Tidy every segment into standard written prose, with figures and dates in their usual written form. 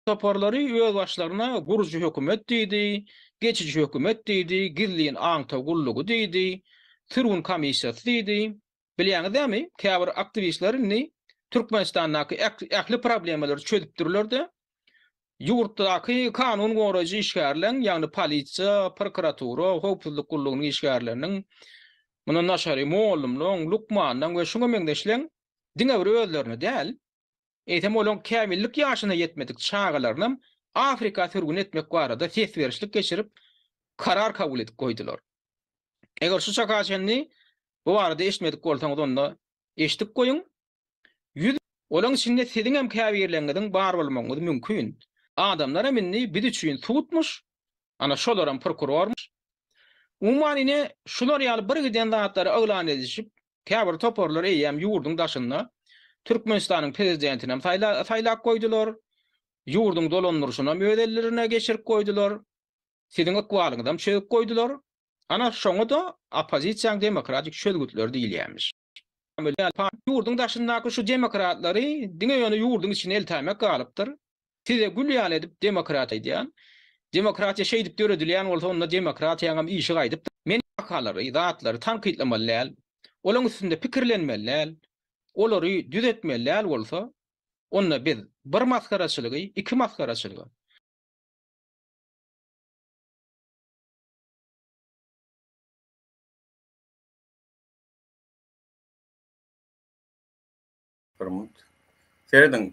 Toparlary özbaşlaryna gurujy hökümet diýdi, geçiji hökümet diýdi, gizlin aňtaw gullugy diýdi, sürgün komissiýasy diýdi. Bilýäňiz dämi, käbir aktiwistler indi Türkmenistandaky ähli problemalary çözüpdirler-de, ýurtdaky kanun goraýjy işgärleň, ýagny polisiýa, prokuratura, howpsuzlyk gullugynyň işgärleriniň, mundan daşary mollumlaň, lukmanlaň we şuňa meňzeşleň diňe bir özlerini däl, Eýsem olaň kämillik ýaşyna ýetmedik çagalarynam Afrika sürgün etmek barada ses berişlik geçirip, karar kabul edip goýdular. Eger şu çaka çenli bu barada eşitmedik bolsaňyz onda eşidip goýuň. Ýüz Olaň içinde siziňem käbirleriňiziň bar bolmagyňyz mümkin. Adamlaram indi biz üçin sudmuş, ana şolaram prokurormuş. Umuman ine şular ýaly birgiden zatlary yglan edişip Käbir toparlar eýýäm ýurduň daşynda Türkmenistanyň prezidentinem saýlap goýdular, ýurduň dolandyryşynam öz ellerine geçirip goýdular, siziň ykbalyňyzam çözüp goýdular. Ana, şoňa-da oppozisiýaň demokratik çözgütleri diýilýärmiş. Ýurduň daşyndaky şu demokratlary diňe ýöne ýurduň içine eltäýmek galypdyr. Size gül ýaly edip demokratiýa aýdýan. Demokratiýa şeýdip döredilýän bolsa onda demokratiýaňam işi gaýdypdyr. Men wakalary, zatlary tankytlamaly däl, olaň üstünde pikirlenmeli däl, olary düzetmeli däl bolsa, onda biz bir masgaraçylygy iki masgaraçylyga. Bir minut. Serediň,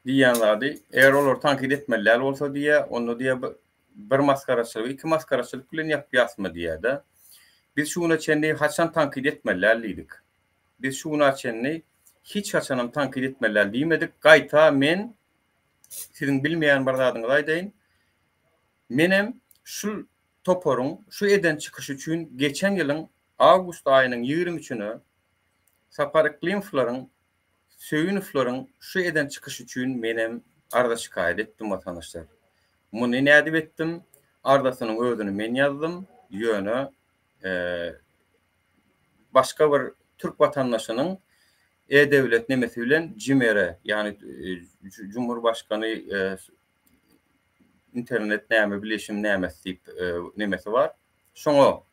diýýän zady, eger olary tankyt etmeli däl bolsa diýýär, onda diýýär bir masgaraçylygy iki masgaraçylyk bilen ýapýasmy diýýär-de. Biz şu güne çenli haçan tankyt etmeli däl diýdik. Biz şu güne çenli hiç haçanam tankyt etmeli däl diýmedik. Gaýta men siziň bilmeýän bir zadyňyzy aýdaýyn. Menem şul toparyň şu eden çykyşy üçin geçen ýylyň awgust aýynyň 23-üne Sapar Yklymowlaryň, Söýünowlaryň şu eden çykyşy üçin menem arza-şikaýat etdim watandaşlar. Muny nädip etdim? Arzasynyň özüni men ýazdym, ýöne başga bir türk watandaşynyň e-döwlet nemesi bilen CİMER-e, ýagny Cumhurbaşkany internet näme bilişim nämesi diýip nemesi bar. Şoňa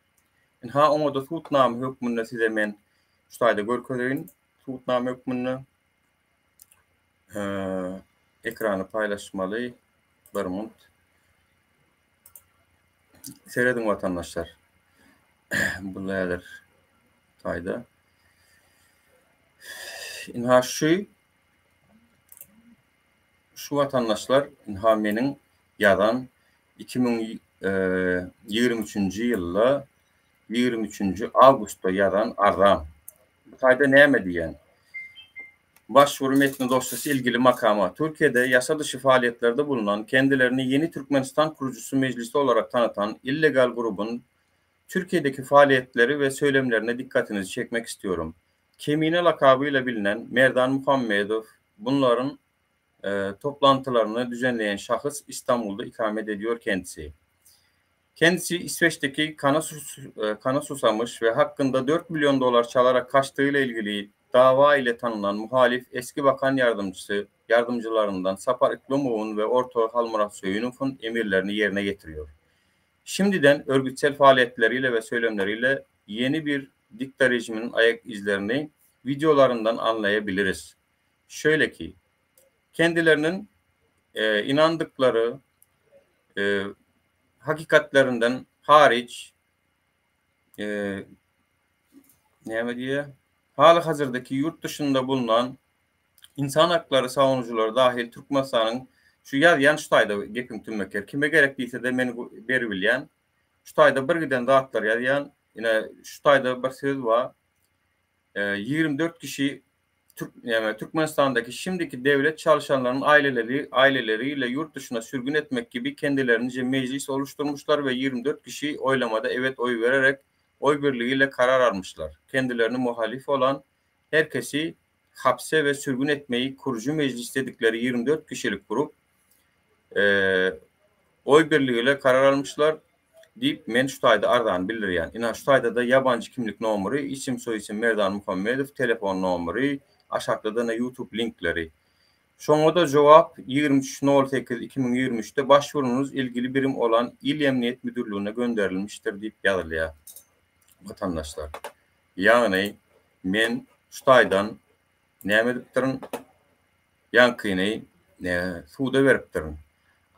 Ynha oňada subutnama hökmünde size men şu taýda görkezeýin. Subutnama hökmünde ekrany paýlaşmaly. Bir minut. Serediň watandaşlar. Bu häzir taýda. Ynha şu şu watandaşlar ynha meniň ýazan 2023-nji ýylda 23-nji awgustda ýazan arzam. Bu taýda näme diýýän? Başwuru metni dosyasy ilgili makama, Türkiýede ýasa dyşy faaliýetlerde bulunan, kendilerini Ýeni Türkmenistan Kurujysy Mejlisi olarak tanatan illegal grubun Türkiýedeki faaliýetleri we söylemlerine dikkatinizi çekmek istiyorum. Kemine lakaby ile bilinen Merdan Muhammedow bunlaryň toplantylaryny düzenleýän şahs Istanbulda ikamet ediyor kendisi. Kendisi İsveçdeki kana, kana susamış we hakkynda 4 milyon dolar çalarak kaçtygıyla ilgili dawa ile tanınan muhalif eski bakan ýardymçysy ýardymjylaryndan Sapar Yklymowun we ortagy Halmyrat Söýünowun emirlerini ýerine getiriyor. Şimdiden örgütsel faaliýetleriyle we söylemleriyle ýeni bir dikta rejiminiň aýak izlerini wideolaryndan anlaýabiliriz. Şöyle ki, kendileriniň inandyklary hakykatlerinden hariç näme diýýär? Haly-hazyrdaky ýurt dışynda bulunan insan haklary savunuculary dahil Türkmenistanyň şu ýazýan şu taýda gepiň tümmeker kime gerek diýsede men beribilýän şu taýda bir giden zatlar ýazýan ine şu taýda bir söz bar 24 kişi Türk, yani Türkmenistan'daki şimdiki devlet çalışanlarının aileleri aileleriyle yurt dışına sürgün etmek gibi kendilerince meclis oluşturmuşlar ve 24 kişi oylamada evet oy vererek oy birliğiyle karar almışlar. Kendilerini muhalif olan herkesi hapse ve sürgün etmeyi kurucu meclis dedikleri 24 kişilik grup e, oy birliğiyle karar almışlar diýip, men şu taýda arzany bildirýän. Ynha, şu taýda-da ýabanjy kimlik nomery, isim, soýisim Merdan Muhammedow, telefon nomery, aşakda-da ýene YouTube linkleri. Şoňa-da jogap 23 nol sekiz 2023-de başwuruňyz ilgili birim olan Il Emniýet Müdürligine gönderilmişdir diýip ýazylýar, watandaşlar. Ýagny men şu taýdan näme edipdirin? Ýaňkyny suda beripdirin.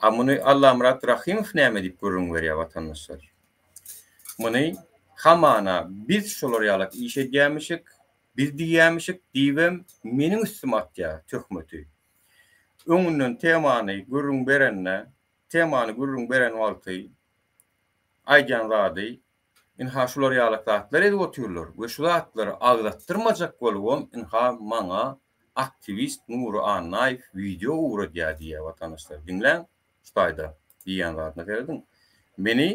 A muny Allamyrat Rahymow näme diýip gürrüň berýär, watandaşlar? Muny hamana biz şolar ýalak iş edýämişik, biz diýýämişik diýibem meniň üstüme atýar töhmeti. Öňünden temany gürrüň berende, temany gürrüň beren wagty aýdýan zady Ynha şular ýalak zatlar edip otyrlar we şu zatlary agzatdyrmajak bolubam ynha maňa aktiwist Nury Annaýew wideo ugradýar diýýär watandaşlar diňläň şu taýda diýýän zadyna serediň meni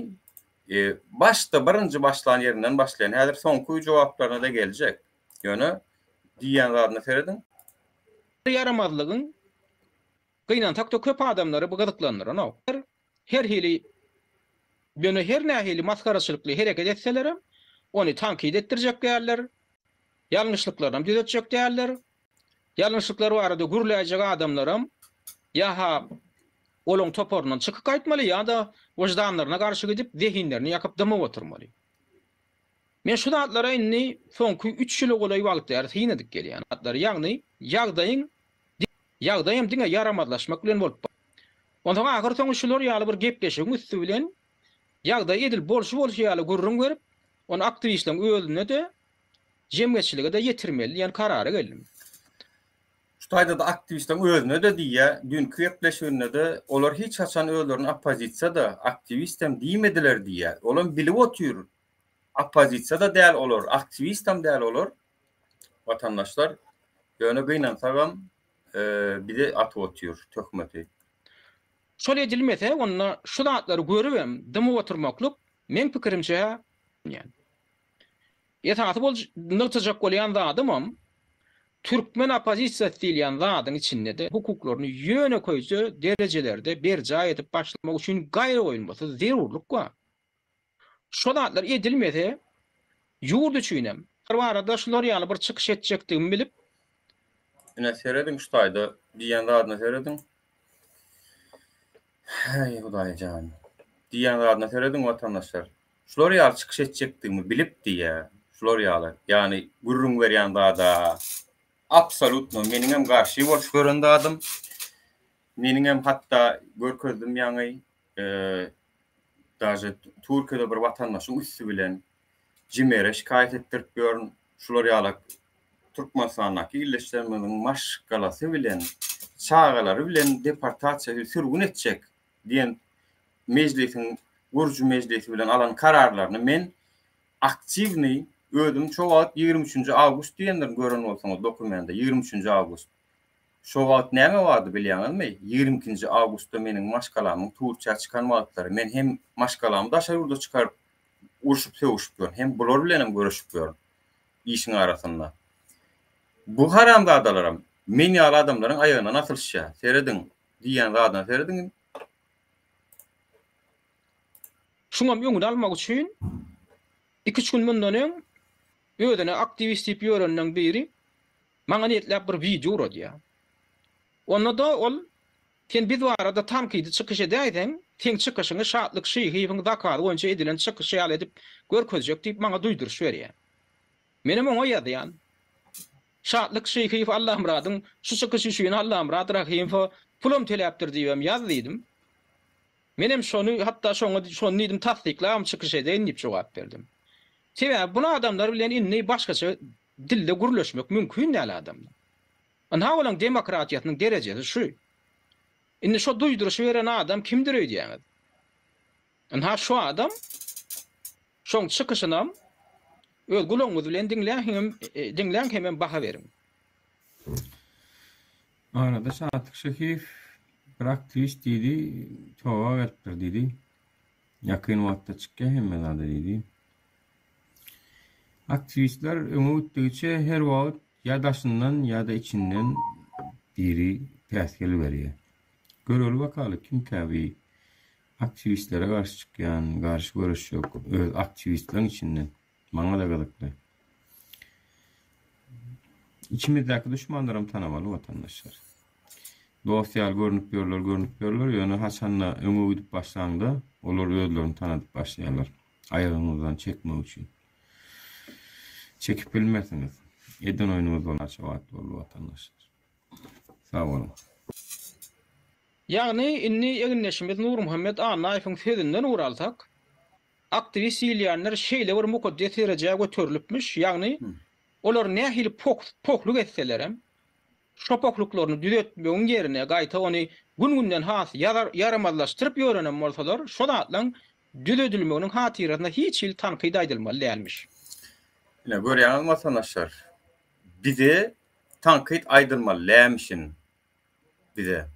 başda birinji başlan ýerinden başlaýan häzir soňky jogaplaryna-da geljek ýöne diýýän zadyna serediň. Ýaramazlygyň Gynansak-da köp adamlary bu gyzyklandyranok. Her hili ýöne her nähili masgaraçylykly hereket etselerem, ony tankyt etdirjek däller, ýalňyşlyklarynam düzetjek däller. Ýalňyşlyklar barada gürläýjek adamlaram ýa-ha olaň toparyndan çykyp gaýtmaly ýa-da wyždanlaryna garşy gidip, zehinlerini ýakyp dymyp oturmaly. Men şu zatlara indi soňky üç ýyla golaý wagt bäri syn edip gelýän. Ýagny ýagdaýyň Ýagdaýam diňe ýaramazlaşmak bilen bolup Onsoň ahyrsoňy şular ýaly bir gepleşigiň üsti bilen ýagdaýy edil bolşy-bolşy ýaly gürrüň berip, ony aktiwistleriň özüne-de, jemgyýetçilige-de ýetirmeli diýen karara geldim. Şu taýda-da aktiwistleriň özüne-de diýýär, düýnki gepleşiginde-de olar hiç haçan özlerini oppozisiýa-da, aktiwistem diýmediler diýýär. Olam bilip otyr, oppozisiýa-da däl olar, aktiwistem däl olar. Watandaşlar, ýöne gynansagam bize atyp otyr töhmeti. Şol edilmese onda şu zatlary görübem dymyp oturmaklyk meň pikirimçe esasy bol nygtajak bolýan zadymam türkmen oppozisiýasy diýilýän zadyň içinde-de hukuklaryny ýönekeýje derejelerde berjaý edip başlamak üçin gaýragoýulmasyz zerurlyk bar. Şo zatlar edilmese, ýurt üçinem. Barada şular ýaly bir çykyş etjekdigimi bilip. Ine serediň şu taýda diýýän zadyna serediň. Häý Hudaýjan. Diýýän zadyna serediň watandaşlar. Şular ýaly çykyş etjekdigimi bilip diýýär. Şular ýaly. Ýagny gürrüň berýän zada absolutno meniňem garşy bolup gören zadym. Meniňem hatda görkezdim ýaňy Daže Türkiýede bir watandaşyň üsti bilen CİMER'e şikaýat etdirip ýörün. Şular ýaly Türkmenistandaky ildeşlerimiziň maşgalasy bilen, çagalary bilen deportasiýa, sürgün etjek diýen mejlisiň, gürji mejlisi bilen alan kararlaryny men aktiwnyý özüm şo wagt 23-nji awgust diýendirin gören bolsaňyz dokumende 23-nji awgust. Şo wagt näme bardy bilýäňizmi? 22-nji awgustda meniň maşgalamyň Türkiýä çykan wagtlary men hem maşgalamy daşary ýurda çykaryp urşup-sögüşip ýörün, hem bular bilenem göreşip ýörün işiň arasynda. Bu haramzadalaram men ýaly adamlaryň aýagyndan asylyşýar. Serediň, diýýän zadyna serediň. Şuňam öňüni almak üçin iki-üç gün mundan öň özüne aktiwist diýip ýörenleň biri Maňa niýetläp bir wideo ugradýar. Onda-da ol, Sen biz barada tankydy çykyş edäýseň, seň çykyşyňy Şatlyk Şyhyýewiň zakazy boýunça edilen çykyş ýaly edip görkezjek diýip maňa duýduryş berýär. Menem oňa ýazýan. Şatlyk Şyhyýew Allamyradyň şu çykyşy üçin Allamyrat Rahymowa pulam töläpdir diýibem ýaz diýdim. Menem şony, hatda şoňa şony diýdim tassyklabam çykyş edeýin diýip jogap berdim. Sebäbi bul adamlar bilen indi başgaça dilde gürleşmek mümkin däl adamlar. Ynha olaň demokratiýasynyň derejesi şu. Indi şo duýduryşy beren adam kimdir öýdýäňiz? Ynha şu adam şoň çykyşynam öz gulagyňyz bilen diňläň hemem diňläň hemem baha beriň. Arada Şatlyk Şehiýew bir aktiwist diýdi, toba beripdir diýdi. Ýakyn wagtda çykýar hemme zada diýdi. Aktiwistler öňe gitdigiçe her wagt ýa daşyndan ýa-da içinden biri päsgel berýär. Göreli bakaly kimkä bi aktiwistlere garşy çykýan, garşy göreşjek öz aktiwistleň içinden. Maňa-da gyzykly. Içimizdäki duşmanlaram tanamaly watandaşlar. Dost ýaly görnüp ýörler, görnüp ýörler, ýöne haçanda öňe gidip başlaňda, olar özlerini tanadyp başlaýarlar. Aýagyňyzdan çekmek üçin. Çekip bilmersiňiz. Eden oýnuňyz bolarça wagt boldy watandaşlar. Sag boluň. Ýagny indi egindeşimiz Nurmuhammet Annaýewiň sözünden ugur alsak, aktiwist diýilýänler şeýle bir mukaddes derejä göterilipmiş, ýagny olar nähili pohluk etselerem, şo pohluklaryny düzetmegiň ýerine gaýta ony gün-günden has ýaramazlaşdyryp ýörenem bolsalar, şo zatlaň düzedilmeginiň hatyrasyna hiç hili tankyt aýdylmaly dälmiş. Ine, görýäňizmi watandaşlar, bize tankyt aýdylmaly dälmişin bize.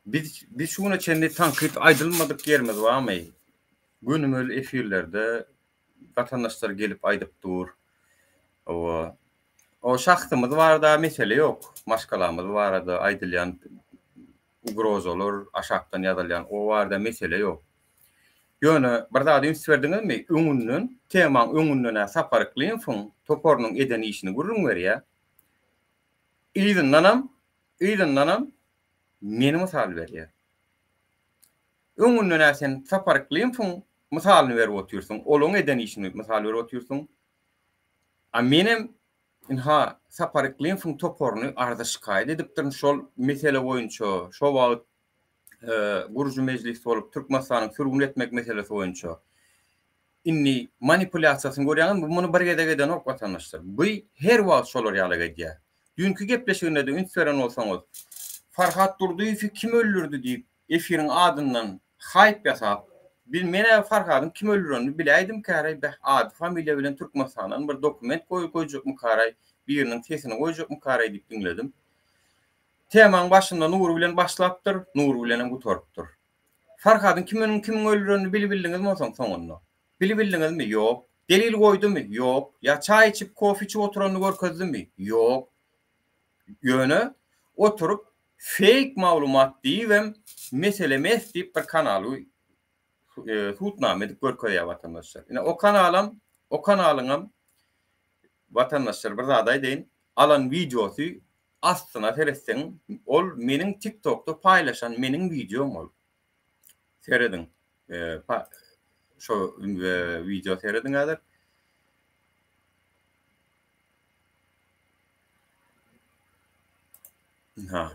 Biz biz şu güne çenli tankyt aýdylmadyk ýerimiz barmy? Gönümel efirlerde watandaşlar gelip aýdyp dur. Hawa. O şahsymyz barada mesele ýok. Maşgalamyz barada aýdylýan ugrozalar, aşakdan ýazylýan o barada mesele ýok. Ýöne bir zada üns berdiňizmi? Öňünden, temaň öňünden-ä Sapar Yklymowyň toparynyň eden işini gürrüň berýär. Yzyndanam, yzyndanam meni mysal berýär. Öňünden-ä sen Sapar Yklymowyň mysalyny berip otyrsyň, olaň eden işini mysal berip otyrsyň. A menem ynha Sapar Yklymowyň toparyny arza-şikaýat edipdirin şol mesele boýunça, şo wagt gurujy mejlis bolup Türkmenistanyň sürgün etmek meselesi boýunça. Indi manipulýasiýasyny görýäňizmi? Bu muny bir gezek edenok watandaşlar. Bu her wagt şolar ýalak edýär. Düýnki gepleşiginde-de üns beren bolsaňyz, Farhat Durdyýewi kim öldürdi diýip efiriň adyndan haýp ýasap, biz men-ä Farhadyň kim öldürenini biläýdimkäraý, beh ady familiýa bilen Türkmenistandan bir dokument goýjakmykaraý, biriniň sesini goýjakmykaraý diýip diňledim. Temaň başynda Nury bilen başlapdyr, Nury bilenem gutarypdyr. Farhadyň kiminiň kimiň öldürenini bilibildiňizmi onsoň soňunda? Bilibildiňizmi? Ýok. Delil goýdumy? Ýok. Ýa çaý içip, kofe içip oturanyny görkezdimi? Ýok. Ýöne oturyp feýk maglumat diýibem mesele mes diýip bir kanaly subutnama edip görkezýär watandaşlar. Ine o kanalam, o kanalyňam watandaşlar bir zat aýdaýyn, alan wideosy Aslyna seretseň ol meniň tiktokda paýlaşan meniň wideom ol. Serediň. Şo wideo serediň häzir. Ha.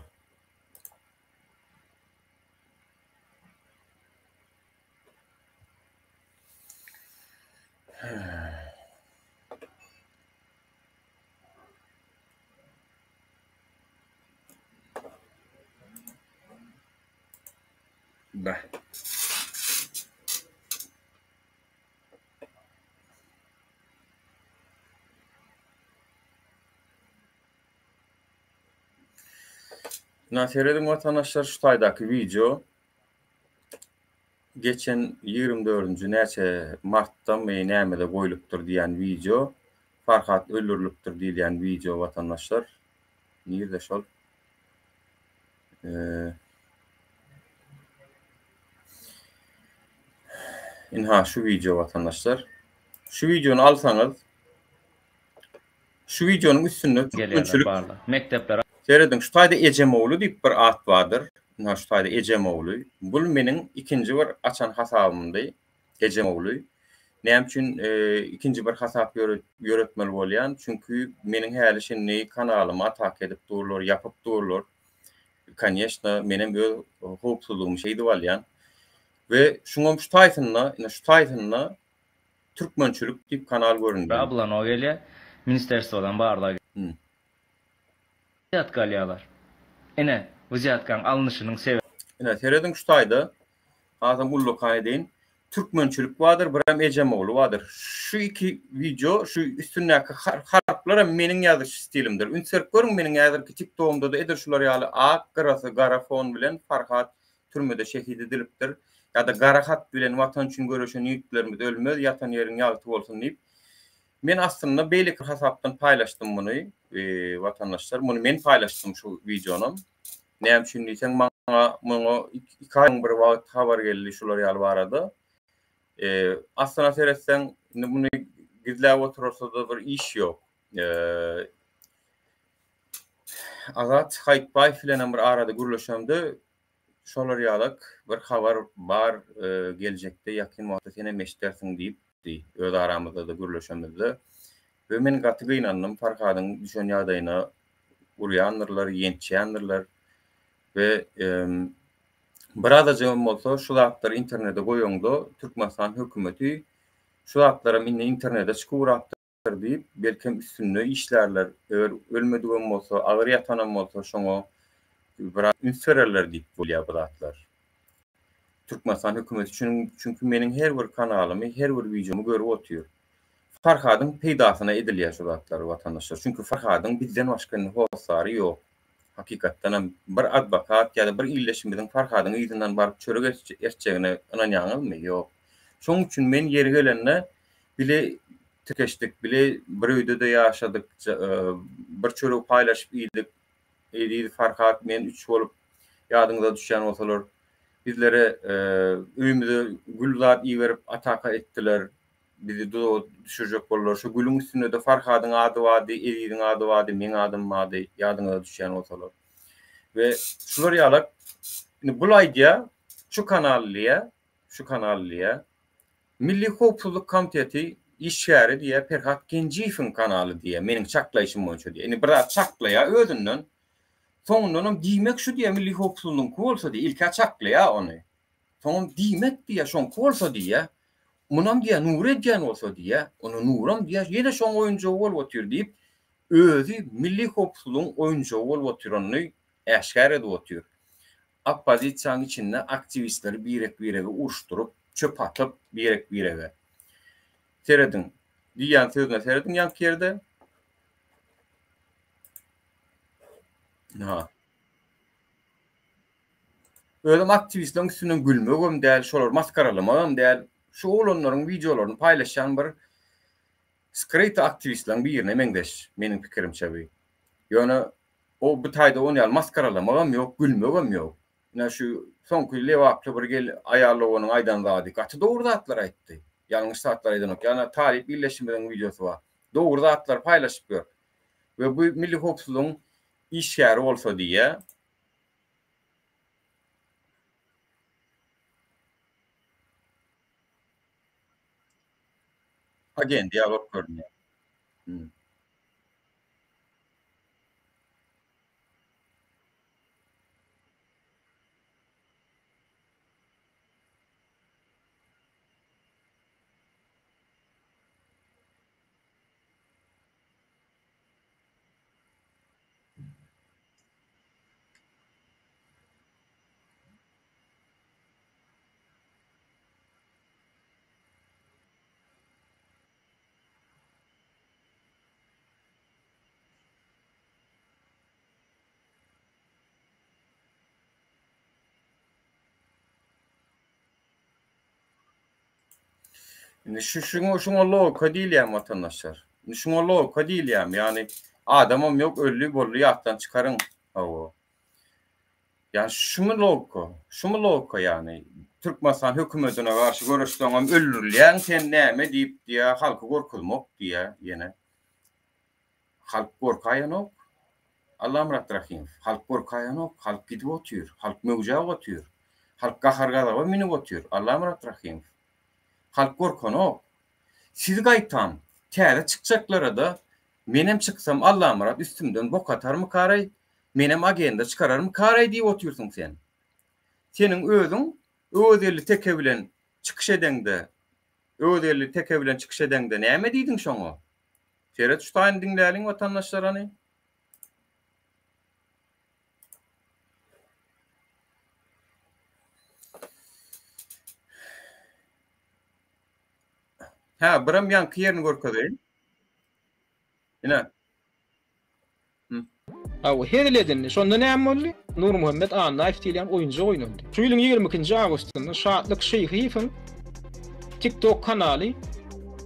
Beh. Na serediň watandaşlar şu taýdaky wideo geçen 24-nji näçe martdamy nämede goýlupdyr diýen wideo Farhat öldürilipdir diýilýän wideo watandaşlar. Nirde şol? Inha şu wideo watandaşlar. Şu wideony alsaňyz şu wideonyň üstünde türkmençilik mekdepler Serediň şu taýda Ejemogly diýip bir at bardyr. Ynha şu taýda Ejemogly. Bul meniň ikinji bir açan hasabymdy. Ejemogly. Näme üçin ikinji bir hasap ýöretmeli bolýan? Çünki meniň häli şindi kanalymy ataka edip durlar, ýapyp durlar. Koneşno, menem öz howpsuzlygymy şeýdip alýan. We şuňam şu taýsynda, ine şu taýsynda Türkmençilik diýip kanal göründi. Ablano gelýär. Ministerstwodan barlag. Wzýatka alýarlar. Ine, wzýatkaň alnyşynyň sebäbi. Ine, serediň şu taýda, hasam ullakan edeýin. Türkmençilik bardyr, birem Ejemogly bardyr. Şu iki wideo, şu üstündäki harplaram meniň ýazyş stilimdir. Üns berip görüň, meniň häzirki TikTogymda-da edil şular ýaly ak gyrasy gara fon bilen Farhat türmede şehit edilipdir. Ýa-da gara hat bilen Watan üçin göreşen ýigitlerimiz ölmez, ýatan ýeriň ýagty bolsun diýip. Men aslynda beýleki hasapdan paýlaşdym muny, watandaşlar. Muny men paýlaşdym şu wideonam. Näme üçin diýseň, maňa muňa iki aý öň bir wagt habar geldi şular ýaly barada. Aslyna seretseň, indi muny gizläp oturarsa-da bir iş ýok. Azat Haýytbaýew bilenem bir arada gürleşemde şolar ýalak bir habar bar geljekde ýakyn wagtda senem eşidersiň diýipdi öz aramyzda-da gürleşemizde. We men gaty gynandym Farhadyň düşen ýagdaýyna urýandyrlar, ýençýändirler we birazajygam bolsa şu zatlary internete goýaňda Türkmenistan hökümeti şu zatlaram indi internete çykyp ugrapdyr diýip, belkem üstünde işlärler, eger ölmedigem bolsa, agyr ýatanam bolsa şoňa biraz üns bererler diýip bolýar bu zatlar. Türkmenistan hökümeti üçin, çünki meniň her bir kanalymy, her bir wideomy görüp otyr. Farhadyň peýdasyna edilýär şu zatlar watandaşlar. Çünki Farhadyň bizden başga indi hossary ýok. Hakykatdanam bir adwokat ýa-da bir ildeşimiziň Farhadyň yzyndan baryp çörek ertjegine ynanýaňyzmy? Ýok. Şonuň üçin men ýeri gelende bile tikeşdik, bile bir öýde-de ýaşadyk, bir çöregi paýlaşyp iýdik. Eziz, Farhat, men üç bolup ýadyňyza düşýän bolsalar, bizlere öýümize gül zat iberip ataka etdiler. Bizi duzaga düşürjek boldular. Şu gülüň üstünde-de Farhadyň ady bardy, Eziziň ady bardy, meň adym bardy, ýadyňyza düşýän bolsalar. We şular ýalak indi bul aýdýar, şu kanal diýýär, şu kanal diýýär. Milli howpsuzlyk komiteti işgäri diýýär, Perhat Genjiýewiň kanaly diýýär, meniň çaklaýşym boýunça diýýär. Indi bir zat çaklaýar özünden. Soňundanam diýmek şu diýýär, milli howpsuzlygyňky bolsa diýýär, ilk-ä çaklaýar ony. Soňam diýmek diýýär, şoňky bolsa diýýär. Munam diýýär, Nury edýän bolsa diýýär. Onda Nuram diýýär, ýene şoň oýunjagy bolup otyr diýip, özi milli howpsuzlygyň oýunjagy bolup otyranyny äşgär edip otyr. Oppozisiýanyň içinde aktiwistleri birek-birege uruşdyryp, çöp atyp birek-birege. Serediň, diýýän sözüne serediň ýaňky ýerde. Ha. Özem aktiwistleriň üstünden gülmegem däl, şolary maskaralamagam däl. Şu oglanlaryň wideolaryny paýlaşýan bir skryty aktiwistleriň birine meňzeş, meniň pikirimçe bu. Ýöne o bu taýda ony ýaly maskaralamagam ýok, gülmegem ýok. Ine şu soňky lebaply bir gel aýal doganyň aýdan zady gaty dogry zatlar aýtdy. Ýalňyş zatlar aýdanok. Ýa-da talyp ildeşimiziň wideosy bar. Dogry zatlary paýlaşyp ýör. We bu milli howpsuzlygyň işgäri bolsa diýýär. Agent ýaly bolup görünýär. Hmm. Indi şu şuňa şuňa logika diýilýär watandaşlar. Indi şuňa logika diýilýär. Ýagny adamam ýok, öldi, boldy, ýatdan çykaryň. Hawa. Ýagny şumy logika? Şumy logika ýagny? Türkmenistan hökümetine garşy göreşseňem öldürilýäň sen näme diýip diýýär, halky gorkuzmak diýýär ýene. Halk gorkaýanok. Allamyrat Rahymow, Halk gorkaýanok, halk gidip otyr, halk möwjäp otyr, halk gahar-gazaba münüp otyr, Allamyrat Rahymow. Halk gorkanok. Siz gaýtam, täze çykjaklara-da menem çyksam Allamyrat üstümden bok atarmykaraý, menem agenda çykararmykaraý diýip otyrsyň sen. Seniň özüň Öwezgeldi teke bilen çykyş edeňde, Öwezgeldi teke bilen çykyş edeňde näme diýdiň şoňa? Seret şu taýyny diňläliň watandaşlar hany. Hä, birem ýaňky ýerini görkezeýin. Ine. Hawa, hezil edindi. Şonda näme boldy? Nurmuhammet Annaýew diýilýän oýunjak oýnaldy. Şu ýylyň 22-nji awgustynda Şatlyk Şyhyýewiň TikTok kanaly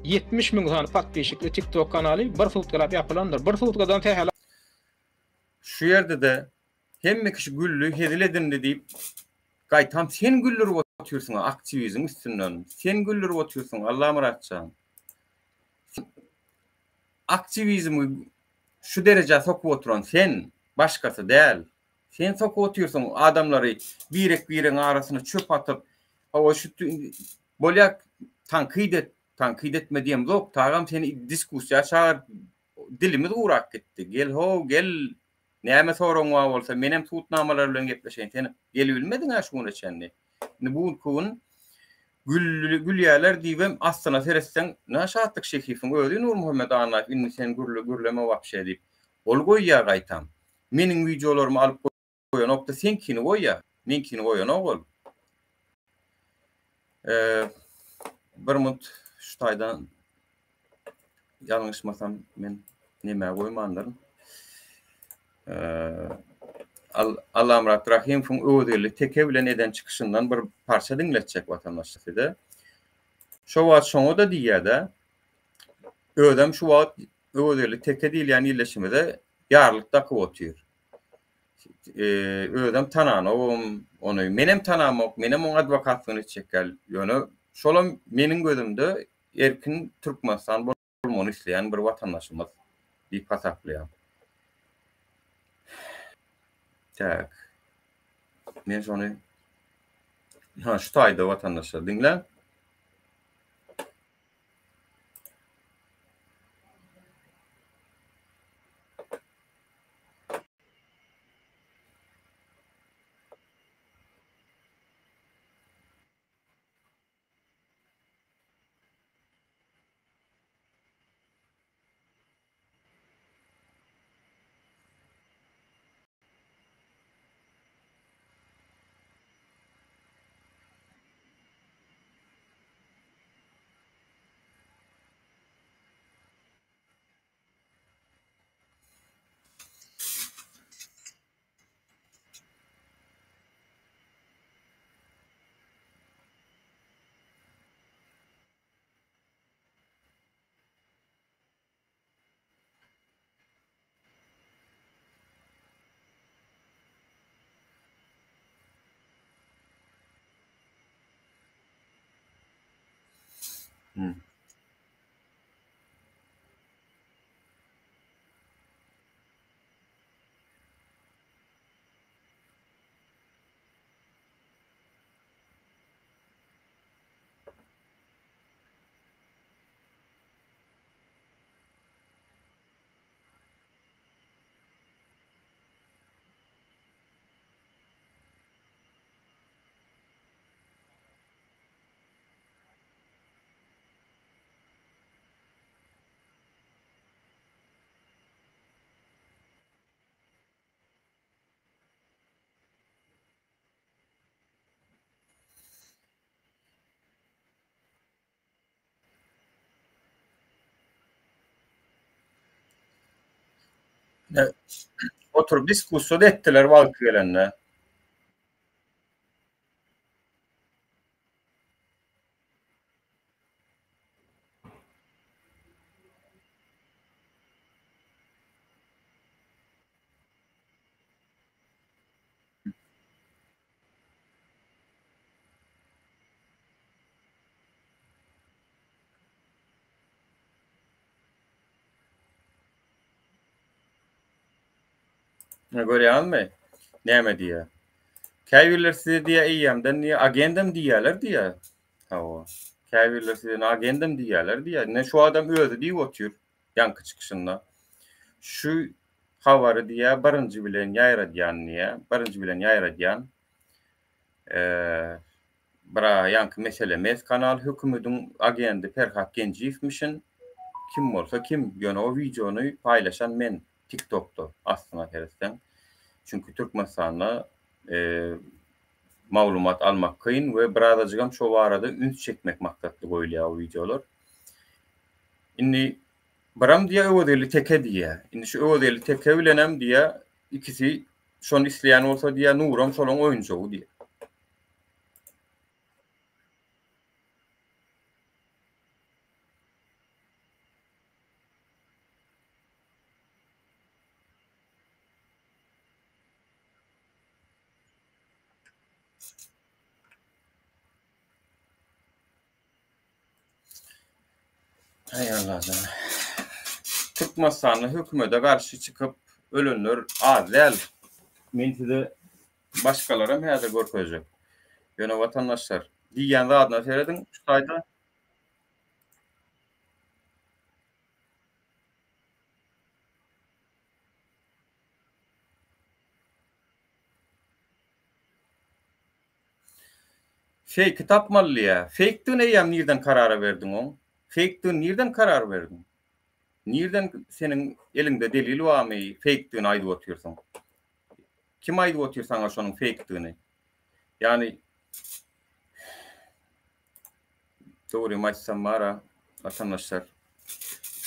70 müň sany podpisçikli TikTok kanaly bir sutkalap ýapylandyr. Bir sutkadan sähel Şu ýerde-de hemme kişi güldi, hezil edindi diýip, gaýtam sen güldürip otyrsyň-a aktiwiziň üstünden. Sen güldürip otyrsyň, Allamyrat jan. Aktiwizmi şu derejä sokup oturan sen. Başgasy däl. Sen sokup otyrsyň adamlary birek-biregiň arasyna çöp atyp, hawa şu bolýa tankyt et, tankyt etme diýemzok, tagam seni diskussiýa çagyryp dilimiz gurap gitdi. Gel how, gel näme soragyň bar bolsa menem sudnamalar bilen gepleşeýin. Sen gelibilmediň-ä şu güne çenli. Indi bu günki gün gül gülýärler diýibem aslyna seretseň, na Şatlyk Şehifowyň özi Nurmuhammet Annaýew indi sen gürle gürleme wapşe diýip. Ol goýýar gaýtam. Meniň wideolarymy alyp goýanokda seňkini goýýar. Meňkini goýanok ol. Bir munt şu taýdan ýalňyşmasam men nämä goýmandyryn. Allamyrat Rahymowyň Öwezgeldi Teke bilen eden çykyşyndan bir parça diňletjek watandaşlar size. Şo wagt şoňa-da diýýär-de, özem şu wagt Öwezgeldi Teke diýilýän ildeşimize ýarlyk dakyp otyr. Özem tananogam ony. Menem tanamok, menem oň adwokatlygyny etjek däl. Ýöne şolam meniň gözümde erkin Türkmenistan bolmagyny isleýän bir watandaşymyz diýip hasaplaýan. Tak. Men şony ha şu taýda watandaşlar diňläň. Hmm. Oturyp diskussiýa etdiler wagty gelende. Görýäňizmi? Näme diýýär? Käbirler size diýýär eýýämden diýýär, agendam diýýärler diýýär. Hawa. Käbirler size agendam diýýärler diýýär. Ine şu adam özi diýip otyr ýaňky çykyşynda. Şu habary diýýär birinji bilen ýaýradýan diýýär. Birinji bilen ýaýradýan. Eee Bira ýaňky mesele mes kanal hökümediň agendi Perhat Genjiýewmişin kim bolsa kim ýöne o wideony paýlaşan men tik tokda aslyna seretseň çünki Türkmenistanda maglumat almak kyn we birazajygam şo barada üns çekmek maksatly goýulýar o wideolar indi biram diýýär Öwezgeldi Teke diýýär indi şu Öwezgeldi Teke bilenem diýýär ikisi şony isleýän bolsa diýýär Nuram şolaň oýunjagy diýýär. Haý Allajan. Türkmenistanda hökümete garşy çykyp. ölenler az däl. Men size başgalaram häzir görkezjek. Ýöne watandaşlar, diýýän zadyna serediň şu taýda. Feýki tapmaly diýýä. Feýkdigini eýýäm nirden karara berdiň oň? Feýkdigini nirden karar berdiň? Nirden seniň eliňde delil barmy feýkdigini aýdyp otyrsyň? Kim aýdyp otyr saňa şonuň feýkdigini? Ýagny Dogrymy aýtsam bara, watandaşlar,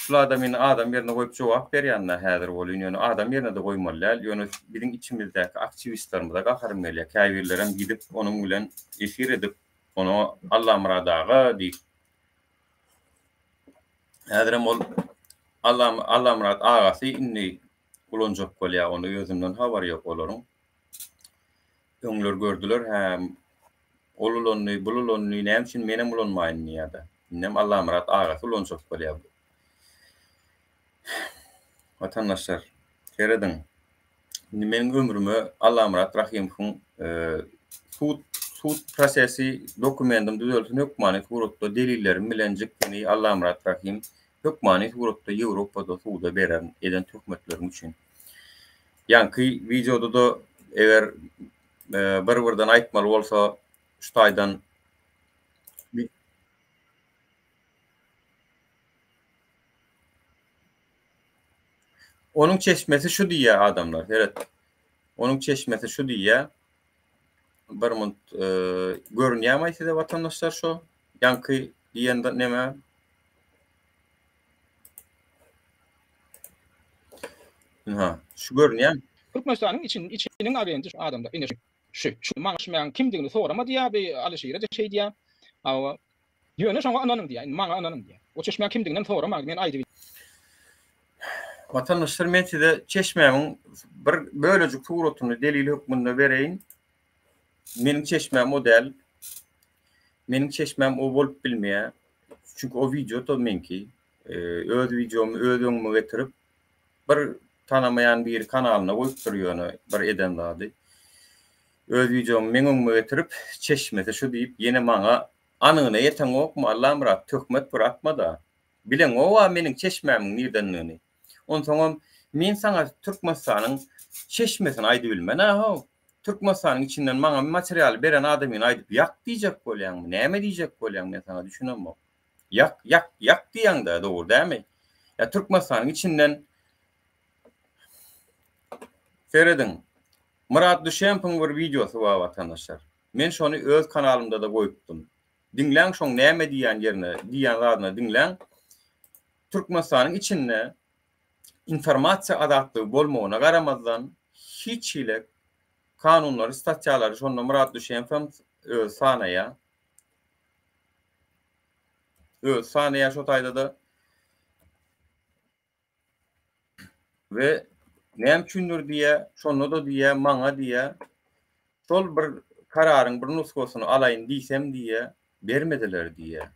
şul adamyny adam ýerine goýup jogap berýän-dä häzir welin, ýöne adam ýerine-de goýmaly däl, ýöne biziň içimizdäki aktiwistlerimize gaharym gelýär, käbirlerem gidip onuň bilen efir edip, ony Allamyrat aga diýip, häzirem ol Allamyrat agasy indi ulanjak bolýar ony, özünden habary ýok olaryň. Öňler gördüler, hä, ol ulandy, bul ulandy, näme üçin menem ulanmaýyn diýýär-de. Indem Allamyrat agasy ulanjak bolýar. Watandaşlar, serediň. Indi meniň ömrüme Allamyrat Rahymowyň sud sud prosesi dokumentim düzelsin hökmany suratda delillerim bilenjik seni Allamyrat Rahym hökmany suratda Ýewropada suda bererin eden töhmetleriň üçin. Ýaňky wideoda-da eger bir-birden aýtmaly bolsa şu taýdan Onuň çeşmesi şu diýýär adamlar, seret. Onuň çeşmesi şu diýýär. Bir munt görünýärmi size watandaşlar şo ýaňky diýen neme? Ynha, şu görünýärmi? Türkmenistanyň için içiniň agenti şu adamlar ine şu şu şu maňa şu mäň kimdigini sorama diýýär bi Alyşire-de şeý diýýär. Hawa. Ýöne şoňa ynanyň diýýär. Indi maňa ynanyň diýýär. O çeşmäň kimdiginem soramaň men aýdyp Watandaşlar men size çeşmämiň bir bölejik suratyny delil hökmünde bereýin. Meniň çeşmäm o däl. Meniň çeşmäm o bolup bilmeýär. Çünki o wideo-da meňki. Öz wideomy öz öňüme getirip bir tanamaýan biri kanalyna goýupdyr ýöne bir eden zady. Öz wideomy meň öňüme getirip çeşmesi şu diýip ýene maňa anygyna ýeteňokmy Allamyrat töhmet bir atmada. Bileňoga meniň çeşmämiň nirdendigini. Onsoňam men saňa Türkmenistanyň çeşmesini aýdybilmen-ä how. Türkmenistanyň içinden maňa materialy beren adamyny aýdyp ýak diýjek bolýaňmy, näme diýjek bolýaň men saňa düşünemok. Ýak, ýak, ýak diýýäňdä dogry dämi? Ýa Türkmenistanyň içinden Serediň. Myrat Düşempiň bir wideosy bar watandaşlar. Men şony öz kanalymda-da goýupdym. Diňläň şoň näme diýýän ýerine, diýýän zadyna diňläň. Türkmenistanyň içinde informasiýa azatlygy bolmagyna garamazdan hiç hili kanunlary, statýalary şonda Myrat Düşempiň özi sanaýar. Özi sanaýar şo taýda-da. We näme üçindir diýýär, şonda-da diýýär, maňa diýýär, şol bir kararyň bir nusgasyny alaýyn diýsem diýýär, bermediler diýýär.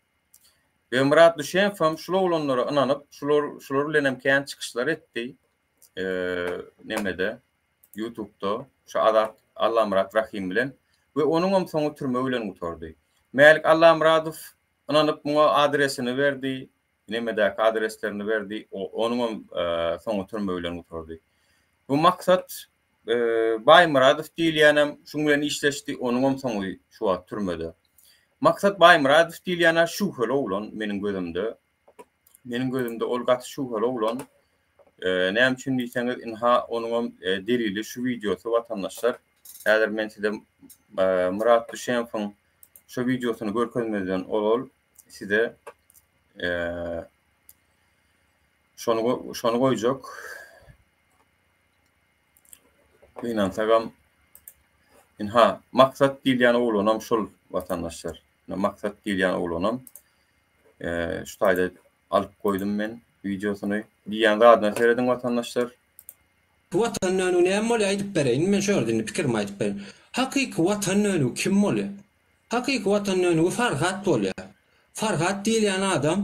We Myrat Düşenowam şul oglanlara ynanyp, şular şular bilenem kän çykyşlar etdi. Nemede, YouTube'da şu Azat Allamyrat Rahym bilen we onuňam soňy türme bilen gutardy. Mälik Allamyradow ynanyp muňa adresini berdi, nemedäki adreslerini berdi, onuňam soňy türme bilen gutardy. Bu Maksat Baýmyradow diýilýänem şuň bilen işleşdi, onuňam soňy şu wagt türmede. Maksat Baýmyradow diýilýän-ä şübheli oglan meniň gözümde. Meniň gözümde ol gaty şübheli oglan. Näme üçin diýseňiz, ynha onuňam delili şu wideosy watandaşlar. Häzir men size Myrat Düşenowyň şu wideosyny görkezmezden ozal size şony şony goýjak. Gynansagam ynha Maksat diýilýän oglanam şol watandaşlar. Maksat diýilýän oglanam şu taýda alyp goýdum men wideosyny. Diýýän zadyna serediň watandaşlar. Watan dönügi näme bolýar aýdyp bereýin men şu ýerde indi pikirimi aýdyp bereýin. Hakyky watan dönügi kim bolýar? Hakyky watan dönügi Farhat bolýar. Farhat diýilýän adam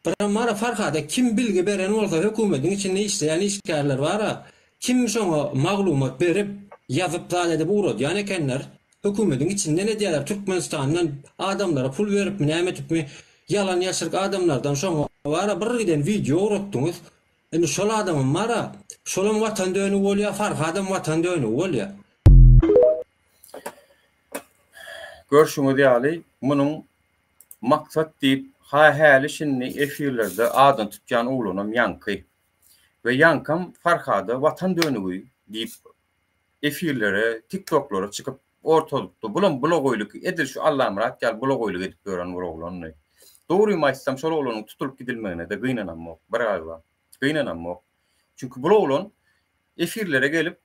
biram bara Farhada kim bilgi beren bolsa hökümediň içinde işleýän işgärler bara. Kim şoňa maglumat berip, ýazyp zat edip ugradýan ekenler. Hökümediň içinden edýärler Türkmenistandan adamlara pul beripmi näme etipmi ýalan ýaşryk adamlardan şoňa bara bir giden wideo ugratdyňyz. Indi şol adamam bara şolam watan dönügi bolýa Farhadam watan dönügi bolýa. Görşüňiz ýaly, munuň Maksat diýip, ha-häli-şindi efirlerde adyny tutýan oglanam ýaňky. We ýaňkam Farhada watan dönügi diýip efirlere, tiktoklara çykyp ortalypdy. Bulam bulagoýlyk edil şu Allamyrat ýaly bulagoýlyk edip ýören bir oglandy. Dogrymy aýtsam şol oglanyň tutulyp gidilmegine-de gynanamok birazam. Gynanamok. Çünki bul oglan efirlere gelip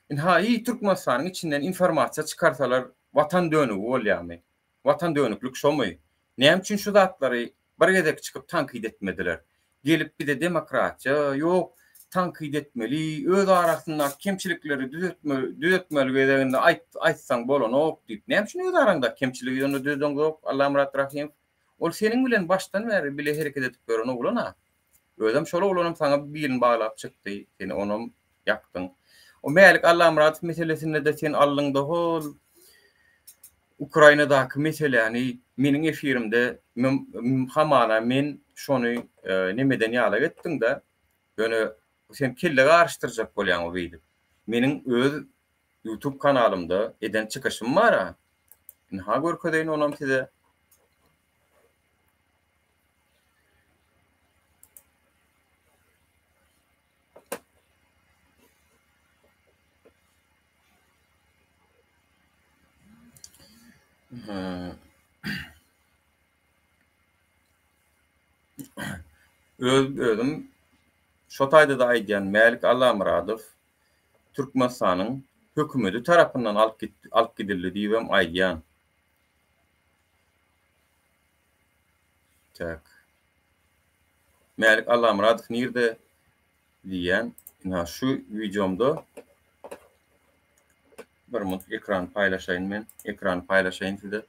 ynha hiý Türkmenistanyň içinden informasiýa çykarsalar watan dönügi bolýamy? Watan dönüklik şomy? Näme üçin şu zatlary bir gezek çykyp tankyt etmediler? Gelip bize demokratiýa ýok, tankyt etmeli, öz arasyndaky kemçilikleri düzetmeli gezeginde aýtsaň bolanok diýip. Näme üçin öz araňdaky kemçiligi onda düzedeňzok Allamyrat Rahymow? Ol seniň bilen başdan bäri bile hereket edip ýören oglan-a. Özem şol oglanam saňa bilini baglap çykdy, sen onam ýakdyň. O Mälik Allamyradow meselesinde-de sen aldyň-da hol Ukrainadaky meseläni meniň efirimde hamana men şony nemeden ýalak etdiň-de, ýöne sen kelle garyşdyrjak bolýaň o beýdip. Meniň öz YouTube kanalymda eden çykyşym bar-a. Ynha görkezeýin onam size. Öz özüm şo taýda-da aýdýan Mälik Allamyradow Türkmenistanyň hökümeti tarapyndan alyp alyp gidildi diýibem aýdýan. Tak. Mälik Allamyradow nirde diýýän. Ynha şu wideomda bir minut ekrany paýlaşaýyn men. Ekrany paýlaşaýyn size.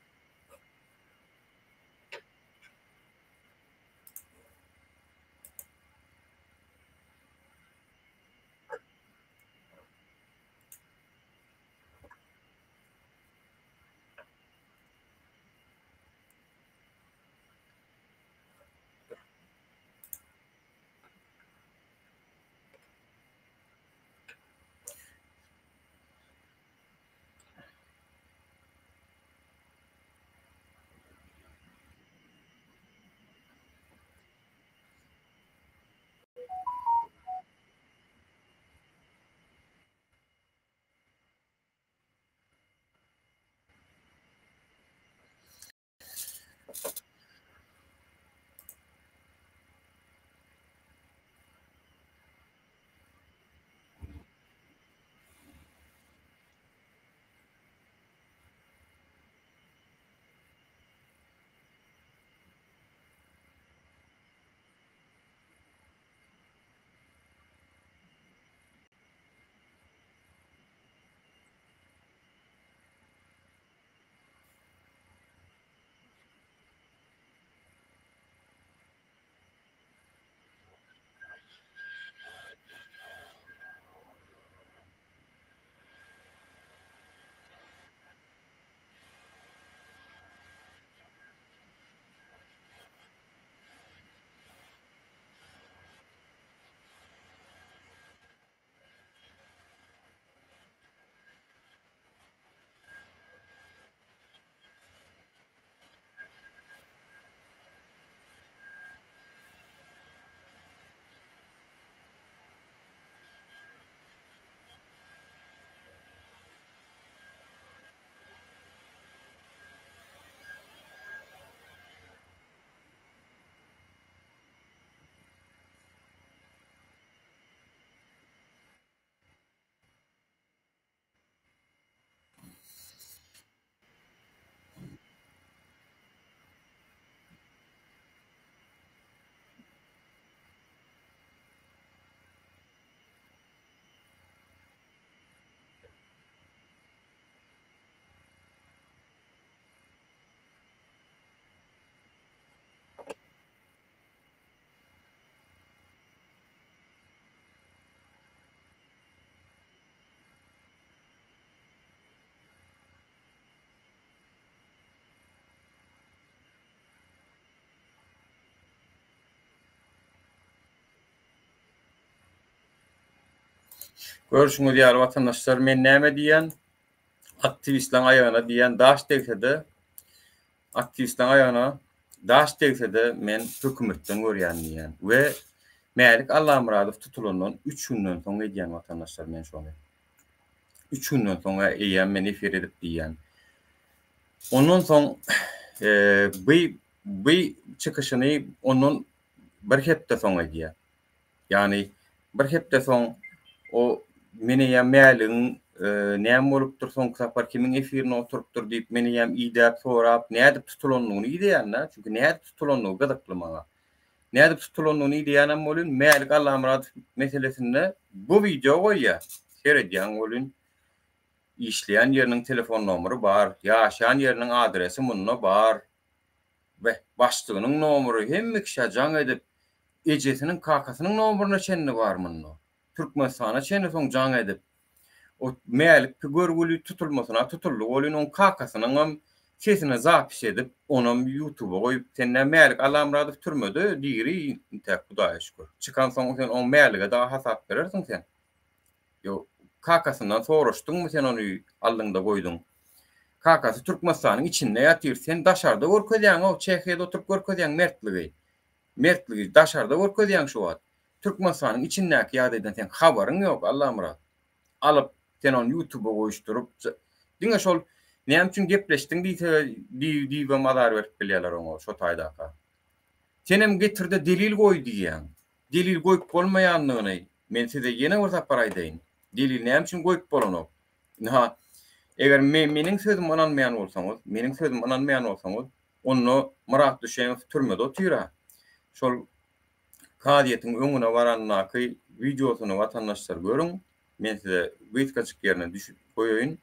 Görşüňiz ýaly watandaşlar men näme diýýän aktiwistleriň aýagyna diýýän daş degsede aktiwistleriň aýagyna daş degsede men hökümetden görýän diýýän we Mälik Allamyradow tutulandan 3 günden soň edýän watandaşlar men şony. 3 günden soň eýýäm men efir edip diýýän. Ondan soň bu bu çykyşyny ondan bir hepde soň edýär. Ýagny bir hepde soň o men eýýäm Mäligiň näme bolupdyr, soňky sapar kimiň efirinde oturypdyr diýip, men eýýäm idäp, sorap, nädip tutulandygyny ideýän-dä. Çünki nädip tutulandygy gyzykly maňa. Nädip tutulandygyny ideýänem welin, Mälik Allamyradow meselesinde bu wideo goýýar. Seredýäň welin, işleýän ýeriniň telefon nomery bar, ýaşaýan ýeriniň adresi munda bar. Beh, başlygynyň nomery hemme kişä jaň edip, ejesiniň, kakasynyň nomeryna çenli bar munda. Türkmenistana çenli soň jaň edip, o Mälik görgüli tutulmasyna tutuldy welin, oň kakasynyňam sesine zapis edip, onam ýutuba goýup, sen nä Mälik Allamyradow türmede diri intäk Hudaýa şükür. Çykansoň sen oň Mälige dagy hasap berersiň sen. Ýok, kakasyndan soraşdyňmy sen ony aldyňda goýduň. Kakasy Türkmenistanyň içinde ýatyr, sen daşarda görkezýäňow, Çehiýada oturyp görkezýäň mertligi. Mertligi daşarda görkezýäň şu wagt. Türkmenistanyň içindäki ýagdaýdan seň habaryň ýok Allamyrat. Alyp sen ony ýutuba goýuşdyryp diňe şol näme üçin gepleşdiň diýse diýibem azar berip bilýärler oňa şo taýdaka. Senem getirde delil goý diýýäň. Delil goýup bolmaýandygyny men size ýene bir sapar aýdaýyn. Delil näme üçin goýup bolanok? Ynha, eger meniň sözüme ynanmaýan bolsaňyz, meniň sözüme ynanmaýan bolsaňyz, onda Myrat Düşemow türmede otyr-a. Şol kazyýetiň öňüne barandaky wideosyny watandaşlar görüň. Men size gysgajyk ýerine düşüp goýaýyn.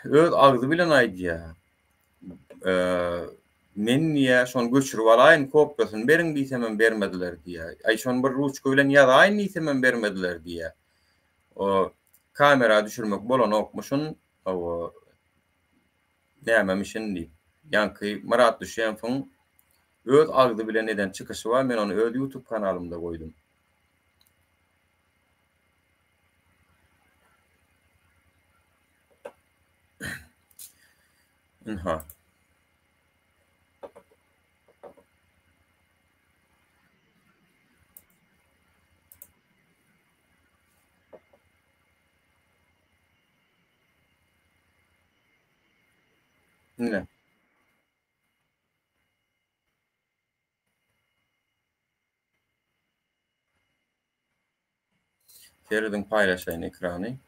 Öz agzy bilen aýdýar. Men diýýär, şony göçürip alaýyn, kopýasyny beriň diýsemem bermediler diýýär. Aý, şony bir ruçka bilen ýazaýyn diýsemem bermediler diýýär. O kamera düşürmek bolanokmyşyn, hawa, nämemişin diýip. Ýaňky Myrat Düşemowyň öz agzy bilen eden çykyşy bar, men ony öz YouTube kanalymda goýdum. Ynha. Ine. Serediň paýlaşaýyn ekrany.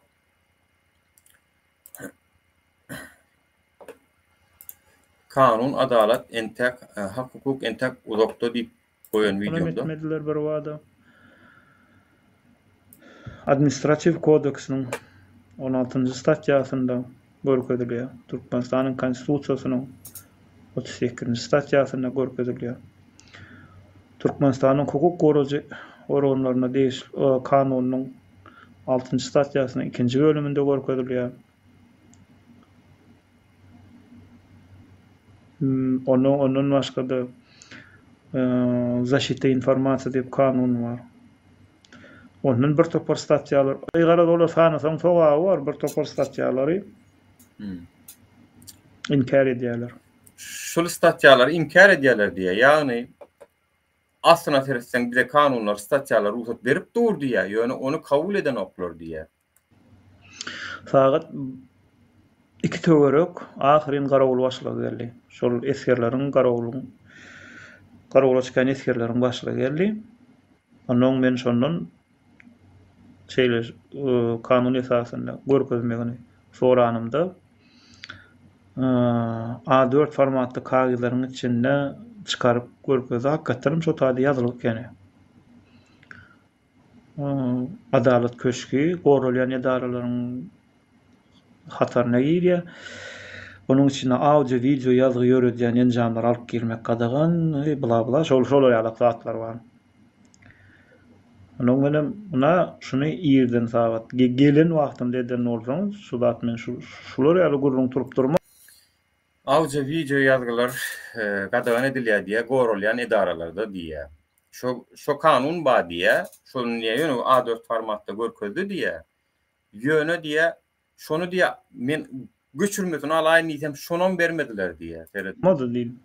Kanun, adalat entek, hak-hukuk entek uzakda diýip goýan Onam wideomda. etmediler bir bada. Administratiw kodeksiniň on altynjy statýasynda görkezilýär. Türkmenistanyň Konstitusiýasynyň 38-nji statýasynda görkezilýär. Türkmenistanyň hukuk goraýjy organlaryna degişli kanunynyň altynjy statýasynyň ikinji bölüminde görkezilýär. Ondan ondan başga-da Zaşita informasiýa diýip kanun bar. Ondan bir topar statýalar, aý garaz olar sanasaň sogaby bar, bir topar statýalary inkär edýärler. Şul statýalary inkär edýärler diýýär. Ýagny aslyna seretseň bize kanunlar, statýalar rugsat berip dur diýýär, ýöne ony kabul edenoklar diýýär. Sagat iki töwerek ahyryn garawul başlygy geldi. Şol esgerleriň garawulyň garawula çykan esgerleriň başlygy geldi. Onnoň men şondan şeýle kanun esasynda görkezmegini soranymda, A dört formatly kagyzlaryň içinde çykaryp görkezdi. Hakykatdanam şo taýda ýazylgy ekeni. Adalat köşgi goralýan edaralaryň hataryna girýär. Onuň içinde audio, wideo ýazgy ýöredýän enjamlary alyp girmek gadagan, bla-bla, şol şolar ýalak zatlar bar. Onuň menem muna şuny irden sagat gelen wagtymda eden bolsaňyz, şu zat men şu şular ýaly gürrüň turup durmaz. Audio, wideo ýazgylar gadagan edilýär diýýär, goralýan edaralarda diýýär. Şo şo kanun bar diýýär. Şony diýýär ýöne A dört formatda görkezdi diýýär. Ýöne diýýär, şony diýýär, men göçürmesini alaýyn diýsem, şonam bermediler diýýär. Seret. Bolmady diýdim.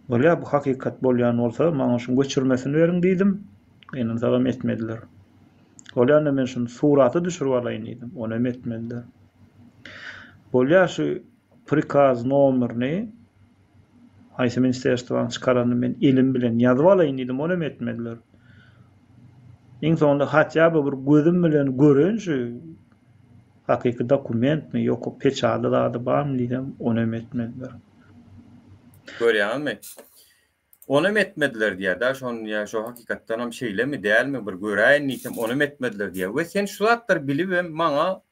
Bolýar, bu hakykat bolýan bolsa, maňa şuň göçürmesini beriň diýdim. Gynansagam etmediler. Bolýar, onda men şuny surata düşürip alaýyn diýdim. Onam etmediler. Bolýar, şu prikaz nomerini haýsy ministerstwanyň çykaranyny men elim bilen ýazyp alaýyn diýdim, onam etmediler. Iň soňunda hatýa by bir gözüm bilen göreýin şu hakyky dokumentmi, ýok peçaly zady barmy diýsem, onam etmediler. Görýäňizmi? Onam etmediler diýýär-dä, şony diýýär, şo hakykatdanam şeýlemi, dälmi bir göräýin diýsem, onam etmediler diýýär. We sen şu zatlary bilibem maňa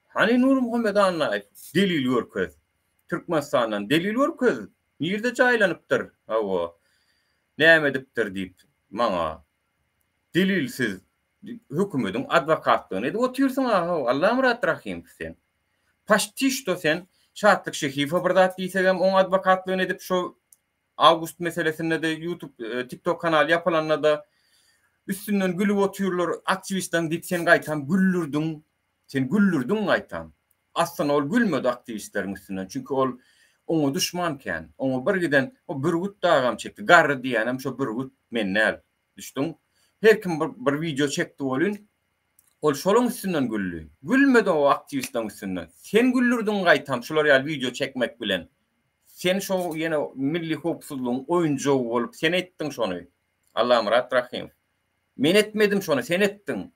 Hany Nurmuhammet Annaýew, delil görkez. Türkmenistandan delil görkez. Nirde jaýlanypdyr? Hawa. Näme edipdir diýip, maňa delilsiz hökümediň adwokatlygyny edip otyrsyň-a, how, Allamyrat Rahymow sen. Paçti şto sen Şatlyk Şehiýewe bir zat diýsegem, oň adwokatlygyny edip şo awgust meselesinde-de YouTube, TikTok kanaly ýapylanda-da üstünden gülüp otyrlar aktiwistleriň diýip sen gaýtam güldürdiň. Sen güldürdiň gaýtam. Aslynda ol gülmedi aktiwistleriň üstünden. Çünki ol oňa duşman kän. Oňa bir giden o Bürgüt dagam çekdi. Garry diýýänem şo Bürgüt, men däl. Düşdüň? Her kim bir bir wideo çekdi welin, ol şolaň üstünden güldi. Gülmedi o aktiwistleriň üstünden. Sen güldürdiň gaýtam şular ýaly wideo çekmek bilen. Sen şo ýene milli howpsuzlygyň oýunjagy bolup sen etdiň şony. Allamyrat Rahymow. Men etmedim şony, sen etdiň.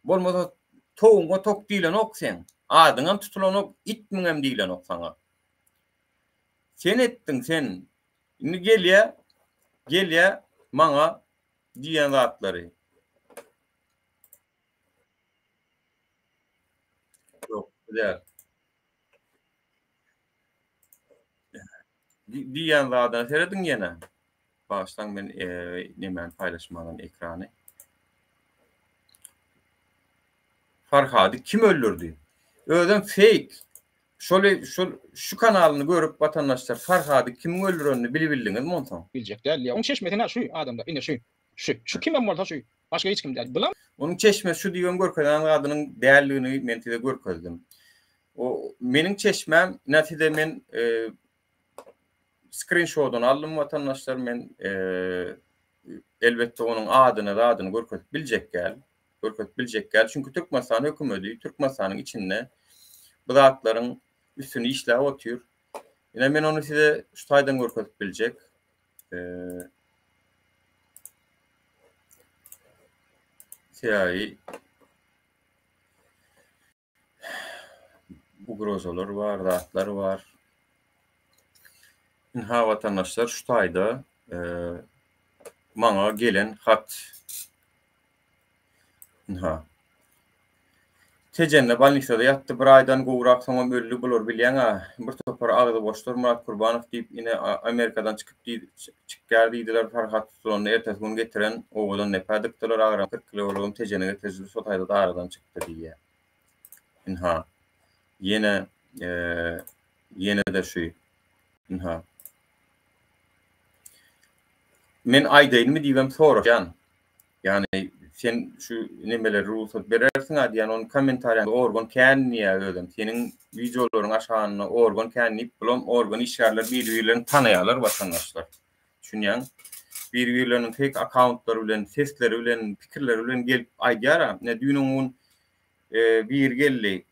Bolmasa towuňa tok diýlenok seň. Adyňam tutulanok, itmiňem diýlenok saňa. Sen etdiň, sen. Indi gelýä, gelýä maňa diýen zatlary. Ýok, bu däl. Diýýän zadyna serediň ýene. Bagyşlaň men nemäni paýlaşmadan ekrany. Farhady kim öldürdi? Özem fake. Şol şol şu kanalyny görüp watandaşlar Farhady kimiň öldürenini bilibildiňizmi onsoň? Biljek däl diýýär. Oň çeşmesi nä şu adamda ine şu. Şu. Şu kimem bolsa şu. Başga hiç kim däl. Bulam. Onuň çeşmesi şu diýibem görkezen zadynyň däldigini men size görkezdim. O meniň çeşmäm, ine size men skrinşodyny aldym watandaşlar, men elbetde onuň adyny, zadyny görkezip biljek däl. Görkezip biljek däl. Çünki Türkmenistan hökümeti Türkmenistanyň içinde bu zatlaryň üstünde işläp otyr. Ine men ony size şu taýdan görkezip biljek. Sebäbi ugrozalar bar, zatlar bar. Ynha watandaşlar şu taýda maňa gelen hat. Ynha. Tejende bolnisada ýatdy bir aýdan gowrak soňam öldi bular bilýäňä bir topar agzy boşlar Myrat Kurbanow diýip ine Amerikadan çykyp diýdi çykýar diýdiler Farhat tutulanda ertesi gün getiren owadan depä dykdylar agramy 40 kilo bolubam Tejene getirijili şo taýda-da aradan çykdy diýýä ynha ýene ýene-de şu ynha men aýdaýynmy diýibem soraşýan Ýagny sen şu nemeleri rugsat berersiň-a diýýän, ony kommentariýada organ kän diýýär özem. Seniň wideolaryň aşagynda organ kän diýip, bulam organ işgärleri biri-birlerini tanaýarlar watandaşlar. Düşünýäň? Biri-birleriniň fake akkauntlary bilen, sesleri bilen, pikirleri bilen gelip aýdýar-a. Ine düýn öňňun biri geldi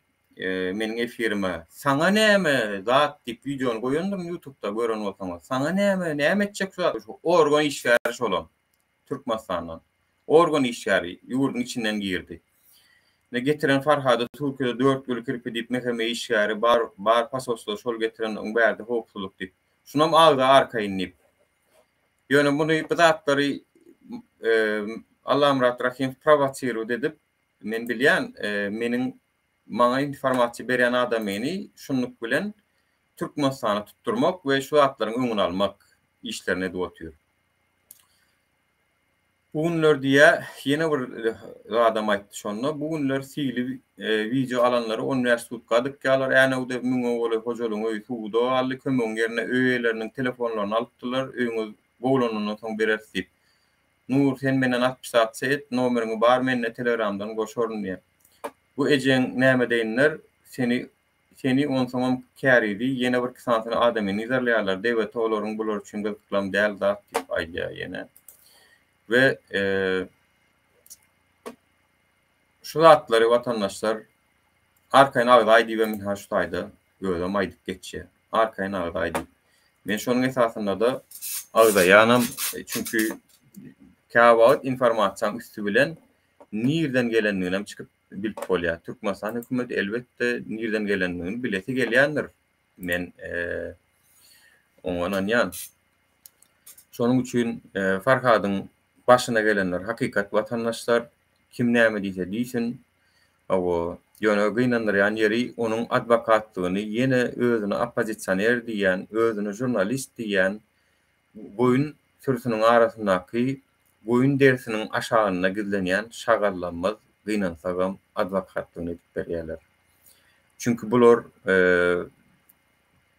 meniň efirime. Saňa näme zat diýip wideony goýandyryn ýutubda gören bolsaňyz. Saňa näme, näme etjek şu zat? Organ işgäri şolam. Türkmenistandan. Organ işgäri ýurduň içinden girdi. Ne getiren Farhady Türkiýede dört gül kirpi diýip MHM işgäri bar bar pasolstwo şol getiren oň bärde howpsuzlyk diýip. Şunam agza arkaýyn diýip. Ýöne muny bu zatlary Allamyrat Rahymow prowosirowat edip men bilýän meniň maňa informasiýa berýän adamyny şunluk bilen Türkmenistana tutdurmak we şu zatlaryň öňüni almak işlerini edip otyr. Bu günler diýýä, ýene bir zadam aýtdy şonda, bu günler sili wideo alanlary on bäş sutka dykýarlar, Änewde müňe golaý hojalygyň öýi suwda galdy, kömegiň ýerine öý eýeleriniň telefonlaryny alypdylar, öýüňiz gowulanandan soň bereris diýip. Nur sen menden atpisatsa et nomeriňi bar mende telegramdan goşaryn diýýär. Bu ejeň näme deýinler seni seni onsoňam kärizi ýene birki sanysyny adamyny yzarlaýarlar dewete olaryň bular üçin gyzyklam däl zat diýip aýdýar ýene we şu zatlary watandaşlar arkaýyn agzaý diýibem ynha şu taýda özem aýdyp geçýär arkaýyn agzaý diýip men şonuň esasynda-da agzaýanam çünki käwagt informasiýaň üsti bilen nirden gelendiginem çykyp bilip bolýar. Türkmenistan hökümeti elbetde nirden gelendigini bilesi gelýändir. Men oňa ynanýan. Şonuň üçin Farhadyň başyna gelenler hakykat watandaşlar. Kim näme diýse diýsin. Hawa, ýöne gynandyrýan ýeri onuň adwokatlygyny ýene özüne oppozisioner diýýän, özüne žurnalist diýýän goýun sürüsiniň arasyndaky goýun derisiniň aşagynda gizlenýän şagallamyz gynansagam adwokatlygyny edip berýärler. Çünki bular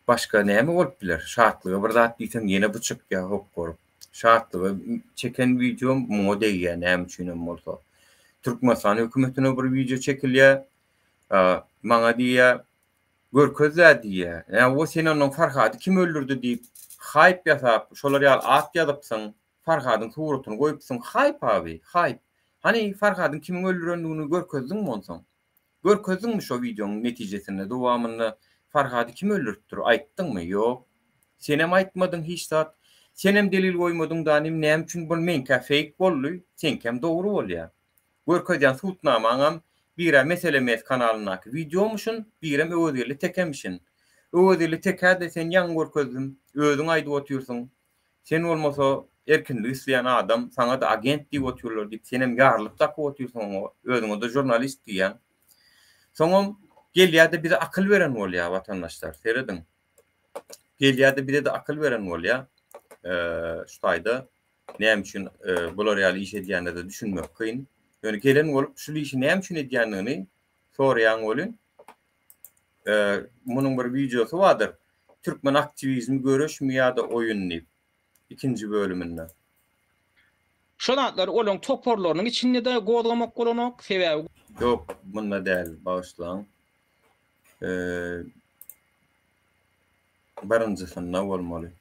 başga näme bolup biler? Şatlyga bir zat diýseň ýene bu çykýar hokgaryp. Şatlyga çeken wideom muňa degýär näme üçinem bolsa. Türkmenistan hökümetine bir wideo çekilýär. Maňa diýýär Görkez-dä diýýä. Ýa-o sen onnoň Farhady kim öldürdi diýip, haýp ýasap, şolar ýaly at ýazypsyň, Farhadyň suratyny goýupsyň, haýp abi, haýp. Hany Farhadyň kimiň öldürendigini görkezdiňmi onsoň? Görkezdiňmi şo wideoň netijesinde, dowamynda Farhady kim öldüripdir, aýtdyňmy? Ýok. Senem aýtmadyň hiç zat. Senem delil goýmadyň danym, näme üçin bul meňkä feýk boldy, seňkäm dogry bolýa. Görkezýän sudnamaňam birä Mesele Mes kanalyndaky wideomyşyn, birem Öwezgeldi Tekemişin. Öwezgeldi Tekä-de sen ýaňy görkezdim, özüň aýdyp otyrsyň. Sen bolmasa erkinlik isleýän adam, saňa-da agent diýip otyrlar diýip, senem ýarlyk dakyp otyrsyň oňa, özüňe-de žurnalist diýýäň. Soňam gelýär-de bize akyl beren bolýar watandaşlar, serediň. Gelýär-de bize-de akyl beren bolýar şu taýda. Näme üçin bular ýaly iş edýänine-de düşünmek kyn. Ýöne gelen bolup şul işi näme üçin edýändigini soraýaň welin, munuň bir wideosy bardyr. Türkmen aktiwizmi göreşmi ýa-da oýun diýip, ikinji bölüminde. Şo zatlary olaň toparlarynyň içinde-de gozgamak bolanok, sebäbi. Ýok, munda däl, bagyşlaň. Birinjisinde bolmaly.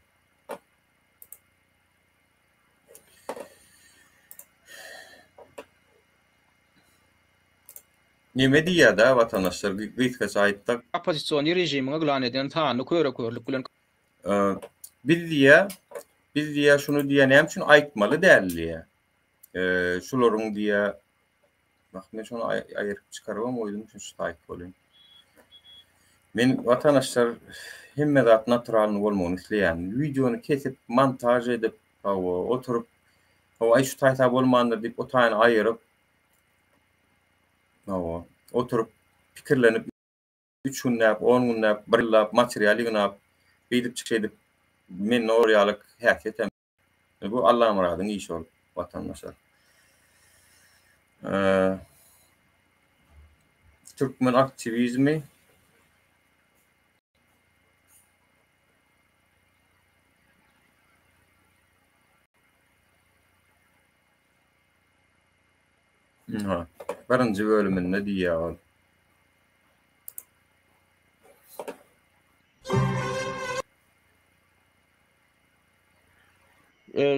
Neme diýýär-dä watandaşlar, gysgaça aýtsak. Oppozision režimiň yglan eden sanly köre-körlük bilen. Biz diýýär, biz diýýär, şuny diýýär, näme üçin aýtmaly däl diýýär. Şularyň diýýär, Bak men şony aýyryp çykarybam goýdum şu saýt bolýan. Men watandaşlar hemme zat naturalny bolmagyny isleýän. Wideony kesip, montaž edip, hawa, oturyp, hawa, aý şu taýsa bolmandyr diýip, o taýyny aýyryp, hawa, oturyp pikirlenip üç günläp, on günläp, bir ýyllap material ýygnap, beýdip çykyş edip, mende ol ýaly häsiýetem Bu Allamyradyň işi ol watandaşlar. Türkmen aktiwizmi Birinji bölüminde diýýär ol.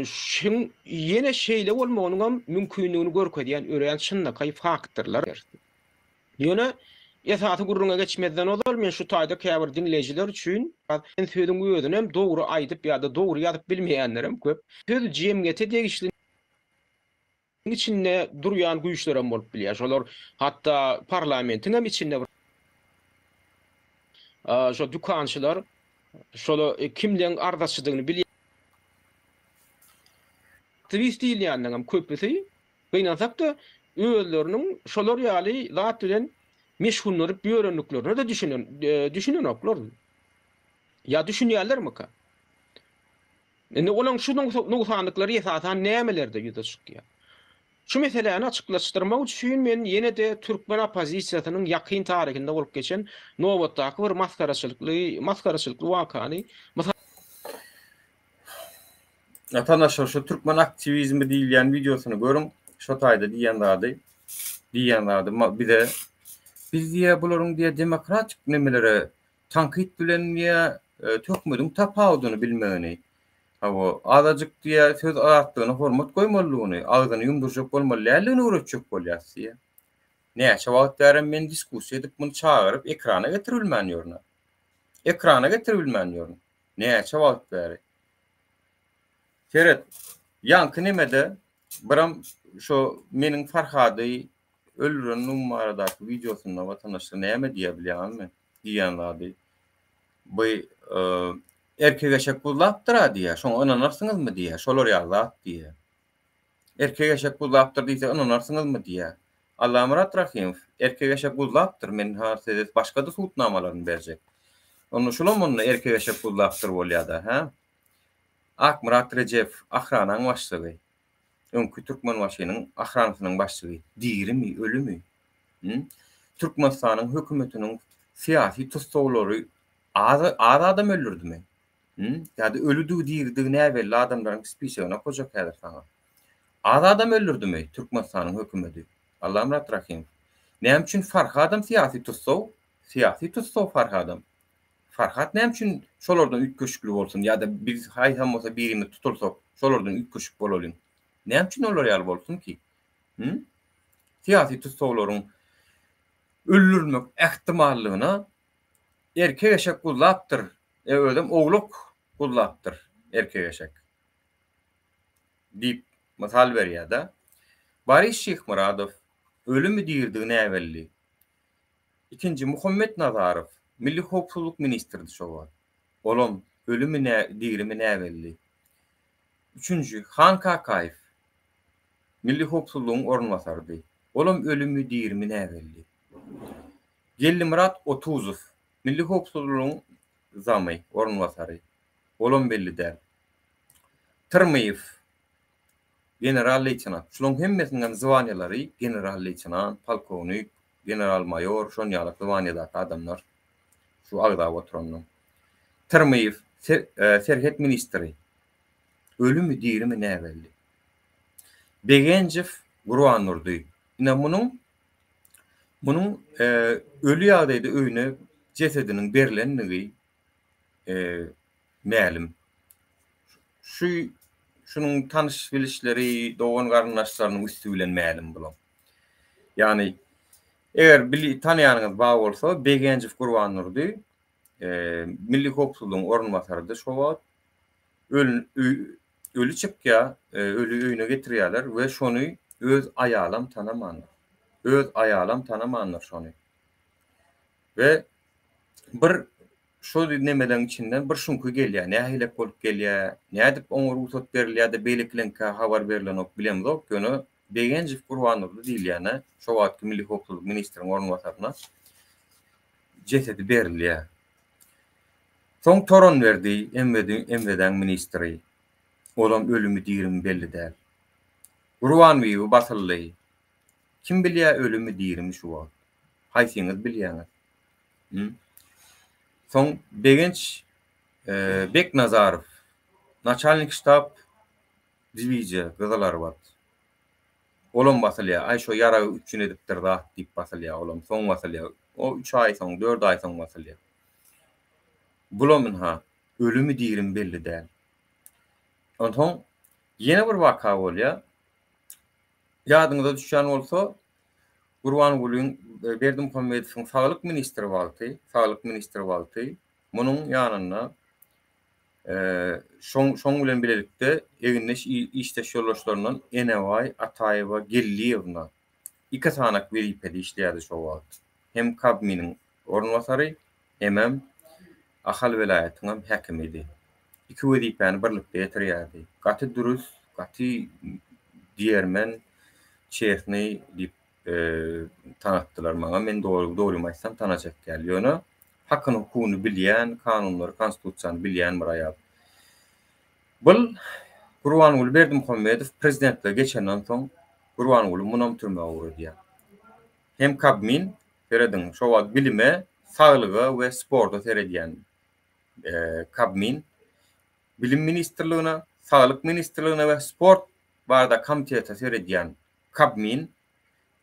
Şuň ýene şeýle bolmagynyňam mümkindigini görkezýän örän çynlakaý faktorlar. Ýöne esasy gürrüňe geçmezden ozal men şu taýda käbir diňleýjiler üçin sözüň özünem dogry aýdyp ýa-da dogry ýazyp bilmeýänlerem köp. Söz jemgyýete degişli içinde durýan güýçlerem bolup bilýär. Şolar hatda parlamentiňem içinde bir şo dükançylar şola kimleň arzaçydygyny bilýär. Aktiwist diýilýänleriňem köpüsi gynansak-da özleriniň şolar ýaly zat bilen meşgullanyp ýörendiklerine-de düşünen düşünenoklar. Ýa düşünýärlermika? Indi olaň şu nogsanlyklary esasan nämelerde ýüze çykýar? Şu meseläni açyklaşdyrmak üçin men ýene-de türkmen oppozisiýasynyň ýakyn taryhynda bolup geçen nobatdaky bir masgaraçylykly masgaraçylykly wakany mysal. Watandaşlar şu türkmen aktiwizmi diýilýän wideosyny görüň. Şo taýda diýýän zady, diýýän zady bize biz diýýär bularyň diýýär demokratik nemelere tankyt bilen diýýär e, töhmediň tapawudyny bilmegini. Hawa, azajyk diýýär söz azatlygyna hormat goýmalydygyny, agzyny ýumdurjak bolmaly däldigini öwretjek bolýas diýýär. Näçe wagt bärem men diskussiýa edip muny çagyryp ekrana getiribilmän ýörün. Ekrana getiribilmän ýörün. Näçe wagt bäri. Seret, ýaňky nemede biram şo meniň Farhady öldürenligim baradaky wideosynda watandaşlar näme diýýär bilýäňizmi? Diýýän zady bu erkek eşek buzlapdyr-a diýýär, şoňa ynanarsyňyzmy diýýär, şolar ýaly zat diýýär. Erkek eşek guzlapdyr diýse ynanarsyňyzmy diýýär. Allamyrat Rahymow, Erkek eşek guzlapdyr, men ha size başga-da subutnamalaryny berjek. Onda şulam onda erkek eşek guzlapdyr bolýada, hä? Akmyrat Rejepow, Ahranaň başlygy. Öňki Türkmenbaşynyň ahranasynyň başlygy. Dirimi, ölümi? Hü? Türkmenistanyň hökümetiniň syýasy tussaglary az az adam öldürdimi? Hü? Ýa-da ölüdigi diridigi näbelli adamlaryň spisogini okajak häzir saňa. Az adam öldürdimi Türkmenistanyň hökümedi? Allamyrat Rahymow. Näme üçin Farhadam syýasy tussag? Syýasy tussag Farhadam. Farhat näme üçin şolardan üýtgeşikli bolsun ýa-da biz haýsam bolsa birimiz tutulsak şolardan üýtgeşik bolalyň? Näme üçin olar ýaly bolsun ki? Hü? Syýasy tussaglaryň öldürilmek ähtimallygyna erkek eşek guzlapdyr E özem owlak guzlapdyr erkek eşek. Diýip mysal berýär-de. Boris Şyhmyradow, ölümi dirdigi näbelli. Ikinji Muhammet Nazarow, Milli howpsuzlyk ministridi şo wagt. Olam ölümi nä dirimi näbelli. Üçünji Han Kakaýew, Milli howpsuzlygyň orunbasarydy. Olam ölümi dirimi näbelli. Geldimyrat Otuzow, Milli howpsuzlygyň zamy, orunbasary. Olam belli däl. Tyrmyýew, general-leýtenant. Şularyň hemmesiniňem zwaniýalary general-leýtenant, polkownik, general-maýor, şon ýaly zwaniýadaky adamlar. Şu agzap oturanlaryň. Tyrmyýew, serhet ministri. Ölümi, dirimi näbelli. Begenjew Gurbandurdy. Ine munuň Munuň öli ýagdaýda öýüne jesediniň berlendigi mälim. Şu şunuň tanyş-bilişleri, dogan-garyndaşlarynyň üsti bilen mälim bulam. Ýagny, eger bili tanaýanyňyz bar bolsa, Begenjow Gurbandurdy Milli howpsuzlygyň orunbasarydy şo wagt. Öli çykýar, öli öýüne getirýärler we şony öz aýalam tanamandyr. Öz aýalam tanamandyr şony. We bir şo nemeleň içinden bir şuňky gelýär, nähilek bolup gelýär, nädip oňa rugsat berilýär-de beýlekileňkä habar berlenok bilemzok, ýöne Begenjow Gurbandurdy diýilýäne, şo wagtky Milli howpsuzlyk ministriň orunbasaryna jesedi berilýär. Soň Toranberdi MWD-äň ministri. Olam ölümi-dirimi belli däl. Gurbanbibi basyldy. Kim bilýä ölümi-dirimi şu wagt? Haýsyňyz bilýäňiz? Hü? Soň Begenç Beknazarow, naçalnik ştab diwiziýa, Gyzylarbat. Olam basylýar. Aý şo ýaragy üpjün edipdir zat diýip basylýar olam. Soň basylýar. O üç aý soň, dört aý soň basylýar. Bulam ynha, ölümi dirimi belli däl. Onsoň ýene bir waka bolýar. Ýadyňyza düşýän bolsa, Gurbangulyň Berdimuhamedowyň saglyk ministri wagty, saglyk ministri wagty munuň ýanynda Şoň şoň bilen bilelikde egindeş işdeş ýoldaşlaryndan Enebaý Ataýewa Geldiýewna iki sanak wezipede işleýärdi şo wagt. Hem Kabminiň orunbasary, hemem Ahal welaýatyňam häkimidi. Iki wezipäni birlikde ýetirýärdi. Gaty dürüst, gaty diýermen, çesnyý diýip tanatdylar maňa. Men dogrymy aýtsam tanajak däl. Ýöne hakyny hukugyny bilýän, kanunlary, konstitusiýany bilýän bir aýal. Bul Gurbanguly Berdimuhamedow prezidentlige geçenden soň Gurbanguly munam türmä ugradýar. Hem Kabmin, serediň, şo wagt bilime, saglyga we sporta seredýän Kabmin, Bilim ministrligine, Saglyk ministrligine we sport barada komitete seredýän Kabmin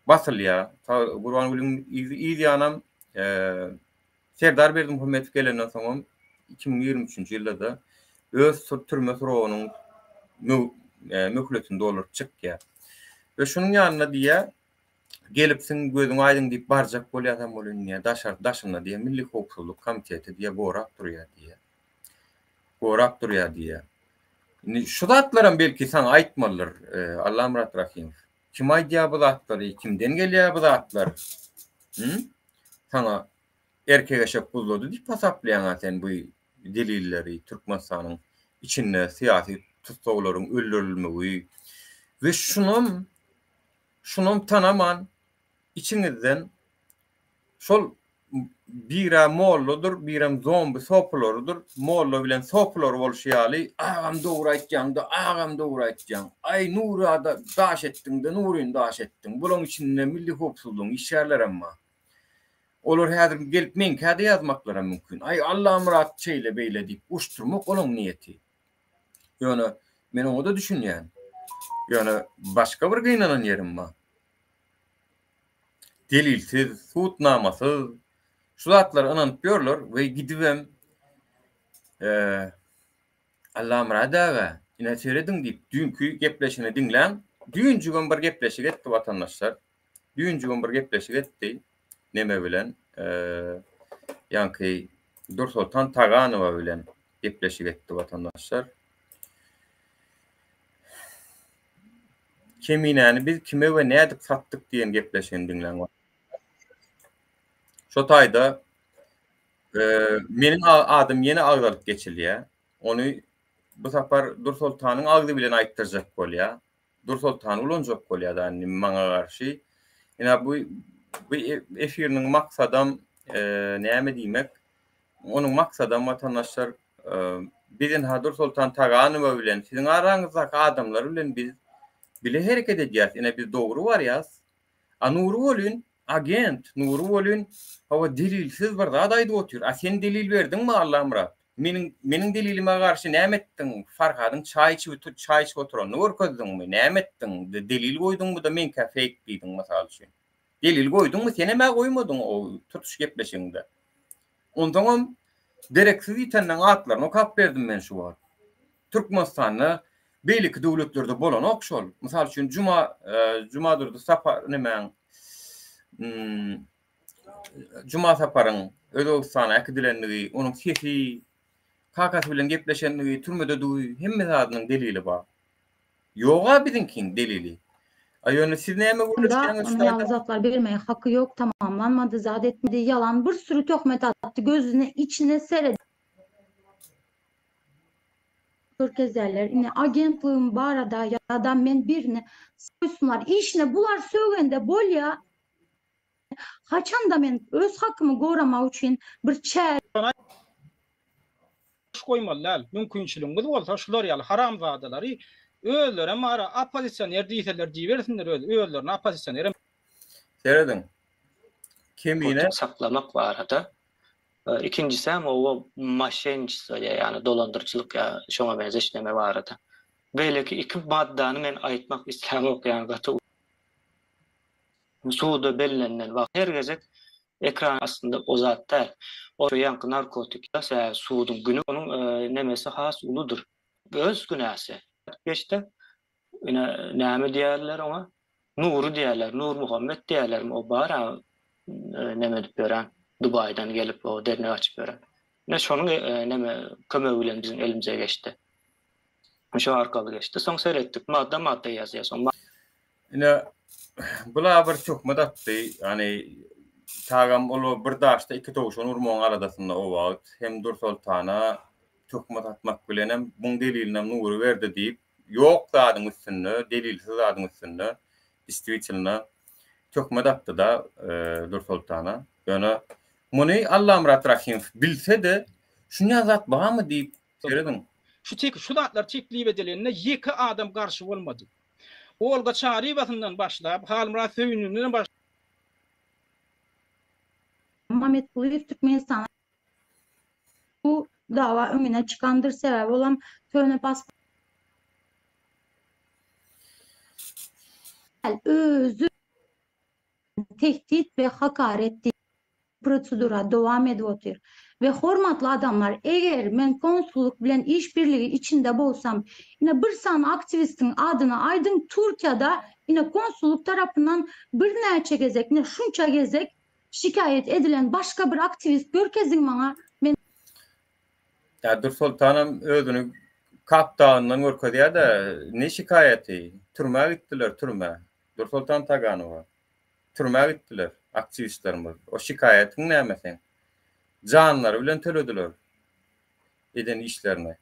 basylýar. Gurbangülüň yz ýanam Serdar Berdimuhamedow gelenden soňam 2023-nji ýylda-da öz türme srogynyň möhletini dolduryp çykýar. We şunuň ýanynda diýýär, gelipsiň gözüň aýdyň diýip barjak bolýasam welin diýýär, daşary daşynda diýýär, Milli howpsuzlyk komiteti diýýär, gorap durýar diýýär. Gorap durýar diýýär. Indi şu zatlaram belki saňa aýtmalydyr, Allamyrat Rahymow. Kim aýdýar bu zatlary, kimden gelýär bu zatlar? Hü? Saňa erkek eşek guzlady diýip hasaplaýaň-a sen bu delilleri, Türkmenistanyň içinde syýasy tussaglaryň öldürilmegi we şunam şunam tanaman içiňizden şol Birä molladyr, birem zombi sopularydyr. Molla bilen sopulary bolşy ýaly, agam dogry aýtýaňda, agam dogry aýtýaň. Aý, Nurada daş etdiňde, Nuryny daş etdiň. Bulaň içinde milli howpsuzlygyň işgärlerem bar. Olar häzir gelip meňkä-de ýazmaklaram mümkin. Aý, Allamyrat şeýle-beýle diýip uruşdyrmak olaň niýeti. Ýöne men oňa-da düşünýän. Ýöne başga bir gynanan ýerim bar. Delilsiz, subutnamasyz şu zatlara ynanyp ýörler we gidibem Allamyrat aga, ine serediň diýip, düýnki gepleşigini diňläň. Düýnjigem bir gepleşik etdi watandaşlar. Düýnjigem bir gepleşik etdi neme bilen, ýaňky Dursoltan Taganowa bilen gepleşik etdi watandaşlar. Keminäni biz kime we nädip satdyk diýen gepleşigini diňläň. Şo taýda meniň adym ýene agzalyp geçilýär. Ony bu sapar Dursoltanyň agzy bilen aýtdyrjak bolýar. Dursoltany ulanjak bolýar da indi maňa garşy. Ine bu bu efiriniň maksadam näme diýmek? Onuň maksadam watandaşlar Biz ynha Dursoltan Taganowa bilen, siziň araňyzdaky adamlar bilen biz bile hereket edýäs, ine biz dogry barýas. A Nury welin agent, Nury welin hawa delilsiz bir zat aýdyp otyr. A sen delil berdiňmi Allamyrat? Meniň meniň delilime garşy näme etdiň? Farhadyň çaý içip çaý içip oturanyny görkezdiňmi? Näme etdiň? Delil goýduňmy-da meňkä feýk diýdiň mysal üçin. Delil goýduňmy? Senem-ä goýmadyň o tutuş gepleşigiňde. Onsoňam dereksiz ýitenleň atlaryny okap berdim men şu wagt. Türkmenistanda beýleki döwletlerde bolanok şol. Mysal üçin Juma Jumadurdy Sapar nemäň Juma Saparyň Özbegistana äkidilendigi, onuň sesi, kakasy bilen gepleşendigi, türmededigi hemme zadynyň delili bar. Ýoga biziňkiň delili. A ýöne siz näme gürleşýäňiz şu taýda? Onuň ýaly zatlar bermäge haky ýok tamamlanmady zat etmedi ýalan bir sürü töhmet atdy gözüne içine seredip görkezýärler ine agentlygym barada ýada men birini soýsunlar işine bular sögende bolýa haçanda men öz hakymy goramak üçin bir çäre Baş goýmaly däl. Mümkinçiligiňiz bolsa şular ýaly haramzadalary özlerem ara oppozisioner diýseler diýibersinler öz özlerini oppozisionerem Serediň. Kemine. Narkotik saklamak barada. Ikinjisem oba moşenniçestvo diýýär, ýagny dolandyryjylyk ýa şoňa meňzeş neme barada. Beýleki iki maddany men aýtmak islämok, ýagny gaty Suda bellenilen wagt her gezek ekran aslynda o zat däl. O ýaňky narkotik sebäbi suduň güni onuň nemesi has uludyr. Öz günäsi. Geçdi. Ine näme diýerler oňa? Nury diýerler, Nurmuhammet diýerlermi o bar-a neme edip ýören, Dubaýdan gelip o dernek açyp ýören. Ine şonuň neme kömegi bilen biziň elimize geçdi. Şo arkaly geçdi. Soň seretdik, madda-madda ýazýar. Soň Ine, bula bir töhmet atdy. Ýagny Tagam ol bir daşda iki towşan urmagyň aladasynda o wagt. Hem Dursoltana töhmet atmak bilenem, muň delilinem Nury berdi diýip, ýok zadyň üstünde, delilsiz zadyň üstünde distwitelno töhmet atdy-da Dursoltana. Ýöne muny Allamyrat Rahymow bilse-de, şunýa zat barmy diýip, serediň. Şu şu zatlar teklip edilende ýeke adam garşy bolmady. Olga Çaryýewasyndan başlap, Halmyrat Söýüninden başlap, Mametgulyýew Türkmenistana bu dawa öňüne çykandyr sebäbi olam köne pasport. Özi tehdit we hakaret diýip prosedura dowam edip otyr. We hormatly adamlar, eger men konsullyk bilen iş birligi içinde bolsam, ine bir sany aktiwistiň adyny aýdyň, Türkiýada ine konsullyk tarapyndan birnäçe gezek, ine şunça gezek şikaýat edilen başga bir aktiwist görkeziň maňa, men Ýa Dürsoltanam özüni Kap dagyndan görkezýär-de, ne şikaýaty? Türmä gitdiler, türmä. Dürsoltan Taganowa. Türmä gitdiler aktiwistlerimiz. O şikaýatyň näme seň? Janlary bilen tölediler eden işlerine.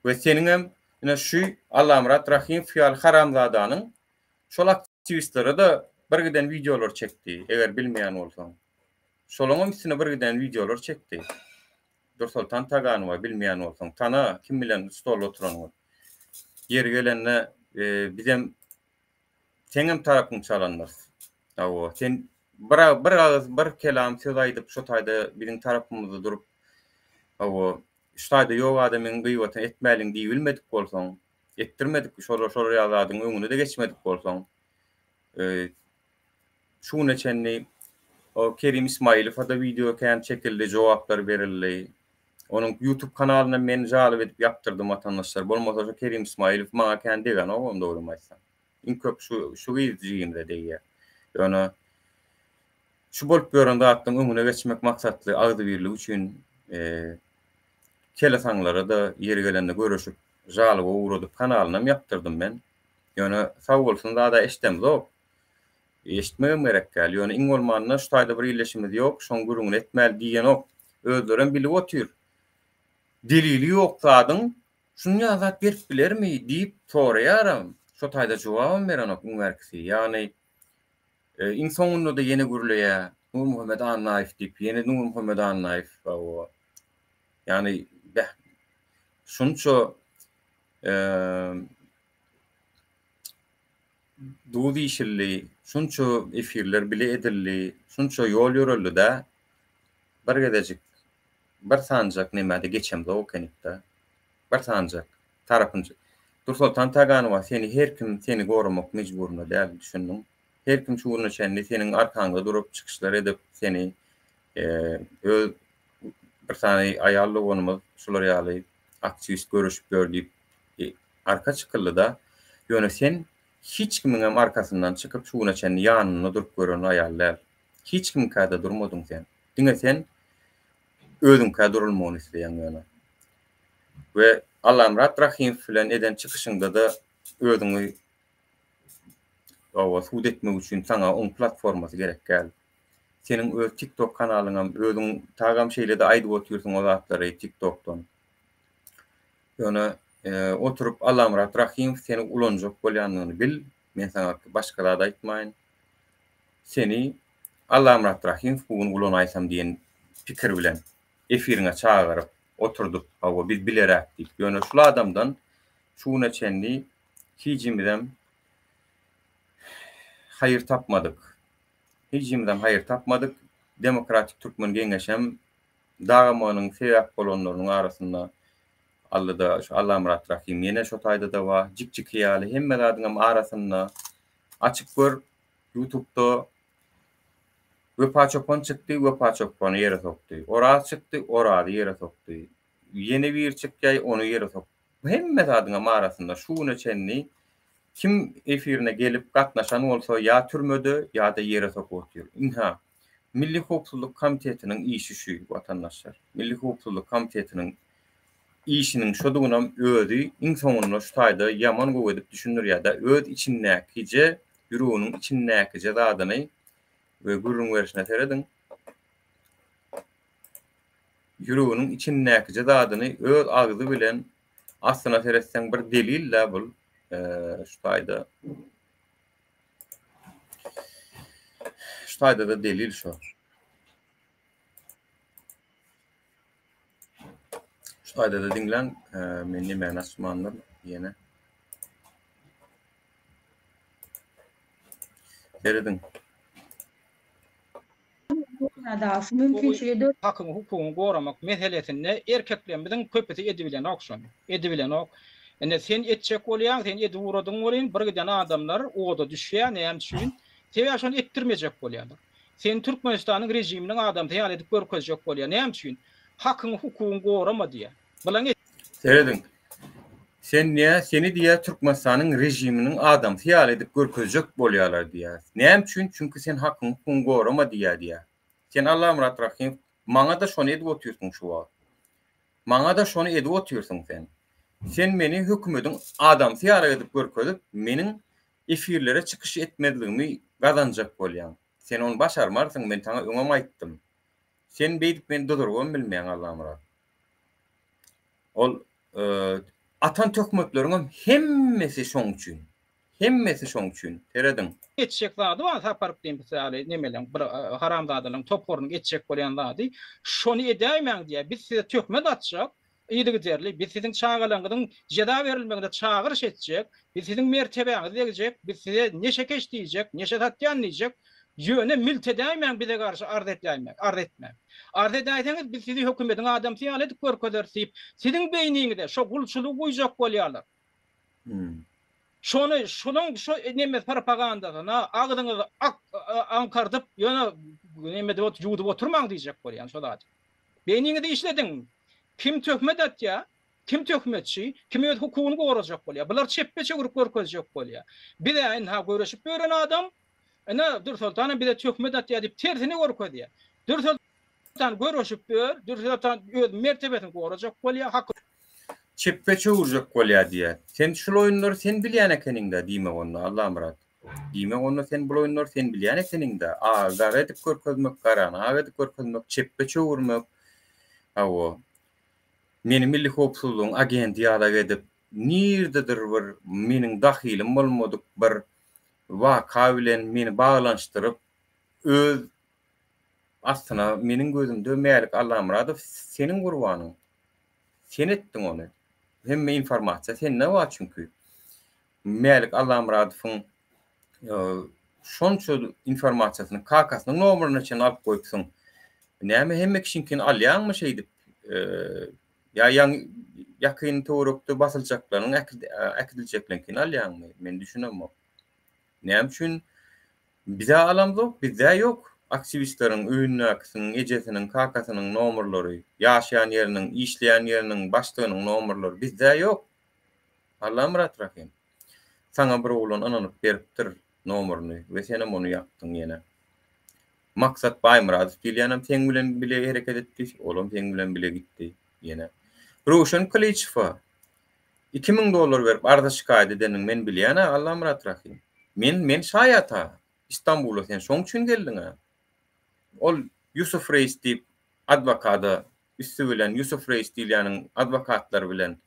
We seniňem ine şu Allamyrat Rahymow ýaly haramzadanyň şol aktiwistlere-de birgiden wideolar çekdi, eger bilmeýän bolsaň. Şolaňam üstüne birgiden wideolar çekdi. Dursoltan Taganowa bilmeýän bolsaň, tana kim bilen stolda oturanyňy. Ýeri gelende bizem seňem tarapyňy çalandyrys. Hawa, sen bir bir agyz bir kelam söz aýdyp şo taýda biziň tarapymyzda durup, hawa, şu taýda ýok adamyň gyýbatyny etmäliň diýibilmedik bolsaň, etdirmedik şolar şolar ýaly zadyň öňüne-de geçmedik bolsaň, Şu güne çenli o Kerim Ismailowa-da wideo kän çekildi, jogaplar berildi. Onuň YouTube kanalyna men jalyp edip ýapdyrdym watandaşlar. Bolmasa şu Kerim Ismailow maňa kän degenogam dogrymy aýtsam. Iň köp şu şu gyz jigimize degýär. Ýöne şu bolup ýören zatlaryň öňüne geçmek maksatly agzybirlik üçin kelesaňlara-da ýeri gelende göreşip žaloba ugradyp kanalynam ýapdyrdym men. Ýöne sag bolsun zada eşdemzok. Eşitmegem gerek däl. Ýöne iň bolmanda şu taýda bir illeşimiz ýok, şoň gürrüňini etmäli diýenok. Özlerem bilip otyr. Delili ýok zadyň şuny ýaly zat berip bilermi diýip soraýaram. Şo taýda jogabam berenok iň bärkisi. Ýagny iň soňunda-da ýene gürleýär. Nurmuhammet Annaýew diýip, ýene Nurmuhammet Annaýew. Hawa. Ýagny beh şunça Duz işildi, şunça efirler bile edildi, şunça ýol ýöreldi-dä, bir gezejik, bir sanjak nämä-de geçemzok ekenik-dä. Bir sanjak tarapyny Dursoltan Taganowa seni her kim seni goramak mejburynda däl, düşündiň? Her kim şu güne çenli seniň arkaňda durup, çykyşlar edip, seni öz bir sany aýal doganymyz şular ýaly aktiwist göreşip ýör diýip arka çykyldy-da. Ýöne sen hiç kimiňem arkasyndan çykyp şu güne çenli ýanynda durup gören aýal däl. Hiç kimiňkä-de durmadyň sen. Diňe sen özüňkä durulmagyny isleýäň ýöne. We Allamyrat Rahymow bilen eden çykyşyňda-da özüňi hawa sud etmek üçin saňa oň platformasy gerek däl. Seniň öz TikTok kanalyňam özüň tagam şeýle-de aýdyp otyrsyň o zatlary TikTokdan. Ýöne oturyp Allamyrat Rahymow seni ulanjak bolýandygyny bil, men saňa başga zat aýtmaýyn. Seni Allamyrat Rahymow bu gün ulanaýsam diýen pikir bilen efiriňe çagyryp oturdyp, hawa biz bileräk diýip. Ýöne şul adamdan şu güne çenli hijimizem haýyr tapmadyk. Hijimizem haýyr tapmadyk. Demokratik Türkmen Geňeşem dagamagynyň sebäp bolanlarynyň arasynda Allyda şu Allamyrat Rahym ýene şo taýda-da bar. Jikjiki ýaly hemme zadyňam arasynda açyp gör ýutubda Wepa çopan çykdy, Wepa çopany ýere sokdy. Oraz çykdy, Orazy ýere sokdy. Ýene biri çykýaý, ony ýere sokdy. Hemme zadyňam arasynda şu güne çenli kim efirine gelip gatnaşan bolsa ýa türmede ýa-da ýere sokup otyr. Ynha, Milli howpsuzlyk komitetiniň işi şu, watandaşlar. Milli howpsuzlyk komitetiniň işiniň şodugynam özi iň soňunda şu taýda ýaman gowy edip düşündirýär-de, öz içindäkije, ýüreginiň içindäkije zadyny we gürrüň berşine serediň. Ýüreginiň içindäkije zadyny öz agzy bilen aslyna seretseň bir delil-dä bul şu taýda. Şu taýda-da delil şo. Şu taýda-da diňläň, men nemäni açmandyr ýene. Serediň. Şu mümkinçiligi dör. Hakyňy hukugyňy goramak meselesinde erkeklerimiziň köpüsi edibilenok şony. Edibilenok. Ine sen etjek bolýaň, sen edip ugradyň welin bir giden adamlar oda düşýär, näme üçin? Sebäbi şony etdirmejek bolýarlar. Seni Türkmenistanyň režiminiň adamsy ýaly edip görkezjek bolýar. Näme üçin? Hakyňy, hukugyňy gorama diýýär. Bulaň Serediň. Sen diýýär, seni diýýär Türkmenistanyň režiminiň adamsy ýaly edip görkezjek bolýarlar diýýär. Näme üçin? Çünki sen hakyňy, hukugyňy gorama diýýär diýýär. Sen Allamyrat Rahymow maňa-da şony edip otyrsyň şu wagt. Maňa-da şony edip otyrsyň sen. Sen meni hökümediň adamsy ýaly edip görkezip, meniň efirlere çykyş etmezligimi gazanjak bolýaň. Sen ony başarmarsyň, men saňa öňem aýtdym. Sen beýdip meni duzurybam bilmeýäň, Allamyrat. Ol atan töhmetleriňem hemmesi şoň üçin. Hemmesi şoň üçin. Serediň. Etjek zady bar Sapar diýen ýaly nemeleň bir haramzadalaryň toparynyň etjek bolýan zady şony edäýmäň diýýär biz size töhmet atjak yzygiderli biz siziň çagalaryňyzyň jeza berilmegine çagyryş etjek biz siziň mertebäňizi degjek biz size neşekeş diýjek neşe satýan diýjek ýöne milt edäýmäň bize garşy arz edäýmäň arz etmäň arz edäýseňiz biz sizi hökümediň adamsy ýaly edip görkezeris diýip siziň beýniňize şo gulçulygy guýjak bolýarlar. Şony şunuň şu neme propagandasyna agzyňyzy ak aňkardyp ýöne neme edip ýuwdup oturmaň diýjek bolýan şo zady. Beýniňizi işlediň. Kim töhmet atýa, kim töhmetçi, kim öz hukugyny gorajak bolýa. Bular çepbe çöwrüp görkezjek bolýa. Biz-ä ynha göreşip ýören adam, ine Dürsoltanam bize töhmet atýa diýip tersine görkezýä. Dürsoltan göreşip ýör, Dürsoltan öz mertebesini gorajak bolýa, haky Çepbe çöwürjek bolýa diýýä. Sen şul oýunlary sen bilýän ekeniňdä diýmek onda Allamyrat. Diýmek onda sen bul oýunlary sen bilýän ekeniňdä. Agy gara edip görkezmek, garany ak edip görkezmek, çepbe çöwürmek. Hawa. Meni milli howpsuzlygyň agenti ýalak edip, nirdedir bir meniň dahylym bolmadyk bir waka bilen meni baglanyşdyryp, öz aslyna meniň gözümde Mälik Allamyradow seniň gurbanyň. Sen etdiň ony. Hemme informasiýa sende bar çünki. Mälik Allamyradowyň şonça informasiýasyny kakasynyň nomeryna çenli alyp goýupsyň. Näme hemme kişiňkini alýaňmy şeýdip? Ýa ýaňy ýakyn töwerekde basyljaklaryň äkidiljekleriňkini alýaňmy? Men düşünemok. Näme üçin Bizä alamzok, bizde ýok aktiwistleriň öýündäkisiniň, ejesiniň, kakasynyň nomerleri, ýaşaýan ýeriniň, işleýän ýeriniň, başlygynyň nomerleri bizde ýok. Allamyrat Rahym. Saňa bir oglan ynanyp beripdir nomerini we senem ony ýakdyň ýene. Maksat Baýmyradow diýilýänem seň bilen bile hereket etdi, olam seň bilen bile gitdi ýene. Röwşen Kylyçowa 2000 dollar berip arza şikaýat edeniňi men bilýän-ä Allamyrat Rahym. Men men şaýat-a. Istanbula sen şoň üçin geldiň-ä. Ol Ýusuf Reis diýip adwokada üsti bilen Ýusuf Reis diýilýäniň adwokatlary bilen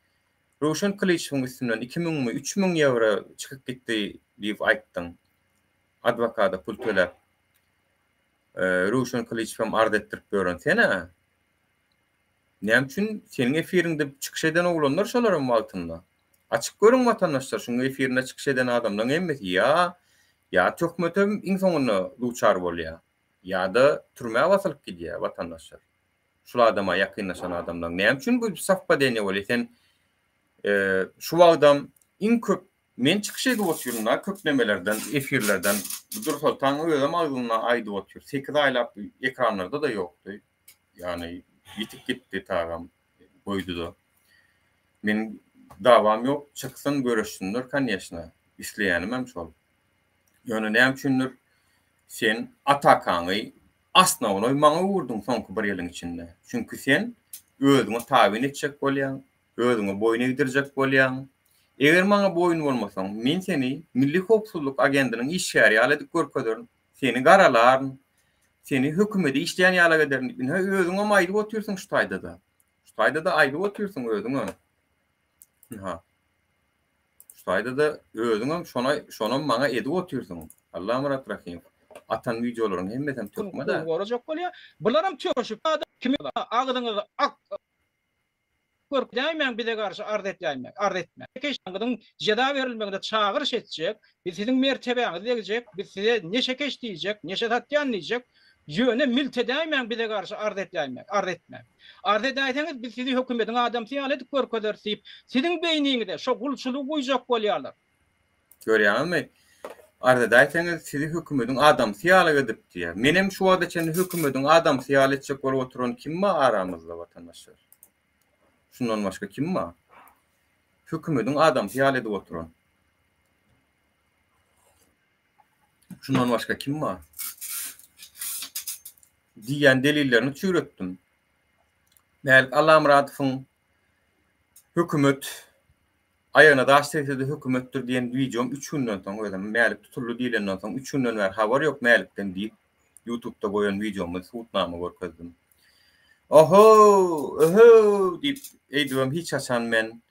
Röwşen Kylyçowyň üstünden iki müňmi, üç müň ýewro çykyp gitdi diýip aýtdyň. Adwokada pul töläp. Röwşen Kylyçowam arz etdirip ýören sen-ä. Näme üçin seniň efiriňde çykyş eden oglanlar şolaram wagtynda. Açyk görüň watandaşlar şuň efirinde çykyş eden adamlaň hemmesi ýa ýa töhmete iň soňunda duçar bolýa ýa-da türmä basylyp gidýä watandaşlar. Şul adama ýakynlaşan adamlaň näme üçin bu sowpadeniýe bolýa sen şu wagtam iň köp men çykyş edip otyryn da köp nemelerden efirlerden Dürsoltan özem agzynda aýdyp otyr sekiz aýlap ekranlarda-da ýokdy. Ýagny ýitip gitdi tagam goýduda. Meniň dawam ýok, çyksyn göreşsinler koneşna. Isleýänimem şol. Ýöne näme üçindir sen atakaňy asnawnoý maňa öwürdiň soňky bir ýylyň içinde. Çünki sen özüňe tabyn etjek bolýaň, özüňe boýun egdirjek bolýaň. Eger maňa boýun bolmasaň, men seni Milli howpsuzlyk agendiniň işgäri ýaly edip görkezerin. Seni garalaryn. Seni hökümede işleýän ýalak ederin diýip, ine özüňem aýdyp otyrsyň şu taýda-da. Şu taýda-da aýdyp otyrsyň özüňem. Ynha. Şu taýda-da özüňem şona, şonam maňa edip otyrsyň. Allamyrat Rahymow. Atan wideolaryň hemmesem tökme-dä. Gorajak bolýar. Bularam töşüp adam kimi agzyňyzy ak Görkezäýmäň bize garşy arz etläýmäň, arz etmäň. Keşiňiziň jeza berilmegine çagyryş etjek, biz siziň mertebäňizi degjek, biz size neşekeş diýjek, neşe satýan diýjek. Ýöne milt edäýmäň bize garşy arz edäýmäň, arz etmäň. Arz edäýseňiz biz sizi hökümediň adamsy ýaly edip görkezeris diýip, siziň beýniňize şo gulçulygy guýjak bolýarlar. Görýäňizmi? Arz edäýseňiz sizi hökümediň adamsy ýaly edip diýýär. Menem şu wagta çenli hökümediň adamsy ýaly etjek bolup oturan kim bar aramyzda watandaşlar? Şundan başga kim bar? Hökümediň adamsy ýaly edip oturan. Şundan başga kim bar? Diýýän delillerini çüýretdim. Mälik Allamyradowyň hökümet aýagyna daş degse-de hökümetdir diýen wideom üç günden soň özem Mälik tutuldy diýlenden soň üç günden bäri habar ýok Mälikden diýip ýutubda goýan wideomy subutnama görkezdim. Oho, öhö diýip eýdibem hiç haçan men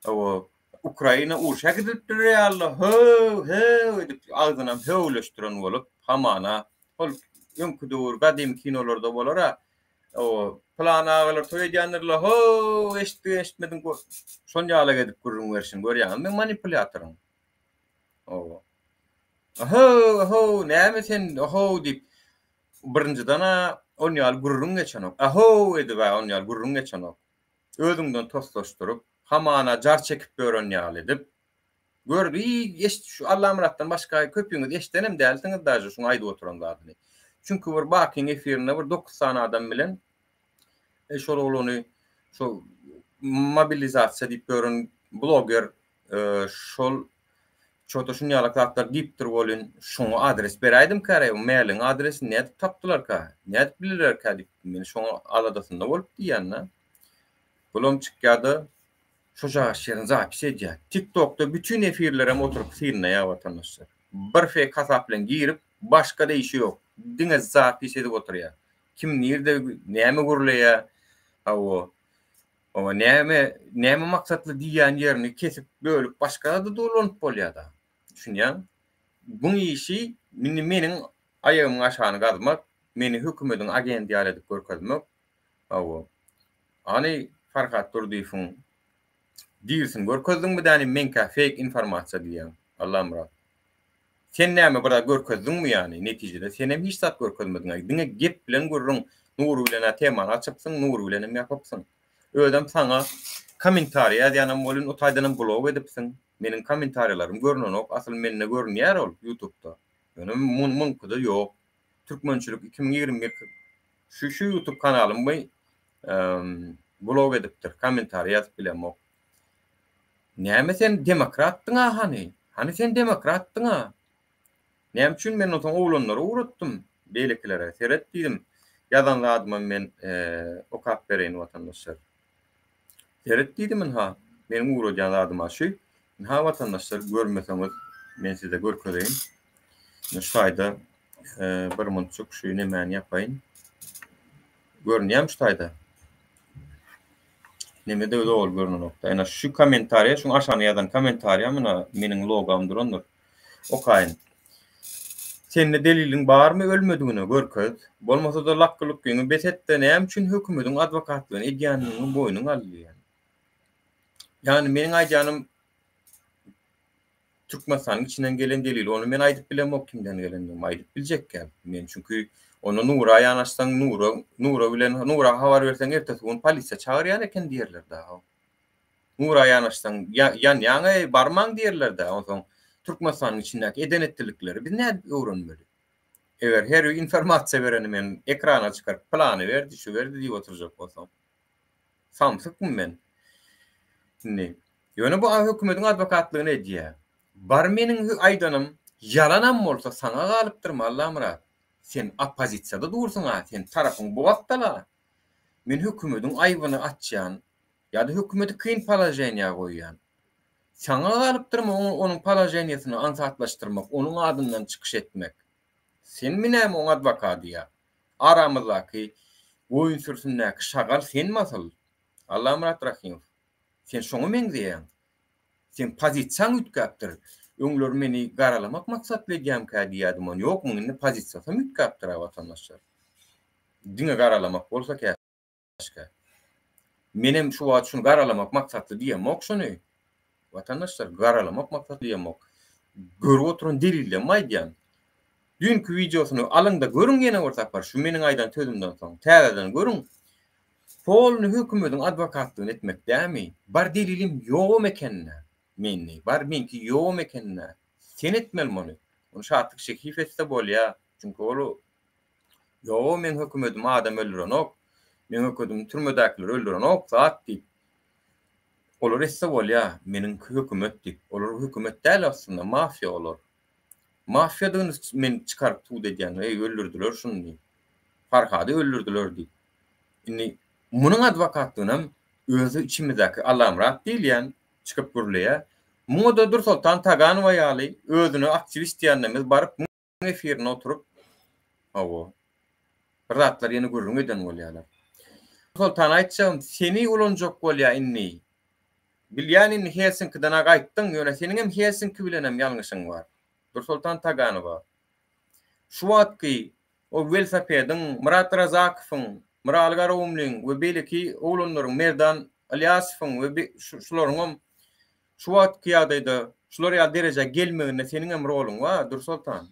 o Ukraina urşa gidilipdir ýaly höw, höw edip agzynam höwleşdiren bolup, hamana ol öňki döwür gadymy kinolarda bolar-a, o pylan agalar toý edýändirler, how, eşitdik eşitmediň, şon ýalak edip gürrüň berşini görýäňizmi meň manipulýatoryň? Hawa. Ohow, ohow, näme sen, ohow diýip, birinjiden-ä on ýaly gürrüň geçenok. Ohow edib-ä on ýaly gürrüň geçenok. Özüňden toslaşdyryp, hamana jar çekip ýören ýaly edip, gör, bi eşit, şu Allamyratdan başga köpüňiz eşidenem dälsiňiz daže şuň aýdyp oturan zadyny. Çünki bir Bakyň efirinde bir dokuz sany adam bilen e, şol oglany şo mobilizasiýa diýip ýören bloger e, şol Çota şun ýalak zatlar diýipdir welin, şoňa adres beräýdimkä-reý, o Mäligiň adresini nädip tapdylarka, nädip bildilerkä diýip, men şoňa aladasynda bolup diýýän-dä. Bulam çykýa-da, şojagaç ýerini zapis edýär. TikTokda bütin efirlerem oturyp synlaýar watandaşlar. Bir fake hasap bilen girip, başga-da işi ýok. Diňe zapis edip oturýar. Kim nirde näme gürleýär, hawa, Oňa näme, näme maksatly diýýän ýerini kesip, bölüp başga-da dolanyp bolýar-da. Düşünýäň? Buň işi indi meniň aýagymyň aşagyny gazmak, meni hökümediň agenti ýaly edip görkezmek. Hawa. Hany Farhat Durdyýewiň dirisini görkezdiňmi däni meňkä feýk informasiýa diýýäň, Allamyrat. Sen näme bir zat görkezdiňmi ýany? Netijede senem hiç zat görkezmediň. Diňe gep bilen gürrüň. Nury bilen-ä temany açypsyň, Nury bilenem ýapypsyň. Özem saňa kommentariý ýazýanam bolyn, o taýdanam blok edipsiň. Meniň kommentariýalarym görnenok, asyl mende görünýär ol ýutubda. Ýöne muňkyda ýok. Türkmençilik 2021 şu şu ýutub kanalymy blok edipdir, kommentariý ýazyp bilemok. Näme sen demokratdyň-a hany? Hany sen demokratdyň-a? Näme üçin men onsoň oglanlara ugratdym, beýlekilere seret diýdim. Ýazan zadymam men okap bereýin watandaşlar. Seret diýdim ynha, meniň ugradýan zadym-a şu. Ynha watandaşlar görmeseňiz men size görkezeýin. Ine şu taýda bir munçuk şu nemäni ýapaýyn. Görünýärmi şu taýda? Neme-de doly görünenokda. Ene şu kommentariýa, şuň aşagyna ýazan kommentariýa muna meniň logam durandyr. Okaýyn. Sende deliliň barmy ölmedigine görkez. Bolmasa-da lakgy-lukgyňy bes et-de näme üçin hökümediň adwokatlygyny edýänligiňi boýnuňa al diýýän. Ýagny meniň aýdýanym Türkmenistanyň içinden gelen delil ony men aýdyp bilemok kimden gelendigini aýdyp biljekkäm men çünki onda Nura ýanaşsaň Nura Nura bilen Nura habar berseň ertesi gün polisiýa çagyrýan eken diýerler dagy Nura ýanaşsaň ýanýaň eý barmaň diýerler dagy onsoň Türkmenistanyň içindäki eden etdilikleri biz nädip öwrenmeli eger her bir informasiýa bereni men ekrana çykaryp pylany berdi şu berdi diýip oturjak bolsam samsykmy men indi Ýöne bu hökümediň adwokatlygyny edýä. Bar meniň aýdanym ýalanam bolsa saňa galypdyrmy Allamyrat? Sen oppozisiýada dursuň-a, sen tarapyň bu gapdal-a. Men hökümediň aýbyny açýan ýa-da hökümedi kyn položeniýa goýýan. Saňa galypdyrmy onuň položeniýasyny aňsatlaşdyrmak, onuň adyndan çykyş etmek? Senmi näme oň adwokady ýa? Aramyzdaky goýun sürüsindäki şagal senmi asyl? Allamyrat Rahymow. Sen şoňa meňzeýäň. Seň pozisiýaň üýtgäpdir. Öňler meni garalamak maksatly edýämkä diýýädim ony. Ýok, muň indi pozisiýasam üýtgäpdir-ä watandaşlar. Diňe garalamak bolsa käşgä. Menem şu wagt şuny garalamak maksatly diýemok şuny. Watandaşlar, garalamak maksatly diýemok. Görüp oturan delillerimi aýdýan. Düýnki wideosyny alyň-da görüň ýene bir sapar şu meniň aýdan sözümden soň. Täzeden görüň. Polny hökümediň adwokatlygyny etmek dämi? Bar delilim ýogam eken-dä. Mende bar meňki ýogam eken-dä. Sen etmeli muny. Ony Şatlyk Şekiýew etse bolýa. Çünki ol Ýo, meň hökümedim adam öldürenok. Meň hökümedim türmedäkileri öldürenok zat diýip. Olar etse bolýa, meniňki hökümet diýip. Olar hökümet däl aslynda, mafiýa olar. Mafiýadygyny men çykaryp sud edýän, eý öldürdiler şuny diýip. Farhady öldürdiler diýip. Indi munuň adwokatlygynam özi içimizdäki Allamyrat diýilýän çykyp gürleýär. Muňa-da Dursoltan Taganowa ýaly özüne aktiwist diýenlerimiz baryp efirinde oturyp, hawa, bir zatlar ýene gürrüň eden bolýarlar. Soltan aýtjagym, seni ulanjak bolýar indi. Bilýän indi Helsinkiden-ä gaýtdyň, ýöne seniňem Helsinki bilenem ýalňyşyň bar. Dursoltan Taganowa. Şu wagtky o welosipediň, Myrat Razakowyň, Myraly Garagumlyň we beýleki oglanlaryň, Merdan Ylýasowyň we şularyňam Şu wagtky ýagdaýda şular ýaly derejä gelmeginde seniňem roluň bar, Dürsoltan.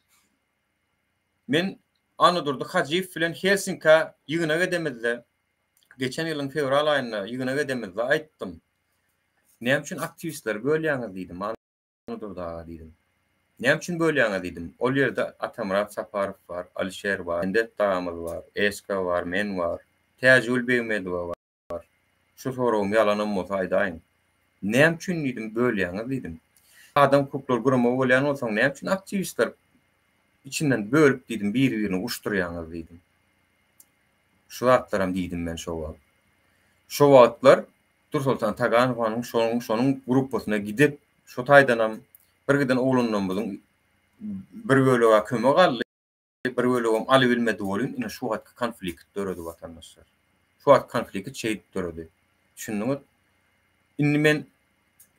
Men Annadurdy Hajyýew bilen Helsinkä ýygnak edemizde, geçen ýylyň fewral aýynda ýygnak edemizde aýtdym. Näme üçin aktiwistleri bölýäňiz diýdim, Annadurdy aga diýdim. Näme üçin bölýäňiz diýdim. Ol ýerde Atamyrat Saparow bar, Alişer bar, Sendet dagamyz bar, Eska bar, men bar, Täjigül Begmedowa bar. bar. Şu soragym ýalanam bolsa aýdaýyň. Näme üçin diýdim bölýäňiz diýdim. Adam hukuklary gurama bolýan bolsaň näme üçin aktiwistler içinden bölüp diýdim biri birini uruşdyrýaňyz diýdim. Şu zatlaram diýdim men şo wagt. Şo wagtlar Dursoltan Taganowanyň şonuň şonuň gruppasyna gidip şo taýdanam bir giden oglanlarymyzyň bir bölegi kömek aldy. bir bölegem alybilmedi welin ine şu wagtky konflikt döredi watandaşlar. Şu wagt konflikt şeýdip döredi. Düşündiňiz? Indi men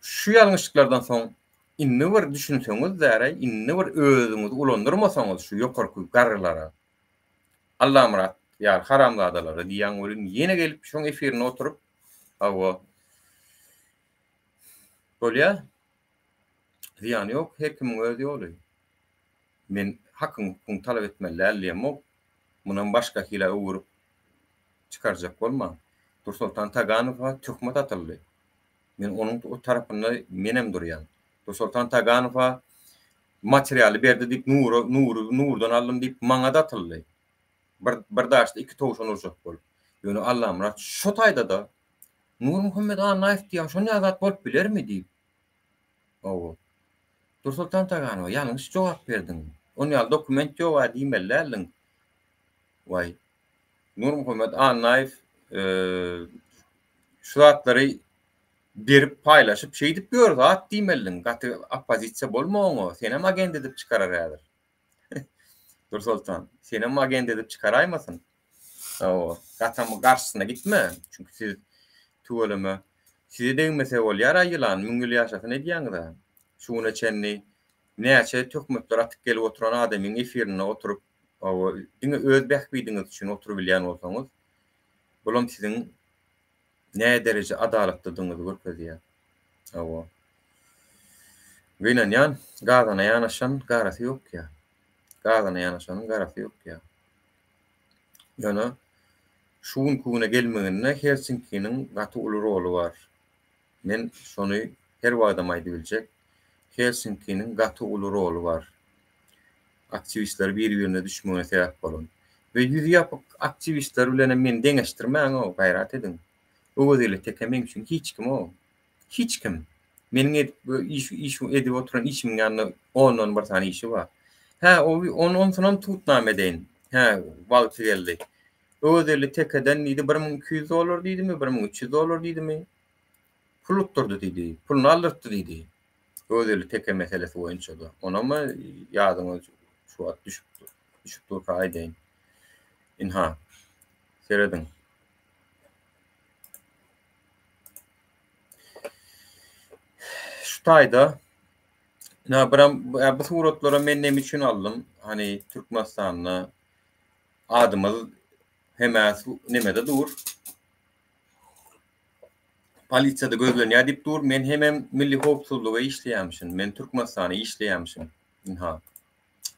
şu ýalňyşlyklardan soň indi bir düşünseňiz däre, indi bir özüňizi ulandyrmasaňyz şu ýokarky garrylara, Allamyrat ýaly haramzadalara diýýän welin ýene gelip şoň efirinde oturyp hawa bolýa zyýany ýok her kimiň öz ýoly. Men hakyň hukugyňy talap etmeli däl diýemok. Munam başga hile öwürip çykarjak bolmaň. Dursoltan Taganowa töhmet atyldy. Men onuň tarapynda menem durýan. Dursoltan Taganowa materialy berdi diýip Nura Nury Nurdan aldym diýip maňa-da atyldy. Bir bir daşda iki towşan urjak bolup. Ýöne Allamyrat şo taýda-da Nurmuhammet Annaýew diýýän şon ýaly zat bolup bilermi diýip Hawa. Dursoltan Taganowa, ýalňyş jogap berdiň. On ýaly dokument ýog-a diýmeli däldiň. Waý. Nurmuhammet Annaýew şu zatlary berip paýlaşyp şeýdip ýör zat diýmelidiň. Gaty oppozisiýa bolma oňa. Senem agent edip çykarar häzir. Dursoltan, senem agent edip çykaraýmasyn. Hawa, gatam garşysyna gitme. Çünki siz tüweleme size degmese bolýar-a ýylan, müň ýyl ýaşasyn edýäňiz-ä. Şu güne çenli näçe töhmetler atyp gelip oturan adamyň efirinde oturyp, hawa, diňe öz bähbidiňiz üçin oturybilýän bolsaňyz, bulam siziň nädereje adalatlydygyňyzy görkezýär. Hawa. Gynanýan, gazana ýanaşan garasy ýok ýa. Gazana ýanaşanyň garasy ýok ýa. Ýöne şu günki güne gelmeginde Helsinkiniň gaty uly roly bar. Men şony her wagtam aýdybiljek. Helsinkiniň gaty uly roly bar. Aktiwistler bir-birine düşmegine sebäp bolan. We ýüzi ýapyk aktiwistler bilenem meni deňeşdirmäň-ow, gaýrat ediň. Öwezgeldi Teke meň üçin hiç kim-ow. Hiç kim. Meniň edip iş iş edip oturan işimiň ýanynda ondan bir sany işi bar. Hä, o ony onsunam tutnam edeýin. Hä, wagty geldi. Öwezgeldi Tekeden diýdi, 1200 dollar diýdimi, 1300 dollar diýdimi? Pul utdurdy diýdi. Puluny aldyrtdy diýdi. Öwezgeldi Teke meselesi boýunça-da. Onam ýadyňa şu wagt düşüp düşüp durka aýdaýyn. Ynha, serediň. Şu taýda ina biram bu suratlary men neme üçin aldym? Hani Türkmenistanda adymyz hemä nemede dur. Polisiýada gözlenýär diýip dur. Men hemem milli howpsuzlyga işleýärmişin. Men Türkmenistana işleýärmişin. Ynha.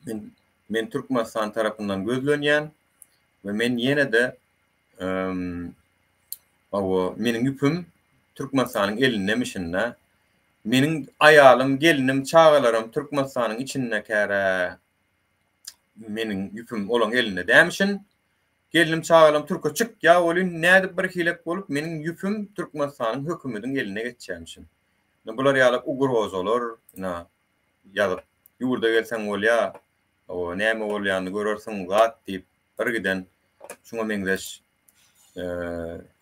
Men. Men Türkmenistan tarapyndan gözlenýän we men ýene-de hawa, meniň ýüpüm Türkmenistanyň elindemişin-dä. Meniň aýalym, gelnim, çagalarym Türkmenistanyň içindekä-rä meniň ýüpüm olaň elinde dämişin. Gelnim, çagalarym türke çykýa welin nädip bir hilek bolup meniň ýüpüm Türkmenistanyň hökümediň eline geçýämişin. Ine bular ýaly ugrozalar ina ýazyp ýurda gelseň bolýa, hawa näme bolýanyny görersiň zat diýip bir giden şuňa meňzeş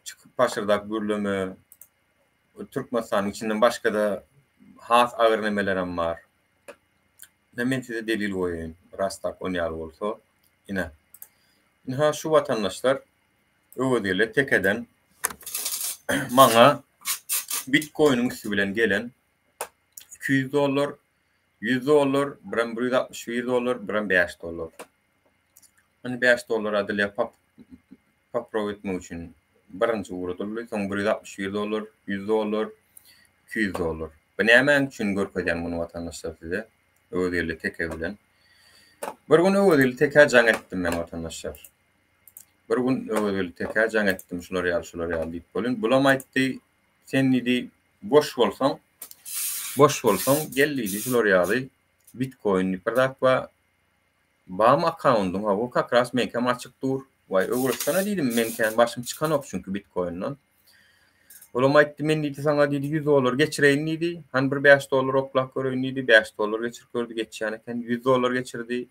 çykyp paşyrdap gürleme Türkmenistanyň içinden başga-da has agyr nemelerem bar. Ine men size delil goýaýyn. Ras tak on ýaly bolsa. Ine. Ynha şu watandaşlar Öwezgeldi Tekeden maňa bitkoiniň üsti bilen gelen 200 dollar, 100 dollar, birem 161 dollar, birem 5 dollar. Indi 5 dollar adylýar pop poprow etmek üçin birinji ugradyldy, soň 161 dollar, 100 dollar, 200 dollar. Bu nämäň üçin görkezýän muny watandaşlar size? Öwezgeldi Teke bilen. Bir gün Öwezgeldi Tekä jaň etdim men watandaşlar. Bir gün Öwezgeldi Tekä jaň etdim şular ýaly şular ýaly diýip welin, bulam aýtdy, sen diýdi boş bolsaň, boş bolsaň gel diýdi şular ýaly bitkoin diýip bir zat bar. Bamy akkaundyň hawa kak ras meňkem açyk dur. Waý öwretsene diýdim men kän başym çykanok çünki bitkoinden. Olam aýtdy men diýdi saňa diýdi 100 dollar geçireýin diýdi. Hany bir 5 dollar oklap göreýin diýdi. 5 dollar geçirip gördi geçýän eken. 100 dollar geçirdi.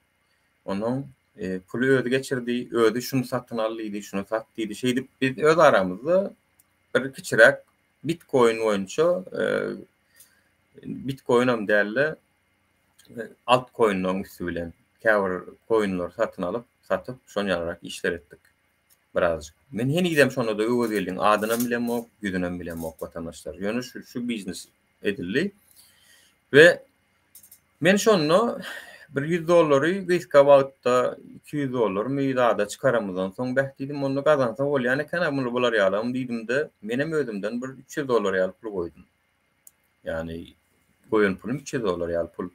Onuň e, puly özi geçirdi. Özi şuny satyn al diýdi, şuny sat diýdi. Şeýdip biz öz aramyzda bir kiçiräk bitkoin boýunça e, bitkoinam dälde altcoinlaryň üsti bilen käbir coinlary satyn alyp, satyp, şon ýalyrak işler etdik. Birazjyk. Men henizem şonda-da Öwezgeldiň adynam bilemok, ýüzünem bilemok watandaşlar. Ýöne şu şu biznes edildi. We men şonda bir 100 dollary gysga wagtda 200 dollarmy zada çykaramyzdan soň beh diýdim, onda gazansa bolýan eken-a muny bular ýalam diýdim-de, menem özümden bir 300 dollar ýaly pul goýdum. Ýagny goýan pulum 300 dollar ýaly pul.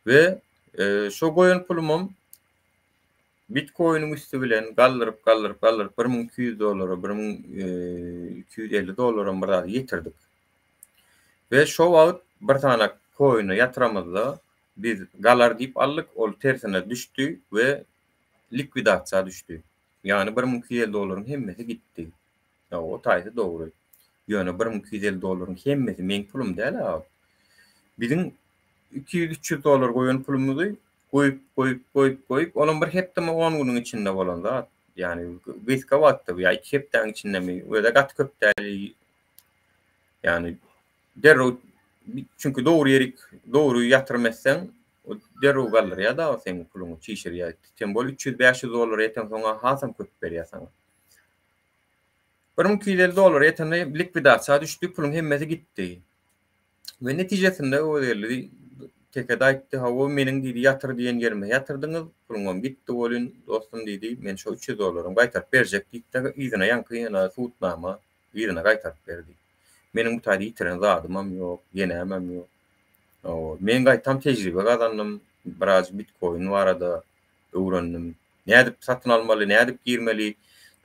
We e, şo goýan pulumam bitcoiniň üsti bilen galdyryp, galdyryp, galdyryp 1200 dollara, 1250 e, dollara bir zat ýetirdik. We şo wagt bir sany coini ýatyramyzda biz galar diýip aldyk, ol tersine düşdi we likwidasiýa düşdi. Ýagny 1250 dollaryň hemmesi gitdi. Hawa, o taýsy dogry. Ýöne 1250 dollaryň hemmesi meň pulum däl-ä. Biziň 200-300 dollar goýan pulumyzy goýup, goýup, goýup, goýup, olam bir hepdemi, on günüň içinde bolan zat. Ýagny gysga wagtda ýa iki hepdäň içindemi, özi gaty köp däl. Ýagny derrew çünki dogry ýerik, dogry ýatyrym etseň, derrew galdyrýar-da seň puluňy, çişirýär. Tem bol 300-500 dollara ýetensoň-a hasam köp berýär saňa. 1250 dollara ýetende likwidasiýa düşdi, puluň hemmesi gitdi. We netijesinde Öwezgeldi Teke-de aýtdy, hawa meniň diýdi ýatyr diýen ýerime ýatyrdyňyz, puluňam gitdi welin dostum diýdi, men şo 300 dollarymy gaýtaryp berjek diýdi-de, yzyna ýaňky ýene subutnama yzyna gaýtaryp berdi. Meniň bu taýda ýitiren zadymam ýok, ýenämem ýok. Hawa, men gaýtam tejribe gazandym, biraz bitkoin barada öwrendim. Nädip satyn almaly, nädip girmeli,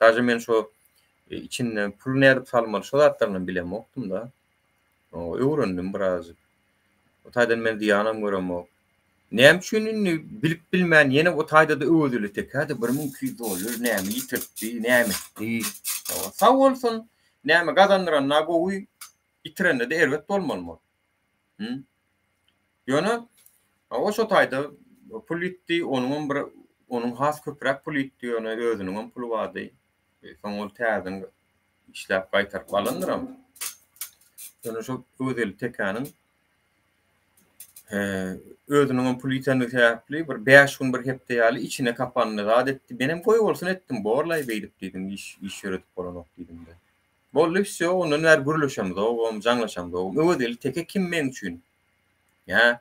daže men şo içinde pul nädip salmaly şo zatlarynam bilemokdym-da. Öwrendim birazjyk. O taýdan men zyýanam göremok. Näme üçin indi bilip bilmän ýene o taýda-da öwezeli tekädi 1200 dollar näme ýitirtdi, näme etdi. Sag bolsun. Näme gazandyranda gowy, ýitirende-de erbet bolmalymy? Hı? Ýöne o şo taýda pul ýitdi, onuňam bir onuň has köpräk pul ýitdi, ýöne özüniňem puly bardy. Soň ol täzeden işläp gaýtaryp alandyram. Ýöne şo Öwezgeldi tekäniň özüniňem puly ýitenligi sebäpli bir 5 gün bir hepde ýaly içine kapandy, zat etdi. Menem goý bolsun etdim, borlaý beýdip diýdim, iş iş ýöredip bolanok diýdim-de. Boldy wsýo, ondan bäri gürleşemzogam, jaňlaşamzogam. Öwezgeldi teke kim meň üçin? Ýa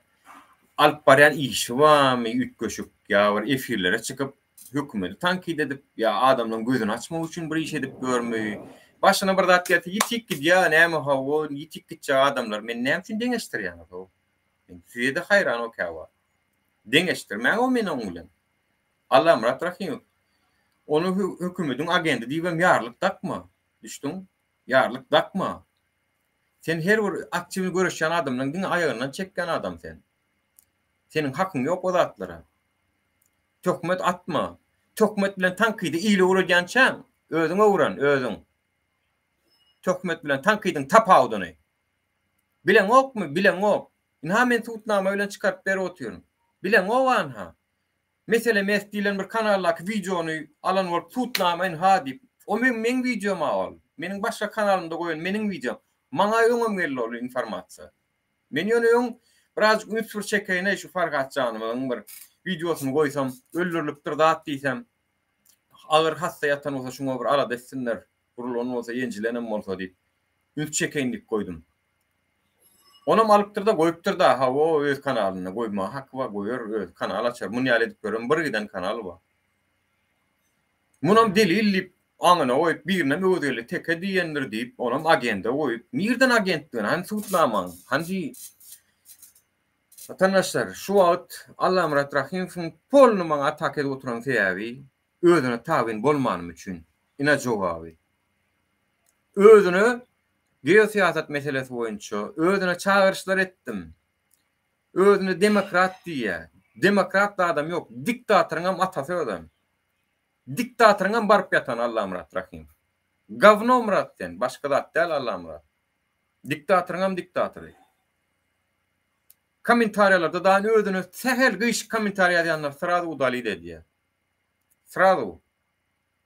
alyp barýan işi barmy üýtgeşik, ýa bir efirlere çykyp hökümeti tankyt edip, ýa adamlaryň gözüni açmak üçin bir iş edip ýörmi? Başyna bir zat gelse ýitip gidýär, näme hawa, ýitip gitjek adamlar meni näme üçin deňeşdirýäňiz-ow? Men size-de haýran o käwagt. Deňeşdirmäň-ow meni oň bilen. Allamyrat Rahymow. Ony hökümediň agendi diýibem ýarlyk dakma. Düşdüň? Ýarlyk dakma. Sen her bir aktiwny göreşýän adamlaň diňe aýagyndan çekýän adam sen. Seniň hakyň ýok o zatlara. Töhmet atma. Töhmet bilen tankydy ile öwredýänçäň, özüň öwren, özüň. Töhmet bilen tankydyň tapawudyny. Bileňokmy? Bileňok. Ynha men subutnama bilen çykaryp berip otyryn. Bileňok anha. Mesele mes diýlen bir kanaldaky wideony alan bolup subutnama ynha diýip. O meň meň wideom-a ol. Meniň başga kanalymda goýan meniň wideom. Maňa öňem geldi ol informasiýa. Men ýöne öň birazjyk üns bir çekeýin-eý şu Farhat janymyzyň bir wideosyny goýsam öldürilipdir zat diýsem agyr hassa ýatan bolsa şuňa bir alada etsinler urulan bolsa ýenjilenem bolsa diýip üns çekeýin diýip goýdum. Onam alypdyrda goýupdyrda hawa öz kanalynda goýmaga haky bar goýar özi kanal açar muny ýaly edip ýören bir giden kanal bar. Munam delil diýip aňyna goýup birinem Öwezgeldi teke diýendir diýip onam agenda goýup nirden agentdigini hany subutnamaň hany Watandaşlar şu wagt Allamyrat Rahymowyň polny maňa ataka edip oturan sebäbi özüne tabyn bolmanym üçin ine jogaby. Özüne geosyýasat meselesi boýunça özüne çagyryşlar etdim. Özüne demokrat diýýär. Demokrat zadam ýok. Diktatoryňam atasy özem. Diktatoryňam baryp ýatany Allamyrat Rahymow. Gawno Myrat sen, başga zat däl Allamyrat. Diktatoryňam diktatory. Kommentariýalarda daýy özüne sähel gyşyk kommentariýa ýazýanlar srazu udalit edýär. Srazu.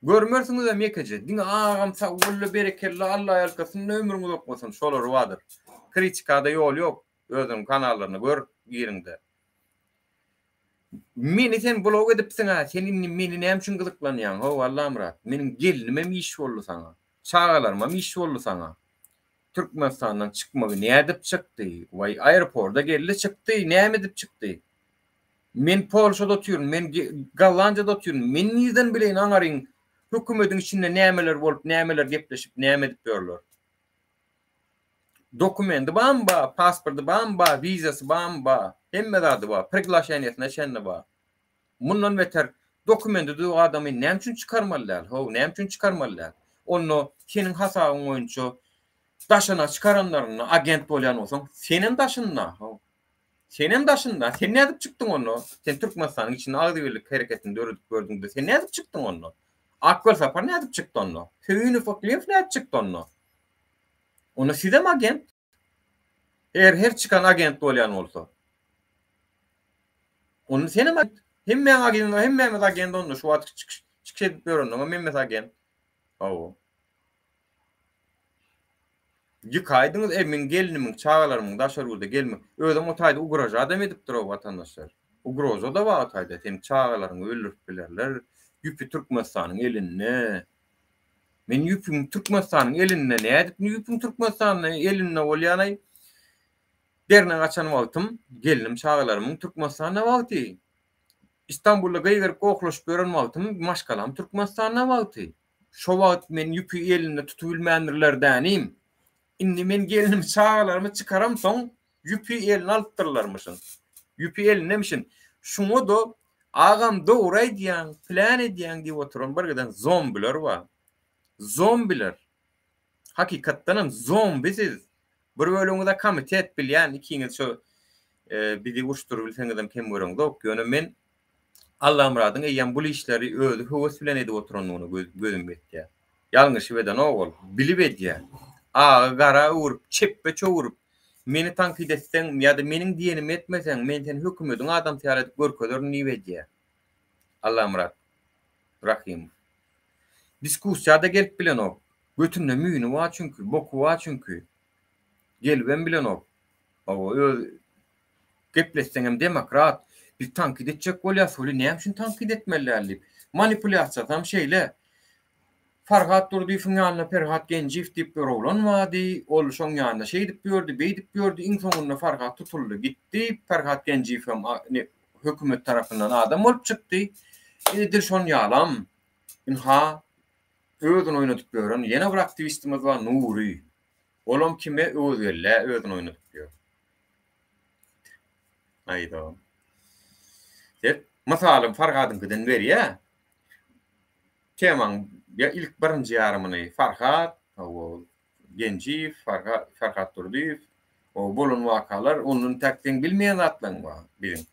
Görmersiňizem ýekeje. Diňe agam sag bolla berekella Alla ýalkasyn ömrüň uzak bolsun şolary bardyr. Kritikada ýol ýok özüniň kanallaryny gör giriňde. Meni sen blok edipsiňä sen indi meni näme üçin gyzyklanýaň how Allamyrat meniň gelnimem iş boldy saňa çagalarymam iş boldy saňa Türkmenistandan çykmagy nädip çykdy waý aeroporda geldi çykdy näme edip çykdy Men Polşada otyryn, men Gollandiýada otyryn, men nirden bileýin aňaryň hökümediň içinde nämeler bolup, nämeler gepleşip, näme edip ýörler. Dokumendi barmy bar, pasporty barmy bar, wizasy barmy bar, hemme zady bar, priglaşeniýesine çenli bar. Mundan beter dokumendi düzüw adamy näme üçin çykarmaly däl, how, näme üçin çykarmaly däl? Onda seniň hasabyň boýunça daşyna çykaranlarynda agent bolýan bolsaň, senem daşynda, how. Senem daşynda, sen nädip çykdyň onda? Sen Türkmenistanyň içinde agzybirlik hereketini döredip gördüňde, sen nädip çykdyň onda? Ak Welsapar nädip çykdy onda? Söýünow Yklymow nädip çykdy onda? Onda sizem agent. Eger her çykan agent bolýan bolsa. Onda senem agent. Hemmäň agent, hemmämiz agent onda şu wagt çykyş çykyş edip ýörenleriňem hemmesi agent. Hawa. Ýykaýdyňyz e meň gelnimiň çagalarymyň daşary ýurda gelme özem o taýda ugražadam edipdirow watandaşlar ugrozada bar o taýda seniň çagalaryňy öldürip bilerler ýüpi türkmenistanyň elinde men ýüpüň türkmenistanyň elinde nädip ýüpüň türkmenistanda elinde bolýanaý dernek açan wagtym gelnim çagalarymyň türkmenistanda wagty Istanbulda gygyryp gohlaşyp ýören wagtym maşgalam türkmenistanda wagty Şo wagt men ýüpi elinde tutubilmändirler dänim. Indi men gelnimi çagalarymy çykaramsoň ýüpi eline alypdyrlarmyşyn. Ýüpi elindemişin. Şuňa-da agam dogry aýdýaň, plan edýäň diýip oturan bir giden zombiler bar. Zombiler. Hakykatdanam zombi siz. Bir bölegiňiz-ä komitet bilýän, ikiňiz şo bizi uruşdyrybilseňizem kem göreňzok. Ýöne men Allamyradyň eýýäm bul işleri özi höwes bilen edip oturandygyna gözüm ýetýär. Ýalňyşyp edenok ol, bilip edýär. Agy gara öwrüp, çepbe çöwrüp, meni tankyt etseň ýa-da meniň diýenimi etmeseň, men seni hökümediň adamsy ýaly edip görkezerin diýip edýär. Allamyrat Rahymow. Diskussiýa-da gelip bilenok. Götünde müýni bar çünki, boky bar çünki. Gelibem bilenok. Hawa, öz Gepletseňem demokrat, biz tankyt etjek bolýas weli näme üçin tankyt etmeli däl diýip. Manipulýasiýasam şeýle. Farhat Durdyýewiň ýanynda Perhat Genjiýew diýip bir oglan bardy, ol şoň ýanynda şeýdip ýördi, beýdip ýördi, iň soňunda Farhat tutuldy gitdi, Perhat Genjiýewem hökümet tarapyndan adam bolup çykdy. Edil şon ýalam, ynha, özüni oýnadyp ýören ýene bir aktiwistimiz bar Nury. Olam kime Öwezgeldä özüni oýnadyp ýör. Aýda. Seret, mysalym Farhadyňkydan berýä. Temaň ilk birinji ýarymyny Farhat, hawa, Genjiýew, Farhat, Farhat Durdyýew, o bolan wakalar, ondan täk seň bilmeýän zatlaryň bar biziň.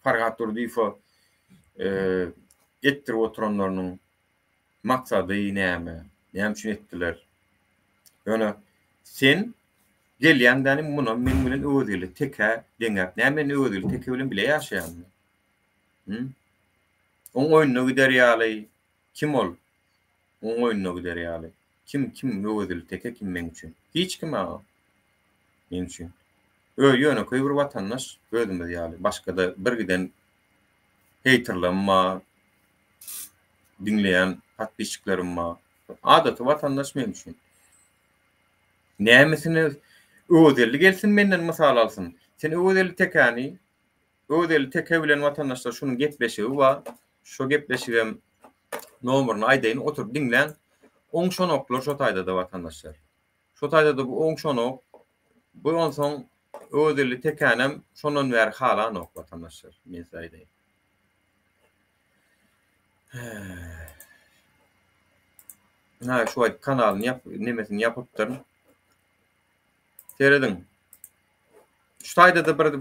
Farhat Durdyýewe etdirip oturanlarynyň maksady näme? Näme üçin etdiler? Ýöne sen gelýäň däni munam meň bilen Öwezgeldi Tekä deňäp, näme men Öwezgeldi Teke bilen bile ýaşaýanmy? Hü? Oň oýnuna gider ýaly kim ol? Oň oýnuna gider ýaly. Kim, kim Öwezgeldi Teke kim meň üçin? Hiç kim agam. Meň üçin. Ö, ýönekeý bir watandaş özümiz ýaly. Başga-da birgiden heýterlem bar, diňleýän podpisçiklerim bar. Adaty watandaş meň üçin. Nämesine Öwezelli gelsin menden mysal alsyn. Sen Öwezelli Tekäni, Öwezelli Teke bilen watandaşlar şunuň gepleşigi bar. Şo gepleşigem nomerini aýdaýyn oturyp diňläň. Oňşanoklar şo taýda-da watandaşlar. Şo taýda-da bu oňşanok. Bu onsoň Öwezelli Tekänem şondan bäri halanok watandaşlar. Men size aýdaýyn. Ha, şu wagt kanalyny ýap, nemesini ýapypdyr. Serediň. Şu taýda-da bir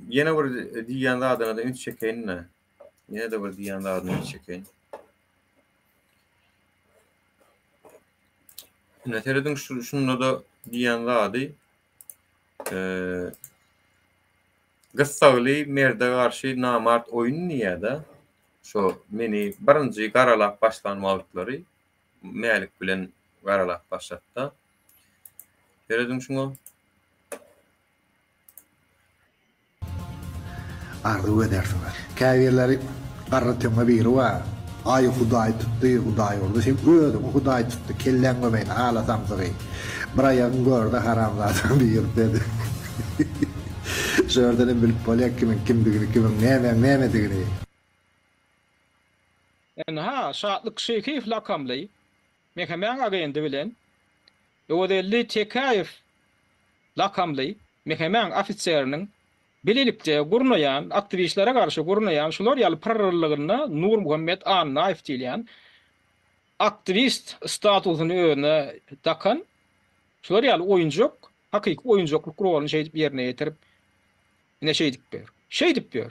ýene bir diýýän zadyna-da üns çekeýin-de. Ýene-de bir diýýän zadyna üns çekeýin. Ine serediň şu şunda-da diýýän zady eee Gyssagly merde garşy namart oýun diýýä-de. Şo meni birinji garalap başlan wagtlary Mälik bilen garalap başlatda. Serediň şuňa. Arzuw edersiňiz. Käbirleri garry töňňe biri bar. Aý hudaý tutdy, hudaý urdy, seň özüňi hudaý tutdy, kelläň gömeýin ala samsygy. Bir aýagyň görde haramzadaň diýip. Şu ýerdenem bilip bolýar kimiň kimdigini, kimiň nämäň nämedigini. Ynha, Şatlyk Şyhyýew lakamly MHM-iň agendi bilen Öwezelli Tekäýew lakamly MHM-iň ofiseriniň bilelikde gurnaýan, aktiwistlere garşy gurnaýan şular ýaly pyrrylygynda Nurmuhammet Annaýew diýilýän aktiwist statusyny özüne dakan şular ýaly oýunjak, hakyky oýunjaklyk roluny şeýdip ýerine ýetirip, ine şeýdip ýör. Şeýdip ýör.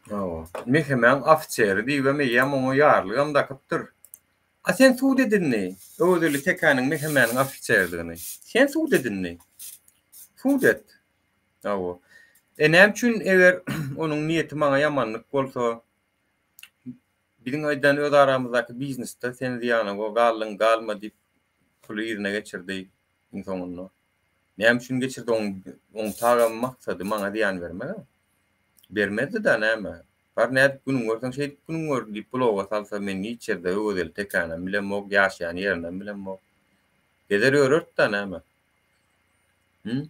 Hawa. MHM-iň ofiseri diýibem eýýäm oňa ýarlygam dakypdyr. A sen sud et indi, Öwezgeldi Tekäniň MHM-niň ofiseridigini. Sen sud et indi. Sud et. Hawa. E näme üçin eger onuň niýeti maňa ýamanlyk bolsa, biziň aýdan öz aramyzdaky biznesde sen zyýana galdyň, galma diýip puly yzyna geçirdi iň soňunda. Näme üçin geçirdi oň oň tagam maksady maňa zyýan bermek-ä. Bermezdi-dä näme. Bar nädip günüň görseň şeýdip günüň gör diýip bloga salsa men hiç ýerde Öwezeli Tekänem bilemok, ýaşaýan ýerinem bilemok. Gezer ýörerdi-dä näme. Hü?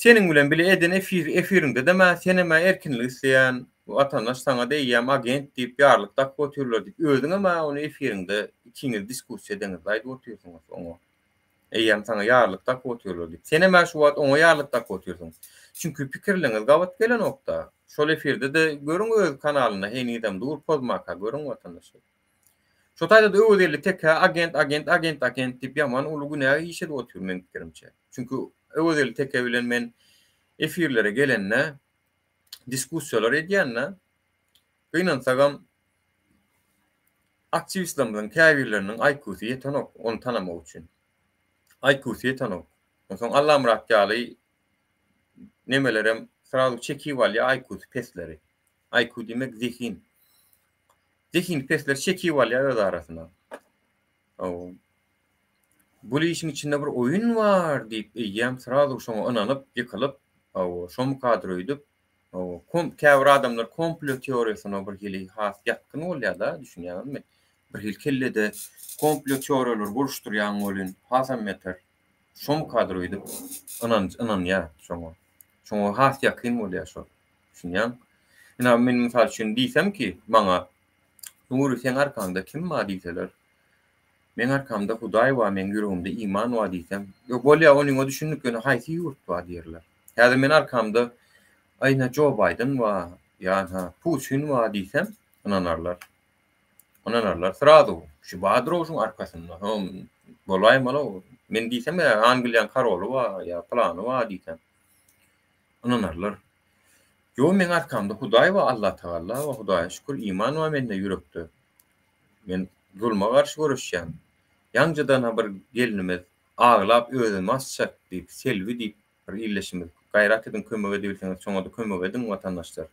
Seniň bilen bile eden efir efiriňde-de mä senem-ä erkinlik isleýän watandaş saňa-da eýýäm agent diýip ýarlyk dakyp otyrlar diýip özüňem-ä ony efiriňde ikiňiz diskussiýa edeňizde aýdyp otyrsyňyz oňa. Eýýäm saňa ýarlyk dakyp otyrlar diýip. Senem-ä şu wagt oňa ýarlyk dakyp otyrsyň. Çünki pikirleriňiz gabat gelenok-da. Şol efirde-de görüň öz kanalynda henizem dur pozmaka görüň watandaşlar. Şo taýda-da Öwezgeldi Tekä agent agent agent agent diýip ýaman uly günä iş edip otyr meň pikirimçe. Çünki Öwezgeldi Teke bilen men efirlere gelende diskussiýalar edýän-de gynansagam aktiwistlerimiziň käbirleriniň IQ-sy ýetenok ony tanamak üçin. IQ-sy ýetenok. Onsoň Allamyrat ýaly nemelerem srazu çekip alýar IQ-sy pesleri. IQ diýmek zehin. Zehini pesler çekip alýar öz arasyna. Hawa. Bul işiň içinde bir oýun bar diýip eýýäm srazu şoňa ynanyp, ýykylyp, hawa, şomukadyr öýdüp, hawa, kom käbir adamlar komplo teoriýasyna bir hili has ýatgyn bolýar-da, düşünýäňizmi? Bir hili kellede komplo teoriýalary guruşdyrýaň welin, hasam beter şomukadyr öýdüp ynan ynanýar şoňa. Şoňa has ýakyn bolýar şol. Düşünýäň? Ynha, men mysal üçin diýsem ki, maňa, Nury, seň arkaňda kim bar diýseler, meň arkamda Hudaý bar, meň ýüregimde iman bar diýsem, Ýok, bolýa, onyňa düşündik, ýöne haýsy ýurt bar diýerler. Häzir men arkamda, Aý, ynha, Jo Baýden bar. Ýa-ha Putin bar diýsem, ynanarlar. Ynanarlar srazu. Şu bardyr-ow şuň arkasynda. Hom, bolaýmaly-ow. Men diýsem, Angliýanyň koroly bar ýa pylany bar diýsem, ynanarlar. Ýok, meň arkamda Hudaý bar, Allatagalla bar, Hudaýa şükür, iman bar mende ýürekde. Men zulma garşy göreşýän. Ýaňjadan-ha bir gelnimiz aglap özüni asjak diýip, Selbi diýip bir ildeşimiz gaýrat ediň kömek edebilseňiz şoňada kömek ediň watandaşlar.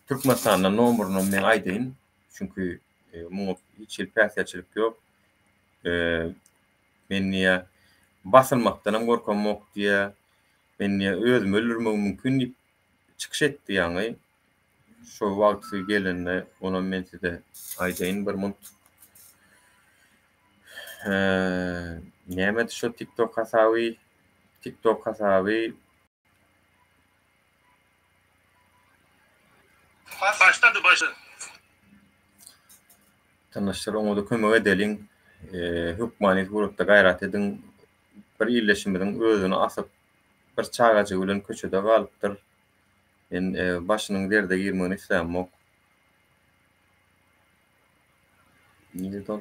Türkmenistandan nomerynam men aýdaýyn. Çünki muňa hiç hili päsgelçilik ýok. Men diýýä basylmakdanam gorkamok diýýä. Men diýýä özümi öldürmegim mümkin diýip çykyş etdi ýaňy. Şo wagty gelende onam men size aýdaýyn bir munt. Nämedi şo TikTok hasaby? TikTok hasaby. Başlady başlady. Tanyşlar oňada kömek edeliň. Hökmany suratda gaýrat ediň. Bir ildeşimiziň özüni asyp bir çagajygy bilen köçede galypdyr. Men başynyň derde girmegini islämok. Nirede ol?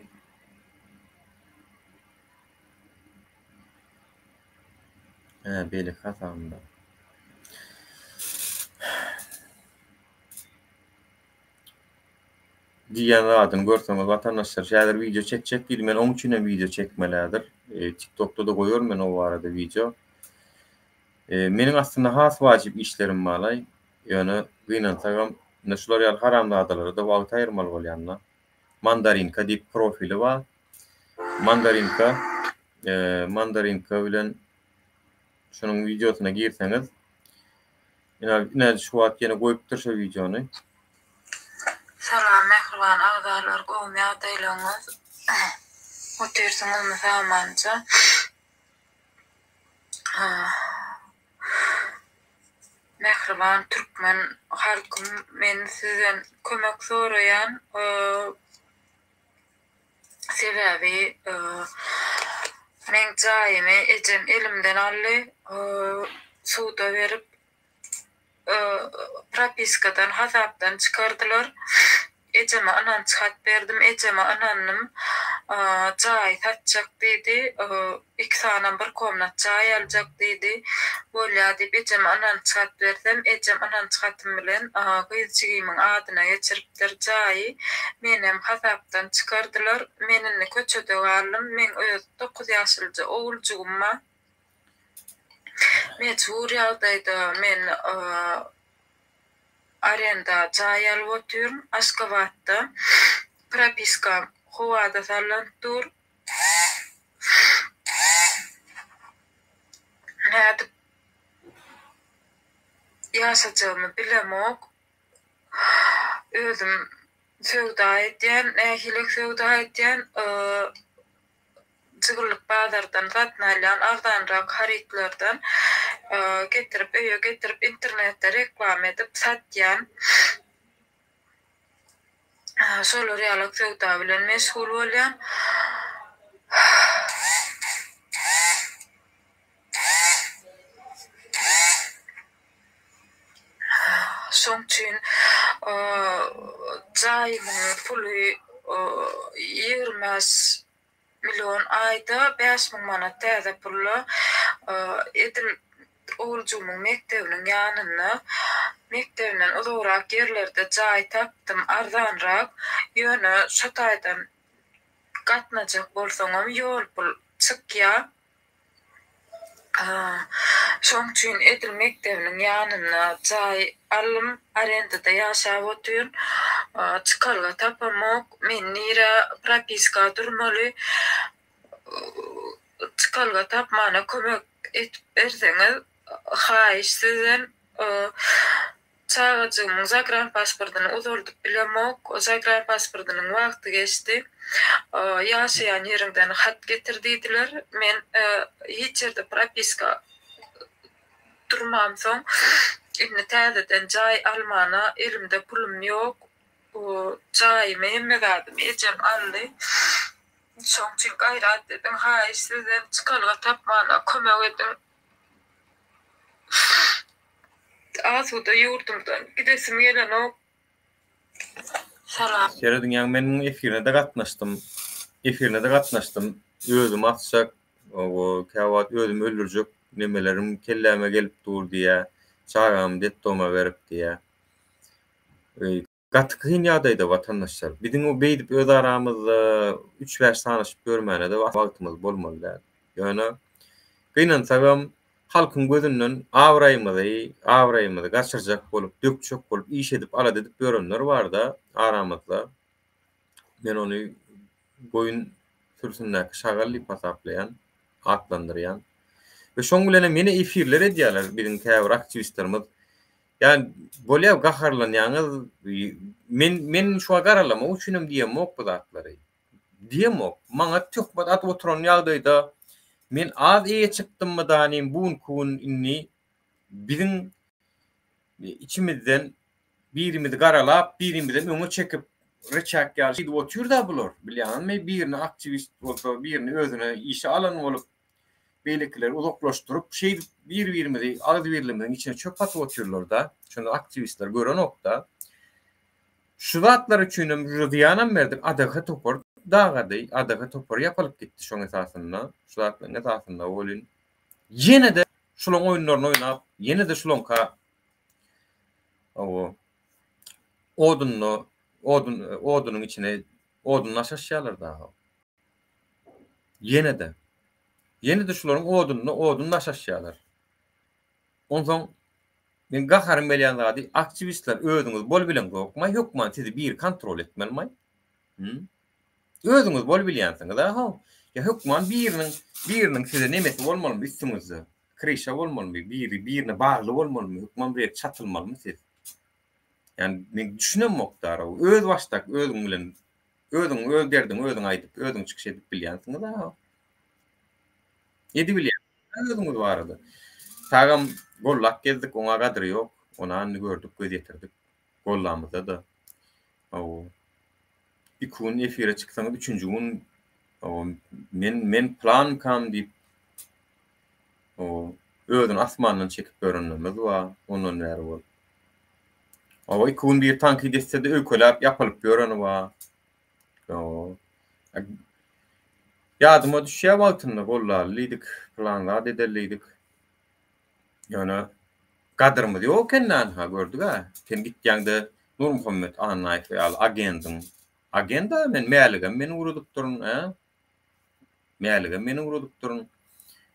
Hä, beýleki hasabymda. Diýýän zadyny görseňiz watandaşlar, häzir wideo çekjek diýdi, men oň üçin hem wideo çekmeli häzir. TikTokda-da goýaryn men o barada wideo. Meniň aslynda has wajyp işlerim balaý. Ýöne gynansagam ine şular ýaly haramzadalara-da wagt aýyrmaly bolýan-da. Mandarinka diýip profili bar. Mandarinka Mandarinka bilen şunuň wideosyna girseňiz ine ine şu wagt ýene goýupdyr şo wideony. Salam mähriban agzalar gowmy ýagdaýlaryňyz otyrsyňyzmy sagmanja. Mähriban türkmen halkym men sizden kömek soraýan sebäbi meň jaýymy ejem elimden aldy suda berip Propiskadan, hasapdan çykardylar. Ejeme ynanç hat berdim. Ejeme ynandym. Jaýy satjak diýdi. Iki sanam bir komnat jaý aljak diýdi. Bolýa diýip ejeme ynanç hat bersem, ejem ynanç hatym bilen gyz jigimiň adyna geçiripdir jaýy. Menem hasapdan çykardylar. Men indi köçede galdym. Meň öz dokuz ýaşlyja oguljygym bar. Mejbur ýagdaýda men arenda jaý alyp otyryn Aşgabatda. Propiskam howada sallanyp dur. Nädip ýaşajagymy bilemok. Özüm söwda edýän, nähili söwda edýän? Jygyllyk bazardan satyn alýan arzanrak harytlardan getirip öýe getirip internetde reklama edip satýan. Şolar ýalak söwda bilen meşgul bolýan. Şoň üçin jaýymyň puly 25 million aýda 5000 manat täze pulla edil oguljygymyň mekdebiniň ýanynda mekdebinden uzagrak ýerlerde jaý tapdym arzanrak ýöne şo taýdan gatnajak bolsaňam ýol pul çykýa. Şoň üçin edil mekdebiniň ýanynda jaý aldym, arendada ýaşap otyryn. Çykalga tapamok. Men nirä propiska durmaly? Çykalga tapmana kömek edip berseňiz, haýyş sizden. Çagajygymyň zagranpasportyny uzaldyp bilemok. Zagranpasportynyň wagty geçdi. Ýaşaýan ýeriňden hat getir diýdiler. Men hiç ýerde propiska durmamsoň, indi täzeden jaý almana elimde pulum ýok. Jaýymy, hemme zadymy ejem aldy. Şoň üçin gaýrat ediň, haýyş sizden çykalga tapmana kömek ediň. Asuda ýurdumdan gidesim gelenok. Salam. Serediň ýaňy men muň efirine-de gatnaşdym. Efirine-de gatnaşdym. Özümi asjak, owo, käwagt özümi öldürjek nemelerim kelläme gelip dur diýýä. Çagamy detdoma berip diýýä. Gaty kyn ýagdaýda watandaşlar. Biziň beýdip öz aramyzda üç-bäş sanaşyp ýörmäne-de wagtymyz bolmaly däl. Ýöne gynansagam halkyň gözünden abraýymyzy, abraýymyzy gaçyrjak bolup, dökjek bolup, iş edip, alada edip ýörenler bar-da aramyzda. Men ony goýun sürüsindäki şagal diýip hasaplaýan, atlandyrýan. We şoň bilenem ýene efirler edýärler biziň käbir aktiwistlerimiz. Ýa bolýar gaharlanýaňyz, men men şu wagt garalamak üçinem diýemok bu zatlary. Diýemok. Maňa töhmet atyp oturan ýagdaýda men az eýe çykdymmy danym bu günki gün indi biziň içimizden birimizi garalap, birimizem öňe çekip ryçak ýaly şeýdip otyr-da bular. Bilýäňizmi, birini aktiwist bolsa, birini özüne işe alan bolup, beýlekileri uzaklaşdyryp, şeýdip bir-birimizi agzybirligimiziň içine çöp atyp otyrlar-da. Şony aktiwistler görenok-da. Şu zatlar üçinem uje zyýanam berdik. ADH topary dagady. ADH topary ýapylyp gitdi şoň esasynda. Şu zatlaryň esasynda welin ýene-de şulaň oýunlaryny oýnap, ýene-de şulaňka Hawa. Odunda, odun, odunyň içine odun daşaşýarlar dagy. Ýene-de. Ýene-de şularyň odunda odun daşaşýarlar. Onsoň men gaharym gelýän zady aktiwistler özüňiz bol bileňzokmaý hökman sizi biri kontrol etmelimaý? Hü? Özüňiz bol bilýänsiňiz-ä how. Ýa hökman biriniň biriniň size nemesi bolmalymy üstüňizde? Kryşa bolmalymy? Biri birine bagly bolmalymy? Hökman bir ýere çatylmalymy siz? Ýani men düşünemok daraw. Öz başdak özüň bilen özüň öz derdiňi özüň aýdyp, özüň çykyş edip bilýänsiňiz-ä how. Edibilýänsiňiz özüňiz barada. Tagam gollap gezdik, oňa gadyry ýok. Ona indi gördük, göz ýetirdik. Gollamyzda-da. Hawa. Iki gün efire çyksaňyz, üçünji gün hawa, men men pylanmykam diýip, hawa, özüni asmandan çekip ýörenlerimiz bar, ondan bäri bolup. Hawa, iki gün biri tankyt etse-de öýkeläp, ýapylyp ýöreni bar. Hawa. Ýadyma düşýär wagtynda gollaly diýdik, pylan zat edeli diýdik. Ýöne gadyrymyz ýok eken-dä anha gördüg-ä. Sen gitýäňde Nurmuhammet Annaýew ýaly agendiň, agend-ä men, Mäligem men ugradypdyryn, ä? Mäligem men ugradypdyryn.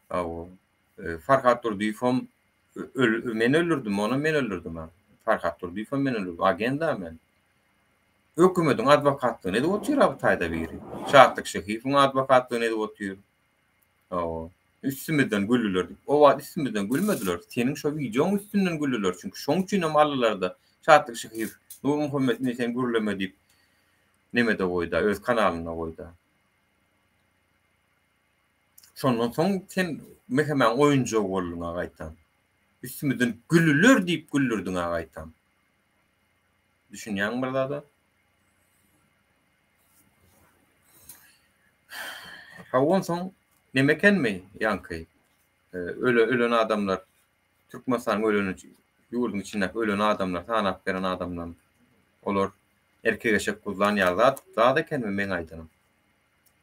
Hawa. Farhat Durdyýewem men öldürdim, onam men öldürdim-ä. Farhat Durdyýewem men öldürdim, agend-ä men. Hökümetiň adwokatlygyny edip otyr-a bu taýda biri. Şatlyk Şehiýewiň adwokatlygyny edip otyr. Hawa. Üstümizden güldüler diýip. O wagt üstümizden gülmediler. Seniň şo wideoň üstünden güldüler. Çünki şoň üçinem aldylar-da. Şatlyk Şyhyýew, Nurmuhammet indi sen gürleme diýip nemede goýda, öz kanalynda goýda. Şondan soň sen MHM-iň oýunjagy bolduň-a gaýtam. Üstümizden güldüler diýip güldürdiň-a gaýtam. Düşünýäňmi bir zada? Hawa onsoň neme ekenmi ýaňky öle ölen adamlar Türkmenistanyň ölen ýurduň içindäki ölen adamlar sanap beren adamlar olar erkek eşek guzlan ýaly zat zat ekenmi meň aýdanym.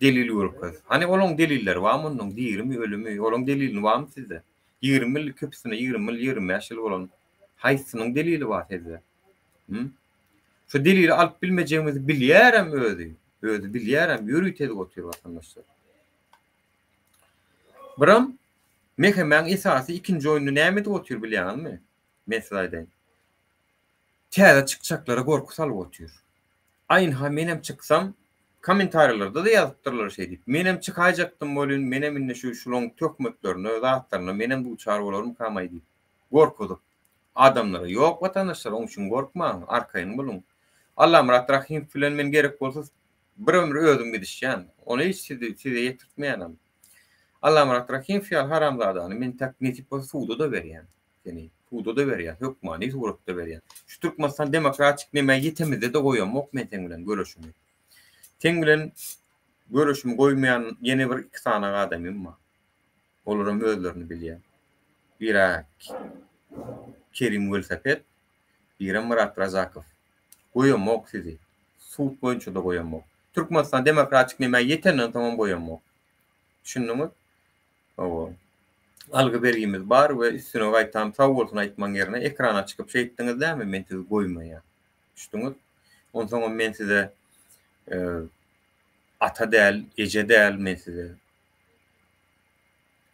Delil görkez. Hany olaň delilleri barmy onnoň dirimi ölümi olaň delilini barmy sizde? 20 ýyl köpüsine 20 ýyl 25 ýyl bolan haýsysynyň delili bar sizde? Hü? Şu delili alyp bilmejegimizi bilýärem özi. Özi bilýärem, ýörite edip otyr watandaşlar. Biram MHM-iň esasy ikinji oýnuny näme edip otyr bilýäňizmi? Men size aýdaýyn. Täze çykjaklara gorky salyp otyr. Aý ynha menem çyksam, kommentariýalarda-da ýazypdyrlar şeý diýip. Menem çykaýjakdym welin, menem indi şu şulaň töhmetlerine, zatlaryna menem duçar bolarmykam-aý diýip. Gorkuzyp. Adamlara ýok watandaşlar oň üçin gorkmaň arkaýyn boluň. Allamyrat Rahymow bilen men gerek bolsa bir ömür özüm gidişýän. Ony hiç sizi size ýetirtmeýänem. Allamyrat Rahymow ýaly haramzadany men tak nesip bolsa suda-da berýän. Seni suda-da berýän, hökmany suratda berýän. Şu Türkmenistan demokratik nemä ýetemizde-de goýamok men seň bilen göreşimi. Seň bilen göreşimi goýmaýan ýene bir iki sany adamym bar. Olaram özlerini bilýär. Bira Kerim welosiped, birem Myrat Razakow. Goýamok sizi. Sud boýunça-da goýamok. Türkmenistan demokratik nemä ýetenden soňam goýamok. Düşündiňiz? Hawa. Algy bergimiz bar we üstüne gaýtam sag bolsun aýtmaň ýerine ekrana çykyp şeýtdiňiz dämi men sizi goýmaýan. Düşdüňiz? Onsoňam men size ata däl, eje däl men size.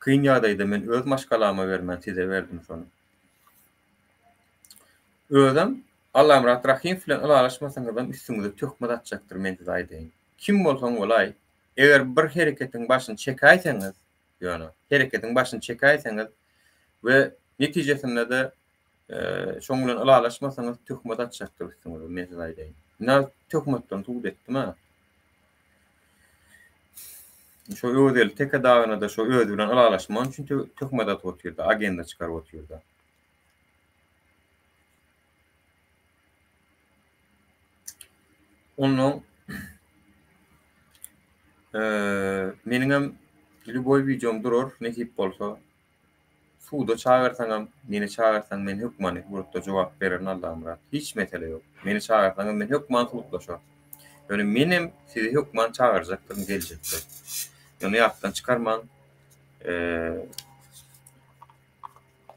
Kyn ýagdaýda men öz maşgalama bermän size berdim şony. Özem Allamyrat Rahymow bilen ylalaşmasaňyzam üstüňize töhmet atjakdyr men size aýdaýyn. Kim bolsaň bolaý, eger bir hereketiň başyny çekäýseňiz, ýöne hereketiň başyny çekäýseňiz we netijesinde-de şoň bilen ylalaşmasaňyz töhmet atjakdyr üstüňize men size aýdaýyn. Ine töhmetden subut etdim-ä. Şo Öwezgeldi teke dagyna-da şo özi bilen ylalaşman üçin töhmet atyp otyrdy, agenda çykaryp otyrdy. Ondan meniňem lýuboý wideom durar, nesip bolsa. Suda çagyrsaňam, meni çagyrsaň men hökmany suratda jogap bererin Allamyrat. Hiç mesele ýok. Meni çagyrsaňam men hökman sudlaşaryn. Ýöne menem sizi hökman çagyrjakdyryn geljekde. Ýöne ýatdan çykarmaň.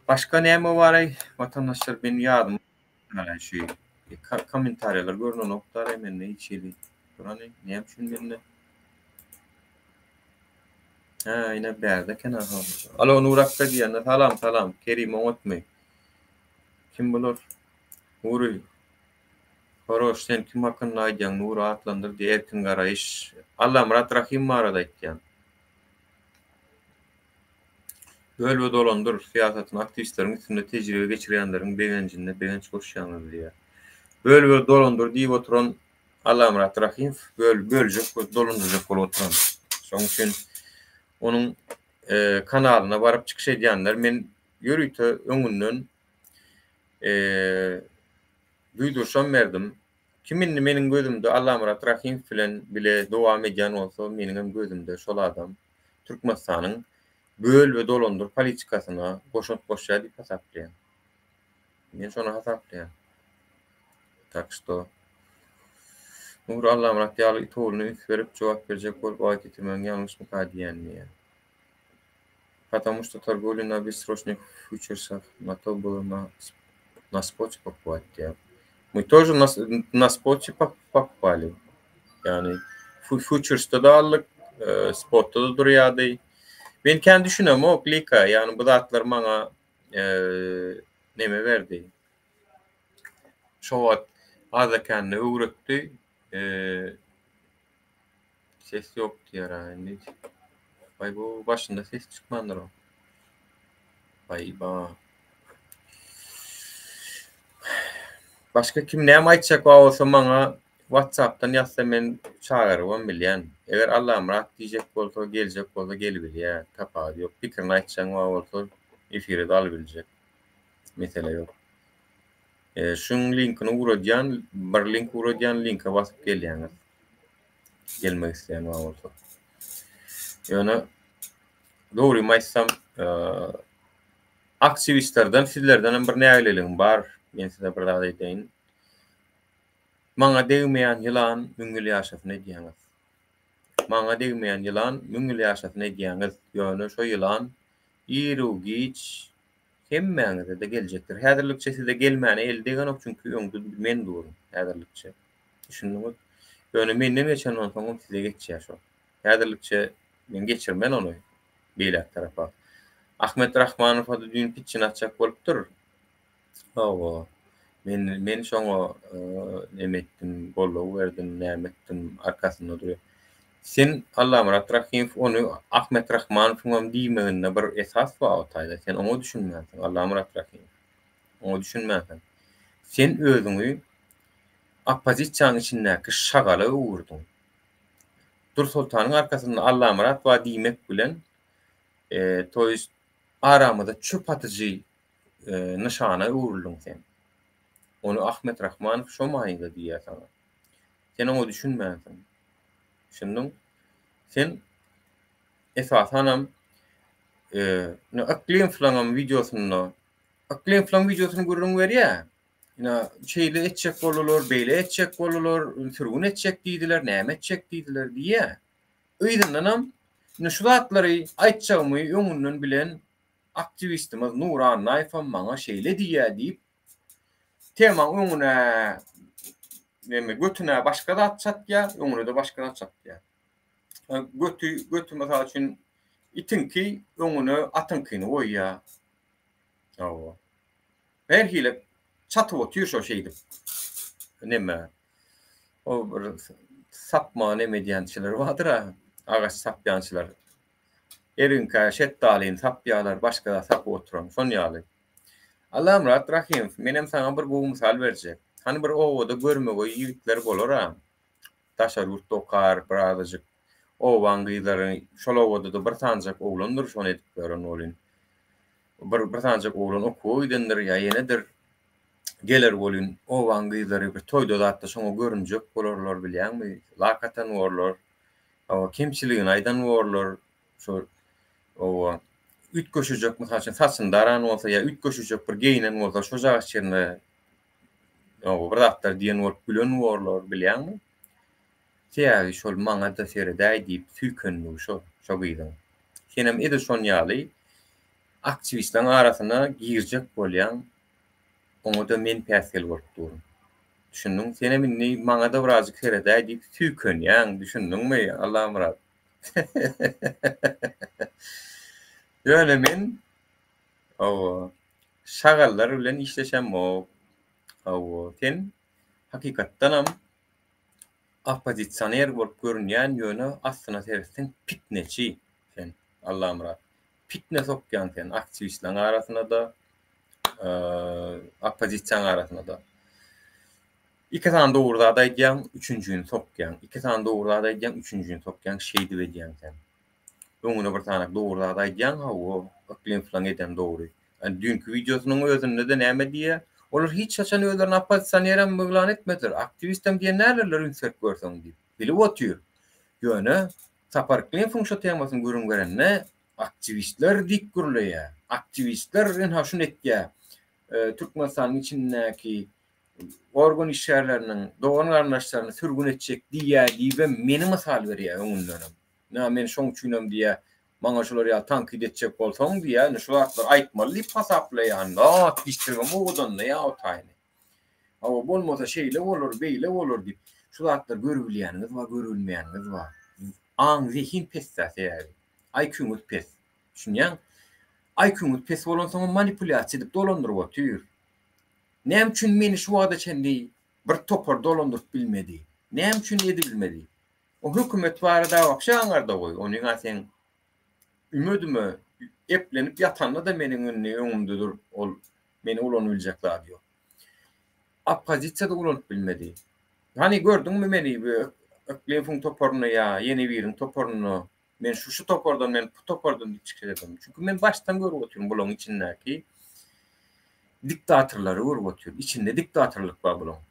Başga näme baraý watandaşlar men ýadym Mana şu kommentariýalar görnenok dara mende hiç hili. Durany näme üçin mende? Ha, ine bärde eken aha. Alo Nur akga diýende salam salam. Kerim oňatmy? Kim bular? Nury. Horoş sen kim hakynda aýdýaň Nury atlandyr diýe erkin garaýyş. Allamyrat Rahym barada aýtýan. Böl we dolandyr syýasatyny aktiwistleriň üstünde tejribe geçirýänleriň begenjinde begenç goşýaňyz diýýär. Böl we dolandyr diýip oturan Allamyrat Rahymow böl böljek we dolandyrjak bolup oturan. Şonuň üçin onuň kanalyna baryp çykyş edýänler men ýörite öňünden duýduryşam berdim. Kim indi meniň gözümde Allamyrat Rahymow bilen bile dowam edýän bolsa meniňem gözümde şol adam Türkmenistanyň böl we dolandyr politikasyna goşant goşýar diýip hasaplaýan. Men şony hasaplaýan. Tak şto Nury Allamyrat ýaly it ogluna üns berip jogap berjek bolup wagt ýitirmegiň ýalňyşmyka diýýän diýýär. Потому что торговля на бессрочных фьючерсах на то было на на споте покупать diýýär. Мы тоже на на spote покупали. Ýagny futuresda-da aldyk, spotda-da durýardy. Men kän düşünemok lika, ýagny bu zatlar maňa neme berdi. Şo wagt azda-kände öwretdi. Ses ýok diýýär-ä indi. Baý bu başynda ses çykmandyr o. Baý ba. Başga kim näme aýtjak bar bolsa maňa WhatsAppdan ýazsa men çagyrybam bilýän. Eger Allamyrat diýjek bolsa, geljek bolsa gelibilýär. Tapawudy ýok. Pikirini aýtjaň bar bolsa efire-de alybiljek. Mesele ýok. Şuň linkini ugradýan, bir link ugradýan, linke basyp gelýäňiz. Gelmek isleýän bar bolsa. Ýöne dogrymy aýtsam, aktiwistlerden sizlerden hem bir nägileligim bar. Men size bir zat aýdaýyn. Maňa degmeýän ýylan müň ýyl ýaşasyn edýäňiz. Maňa degmeýän ýylan müň ýyl ýaşasyn edýäňiz. Ýöne şo ýylan iru-giç hemmäňize-de geljekdir. Häzirlikçe size gelmäne eli degenok, çünki öňde men durun häzirlikçe. Düşündiňiz? Ýöne menden geçenden soňam size geçýär şol. Häzirlikçe men geçirmen ony beýläk tarapa. Ahmet Rahmanowa-da düýn pitjini atjak bolupdyr. Hawa. Men men şoňa neme etdim, goldaw berdim, näme etdim, arkasynda durýan. Sen Allamyrat Rahymow ony Ahmet Rahmanowyňam diýmeginde bir esas bar o taýda. Sen oňa düşünmänsiň, Allamyrat Rahymow. Oňa düşünmänsiň. Sen özüňi oppozisiýanyň içindäki şagala öwürdiň. Dursoltanyň arkasynda Allamyrat bar diýmek bilen, to ýest aramyza çöp atyjy nyşana öwrüldiň sen. Ony Ahmet Rahmanow şo manyda diýýär saňa. Sen oňa düşünmänsiň. Düşündiň? Sen esasanam Yklymowlaňam wideosynda Yklymowlaň wideosyny gürrüň berýär. Ine, şeýle etjek boldular, beýle etjek boldular, sürgün etjek diýdiler, näme etjek diýdiler diýýär. Yzyndanam ine şu zatlary aýtjagymy öňünden bilen aktiwistimiz Nury Annaýewem maňa şeýle diýýär diýip, temaň öňüne neme götüne başga zat çatýar, öňüne-de başga zat çatýar. Göti, göti mysal üçin itiňki öňüne atyňkyny goýýar. Hawa. Her hili çatyp otyr şo şeýdip. Neme? O bir sapma neme edýänçiler bardyr-a, agaç sapýançylar. Eriňkä şetdalyny sapýarlar, başga zat sapyp oturan, şon ýaly. Allamyrat Rahymow, menem saňa bir gowy mysal berjek. Hany bir obada görmegeý ýigitler bolar-a. Daşary ýurtda okar, birazajyk obaň gyzlary, şol obada-da bir sanjak oglandyr şony edip ýören welin. Bir bir sanjak oglan okuwa gidendir ýa ýenedir. Geler welin, obaň gyzlary bir toýda zatda şoňa görünjek bolarlar bilýäňmi? Lak atan borlar. Hawa, kemçiligini aýdan borlar. Şo oba üýtgeşijek, mysal üçin, saçyny daran bolsa ýa üýtgeşijek bir geýnen bolsa, şojagaç ýerine oba bir zatlar diýen bolup gülen borlar bilýäňmi? Sebäbi şol maňa-da seredäý diýip süýkenligi şo, şo gyzyň. Senem edil şon ýaly aktiwistleň arasyna girjek bolýaň, oňa-da men päsgel bolup durun. Düşündiň? Senem indi maňa-da birazjyk seredäý diýip süýkenýäň, düşündiňmi, Allamyrat? Ýöne men, hawa, şagallar bilen işleşemok. Hawa, sen hakykatdanam Oppozisioner bolup görünýän ýöne aslyna seretseň pitneçi sen Allamyrat. Pitne sokýaň sen aktiwistleň arasynada oppozisiýaň arasynada. Iki sany dogry zat aýdýaň, üçünjini sokýaň. Iki sany dogry zat aýdýaň, üçünjini sokýaň, şeýdip edýäň sen. Öňüne bir sany dogry zat aýdýaň, hawa, Yklymowlaň edeni dogry. Ýani düýnki wideosynyň özünde-de näme diýýär? Olar hiç haçan özlerini oppozisionerem yglan etmediler, aktiwistem diýen däldirler üns berip görseň diýip. Bilip otyr. Ýöne Sapar Yklymowuň şo temasyny gürrüň berende aktiwistler diýip gürleýär. Aktiwistler ynha şuny etýär. Türkmenistanyň içindäki organ işgärleriniň dogan-garyndaşlaryny sürgün etjek diýýär diýibem meni mysal berýär öňündenem. Ynha men şoň üçinem diýýär Maňa şular ýaly tankyt etjek bolsaň diýýär, indi şu zatlary aýtmaly diýip hasaplaýan, zat diýişdiribem owadanlaýar o taýyny. Hawa, bolmasa şeýle bolar, beýle bolar diýip, şu zatlary görübilýäniňiz bar, görübilmeýäniňiz bar. Aň, zehin pes-dä sebäbi. IQ-ňyz pes. Düşünýäň? IQ-ňyz pes bolansoňam manipulýasiýa edip dolandyryp otyr. Näme üçin meni şu wagta çenli bir topar dolandyryp bilmedi? Näme üçin edibilmedi? O hökümet barada wapşe aňarda goý, onyň-a seň üme-düme eplenip ýatanda-da meniň indi öňümde durup ol meni ulanybiljek zady ýok. Oppozisiýa-da ulanyp bilmedi. Hany gördüňmi meni bu Yklymowyň toparynda ýa ýene biriniň toparynda men şu şu topardan men bu topardan diýip çykyş ededim. Çünki men başdan görüp otyryn bularyň içindäki diktatorlary görüp otyryn. Içinde diktatorlyk bar bularyň.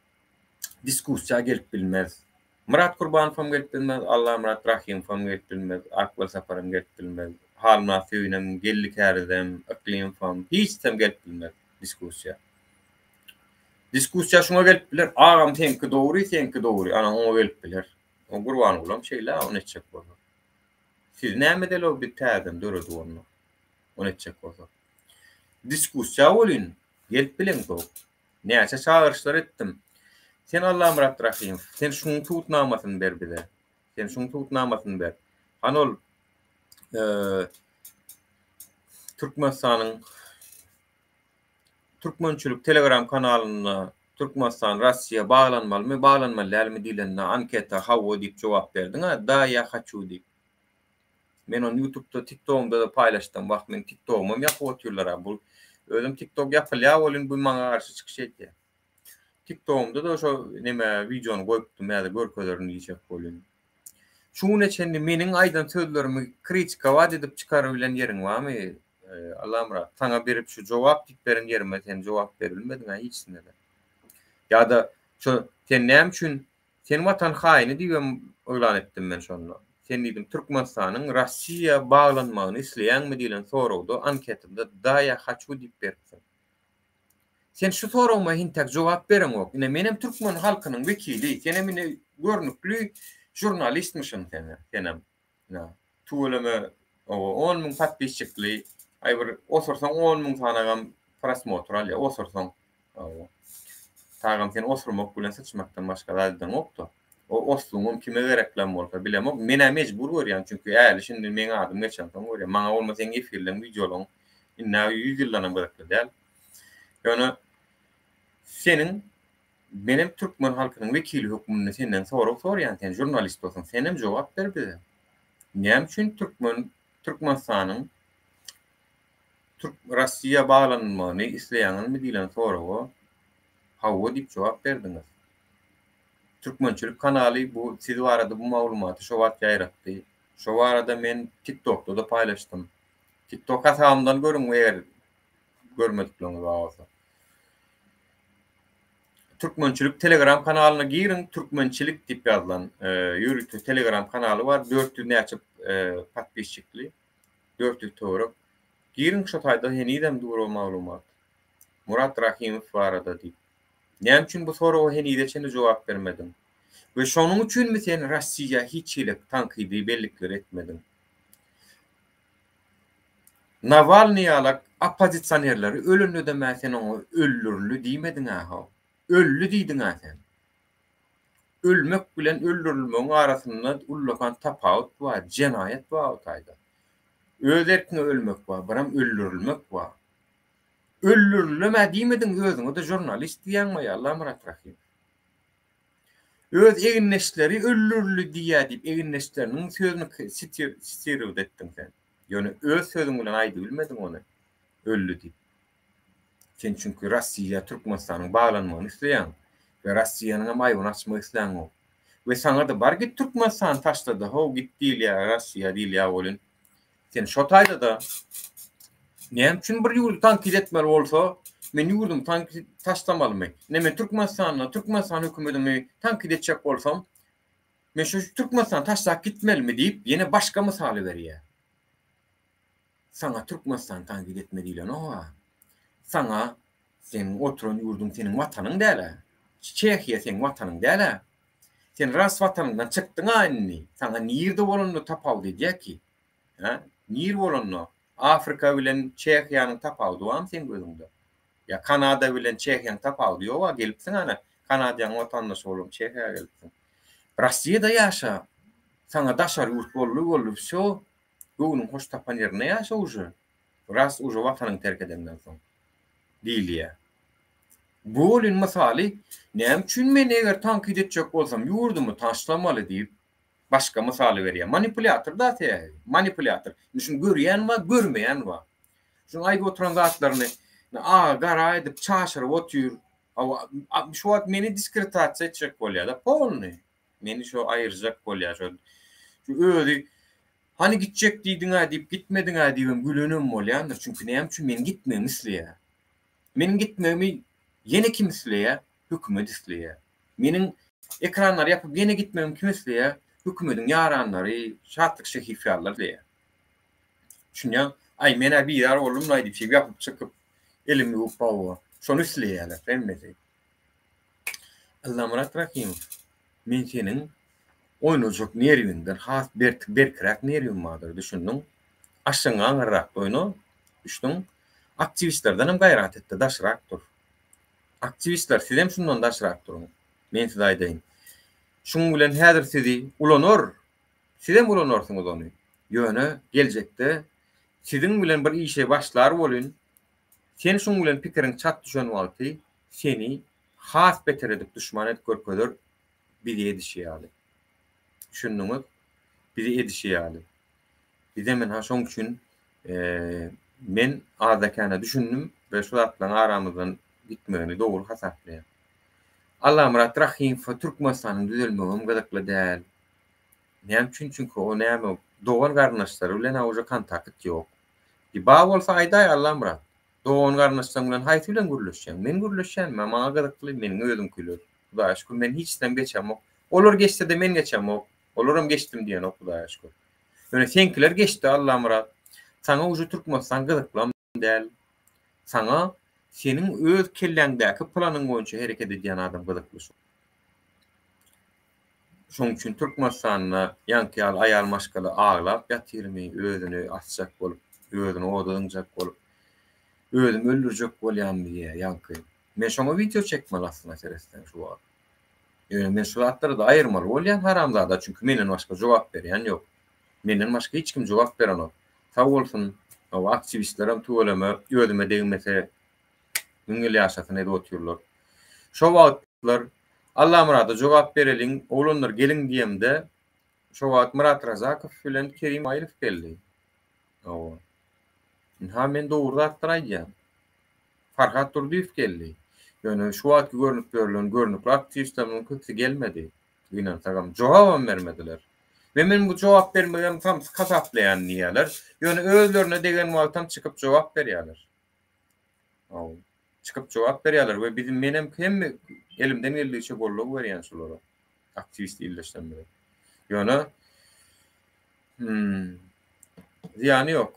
Diskussiýa gelip bilmez. Myrat Kurbanowam gelip bilmez, Allamyrat Rahymowam gelip bilmez, Akbel Saparam gelip bilmez, Halmyrat Söýünem, Geldi Kärizem, Yklymowam, hiçisem gelip bilmez diskussiýa. Diskussiýa şuňa gelip biler, agam seňki dogry, seňki dogry, ana oňa gelip biler. O Gurbangulam şeýle ony etjek bolsa. Siz näme edeli biz täzeden döredip onda. Ony etjek bolsak. Diskussiýa welin gelip bileňzok. Näçe çagyryşlar etdim. Sen Allamyrat Rahymow, sen şuň subutnamasyny ber bize. Sen şuň subutnamasyny ber. Hany ol Türkmenistanyň Türkmençilik Telegram kanalynda Türkmenistan Russiýa baglanmalymy, baglanmaly dälmi diýlende anketa hawa diýip jogap berdiň-a, da ýa haçu diýip. Men ony ýutubda tiktogymda-da paýlaşdym. Wah meň tiktogymam ýapyp otyrlar-a. Bu özüm tiktok ýapylýar welin bu maňa garşy çykyş edýär. Tiktogymda-da şo neme wideony goýupdym häzir görkezerin diýjek welin. Şu güne çenli meniň aýdan sözlerimi kritikowat edip çykarybilen ýeriň barmy Allamyrat? Saňa berip şu jogap diýip beren ýerime sen jogap beribilmediň-ä hiçsine-de. Ýa-da şo sen näme üçin Sen watan haýyny diýibem yglan etdim men şonda. Sen diýdim Türkmenistanyň Rossiýa baglanmagyny isleýäňmi diýlen soragda anketada da ýa haçu diýip beripsiň. Sen şu soragyma intäk jogap bereňok. Ine menem türkmen halkynyň wekili, senem ine görnükli žurnalistmişiň sen, senem. Ine, tüweleme oba on müň podpisçikli, aý bir osursaň on müň sanagam prosmotr alýar, osursaň. Oba. Tagam sen osurmak bilen syçmakdan başga zat edeňok-da. O oslugyňam kime gereklem bolsa bilemok. Men-ä mejbur görýän, çünki äli şindi meň adym geçensoň görýän. Maňa bolmasa seň efirleň, wideolaň indi-ä ýüz ýyldanam gyzykly däl. Ýöne seniň menem türkmen halkynyň wekili hökmünde senden sorag soraýan, sen žurnalist bolsaň, senem jogap ber bize. Näme üçin türkmen Türkmenistanyň Türk Russiýa baglanylmagyny isleýäňizmi diýlen soraga hawa diýip jogap berdiňiz. Türkmençilik kanaly bu siz barada bu maglumaty şo wagt ýaýratdy. Şo barada men TikTokda-da paýlaşdym. TikTok hasabymdan görüň eger görmedikleriňiz bar bolsa. Türkmençilik Telegram kanalyna giriň, Türkmençilik diýip ýazylan ýörite Telegram kanaly bar, 400 näçe podpisçikli, 400 töwerek. Giriň şo taýda henizem dur o maglumat. Murat Rahimow barada diýip. Näme üçin bu soraga henize çenli jogap bermediň? We şonuň üçinmi sen Rossiýa hiç hili tankydy bellikler etmediň? Nawalnyý ýalak oppozisionerleri ölende-de-mä sen oňa öldürildi diýmediň-ä-how. Öldi diýdiň-ä sen. Ölmek bilen öldürilmegiň arasynda ullakan tapawut bar, jenaýat bar o taýda. Öz erkiňe ölmek bar, biram öldürilmek bar. Öldürilem-ä diýmediň, özüňe-de žurnalist diýýäňmi, Allamyrat Rahymow? Öz egindeşleri öldürildi diýýär diýip egindeşleriniň sözüni sitirowat etdiň sen. Ýöne öz sözüň bilen aýdybilmediň ony öldi diýip. Sen çünki Rossiýa Türkmenistanyň baglanmagyny isleýäň we Rossiýanyňam aýbyny açmak isläňok. We saňada bar git Türkmenistany taşlada how git diýilýär Rossiýa diýilýär welin Sen şo taýda-da näme üçin bir ýurdy tankyt etmeli bolsa, men ýurdumy tankyt taşlamalymy? Ine men Türkmenistanda Türkmenistan hökümetini tankyt etjek bolsam, men şu Türkmenistany taşlap gitmelimi diýip, ýene başga mysaly berýär. Saňa Türkmenistany tankyt etme diýlenok-a. Saňa seniň oturan ýurduň seniň watanyň däl-ä. Çehiýa seň watanyň däl-ä. Sen ras watanyňdan çykdyň-a indi. Saňa nirde bolanda tapawut edýär ki? Hä? Nir bolanda? Afrika bilen Çehiýanyň tapawudy barmy seň gözüňde? Ýa Kanada bilen Çehiýanyň tapawudy ýog-a, gelipsiň ana, Kanadiýanyň watandaşy bolup Çehiýa gelipsiň. Rossiýada ýaşa. Saňa daşary ýurt boldy boldy, wsýo. Göwnüň hoş tapan ýerinde ýaşa uje. Ras uje watanyňy terk edenden soň. Diýilýär. Bu welin mysaly, näme üçin men eger tankyt etjek bolsam ýurdumy taşlamaly diýip, başga mysaly berýär. Manipulýator da sebäbi. Manipulýator. Indi şuny görýän bar, görmeýän bar. Şunuň aýdyp oturan zatlaryny aga gara edip çaşyryp otyr. Şu wagt meni diskreditasiýa etjek bolýar-da, polny. Meni şo aýyrjak bolýar şo. Şu özi hany gitjek diýdiň-ä diýip gitmediň-ä diýibem gülenem bolýandyr. Çünki näme üçin meniň gitmegimi isleýär. Meniň gitmegimi ýene kim isleýär? Hökümet isleýär. Meniň ekranlary ýapyp ýene gitmegimi kim isleýär? Hökümediň ýaranlary, Şatlyk Şehiýew ýalylar isleýär. Düşünýäň? Aý, men-ä bizar boldum-laý diýip, şeýdip ýapyp çykyp, elimi ýuwup hawa. Şony isleýärler hemmesi. Allamyrat Rahymow, men seniň oýnajak nerwiňden has berk, berkiräk nerwim bardyr, düşündiň? Aşygyňa aňyrrakda oýna, düşdüň? Aktiwistlerdenem gaýrat et-de, daşrak dur. Aktiwistler, sizem şundan daşrak duruň. Men size aýdaýyn. Şuň bilen häzir sizi ulanar, sizem ulanarsyňyz ony. Ýöne geljekde siziň bilen bir işe başlar welin, sen şuň bilen pikiriň çat düşen wagty seni has beter edip duşman edip görkezer bizi edişi ýaly. Düşündiňiz? Bizi edişi ýaly. Bizem ynha şoň üçin men azda-kände düşündim we şu zatlaryň aramyzdan gitmegini dogry hasaplaýan. Allamyrat Rahymowa Türkmenistanyň düzelmegem gyzykly däl. Näme üçin? Çünki o näme dogan garyndaşlary bilen-ä uje kontakt ýok. Bar bolsa aýdaý Allamyrat. Dogan garyndaşlaryň bilen haýsy bilen gürleşýäň? Men gürleşýän, maňa gyzykly, meniň özümkiler. Hudaýa şükür, men hiçden geçemok. Olar geçse-de men geçemok. Olaram geçdim diýenok Hudaýa şükür. Ýöne seňkiler geçdi Allamyrat. Saňa uje Türkmenistan gyzyklam däl. Saňa. Seniň öz kelläňdäki planyň boýunça hereket edýän adam gyzykly. Şoň üçin Türkmenistanda ýaňky ýaly aýal maşgala aglap ýatyrmy, özüni asjak bolup, özüni oda zyňjak bolup, özümi öldürjek bolýan diýýär ýaňky. Men şoňa wideo çekmeli aslynda seretseň şu wagt. Ýöne men şu zatlary-da aýyrmaly bolýan haramzada, çünki menden başga jogap berýän ýok. Menden başga hiç kim jogap berenok. Sag bolsun, aktiwistlerem tüweleme özüme degmese müň ýyl ýaşasyn edip otyrlar. Şo wagtlar Allamyrada jogap bereliň, oglanlar geliň diýemde, şo wagt Myrat Razakow bilen Kerim Aýylow geldi. Hawa. Ynha men dogry zatlar aýdýan. Farhat Durdyýew geldi. Ýöne şu wagtky görnüp ýörlen görnükli aktiwistlerimiziň köpüsi gelmedi. Gynansagam, jogabam bermediler. We men bu jogap bermegem samsyk hasaplaýan diýýärler. Ýöne özlerine degen wagtam çykyp jogap berýärler. Hawa. Çykyp jogap berýärler we bizim menem hemme elimden geldigiçe goldaw berýän şulara. Aktiwist ildeşlerimize. Ýöne hmm, zyýany ýok.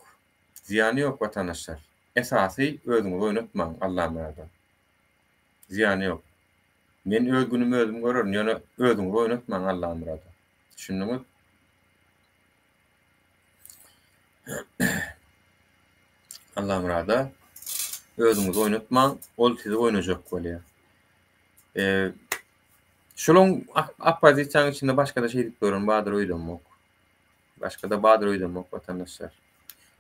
Zyýany ýok watandaşlar. Esasy özüňizi oýnatmaň Allamyrada. Zyýany ýok. Men öz günümi özüm görerin, ýöne özüňizi oýnatmaň Allamyrada. Düşündiňiz? Allamyrada özüňizi oýnatmaň, ol sizi oýnajak bolýar. E, şolaň oppozisiýanyň içinde başga-da şeýdip gören bardyr öýdemok. Başga-da bardyr öýdemok watandaşlar.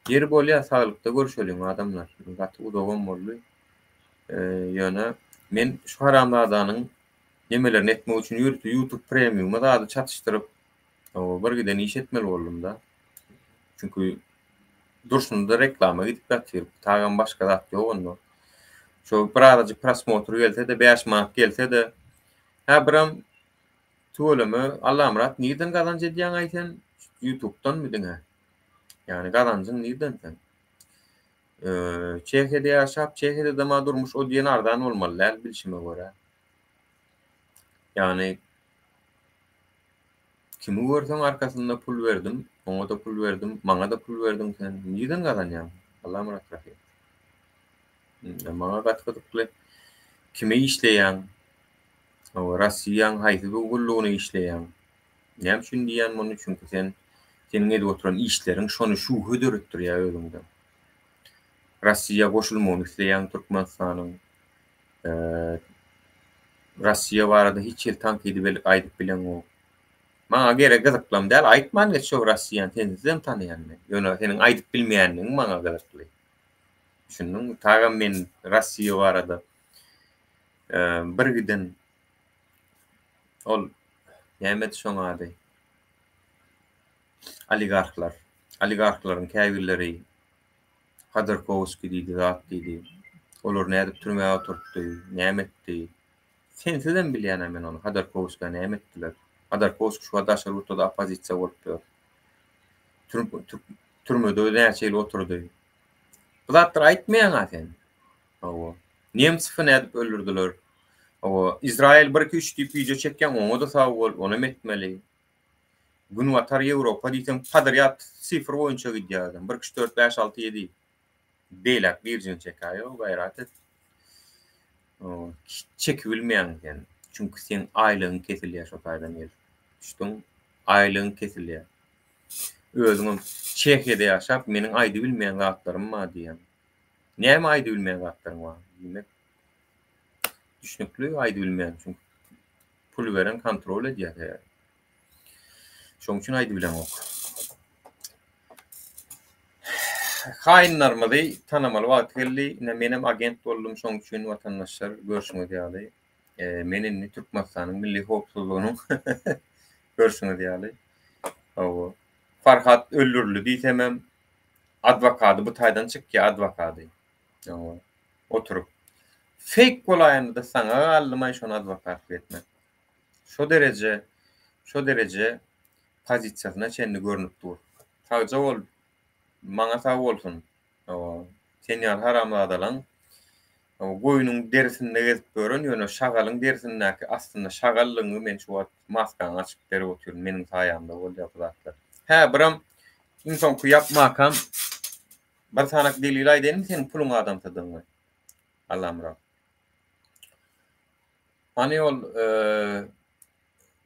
Ýeri bolýar, saglykda görüşeliň adamlar. Gaty uzagam boldy. E, ýöne men şu haramzadanyň nemelerini etmek üçin ýörite YouTube Premium-a zady çatyşdyryp, bir giden iş etmeli boldum-da. Çünki durşunda reklama gidip ýatyr. Tagam başga zat ýok onda. Şo birazajyk prosmotr gelse-de, 5 manat gelse-de, hä biram tüweleme Allamyrat nirden gazanç edýäň-aý sen? YouTube'danmy diňe? Ýagny gazanjyň nirden sen? Çehiýada ýaşap, Çehiýada ma durmuş o diýen arzan bolmaly däl bilşime görä. Ýagny kimi görseň arkasynda pul berdim, oňa-da pul berdim, maňa-da pul berdiň sen. Nirden gazanýaň? Allamyrat Rahym. Maňa gaty gyzykly. Kime işleýäň? Rossiýaň haýsy bir gullugyna işleýäň? Näme üçin diýýän muny? Çünki sen seniň edip oturan işleriň şony şübhe döretdirýär özüňde. Rossiýa goşulmagyny isleýäň Türkmenistanyň. Rossiýa barada hiç hili tankydy bellik aýdyp bileňok. Maňa gerek gyzyklam däl, aýtman geç şo Rossiýany sensizem tanaýan men. Ýöne seniň aýdyp bilmeýänligiň maňa gyzykly. Düşündiňmi? Tagam men Rossiýa barada bir giden ol nämedi şoň ady? Oligarhlar. Oligarhlaryň käbirleri Hodorkowskiý diýdi, zat diýdi. Olary nädip türmä oturtdy, näme etdi? Sensizem bilýän-ä men ony, Hodorkowskä näme etdiler? Hodorkowskiý şu wagt daşary ýurtda-da oppozisiýa bolup ýör. Türmede näçe ýyl oturdy. Bu zatlary aýtmaýaň-a sen. Hawa. Nemtsowy nädip öldürdiler? Hawa, Izrail bir, iki, üç diýip wideo çekýäň, oňa-da sag bol, onam etmeli. Günbatar Ýewropa diýseň podrýad sifr boýunça gidýär adam. 1 2 3 4 5 6 7. Beýläk birjigini çekäýow, gaýrat et. Çekibilmeýäň sen. Çünki seň aýlygyň kesilýär şo taýdan gelip. Düşdüň? Aýlygyň kesilýär. Özüňem Çehiýada ýaşap, meniň aýdybilmeýän zatlarym bar diýýäň. Näme aýdybilmeýän zatlaryň bar? Diýmek, düşnükli aýdybilmeýän çünki pul beren kontrol edýär sebäbi. Şoň üçin aýdybileňok. Haýynlarymyzy tanamaly wagty geldi. Ine menem agent boldum şoň üçin watandaşlar görşüňiz ýaly. Men indi Türkmenistanyň milli howpsuzlygynyň görşüňiz ýaly. Hawa. Farhat öldürildi diýsemem adwokady bu taýdan çykýar adwokady. Hawa. Oturyp. Fake bolaýanda-da saňa galdymaý şony adwokatlyk etmek. Şo dereje, şo dereje pozisiýasyna çenli görnüp dur. Sagja bol, maňa sag bolsun. Hawa, sen ýaly haramzadalaň goýnuň derisinde gezip ýören, ýöne şagalyň derisindäki aslynda şagallygyňy men şu wagt maskaňy açyp berip otyryn, meniň saýamda bolýar bu zatlar. Hä, biram iň soňky ýapmakam bir sanak delil aýdaýynmy seniň puluň adamsydygyňy? Allamyrat. Hany ol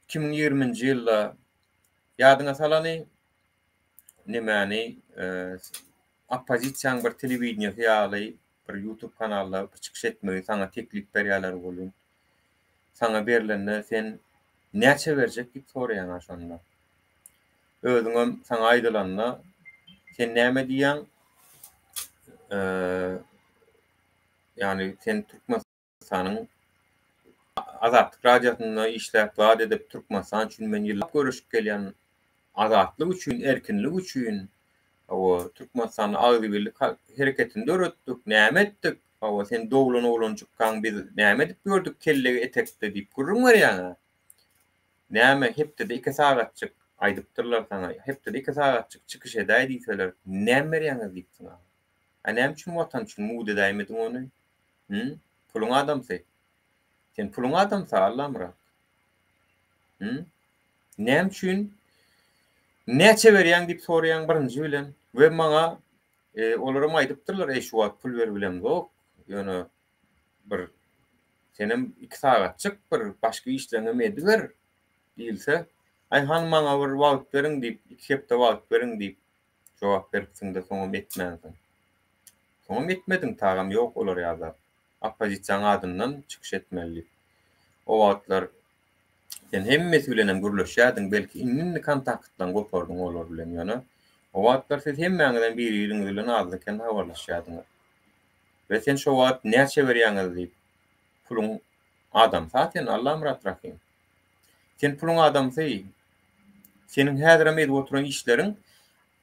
2020-nji ýylda ýadyňa salany nemäni oppozisiýanyň bir telewideniýesi ýaly bir YouTube kanalda bir çykyş etmegi saňa teklip berýärler welin, saňa berlende sen näçe berjek diýip soraýaň-a şonda. Özüňem saňa aýdylanda sen näme diýýäň? Ýagny sen Türkmen Türkmenistanyň Azatlyk Radiosynda işläp, zat edip, Türkmenistan üçin men ýyllap göreşip gelýän, azatlyk üçin, erkinlik üçin, hawa, Türkmenistanda agzybirlik hereketini döretdik, näme etdik, hawa, sen doglan oglanjykkaň biz näme edip ýördük kellegi etekde diýip gürrüň berýäň-ä. Näme, hepdede iki sagatjyk aýdypdyrlar saňa, hepdede iki sagatjyk çykyş edäý diýseler, näme berýäňiz diýipsiň-ä. A näme üçin Watan üçin mugt edäýmediň ony? Hü? Puluň adamsy. Sen puluň adamsy, Allamyrat. Hü? Näme üçin näçe berýäň diýip soraýaň birinji bilen we maňa e, olaram aýdypdyrlar, eý şu wagt pul berip bilemzok, ýöne bir senem iki sagatjyk bir başga işleriňem ediber diýilse, aý hany maňa bir wagt beriň diýip, iki hepde wagt beriň diýip jogap beripsiň-de soňam etmänsiň. Soňam etmediň tagam ýok olar ýaly zat. Oppozisiýaň adyndan çykyş etmeli diýip. O wagtlar sen hemmesi bilenem gürleşýärdiň belki indi-indi kontaktlaň gopardyň olar bilen ýöne o wagtlar siz hemmäňizem biri-biriňiz bilen azda-kän habarlaşýardyňyz. We sen şo wagt näçe berýäňiz diýip puluň adamsy-a sen Allamyrat Rahym. Sen puluň adamsy. Seniň häzirem edip oturan işleriň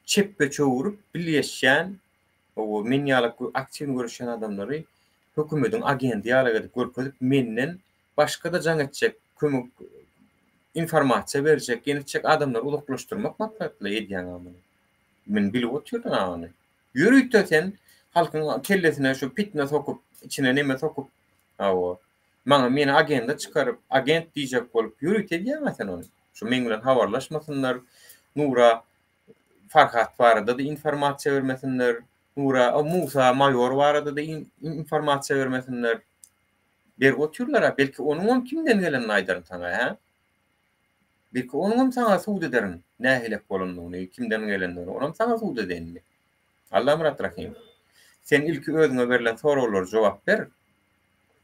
çepbe çöwrüp bilgeşýän Hawa, men ýaly aktiwny göreşýän adamlary hökümediň agenti ýaly edip görkezip, menden başga-da jaň etjek, kömek, informasiýa berjek, ýene etjek adamlary uzaklaşdyrmak maksatly edýäň-ä muny. Men bilip otyryn-a ony. Ýörite sen halkyň kellesine şu pitne sokup, içine neme sokup, hawa, maňa meni agenda çykaryp, agent diýjek bolup ýörite edýäň-ä sen ony. Şu meň bilen habarlaşmasynlar, Nura Farhat barada-da informasiýa bermesinler, Nura, Musa maýor barada-da informasiýa bermesinler. Berip otyrlar-a, belki onuňam kimden gelenini aýdaryn saňa, hä? Belki onuňam saňa subut ederin, nähilek bolandygyny, kimden gelendigini, onam saňa subut edeýin indi. Allamyrat Rahymow, sen ilki özüňe berlen soraglara jogap ber.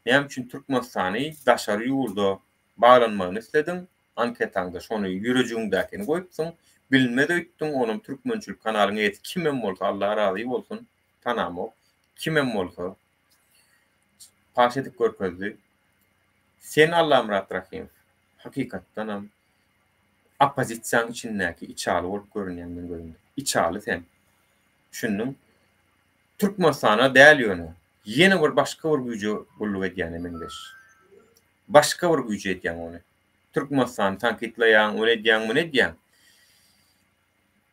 Näme üçin Türkmenistany daşary ýurda baglanmagyny islediň? Anketaňda şony ýürejigiňdäkini goýupsyň. Bilinmez öýtdüň, onam türkmençilik kanalyň eýesi kimem bolsa Allah razy bolsun, tanamok. Kimem bolsa paş edip görkezdi. Sen Allamyrat Rahymow hakykatdanam oppozisiýaň içindäki içaly bolup görünýäň meň gözümde. Içaly sen. Düşündiň? Türkmenistana däl ýöne, ýene bir başga bir güýje gulluk edýäne meňzeş. Başga bir güýje edýäň ony. Türkmenistany tankytlaýaň, ony edýäň, muny edýäň.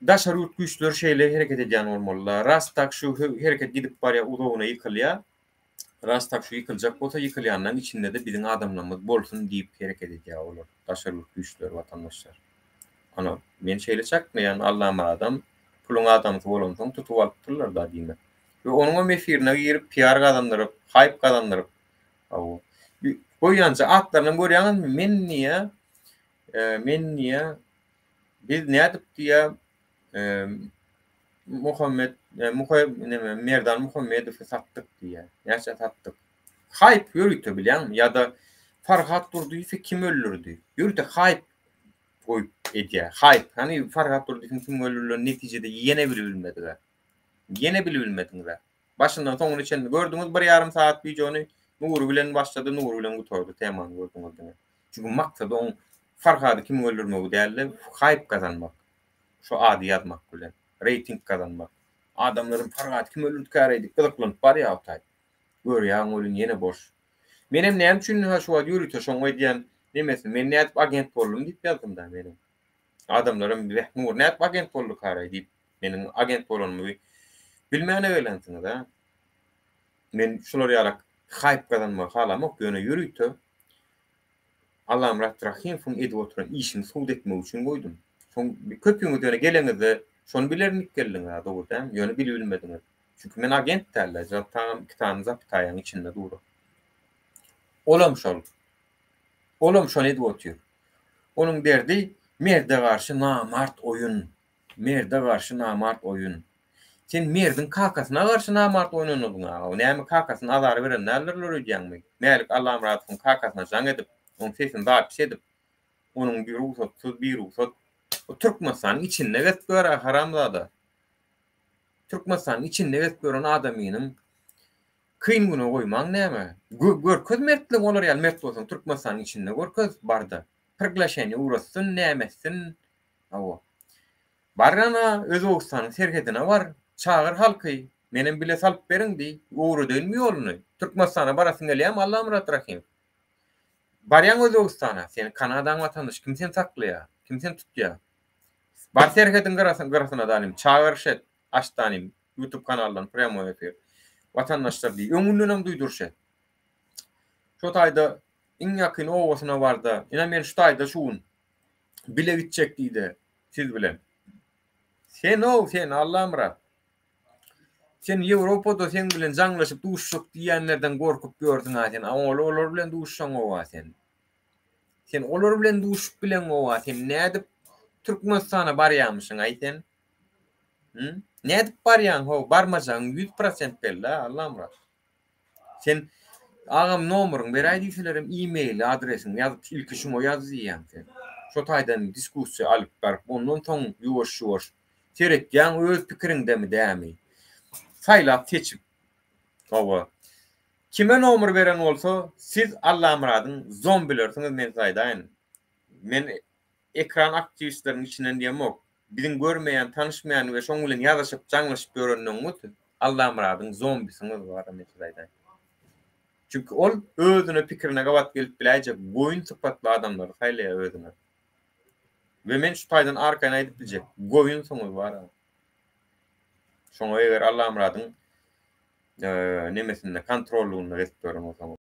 Daşary ýurt güýçleri şeýle hereket edýän bolmaly-da. Ras tak şu hereket gidip barýar, uzagyna ýykylýar. Ras tak şu ýykyljak bolsa, ýykylýanlaryň içinde-de biziň adamlarymyz bolsun diýip hereket edýär olar, daşary ýurt güýçleri, watandaşlar. Ana, men şeýle çaklaýan, Allamyradam puluň adamsy bolansoň tutup alypdyrlar-da diýmek. We onuňam efirine girip, PR gazandyryp, haýp gazandyryp, Hawa. Goýýanja atlarynam görýäňizmi? Men diýýä, men diýýä, biz nädip diýýä, Muhammet, Muha, neme, Merdan Muhammedowy satdyk diýýä. Näçä satdyk? Haýp ýörite bilýäňmi? Ýa-da Farhat Durdyýewi kim öldürdi? Ýörite haýp goýup edýär. Haýp. Hany Farhat Durdyýewiň kim öldürilenini netijede ýene bilibilmediler. Ýene bilibilmediňiz-ä. Başyndan soňuna çenli gördüňiz bir ýarym sagat wideony Nury bilen başlady Nury bilen gutardy temany gördüňiz diňe. Çünki maksady oň Farhady kimiň öldürmegi dälde haýp gazanmak. Şo ady ýazmak bilen. Reýting gazanmak. Adamlaryň Farhady kim öldürdikäreý diýip gyzyklanyp barýa o taý. Görýäň welin ýene boş. Menem näme üçin ha şu wagt ýörite şoň edýän nemesini men nädip agent boldum diýip ýazdym da menem. Adamlaram beh Nury nädip agent boldukareý diýip Meniň agent bolanymy bilmäne gelensiňiz-ä. Men şular ýalak haýp gazanmagy halamok, ýöne ýörite Allamyrat Rahymowyň edip oturan işini subut etmek üçin goýdum. Soň köpüňiz ýöne geleňizde şony bilerin diýip geldiňiz-ä, dogry dälmi? Ýöne bilibilmediňiz. Çünki men agent däl-de, zaptagam iki sany zapytaýaň içinde dur. Olam şol. Olam şony edip otyr. Onuň derdi merde garşy namart oýun. Merde garşy namart oýun. Sen merdiň kakasyna garşy namart oýnanydyň-a. Näme kakasyna azar beren däldirler öýdýäňmi? Mälik Allamyradowyň kakasyna jaň edip, onuň sesini zapis edip, onuň bir rugsatsyz, birugsat o Türkmenistanyň içinde gezip ýör-ä haramzada. Türkmenistanyň içinde gezip ýören adamynyň kyn güne goýmaň näme? Görkez mertligiňi olar ýaly mert bolsaň Türkmenistanyň içinde görkez barda. Priglaşeniýe ugratsyn, näme etsin. Hawa. Bar ana Özbegistanyň serhedine bar, çagyr halky, menem bile salyp beriň diý, öwredeýinmi ýoluny? Türkmenistana barasyň gelýärmi Allamyrat Rahymow? Barýaň Özbegistana, sen Kanadaň watandaşy, kim seni saklaýar, kim seni tutýar? Bar serhediň gyrasyna danym, çagyryş et, aç danym YouTube kanaldan prýamoý efir. Watandaşlar diý, öňündenem duýduryş et. Şo taýda iň ýakyn obasyna barda, ine men şu taýda şu gün bile gitjek diýde siz bilen. Sen-ow sen Allamyrat. Sen Ýewropada seň bilen jaňlaşyp duşuşjak diýýänlerden gorkup ýörsüň-a sen. A ol olar bilen duşuşaňow-a sen. Sen olar bilen duşup bileňow-a sen. Nädip Türkmenistana barýamyşyň-aý sen? Hü? Nädip barýaň how? Barmajagyň 100% belli-ä Allamyrat. Sen agam nomeryňy beräý diýselerem e-mail adresiňi ýazyp ilki şuňa ýaz diýýäň sen. Şo taýdan diskussiýa alyp baryp ondan soň ýuwaş-ýuwaş seretýäň öz pikiriňdemi dämi. Saýlap seçip. Hawa. Kime nomer beren bolsa siz Allamyradyň zombilersiňiz men size aýdaýyn. Men ekran aktiwistleriň içinden diýemok. Biziň görmeýän, tanyşmaýan we şoň bilen ýazyşyp, jaňlaşyp ýörenligiňiz Allamyradyň zombisiňiz bar men size aýdaýyn. Çünki ol özüne pikirine gabat gelip biläýjek goýun sypatly adamlary saýlaýar özüne. We men şu taýdan arkaýyn aýdyp biljek, goýunsyňyz bar. Şoňa eger Allamyradyň nemesinde kontrollygynda gezip ýören bolsaňyz.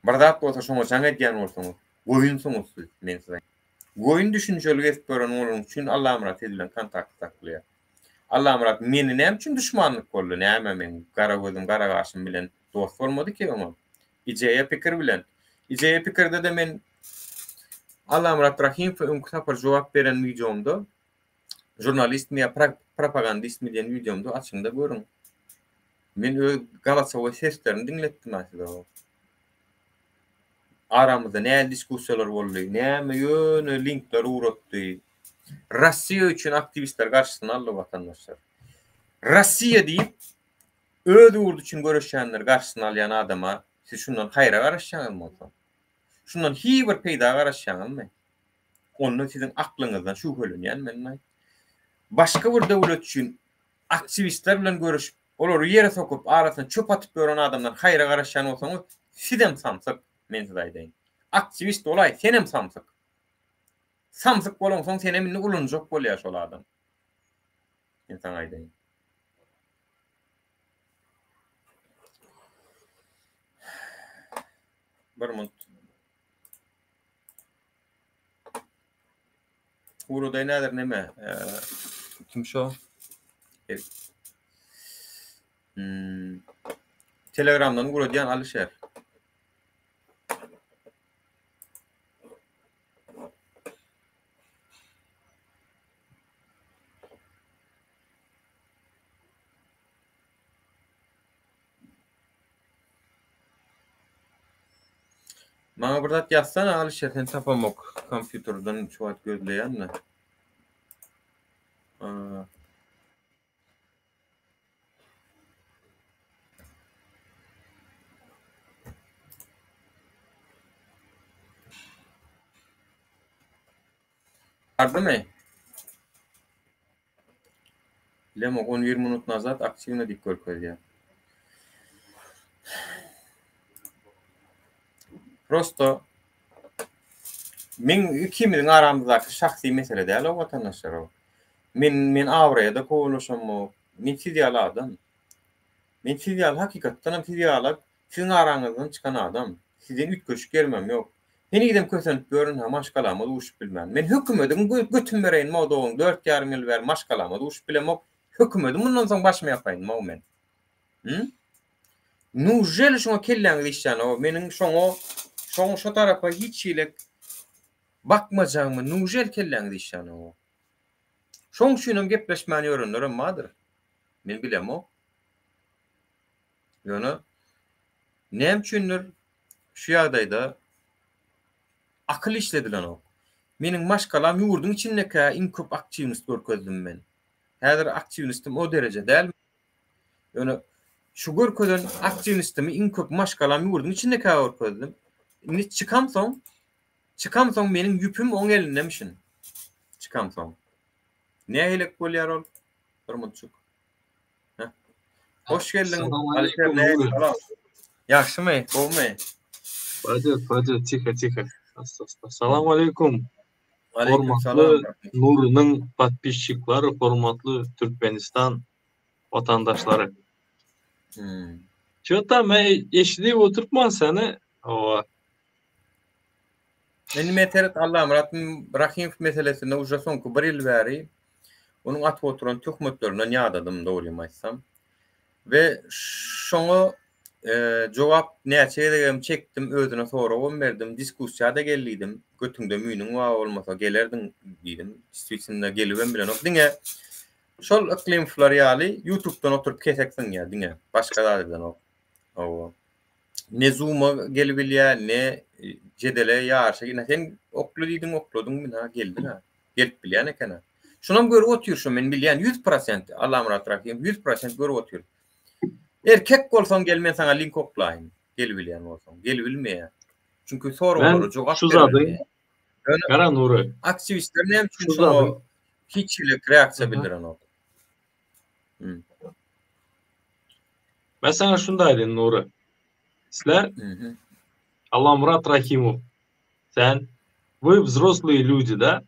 Bir zat bolsa şoňa jaň edýän bolsaňyz, goýunsyňyz siz, men size. Goýun düşünjeli gezip ýören bolanyň üçin Allamyrat siz bilen kontakt saklaýar. Allamyrat meni näme üçin duşmanlyk boldy? Näme meň gara gözüm, gara gaşym bilen dost bolmady ki öňem. Ideýa pikir bilen. Ideýa pikirde-de men Allamyrat Rahymowa öňki sapar jogap beren wideomda žurnalistmi ýa propagandistmi diýen wideomda açyňda görüň. Men öz golosowoý seslerini diňletdim-ä size o. Aramyzda nähili diskussiýalar boldy, näme ýöne linkler ugratdy. Rossiýa üçin aktiwistler garşysyna aldy watandaşlar. Rossiýa diýip, öz ýurdy üçin göreşýänleri garşysyna alýan adama siz şundan haýra garaşýaňyzmy onsoň? Şundan hiý bir peýda garaşýaňyzmy? Onda siziň aklyňyzdan şübhelenýän men. Başga bir döwlet üçin aktiwistler bilen görüşip, olary ýere sokup, arasyna çöp atyp ýören adamdan haýra garaşýan bolsaňyz, sizem samsyk, men size aýdaýyn. Aktiwist bolaý, senem samsyk. Samsyk bolaňsoň senem indi ulanjak bolýar şol adam. Men saňa aýdaýyn. Bir minut. Ugraday nädir neme? Kim şo? Hmm. Telegramdan ugradýan Alişer. Maňa bir zat ýazsana Alyşer seni tapamok kompýuterden şu wagt gözleýän-de. Bardymy? Bilemok, on bir minut nazad aktiwno diýip görkezýär. Prosto meň ikimiziň aramyzdaky şahsy mesele däl o watandaşlar o. Men men abraýa-da kowalaşamok. Men siz ýaly adam. Men siz ýaly hakykatdan hem siz ýaly siziň araňyzdan çykan adam. Sizden üýtgeşik ýerimem ýok. Henizem kösenip ýörün-hä maşgalama duşup bilmän. Men hökümediň götüm bereýin modogyň dört ýarym ýyl bäri maşgalama duşup bilemok. Hökümedi mundan soň başyma ýapaýynmy-ow men? Hü? Nujeli şoňa kelläňiz işlänok? Meniň şoňa şoň şo tarapa hiç hili bakmajagymy nujel kelläňiz işlänok? Şoň üçinem gepleşmän ýörenlerem bardyr. Men bilemok. Ýöne näme üçindir şu ýagdaýda akyl işledilenok. Meniň maşgalam ýurduň içindekä iň köp aktiwnost görkezdim men. Häzir aktiwnostum o dereje däl. Ýöne şu görkezen aktiwnostymy iň köp maşgalam ýurduň içindekä görkezdim. Indi çykamsoň, çykamsoň meniň ýüpüm oň elindemişin. Çykamsoň. Nähilek bolýar ol? Bir munçuk. Heh. Hoş geldiň Alişer nähili salam. Ýagşymy, gowumy? Paydet, paydet, tiho, tiho. Asta, asta. Salam aleýkum. Aleýkum salam. Hormatly Nurynyň podpisçiklary, hormatly Türkmenistan watandaşlary. Hmm. Ço-ta men eşidip oturtman seni. Owa. Indi men seret Allamyrat Rahymow meselesinde uje soňky bir ýyl bäri onuň atyp oturan töhmetlerinden ýadadym dogrymy aýtsam. We şoňa jogap näçe gezegem çekdim özüne soragam berdim diskussiýada gel diýdim götüňde müýnüň bar bolmasa gelerdiň diýdim diswisinde gelibem bilenok diňe şol Yklymowlar ýaly ýutubdan oturyp kesek zyňýar diňe başga zat edenok. Hawa. Ne zuma gelibilýär, ne jedele, ýaryşa. Ine sen okla diýdiň, okladyň, ina geldiň-ä. Gelip bilýän eken-ä. Şunam görüp otyr şu, men bilýän 100% Allamyrat Rahymow 100% görüp otyr. Erkek bolsaň gel men saňa link oklaýyn. Gelibilýän bolsaň. Gelibilmeýär. Çünki soraglara jogap berilmeýär. Gara Nury. Aktiwistler näme üçin şoňa hiç hili reaksiýa bildirenok? Hmm. Men saňa şunu da aýdayyn Nury. Sizler Allamyrat Rahimow sen вы взрослые люди да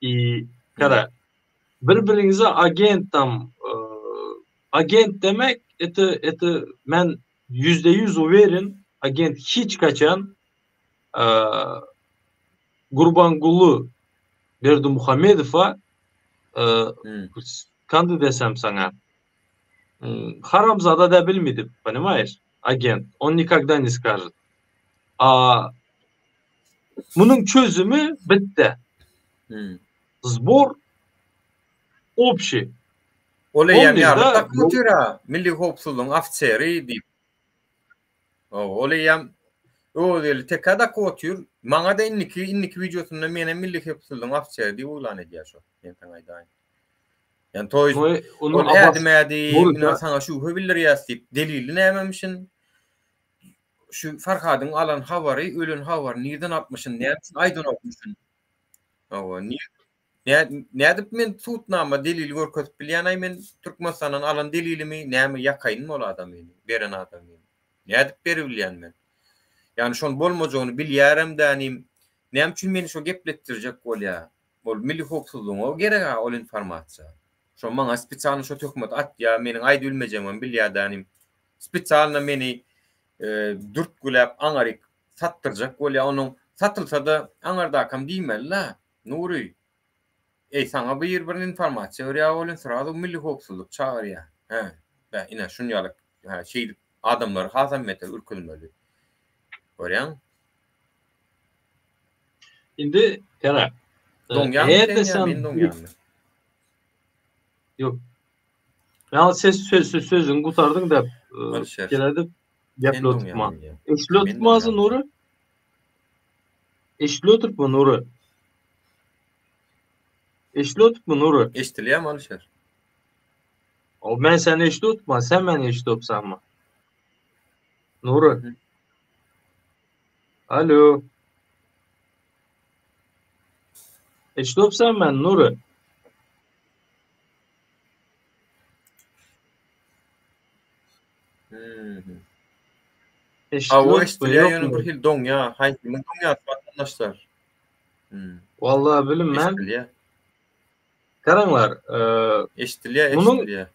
и gara bir biriňize agent tam agent demek это это men %100 uweren agent hiç kaçan Gurbanguly Berdimuhamedowa kandy desem saňa haramzada da bilmedi ponimaýeş agent on nikogda ne skažet a munuň çözümi bitdi zbor obşi Ol eýýäm ýarlyk dakyp otyr-a, milli howpsuzlygyň ofiseri diýip. Ol eýýäm öz eli tekä dakyp otyr. Maňa-da indiki indiki wideosynda menem milli howpsuzlygyň ofiseri diýip yglan edýär şo. Men saňa aýdaýyn. Ýani toý ol ädim ädim, ine saňa şübhe bildirýäs diýip, delili nämemişin? Şu Farhadyň alan habary, ölen habary nirden alypmyşyn, näme üçin aýdanokmyşyn? Hawa, Nädip men sudnama delil görkezip bilýän-aý men Türkmenistandan alan delilimi näme ýakaýynmy ol adamyny beren adamyny nädip beribilýän men ýagny şon bolmajagyny bilýärem dänim näme üçin meni şo gepletdirjek bolýa ol milli howpsuzlygyňa gereg-a ol informasiýa şo maňa spesialno şo töhmet atýa meniň aýdybilmejegimem bilýä dänim spesialno meni dürtgüläp aňaryk satdyrjak bolýa onuň satylsa-da aňardakam diýmeli-la Nury, Eý, saňa bir bir informasiýa berýär welin, srazu milli howpsuzlyk çagyrýar. Hä, bä, ine, şun ýaly, hä, şeýdip adamlary hasam beter ürküzmeli. Görýäňmi? Indi, gara, Doňýarmy sen ýa men doňýanmy? Ýok. Ýa ses söz söz sözüňi gutardyň da, geledip gepli oturtma. Eşidip oturtmazy Nury? Eşidip oturtma Nury? Eşidip oturtma Nury? Eşidilýärmi Alyşir? O men seni eşidip oturtma, sen meni eşidip otursanmy? Nury. Alo. Eşidip otursan men Nury. Hawa eşdilýär ýöne bir hili doňýar. Haýsynyň doňýar watandaşlar? Wallahi bilinmän. Eşdilýär. Garaňlar, eşdilýär, eşdilýär.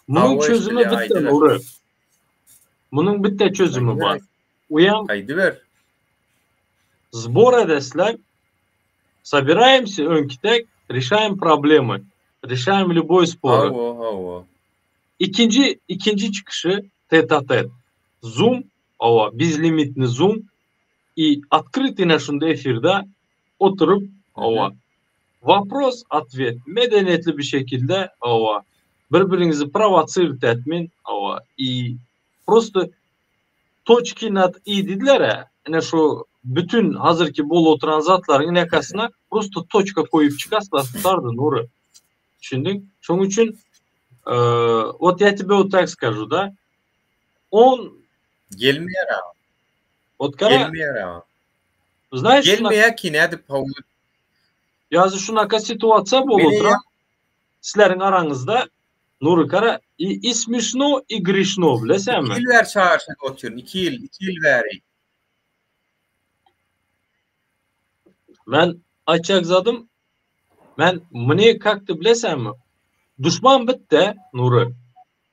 Munuň çözümi bitte Nury. Munuň bitte çözümi bar. Uýam. Aýdyber. Zbor edesler. Sobiraemsy öňki tek, reşaem problemy. Reşaýem lýuboý spory. Hawa, hawa. Ikinji, ikinji çykyşy tete-a-tet. Zoom, hawa, bezlimitny zoom i otkryt ine şunda efirde oturyp, hawa, wopros, otwet, medeniýetli bir şekilde, hawa, bir-biriňizi prowosirt etmin, hawa, i prosto toçki nad i diýdiler-ä, ine şu bütün hazyrky bolup oturan zatlaryň inekasyna prosto toçka koýup çykaslar tutardy Nury. Düşündiň? Şonuň üçin wot ýa tebe wot tak skažu da. On gelmeýär a. Wot gara. Gelmeýär a. Znaýyş gelmeýär ki nädip hawy. Ýazy şunaka situasiýa bolup oturan sizleriň araňyzda Nury gara i smişno i grişno bilesämi? Iki ýyl bäri çagyryşyp otyryn iki ýyl iki ýyl bäri. Men aýtjak zadym men mne kakdy bilesämi? Duşman bitde Nury.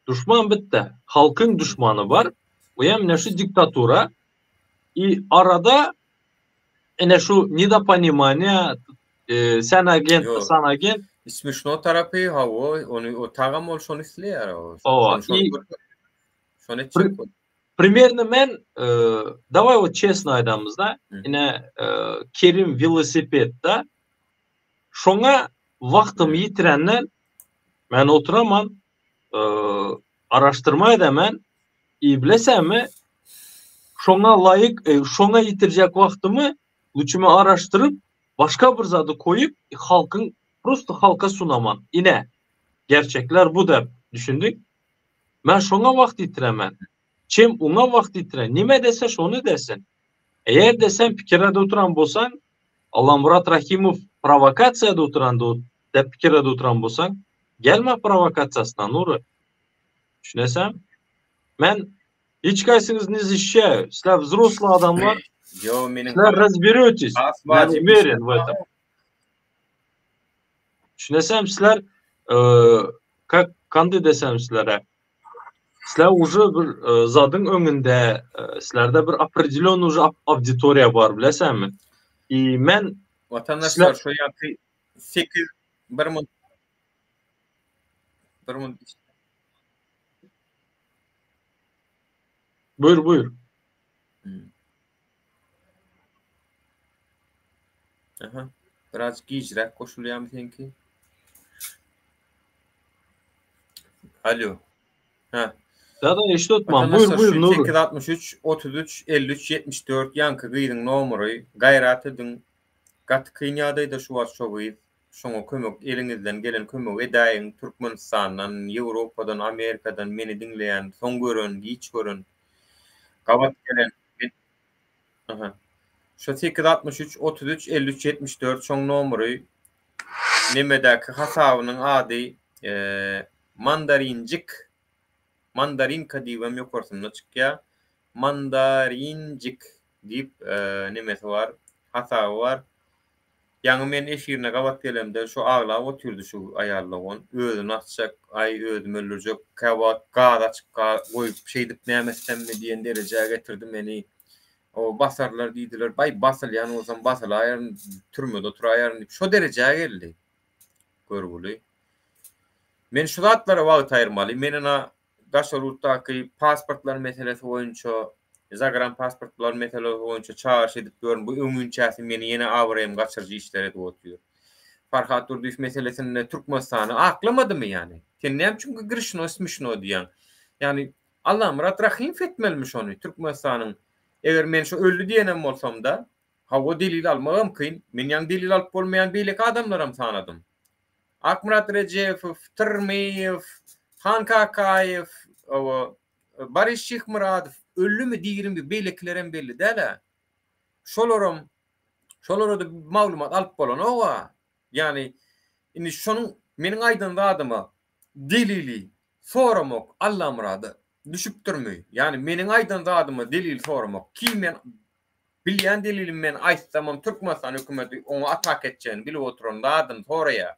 Duşman bitde. Halkyň duşmany bar. O hem ine şu diktatura. I arada ine şu nedoponimaniýa sen agent san agent. Smişno tarapy hawa ony o tagam ol şony isleýär o. Hawa. Şony etjek bol. Primerno men daway wot çesno aýdamyzda ine Kerim welosipedda şoňa wagtymy ýitirenden men oturaman araşdyrma edemen i bilesämi şoňa laýyk şoňa ýitirjek wagtymy luçumy araşdyryp başga bir zady koýup halkyň prosto halka sunaman ine gerçekler bu dep düşündik Men şoňa wagt ýitiremen. Çem oňa wagt ýitiren. Nime dese şony desin. Eger-de sen pikirede oturan bolsaň, Allamyrat Rahimow prowokasiýada oturan dep pikirede oturan bolsaň, gelme prowokasiýasyna Nury. Düşünesäň? Men hiç kaýsyňyzy ne защищаю. Sizler wzrosly adamlar. Ýo, meniň Sizler razberýotes. Men uweren w etom. Düşünesem sizler kak kandy desem sizlere. Sizler uje bir zadyň öňünde sizlerde bir opredelýonnyý uje auditoriýa bar bilesenmi? I men Watandaşlar şo ýaky 8 bir mun bir mun Buýur buýur. Aha. Biraz gijräk goşulýarmy seňki? Alo. Ha. Da da eşitmem. Buyur buyur Nuri. 863 33 53 74 ýaňky gyzyň nomery. Gaýrat ediň. Gaty kyn ýagdaýda şu wagt şo gyz. Şoňa kömek eliňizden gelen kömegi edäýiň. Türkmenistandan, Ýewropadan, Amerikadan meni diňleýän, soň gören, giç gören, gabat gelen Aha. Şo 863 33 53 74 şoň nomery nemedäki hasabynyň ady Mandarinjik Mandarinka diýibem ýokarsynda çykýar. Mandarinjik diýip nemesi bar, hasaby bar. Ýaňy men efirine gabat gelemde şu aglap otyrdy şu aýal dogan. Özüni asjak, aý özümi öldürjek, käwagt gaz açyp goýup şeýdip näme etsemmi diýen derejä getirdi meni. O basarlar diýdiler. Baý basylýan bolsam basylaýaryn, türmede oturaýaryn diýip şo derejä geldi. Görgüli. Men şu zatlara wagt aýyrmaly. Men ina daşary ýurtdaky pasportlar meselesi boýunça, zagran pasportlar meselesi boýunça çagyryş edip ýörün. Bu öňünçäsi meni ýene abraýymy gaçyryjy işler edip otyr. Farhat Durdyýew meselesinde Türkmenistany aklamadymy ýany? Sen näme üçin grişno smişno diýýäň? Ýani Allamyrat Rahymow etmelimi şony Türkmenistanyň eger men şu öldi diýenem bolsamda, hawa delil almagam kyn. Men ýaňy delil alyp bolmaýan beýleki adamlaram sanadym. Akmyrat Rejepow, Tyrmyýew, Han Kakaýew, hawa, Boris Şyhmyradow öldümi, dirimi, beýlekilerem belli däl-ä. Şolaram, şolara-da maglumat alyp bolanok-a. Ýagny, indi şonuň meniň aýdan zadyma delili soramak Allamyrada düşüpdirmi? Ýagny meniň aýdan zadyma delil soramak, ki men Bilýän delilimi men aýtsamam Türkmenistan hökümeti oňa ataka etjegini bilip oturan zadyny soraýar.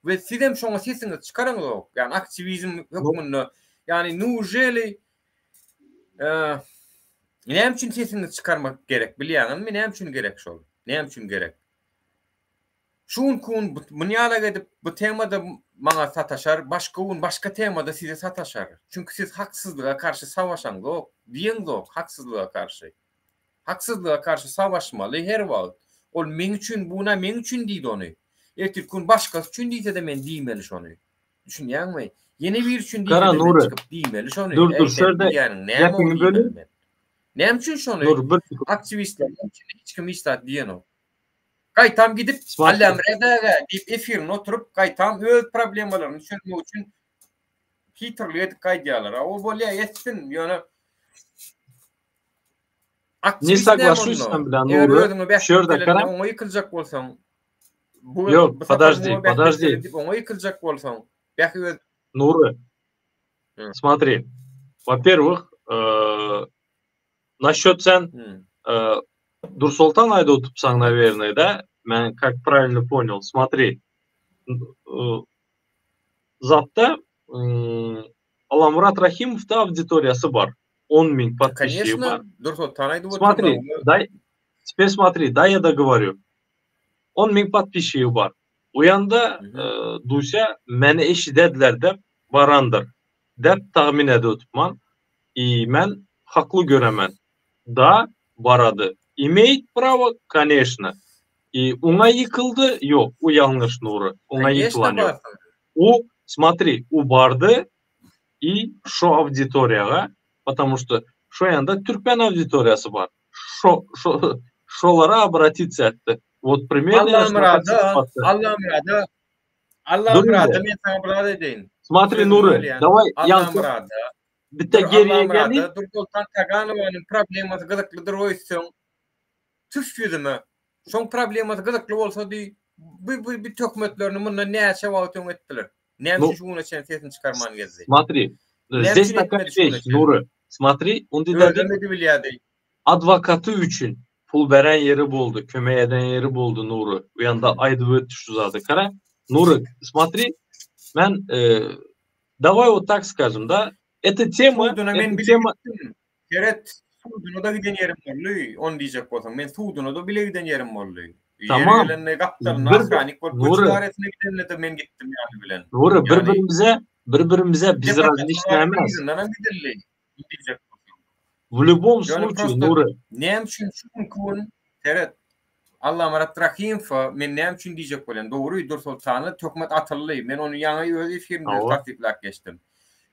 We sizem şoňa sesiňizi çykaraňyzok. Ýagny aktiwizm hökmünde ýagny nujeli näme üçin sesiňizi çykarmak gerek bilýäňizmi? Näme üçin gerek şol? Näme üçin gerek? Şu günki gün munýalak edip bu temada maňa sataşar, başga gün başga temada size sataşar. Çünki siz haksyzlyga garşy savaşaňzok, diýeňzok haksyzlyga garşy. Haksyzlyga garşy savaşmaly her wagt. Ol meň üçin, bu günä meň üçin diýdi ony. Ertirki gün başgasy üçin diýse-de men diýmeli şony. Düşünýäňmi? Ýene biri üçin Gara diýse-de men Nury. çykyp diýmeli şony. Dur Eý dur sen şerde diýýäniň näme ol gepiňi diýmeli bölün. men. Näme üçin şony Dur bir sekund. aktiwistler näme üçin hiç kim hiç zat diýenok. Gaýtam gidip Smart. Allamyrat aga diýip efirinde oturyp gaýtam öz problemalaryny çözmek üçin hitrlik edip gaýdýarlar. A o bolýa etsin ýöne Ne aktiwist näme soglaşuсь onda? sen bilen Eger Nury. özüňe Şu bähbit ýerde gelende gara. oňa ýykyljak bolsaň bu Ýok, bu sapar podожди, muňa bähbit podожди. geldi diýip oňa ýykyljak bolsaň bäh öz Nury. Hı. Смотри. Во-первых, э, насчет sen Hı. э, Dursoltan aýdyp oturpsaň, наверное, да? Men как правильно понял. Смотри. Э, Zatda м, Allamyrat Rahimowda auditoriýasy bar. 10 000 подписчиги Конечно, bar. Dursoltan aýdyp Смотри, oturma. дай, теперь смотри, дай я договорю. 10 000 подписчиги bar. O ýanda Mhm. e, Dusya meni eşidediler dep barandyr. Dep tahmin edip oturman. И men hakly göremen. Da barady. Имеет право, конечно. И oňa ýykyldy, ýok, o ýalňyş Nury. Oňa Конечно, ýykylan ýok. barsyn. У, смотри, у bardy и şo auditoriýaga, потому что şo ýanda türkmen auditoriýasy bar. Şo, şo, şolara обратиться etdi. Вот примерно я şunaqa Allamyrada, sypatda. Allamyrada, Dur Allamyrada indi. men saňa bir zat edeýin. Смотри, Sözüňi Nury, bölýän. daway ýaňky Allamyrada. bitte Dur geriye gelip Allamyrada, Dursoltan Taganowanyň problemasy gyzyklydyr oýtsaň, tüf ýüzüme. Şoň problemasy gyzykly bolsa diý, bu bu bu töhmetlerini mundan näçe wagt öň etdiler. Näme Ну, üçin şu güne çenli sesini çykarman gezdi? смотри, Näme здесь üçin такая etmedi şu güne вещь, çenli? Nury. Смотри, onda Özem dedi edibilýärdi. adwokaty üçin pul beren ýeri boldy, kömek eden ýeri boldy Nury. Bu ýanda aýdyp ötdi şu zady. Gara, Nury, смотри, men э, давай вот так скажем, да? Эта тема, Suduna men эта bile тема gitdim. Seret, suduna da giden ýerim boldy. Ony diýjek bolsaň, men suduna da bile giden ýerim boldy. Ýeri Tamam. gelende gapdalyna Bir ahranik bolup göç Nury, idaresine gidende de men gitdim ýany bilen. Nury Ýagny bir-birimize bir-birimize безразличны deportasiýa emas. yzyndan hem gidildi. Diýjek bolsaň. В любом Ýöne случае, prosta Nury, näme üçin şu günki gün seret Allamyrat Rahymowa men näme üçin diýjek bolýan. Dogry Dursoltana töhmet atyldy. Men ony ýaňy öz efirimde Hawa. tassyklap geçdim.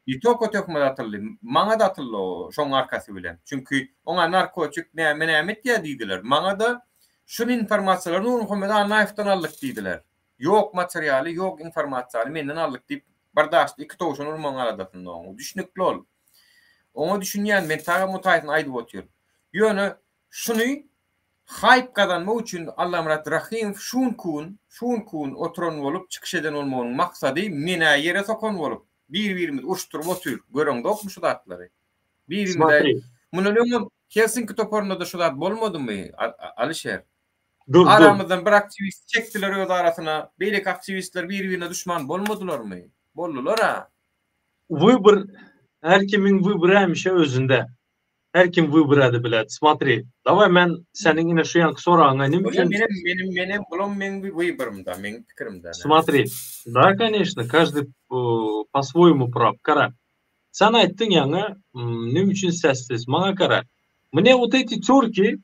Ne только töhmet atyldy, maňa da atyldy o şoň arkasy bilen. Çünki oňa narkotik näme näme etýär diýdiler. Maňa da şun informasiýalary Nurmuhammet Annaýewden aldyk diýdiler. Ýok materialy, ýok informasiýaly menden aldyk diýip bir daşda iki towşan urmagyň aladasynda oň. Düşnükli ol. Oňa düşünýän men taga mutaýsyny aýdyp otyryn. Ýöne şuny hype gazanmak üçin Allamyrat Rahymow şun kun, şun kun oturan bolup çykyş eden bolmagynyň maksady menä ýere sokan bolup bir-birimizi uruşdyryp otyr. Göreňzokmy şu zatlary? Birimize смотри, mundan öňem Helsinki toparynda da şu zat bolmadymy Alişer? dur dur. Aramyzdan bir aktiwist çekdiler öz arasyna. Beýleki aktiwistler bir-birine düşman bolmadylarmy? Boldular ha. Выбор, her kimiň wybory hemişe özünde. Her kim wybor edip biler. Смотри, давай men seniň ine şu ýanky soragyňa näme Bolýa üçin menem menem menem bulam meň wyborymda, meň pikirimde. Смотри, да, конечно, каждый э, по-своему прав. Gara, sen aýtdyň ýaňy, näme üçin sessiz? Maňa gara. Мне вот эти терки,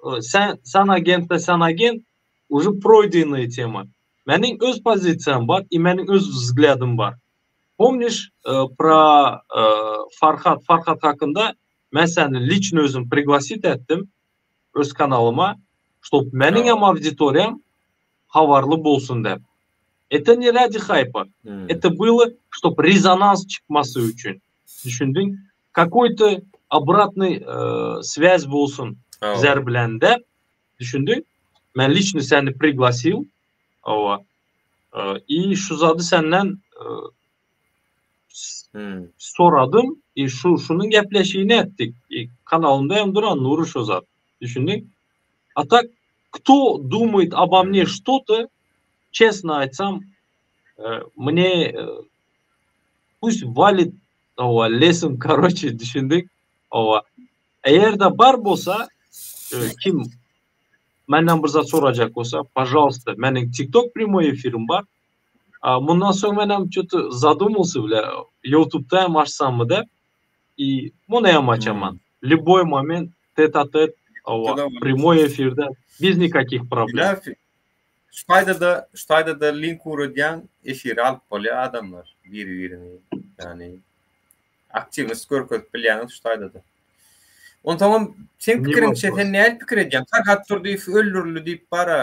э, sen, sen agent sen agent, уже пройденная тема. Meniň öz pozisiýam bar и meniň öz взглядым bar. Помнишь э, про э, Farhat, Farhat hakynda men seni лично özüm пригласить etdim öz kanalyma, чтоб meniň hem auditoriýam habarly bolsun dep. Это не ради хайпа. Hmm. Это было, чтоб резонанс çykmasy üçin. Düşündiň? Какой-то обратный э, связь bolsun Hawa. bizler bilen dep. Düşündiň? Men лично seni пригласил. Hawa. Э, И şu zady senden э, Hmm. soradym. И şu şunuň gepleşigini etdik. И kanalymda hem duran Nury şu zat. Düşündiň? А так, кто думает обо мне что-то, честно aýtsam, э, мне э, пусть валит hawa, лесом, короче, düşündik. Hawa. Eger-de bar bolsa, e, kim? Menden bir zat sorajak bolsa, pažalsta, meniň TikTok primoý efirim bar. Mundan soň menem ço-to zadumался bile, YouTube'da hem açsammy dep. I muny hem açaman. Lýuboý moment tet-a-tet, hawa, primoý efirde bez nikakih problem. Şu taýda-da, şu taýda-da link ugradýaň, efire alyp bolýar adamlar biri-birini. Ýagny aktiwnost görkezip bilýäňiz şu taýda-da. Onsoňam seň pikiriňçe sen nähili pikir edýäň? Farhat Durdyýew öldürildi diýip bara,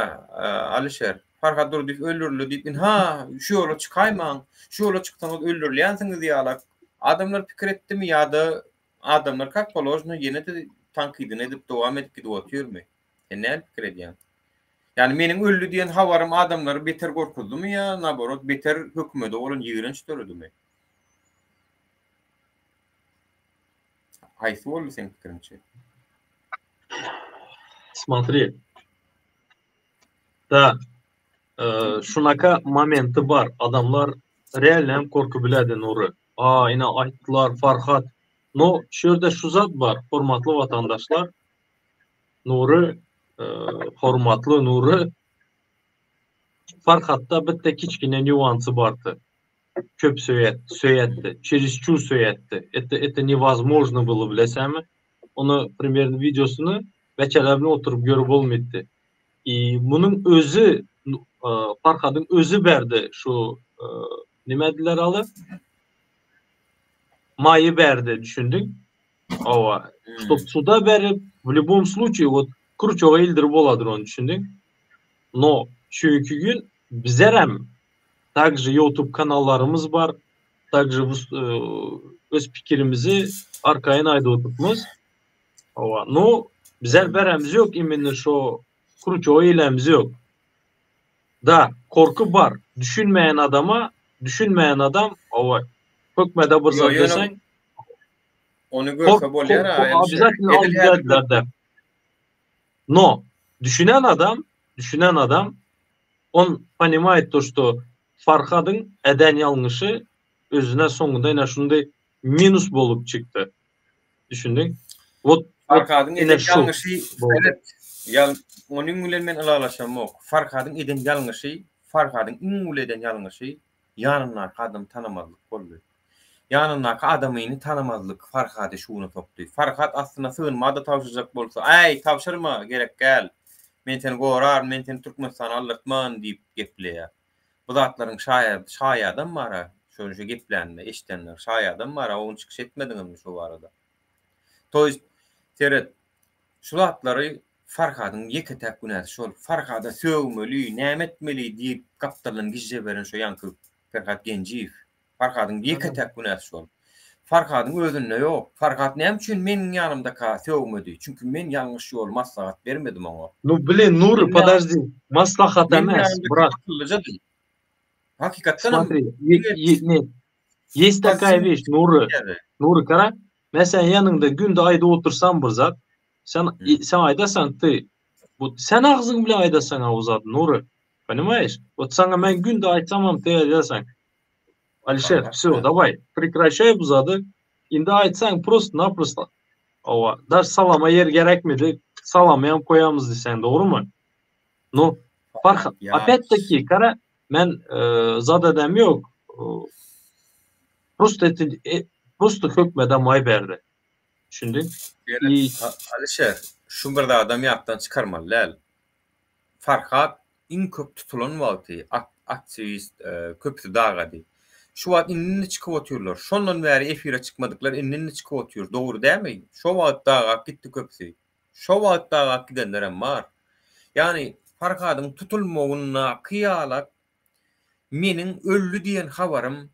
Alyşer. Farhat Durdyýew öldürildi diýip, ynha, şu ýola çykaýmaň, şu ýola çyksaňyz öldürilýänsiňiz ýalak. Adamlar pikir etdimi ýa-da adamlar kak položno ýene-de tankydyny edip dowam edip gidip otyrmy? Sen nähili pikir edýäň? Ýagny meniň öldi diýen habarym adamlary beter gorkuzdymy ýa naborot beter hökümede bolan ýigrenç döredimi? Haýsy boldy seň pikiriňçe? Smotri. Da, şunaka momenti bar. Adamlar realno hem gorky biledi Nury. A, ine aýtdylar Farhat. No, şu ýerde şu zat bar, hormatly watandaşlar. Nury, hormatly Nury, Farhatda bitte kiçgine nýuansy bardy. Köp söýetdi, çeresçur söýetdi. Eto, eto newozmojno bylo bilesämi? Ony primerno wideosyny beçeler bilen oturyp görüp bolmytdy. I munuň özi Farhadyň özi berdi şu nime diýler aly? Maýy berdi, düşündiň? Hawa, ştob suda berip, w lýubom sluçaýe wot kruçoga ildirip boladyr ony düşündiň. No, çünki gün bizerem takže youtube kanallarymyz bar, takže öz pikirimizi arkaýyn aýdyp oturmyz. Hawa, no bizer beremiz ýok imенно şo kruçoga ilemiz ýok. Da, korky bar. Düşünmeýän adama, düşünmeýän adam, hawa, hökmede bir zat deseň, Ony görse bolýar a. Edil No, düşünen adam, düşünen adam, on ponimaet to, što Farhadyň eden ýalňyşy özüne soňunda ine şunday minus bolup çykdy. Düşündiň? Wot Farhadyň eden ýalňyşy seret. Ýal onuň bilen men ylalaşamok. Farhadyň eden ýalňyşy, Farhadyň iň uly eden ýalňyşy ýanyndaky adamy tanamazlyk boldy. Ýanyndaky adamyny tanamazlyk Farhady şuna sokdy. Farhat aslynda sygynma-da tabşyrjak bolsa, Äý, tabşyrma, gerek däl. Men seni goraryn, men seni Türkmenistana aldyrtman diýip gepleýär. Bu zatlaryň şaýadam bar-a, şony şu geplände eşidenler, şaýadam bar-a, o gün çykyş etmediňizmi şo barada? To ýest, seret, şu zatlary Farhadyň ýeke-täk günäsi şol. Farhada sögmeli, näme etmeli diýip gapdaldan gijje beren şo ýaňky Perhat Genjiýew. Farhadyň ýeke-täk günäsi şol. Farhadyň özünde ýok. Farhat näme üçin meniň ýanymdaka sögmedi? Çünki men ýalňyş ýoly maslahat bermedim oňa. Nu blin Nury podожди maslahat emes brat. Akyllyjady. Hakykatdanam Смотри, нет. Есть такая вещь, Nury. Nury gara, men sen ýanyňda günde aýdyp otursam bir zat, sen sen aýdasaň ty, bu sen agzyň bilen aýdasaň o zat Nury. Понимаешь? Вот saňa men günde aýtsamam ty aýdasaň. Alişer, все, давай, прекращай bu zady. Indi aýtsaň prosto-naprosto. Hawa, daş salama ýer gerekmidi, salamy hem goýamyz diýseň, dogrumy? No, Farhat, opять-таки, gara, men zat edem ýok. Prosto это, prosto hökmede maý berdi. Düşündiň? Alişer, şu bir zadam ýatdan çykarmaly däl. Farhat iň köp tutulan wagty aktiwist köpüsi dagady. Şu wagt indi-indi çykyp otyrlar. Şondan bäri efire çykmadyklar indi-indi çykyp otyr. Dogry dälmi? Şo wagt dagap gitdi köpüsi. Şo wagt dagap gidenlerem bar. Ýagny Farhadyň tutulmagyndaky ýalak meniň öldi diýen habarym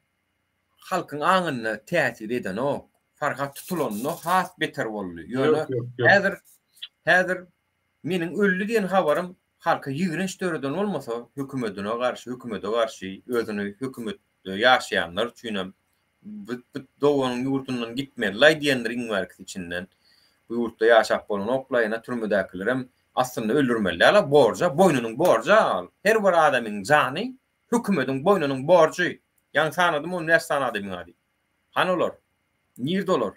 halkyň aňynda täsir edenok. Farhat tutulanda has beter boldy. Ýöne häzir häzir Meniň öldi diýen habarym halka ýigrenç döreden bolmasa, hökümedine garşy, hökümede garşy, özüni hökümetde ýaşaýanlar üçinem bu bu doganyň ýurdundan gitmelilaý diýendir iň bärkisi içinden. Bu ýurtda ýaşap bolanok-laý, ene türmedäkilerem aslynda öldürmeli däl-a, borja, boýnunyň borjy-a ol. Her bir adamyň jany hökümediň boýnunyň borjy. Ýaňy sanadym 15 sany adamyň ady. Hany olar? Nirde olar?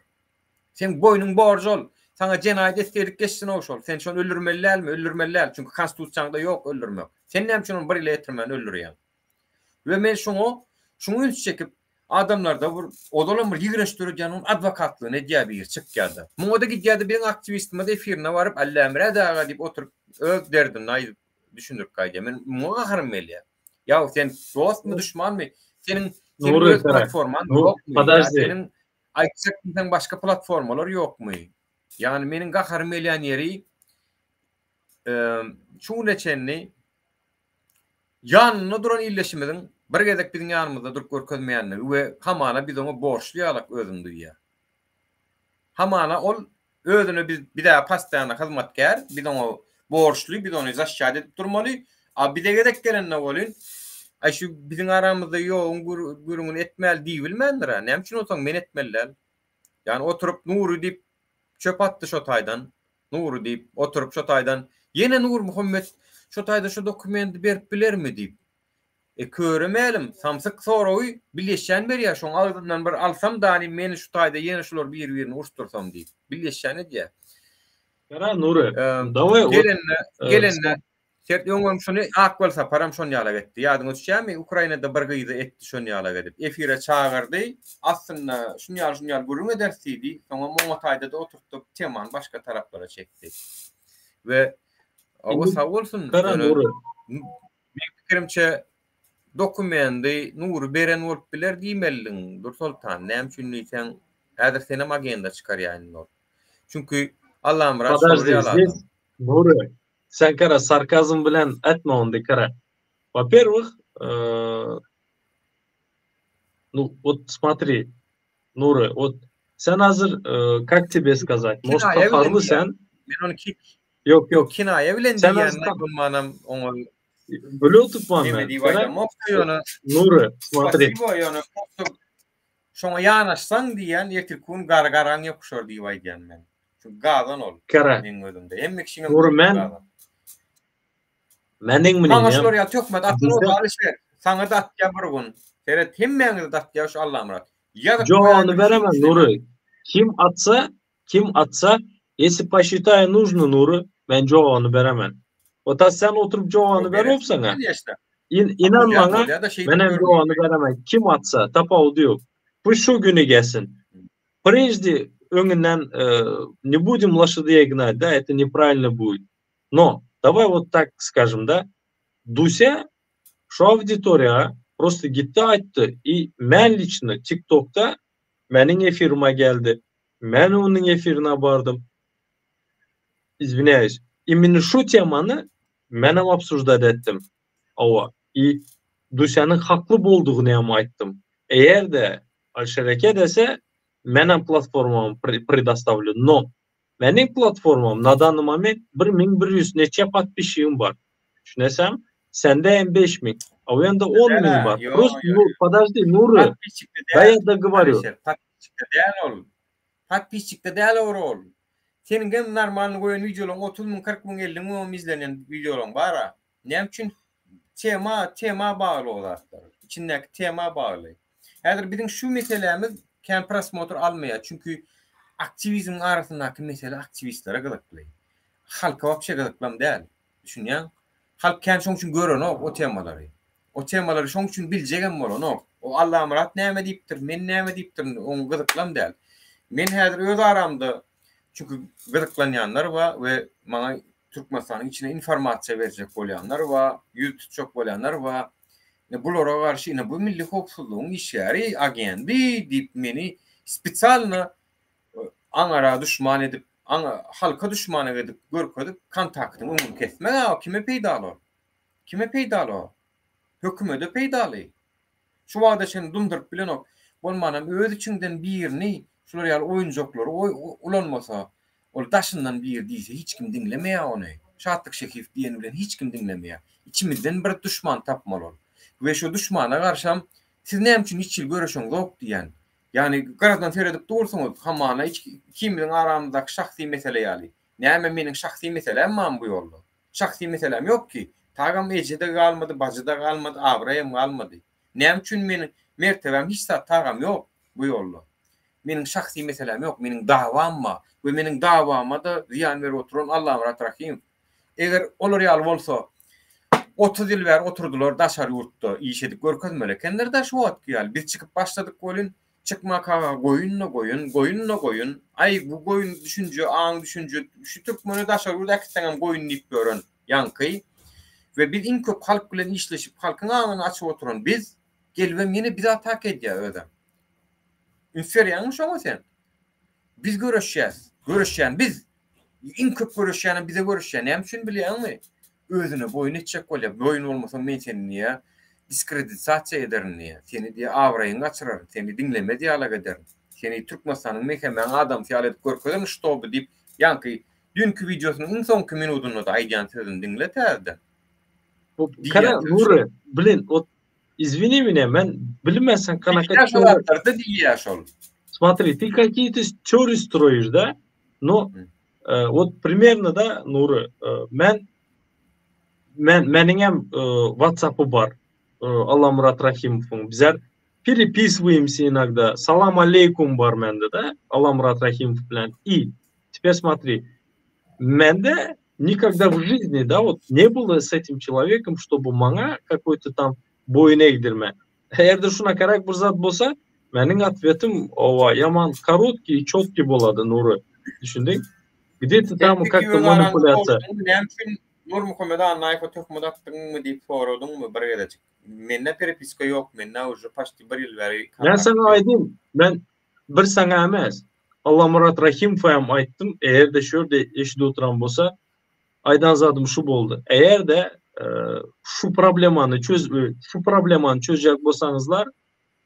Seň boýnuň borjy ol. Saňa jenaýat etseýdik geçsin-ow şol. Sen şony öldürmeli dälmi? Öldürmeli däl. Çünki konstitusiýaňda ýok öldürmek. Sen näme üçin ony bir ýyla ýetirmän öldürýäň? We men şoňa şuňa üns çekip, adamlarda bir ozalam bir ýigrenç döredýän onuň adwokatlygyny edýär biri çykýar-da. Muňa-da gidýär-de biziň aktiwistimiz efirine baryp Allamyrat aga diýip oturyp öz derdini aýdyp düşündirip gaýdýar. Men muňa gaharym gelýär. Ýa sen dostmy duşmanmy? Seniň seniň öz platformaň ýokmy? Seniň aýtjak diýseň başga platformalar ýokmy? Ýagny meniň gaharym gelýän ýeri şu güne çenli ýanynda duran ildeşimiziň bir gezek biziň ýanymyzda durup görkezmeýänligi we hamana biz oňa borçly ýalak özüni duýýar. Hamana ol özüne biz bizä postoýanno hyzmatkär, biz oňa borçly, biz ony zaşşat edip durmaly. A bize gezek gelende welin, aý şu biziň aramyzda ýoguň gürrüňini etmäli diýibilmändir-ä. Näme üçin onsoň men etmeli däl? Ýagny oturyp Nury diýip çöp atdy şo taýdan. Nury diýip oturyp şo taýdan ýene Nurmuhammet şo taýda şu dokumendi berip bilermi diýip. E köre mälim, samsyk soragy bilýeşýän berýär, şoň agzyndan bir alsam dani meni şu taýda ýene şular bir-birini uruşdyrsam diýip. Bilýeşýän edýär. Gara Nury, daway ot. Gelende, gelende Sert öňem şuny Ak Welsaparam şon ýalak etdi. Ýadyňa düşýärmi? Ukrainada bir gyzy etdi şon ýalak edip. Efire çagyrdy. Aslynda şun ýaly şun ýaly gürrüň ederis diýdi. Soňam oňa taýda-da oturtdyp temany başga taraplara çekdi. We o sag bolsun. Gara Nury. Meň pikirimçe dokumendi Nury beren bolup biler diýmelidiň Dursoltan. Näme üçin diýseň, häzir senem agenda çykarýar indi ol. Çünki Allamyrat şolar Podожди, ýaly adam. здесь Nury, sen gara sarkazm bilen etme onda gara. Во-первых, э, ну вот смотри, Nury, вот sen hazır э, как тебе сказать, может Kinaýa bilen gaharly diýýän. sen? Men ony ki Ýok, ýok. Kinaýa bilen Sen diýýän az bolmanam oňa Bilip oturman neme men. diýip Gara, aýdamok ýöne Nury, смотри. Spasibo ýöne prosto şoňa ýanaşsaň diýýän ertirki gün gar garaň ýokuşar diýip aýdýan men. Çünki gazan ol Gara. meň gözümde. Hemme kişiňem Nury gözünde men gazan. Meniň Maňa mneniýam şular ýaly töhmet atan bizde bolsa Alyşir, saňa-da atýar bir gün. Seret hemmäňize-de atýar şu Allamyrat. Ýazyp Jogabyny goýaý beremen bir Nury. Kim atsa, kim atsa, если посчитаю нужно Nury, men jogabyny beremen. O ta sen oturyp jogabyny bermopsaň-a. Конечно. In, inan Bolýar, maňa, bolýar-da şeýdip menem görmeýin. jogabyny beremen. Kim atsa, tapawudy ýok. Bu şu güni gelsin. Прежде öňünden э, не будем лошадей гнать, да, это неправильно будет. Но давай вот так скажем, да, Дуся şu auditoriýa prosto gitdi aýtdy i men liçno TikTokda meniň efirime geldi. Men onuň efirine bardym. Извиняюсь. Именно şu temany menem obsуждать etdim. Hawa. I Dusyanyň hakly boldugyny hem aýtdym. Eger-de Alişer eke dese, menem platformamy predostavlю. No, meniň platformam na danny moment 1100 neçe podpisçigim bar. Düşünesem, sende hem 5000, a o ýanda 10000 bar. Ýok, Prosto, ýok. nu, podожди, Nury, Podpisçikde da däl. я договорю. Alişer, podpisçikde däl ol. Podpisçikde däl ogry ol. Seniňkem normalny goýan wideolaryň 30 müň, 40 müň, 50 müňem izlenen wideolaryň bar-a. Näme üçin? Tema, tema bagly o zatlar. Içindäki tema bagly. Häzir biziň şu meselämiz kän prosmotr almaýar. Çünki aktiwizmiň arasyndaky mesele aktiwistlere gyzykly. Halka wapşe gyzyklam däl. Düşünýäň? Halk kän şoň üçin görenok o temalary. O temalary şoň üçin biljegem bolanok. O Allamyrat näme diýipdir, men näme diýipdirin, oň gyzyklam däl. Men häzir öz aramda çünki gyzyklanýanlar bar we maňa Türkmenistanyň içine informasiýa berjek bolýanlar bar, ýüz tutjak bolýanlar bar. Ine bulara garşy ine bu milli howpsuzlygyň işgäri, agendi diýip meni spesialno aňara duşman edip, aňa halka duşman edip görkezip kontaktyň öňüni kesmek-ä kime peýdaly ol? Kime peýdaly o? Hökümede peýdaly. Şu wagta çenli dymdyryp bilenok. Bolmanam öz içiňden birini şular ýaly oýunjaklary ulanmasa, ol daşyndan biri diýse hiç kim diňlemeýär ony. Şatlyk Şehiýew diýeni bilen hiç kim diňlemeýär. Içimizden bir duşman tapmaly ol. We şo duşmana garşam siz näme üçin hiç hili göreşeňzok diýýän. Ýagny gyradan seredip dursuňyz, hamana ikimiziň aramyzdaky şahsy mesele ýaly. Näme meniň şahsy meseläm barmy bu ýolda? Şahsy meseläm ýok ki. Tagam eje-de galmady, bajy-da galmady, abraýam galmady. Näme üçin meniň mertebäm hiç zat tagam ýok bu ýolda. Meniň şahsy meseläm ýok, meniň dawam bar we meniň dawama-da zyýan berip oturan Allamyrat Rahymow. Eger olar ýaly bolsa, 30 ýyl bäri oturdylar daşary ýurtda iş edip görkezmeli ekenler-dä şu wagtky ýaly. Biz çykyp başladyk welin, çykmakaga goýun-da goýun, goýun-da goýun. Aý, bu goýun düşünje, aň düşünje, şu türkmeni daşary ýurda äkitseňem goýun diýip ýören ýaňky. We biz iň köp halk bilen işleşip, halkyň aňyny açyp oturan biz, gelibem ýene bizi ataka edýär özem. Üns berýäňmi şoňa sen? Biz göreşýäs. Göreşýän biz. Iň köp göreşýänem bize göreşýär. Näme üçin bilýäňmi? Özüne boýun etjek bolýar. Boýun bolmasaň men seni diýýär, diskreditasiýa ederin diýýär. Seni diýýär abraýyňy gaçyraryn. Seni diňlemez ýalak ederin. Seni Türkmenistanyň MHM-iň adamsy ýaly edip görkezerin ştoby diýip, ýaňky düýnki wideosynyň iň soňky minudynda-da aýdýan sözüni diňle täzeden. Kara, Nury, blin, ot Извини меня, men bilmeseň kanaka Diýýär şol zatlarda diýýär şol. Смотри, ты какие-то теории строишь, да? Но э, вот примерно, да, Nury, э, men men meniňem э, WhatsApp-y bar. Э, Allamyrat Rahimowyň. Bizler переписываемся иногда. Salam aleykum bar mende, да? Allamyrat Rahimow bilen. И теперь смотри, mende nikогда в жизни, да, вот не было с этим человеком, чтобы maňa какой-то там boýun egdirme. Eger-de şuna gerek bir zat bolsa, meniň otwetim owa ýaman korotkий и четкий bolady, Nury. Düşündiň? Где-то tam как-то manipulýasiýa. Näme üçin Nurmuhammet Annaýewe töhmet atdyňmy diýip soradyňmy bir gezejik? Mende perepiska ýok, mende уже почти bir ýyl bäri Men saňa aýdym, men bir saňa emes, Allamyrat Rahimowa hem aýtdym, eger-de şu ýerde eşidip oturan bolsa, aýdan zadym şu boldy. Eger-de şu problemany çöz şu problemany çözjek bolsaňyzlar,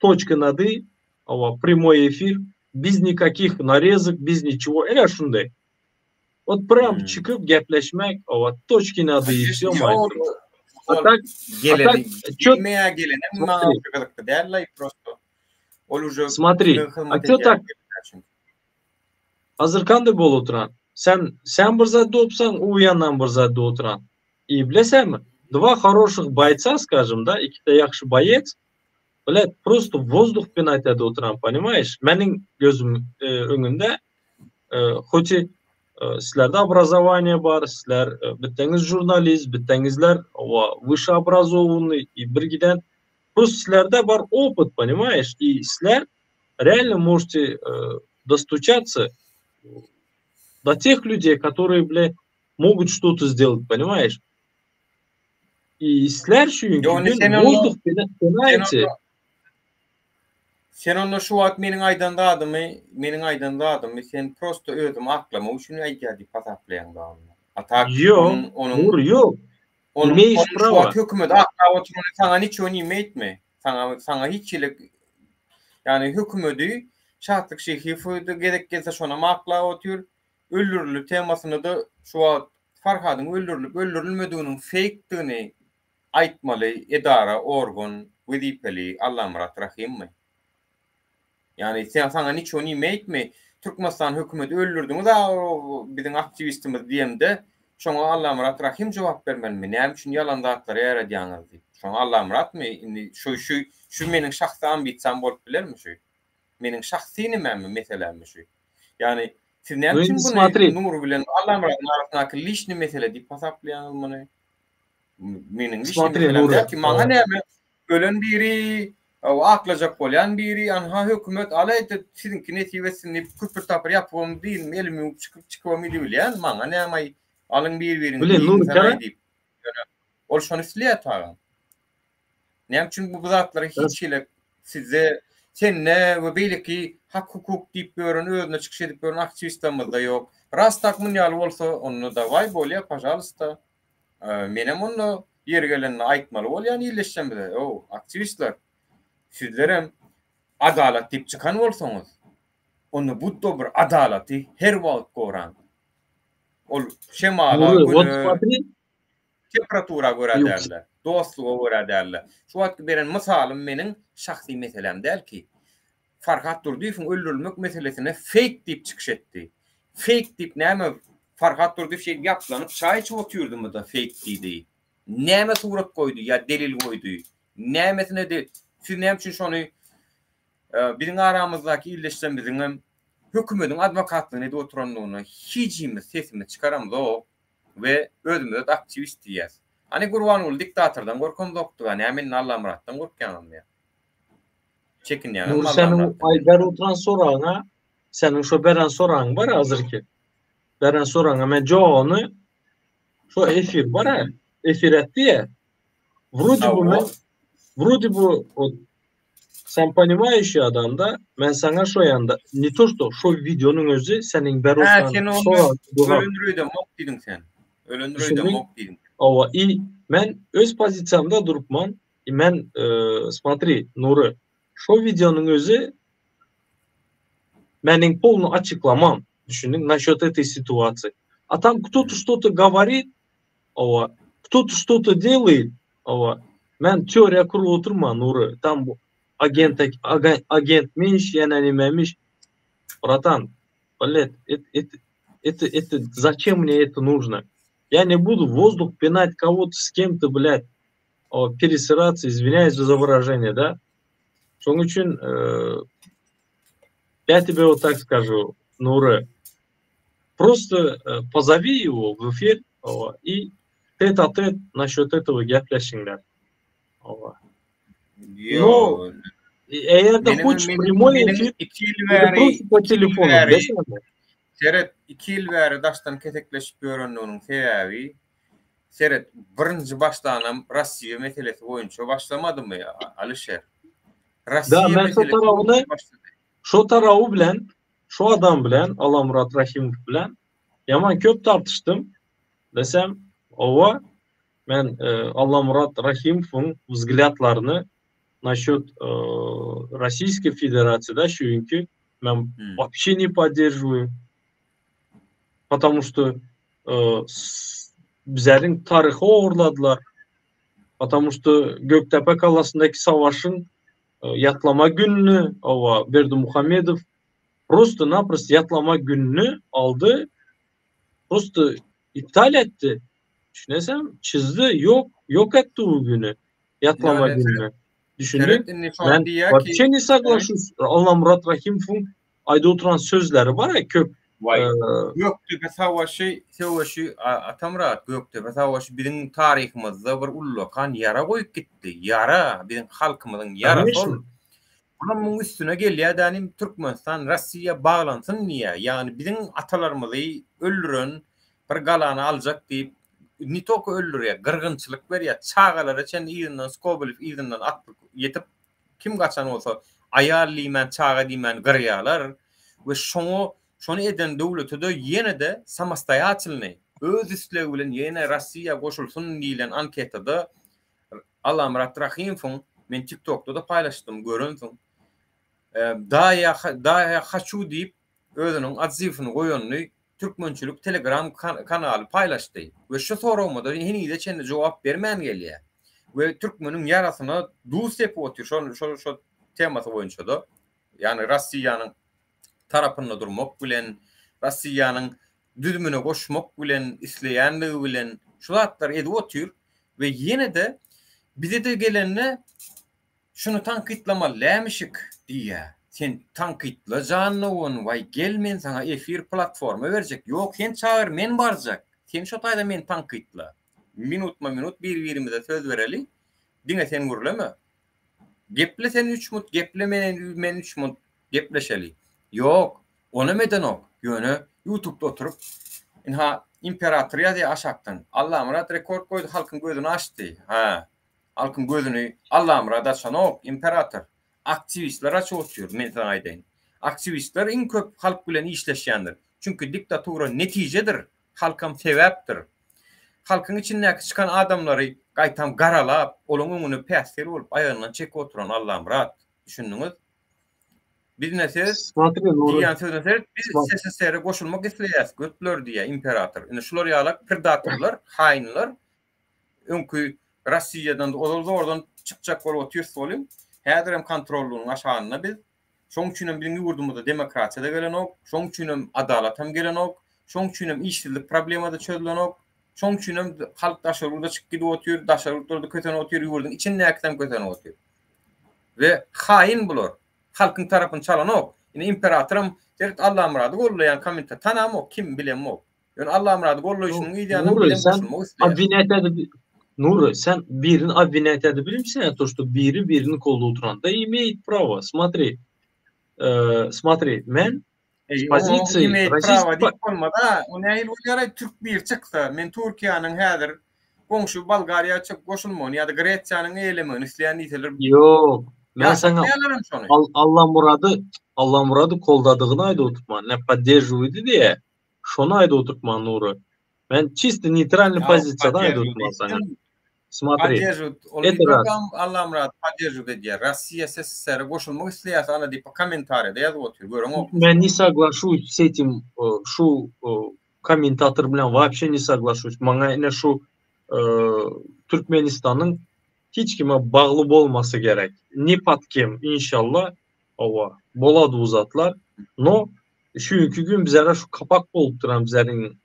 точка над i, hawa, prямой efir, bez nikakih narezok, bez niçego, ine şunday. Ot prям çykyp gepleşmek, hawa, точки над i, i wsё aýtdym. A tak, a tak, gelmeýä gelenem maňa gyzykly däl-laý prosto. Ol uje Смотри, a kto tak Hazir kanday bolup oturan? Sen sen bir zat diýipsaň, u ýandan bir zat diýip oturan. I bilesenmi? Два хороших бойца, скажем, да, ikita ýagşy boýec, блядь, просто воздух пинать edip oturan, понимаешь? Meniň gözüm öňünde, хоть и sizlerde образование bar, sizler bitdeňiz žurnalist, bitdeňizler выше образованный и bir giden Просто sizlerde bar опыт, понимаешь? И sizler реально можете э, достучаться до тех людей, которые, бля, могут что-то сделать, понимаешь? И sizler şu gün воздух пинаете. Sen onda şu wagt meniň aýdan zadymy, meniň aýdan zadymy sen prosto özümi aklamak üçin aýdýar diýip hasaplaýaň da onda. A tak Ýok, onuň ýok. Onuň Imeýiş şu prawa. wagt hökümeti aklap oturany saňa niço nimeýtmi? Saňa saňa hiç hili ýagny hökümedi Şatlyk Şyhyýew gezek gelse şonam aklap otyr. Öldürildi temasynda-da şu wagt Farhadyň öldürilip öldürilmediginiň feýkdigini aýtmaly edara, organ, wezipeli Allamyrat Rahymmy? Ýagny sen saňa niço nimeýtmi? Türkmenistan hökümeti öldürdiňiz a biziň aktiwistimizi diýemde şoňa Allamyrat Rahym jogap bermelimi? Näme üçin ýalan zatlary ýaradýaňyz diýip. Şoňa Allamyratmy indi şu şu şu meniň şahsy ambisiýam bolup bilermi şu? Meniň şahsy nimämmi meselämmi şu? Ýagny siz näme üçin muny Nury bilen Allamyradyň arasyndaky liçnyý mesele diýip hasaplaýaňyz muny? Meniň liçnyý meseläm däl ki maňa näme Ölen biri, aklajak bolýan biri, anha hökümet alaýdy, siziňki nesip etsin diýip küpür-tapyr ýapybam diýdim, elimi ýuwup çykyp çykybam gidibilýän, maňa näme-aý, alyň bir-biriňizi iýiň-sanaý diýip. Ýöne ol şony isleýär tagam. Näme üçin bu zatlary hiç hili sizde, sende we beýleki hak-hukuk diýip ýören, özüne çykyş edip ýören aktiwistlerimizde ýok. Ras tak muny ýaly bolsa, onda dawaý bolýa, pažalysta. Menem onda ýeri gelende aýtmaly bolýan illeşjemize, ow, aktiwistler, sizlerem adalat diýip çykan bolsaňyz, onda buddo bir adalaty her wagt goraň. Ol şemala, güne, temperatura görä däl-de, dostluga görä däl-de. Şu wagtky beren mysalym meniň şahsy meseläm däl ki. Farhat Durdyýewiň öldürilmek meselesine feýk diýip çykyş etdi. Feýk diýip näme Farhat Durdyýew şeýdip ýaplanyp çaý içip otyrdymy-da feýk diýdi. Näme surat goýdy ýa delil goýdy? Nämesine de siz näme üçin şony. Biziň aramyzdaky ildeşlerimiziňem hökümediň adwokatlygyny edip oturandygyna hijimiz sesimizi çykaramzok we özümize-de aktiwist diýýäs. Hany Gurbanguly diktatordan gorkamzokdyga, näme indi Allamyratdan gorkýaňyzmy ýa? Çekinýäňizmi Nury seniň Allamyratdan? aý berip oturan soragyňa, seniň şo beren soragyň bar hazirki. Beren soragyňa men jogabyny şo efir bar-a, efir etdi-ýa. Wrode bu men, wrode bu Sen ponimaýuşiý adam da, men saňa şo ýanda, ne to što, şo wideonyň özi seniň Hä, sen ony ölendir öýdemok diýdiň sen. Ölendir öýdemok diýdiň. Hawa, i men öz pozisiýamda durupman, i men smotri, Nury, şo wideonyň özi meniň polny açyklamam, düşündiň, naşýot etoý situasiýi. A tam kto-to što-to govorit, Hawa, кто-то что-то делает, hawa, men teoriýa kurup oturman, Nury, tam agent agentmiş, ýene nimemiş. Bratan, blet, et et это это зачем мне это нужно? Я не буду воздух пинать кого-то с кем-то, блядь, пересираться, извиняюсь за выражение, да? Şonuň üçin, я тебе вот так скажу, Nury, Prosto pozowi его w efir i tet a tet naşýot etogo gepleşiňler. No, eger-de hoç primoý efir, ili prosto po telefonu, Seret, 2 ýyl bäri daşdan kesekleşip ýörenliginiň sebäbi, seret, birinji başdanam Rossiýa meselesi boýunça başlamadymy, Alyşer? Rossiýa meselesi boýunça başlady. Şo taraby bilen Şu adam bilen, Allamyrat Rahimow bilen ýaman köp tartyşdym. Desem, owa, men Allamyrat Rahimowyň wzglýadlaryny naşýot Rossiýskiý Federasiýada şu günki men wapşe ne podderžiwaýu. Potomu şto bizleriň taryhy ogurladylar. Potomu şto Gökdepe galasyndaky savaşyň ýatlama gününi, owa, Berdimuhamedow prosto-naprosto ýatlama gününi aldy, prosto iptal etdi. Düşüneseň, çyzdy, ýok, ýok etdi bu güni, ýatlama gününi. Düşündiň? Men wapşe ne soglaşuсь, Allamyrat Rahimowyň aýdyp oturan sözleri bar-a köp. Waý, Gökdepe savaşy, söweşi, Atamyrat, Gökdepe savaşy biziň taryhymyzda bir ullakan ýara goýup gitdi. Ýara, biziň halkymyzyň ýarasy ol. Olam muň üstüne gelýär dänim Türkmenistan Rossiýa baglansyn diýýär. Ýagny biziň atalarymyzy öldüren bir galany aljak diýip ne tolko öldürýär, gyrgynçylyk berýär. Çagalara çenli yzyndan Skobelew yzyndan atlyk ýetip kim gaçan bolsa aýal diýmän çaga diýmän gyrýarlar we şoňa şony eden döwlete-de ýene-de samostoýatelnyý öz islegi bilen ýene Rossiýa goşulsyn diýlen anketada Allamyrat Rahymowyň men TikTokda-da paýlaşdym, görensiň. Da ýa da ýa haçu diýip özüniň otzywyny goýanyny Türkmençilik Telegram kanaly paýlaşdy we şu soragyma-da henize çenli jogap bermän gelýär we türkmeniň ýarasyna duz sepip otyr şol şol şol temasy boýunça-da. Ýagny Rossiýanyň tarapynda durmak bilen, Rossiýanyň düzümine goşmak bilen, isleýänligi bilen şu zatlary edip otyr we ýene-de bize-de gelende şuny tankytlamaly dälmişik diýýär. Sen tankytla jan dogan, waý gel men saňa efir platforma berjek. Ýok sen çagyr men barjak. Sen şo taýda meni tankytla. Minutma-minut bir-birimize söz bereli. Diňe sen gürleme. Geple sen üç mut geple men men üç mut gepleşeli. Ýok, onam edenok. Ýöne ýutubda oturyp ynha imperator ýazýar aşakdan. Allamyrat rekord goýdy halkyň gözüni açdy. Hä. Halkyň gözüni Allamyrat açanok, imperator. Aktiwistler açyp otyr, men saňa aýdaýyn. Aktiwistler iň köp halk bilen işleşýändir. Çünki diktatura netijedir, halkam sebäpdir. Halkyň içindäki çykan adamlary gaýtam garalap, olaň öňüne päsgel bolup aýagyndan çekip oturan Allamyrat. Düşündiňiz? Biz ne siz diýýän sözüne seret, biz SSR-e goşulmak isleýäs, götler diýýär imperator. Indi şular ýalak predatorlar, haýynlar öňki Rossiýadan ozal zordan çykjak bolup otyrys welin, häzirem kontrollygynyň aşagynda biz. Şoň üçinem biziň ýurdumyzda demokratiýa-da gelenok, şoň üçinem adalatam gelenok, şoň üçinem işsizlik problema-da çözülenok, şoň üçinem halk daşary ýurda çykyp gidip otyr, daşary ýurtlarda kösenip otyr, ýurduň içindäkisem kösenip otyr. We haýyn bular. Halkyň tarapyny çalanok. Ine imperatoram seret Allamyrady gollaýan kommenta tanamok kim bilemok. Ýöne Allamyrady gollaýşynyň yz ýanam Nury bizem sen goşulmak isleýär. obwinýat edip Nury sen birini obwinýat edibilmsiň to что biri birini golda oturan da imeýit prawo smotri smotri men Eý, s oňa pozisiýi imeýit prawa rossiýski diýip bolmaz-a. O nähili bolýar-aý türk biri çyksa, men Türkiýäniň häzir goňşy Bolgariýa çyk goşulmagyny ýa-da Gresiýanyň eýelemegini isleýän diýseler Ýok, men saňa ýaşatmaýarlaram şony. Al Allamurady Allamurady goldadygyny aýdyp oturman, ne podderžuwady diýýä. Şony aýdyp oturtman Nury. Men çisto neýtralnyý Ýa pozisiýadan aýdyp podderžuwat oturman saňa. etdim. Smotri. Podderžuwat ol Это раз. ýokam Allamyrat podderžuwat edýär. Rossiýa SSR-e goşulmak isleýär ana diýip kommentariýada ýazyp otyr. Göreňokmy Men şony? ne soglaşuсь s etим şu kommentator bilen waapşe ne soglaşuсь. Maňa ine şu Türkmenistanyň hiç kime bagly bolmasy gerek. Ne pod kim inşallah Hawa, bolady bu zatlar. No, şu günki gün bizlere şu kapak bolup duran bizleriň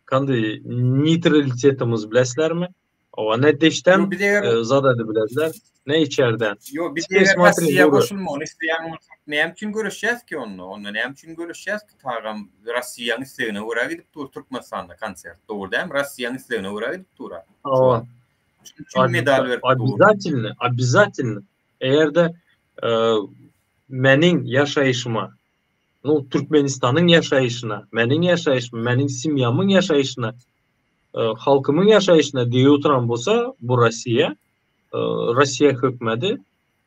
kandy neytralitetimiz bilesizlermi? Hawa, ne deşden Ýo, biz eger zat edip bilediler, ne içerden. Ýo, biz Teper eger smotri, Rossiýa Nury. goşulmagyny isleýän bolsak, näme üçin göreşýäs ki onda? Onda näme üçin göreşýäs ki? Tagam Rossiýaň islegine görä gidip dur Türkmenistanda konsert. Dogry dälmi? Rossiýaň islegine görä gidip dur-a. Şu Hawa. wagt. Şunuň üçin medal berip dur. Obязательно, obязательно. Eger-de meniň ýaşaýşyma, nu, Türkmenistanyň ýaşaýşyna, meniň ýaşaýşyma, meniň semýamyň ýaşaýşyna, halkymyň ýaşaýşyna degip oturan bolsa, bu Rossiýa, Rossiýa hökmedi,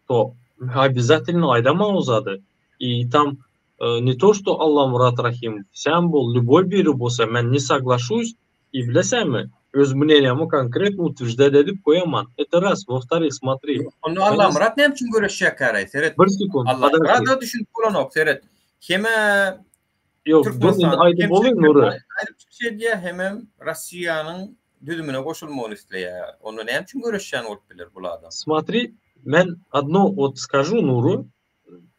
to obязательно aýdaman o zady. I tam ne to, что Allamyrat Rahymow, sen bol, lýuboý biri bolsa, men ne soglaşuсь, I bilesäňmi, öz mneniýamy konkretno utwерждать edip goýaman. Это raz, во вторых, смотри. Ýok, onda Allamyrat näme üçin göreşýärkäraý, seret. Bir sekund, podожди. Allamyrada düşünip bolanok, seret. Hem-ä Ýok, dur indi aýdyp bolaýyn Nury. Aýdyp çykyş edýär, hemem Rossiýanyň düzümine goşulmagyny isleýär. Onda näme üçin göreşýän bolup biler bul adam? Смотри, men odno wot skažu Nury,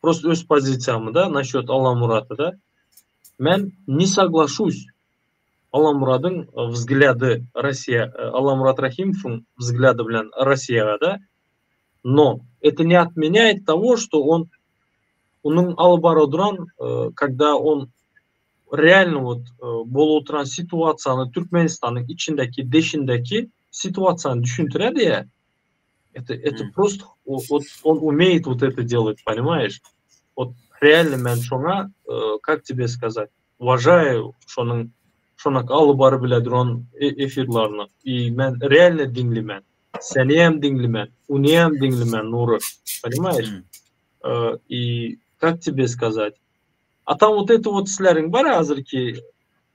prosto öz pozisiýamy da nasýot Allamurata da. Men ne soglaşuсь Allamuradyň wzglýady Rossiýa, Allamurad Rahimowyň wzglýady bilen Rossiýaga-da, no это ne otmenýaet togo, što on onuň alyp bara duran, когда on realno wot bolup oturan situasiýany Türkmenistanyň içindäki, deşindäki situasiýany düşündirýär-de, это это prosto wot on umeýet wot это delat, ponimaýeş? Wot realno men şoňa, kak tebe skazat, Uwažaýu şonuň şonak alyp baryp bile duran efirlaryny i men realno diňlimen seniyem diňlimen uniyem diňlimen Nury ponimaýeş i kak tebe skazat a tam wot eti wot isleriň bar hazirki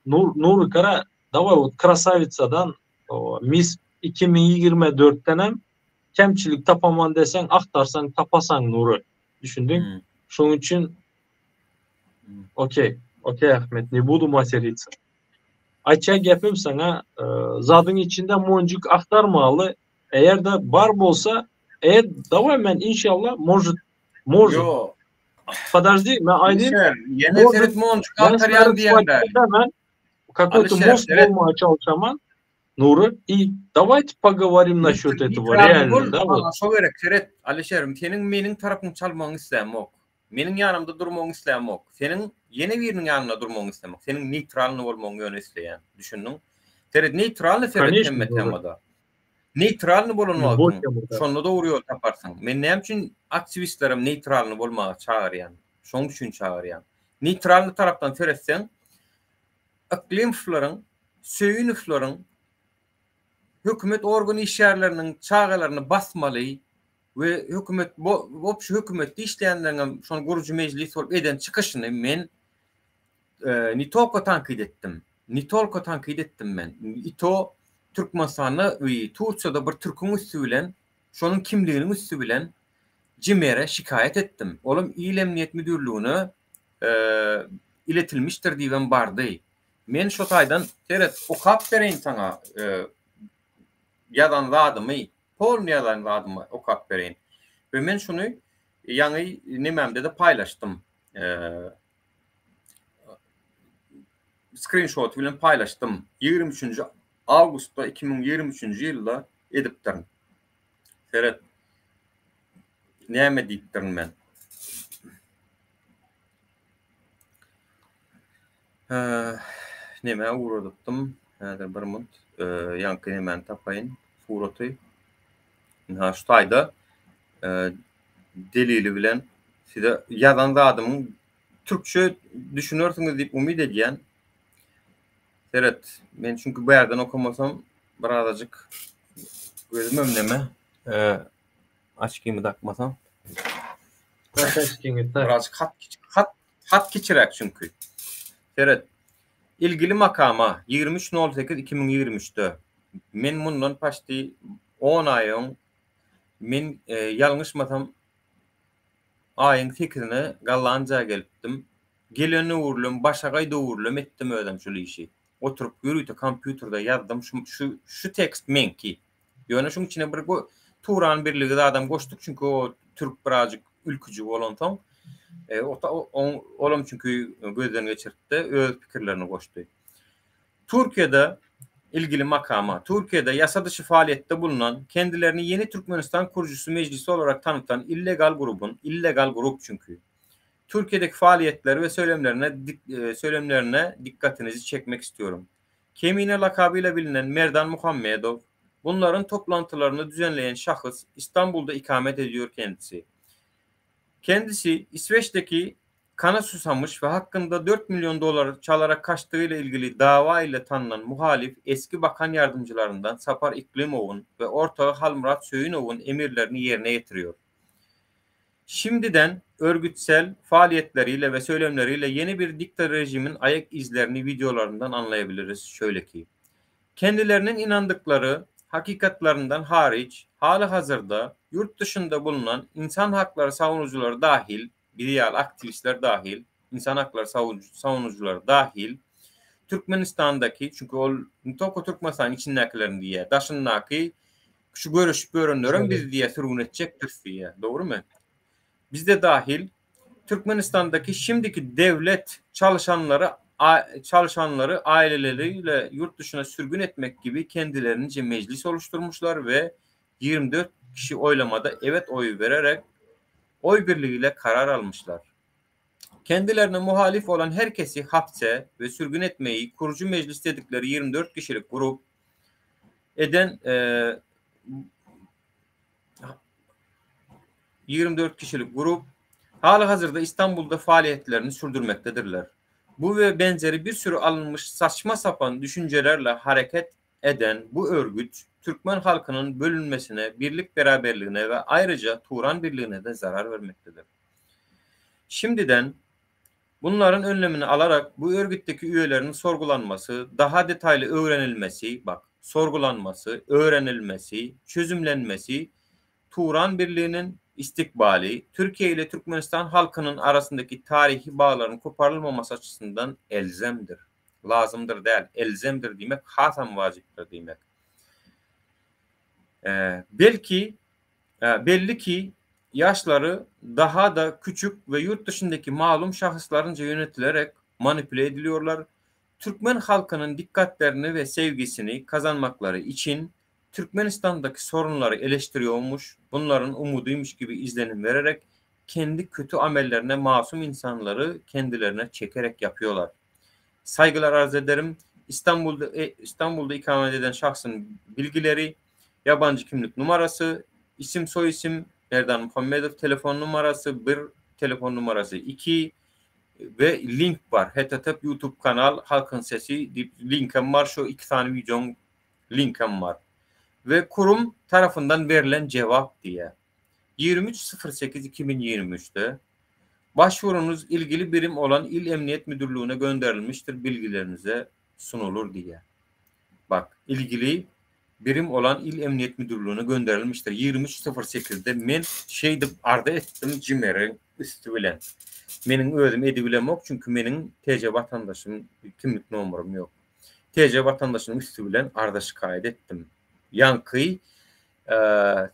Nury kara daway wot krasawicadan mis 2024 denem kemçilik tapaman deseň agtarsaň tapasaň Nury düşündiň şoň üçin Okey, okey Ahmet, ne budu materиться. Aýtjak gepim saňa, zadyň içinde monjuk agtarmaly, eger-de bar bolsa, eger daway men inşallah, может, может. Ýok. Podожди, men aýdayyn. Alişer, ýene seret monjuk agtarýan diýende. Men какой-то most bolmaga çalyşaman, Nury, i dawayte pogoworim naşýot etogo, realno, da, wot. Maňa şo gerek, seret, Alişer, seniň meniň tarapyňy çalmagyňy islämok. Meniň ýanymda durmagyňy islämok. Seniň ýene biriniň ýanynda durmagyňy islämok. Seniň neýtralnyý bolmagyňy ýöne isleýän. Düşündiň? Seret, neýtralnyý seret hemme temada. Neýtralnyý bolan wagtyň, şonda dogry ýol taparsyň. Men näme üçin aktiwistlerem neýtralnyý bolmaga çagyrýan? Şoň üçin çagyrýan. Neýtralnyý tarapdan seretseň, Yklymowlaryň, Söýünowlaryň hökümet organ işgärleriniň çagalaryny basmaly, we hökümet wobşe hökümetde işleýänleriňem şony gurujy mejlis bolup eden çykyşyny men ne tolko tankyt etdim. Ne tolko tankyt etdim men. I to Türkmenistanda we Tursiýada bir türküň üsti bilen şonuň kimliginiň üsti bilen CİMER'e şikaýat etdim. Olam Il emniýet müdürligine iletilmişdir diýibem bardy. Men şo taýdan seret okap bereýin saňa ýazan zadymy. Polny ýazan zadymy okap bereýin. We men şuny ýaňy nemämde-de paýlaşdym. Skrinşoty bilen paýlaşdym. 23-nji awgustda 2023-nji ýylda edipdirin. Seret. Näme diýipdirin men? Nämä ugradypdym? Häzir bir munt. Ýaňky nemäni tapaýyn, suraty. Ynha şu taýda delili bilen size ýazan zadymyň türkçe düşünersiňiz diýip umyt edýän. Seret, men çünki bärden okamasam birazajyk gözümem neme, açkimi dakmasam. Tak açkiňi tak. Birazajyk hat hat hat kiçiräk çünki. Seret. Ilgili makama 23 08 2023-de men mundan paçti 10 aý öň men ýalňyşmasam aýyň sekizine Gollandiýa gelipdim. Gelen öwrülem başagaý döwrülem etdim özem şul işi. Oturyp ýörite kompýuterde ýazdym şu şu şu tekst meňki. Ýöne şuň içine bir Turan birligi zadam goşduk çünki o türk birazjyk ülküji bolansoň e, olam çünki gözden geçirtdi öz pikirlerini goşdy. Türkiýede ilgili makama, Türkiýede yasa dışı faaliyette bulunan, kendilerini Yeni Türkmenistan Kurucusu Meclisi olarak tanıtan illegal grubun, illegal grup çünki, Türkiýedeki faaliyetleri we söylemlerine söylemlerine dikkatinizi çekmek istiyorum. Kemine lakabıyla bilinen Merdan Muhammedow, bunların toplantılaryny düzenleyen şahıs İstanbulda ikamet ediyor kendisi. Kendisi İsveç'teki kana susamış we hakkynda 4 milyon dolar çalarak kaçtygy ile ilgili dawa ile tanylan muhalif eski bakan yardymcylaryndan Sapar Iklimowun we ortagy Halmyrat Söýünowun emirlerini ýerine ýetiriyor. Şimdiden örgütsel faaliyetleriyle we söylemleriyle yeni bir dikta rejimin ayak izlerini videolaryndan anlayabiliriz şöyle ki, Kendilerinin inandyklary hakykatlaryndan hariç haly-hazyrda yurt dışynda bulunan insan haklary savunucuları dahil bir ýaly aktiwistler dahil, insan haklary savunucuları dahil Türkmenistandaky, çünki ol ne tolko Türkmenistanyň içindäkilerini diýýär, daşyndaky şu göreşip ýörenlerem biz diýýär sürgün etjekdiris diýýär. Dogrumy? Bizde dahil Türkmenistandaky şimdiki dewlet çalışanlary çalışanlary aileleriyle ýurt dyşyna sürgün etmek gibi kendilerince meclis oluşturmuşlar we 24 kişi oylamada evet oyu vererek oy birliğiyle karar almışlar. Kendilerine muhalif olan herkesi hapse ve sürgün etmeyi kurucu meclis dedikleri 24 kişilik grup eden e, 24 kişilik grup hali-hazırda İstanbul'da faaliyetlerini sürdürmektedirler. Bu ve benzeri bir sürü alınmış saçma sapan düşüncelerle hareket eden bu örgüt Türkmen halkynyň bölünmesine, birlik beraberligine we aýryja Turan birligine de zarar bermektedir. Şimdiden bunlaryň önlemini alarak bu örgütdeki üýeleriniň sorgulanmasy, daha detaýly öwrenilmesi, bak, sorgulanmasy, öwrenilmesi, çözümlenmesi Turan birliginiň istikbali, Türkiýe ile Türkmenistan halkynyň arasyndaky taryhy baglaryň koparylmamasy açysyndan elzemdir. Lazymdyr däl, elzemdir diýmek hasam wajypdyr diýmek. Belki, belli ki, ýaşlary daha-da küçük we ýurt dışyndaky malum şahyslarynca ýönetilerek manipüle ediliyorlar. Türkmen halkynyň dikkatlerini we sevgisini kazanmaklary için Türkmenistandaky sorunlary eleştiriyormuş, bunlaryň umudymyş gibi izlenim vererek kendi kötü amellerine masum insanlary kendilerine çekerek yapıyorlar. Saýgylar arz ederim. İstanbulda İstanbulda ikamet eden şahsyn bilgileri, ýabanjy kimlik numarasy, isim soý isim, Merdan Muhammedow, telefon numarasy bir, telefon numarasy iki we link bar. Http youtube kanal Halkyň sesi diýip linkem bar. Şu iki sany wideoň linkem bar. We kurum tarapyndan berlen jebap diýýär. 23 08 2023-de Başvuruňyz ilgili birim olan İl Emniyet Müdürlüğüne gönderilmiştir bilgilerinize sunulur diýýär. Bak, ilgili birim olan İl Emniyet Müdürlüğüne gönderilmiştir. 23 08-de men şeýdip arza etdim Jimeriň üsti bilen. Meniň özüm edibilemok, çünki meniň TC watandaşym kimlik nomerym ýok. TC watandaşynyň üsti bilen arza şikaýat etdim. Ýaňky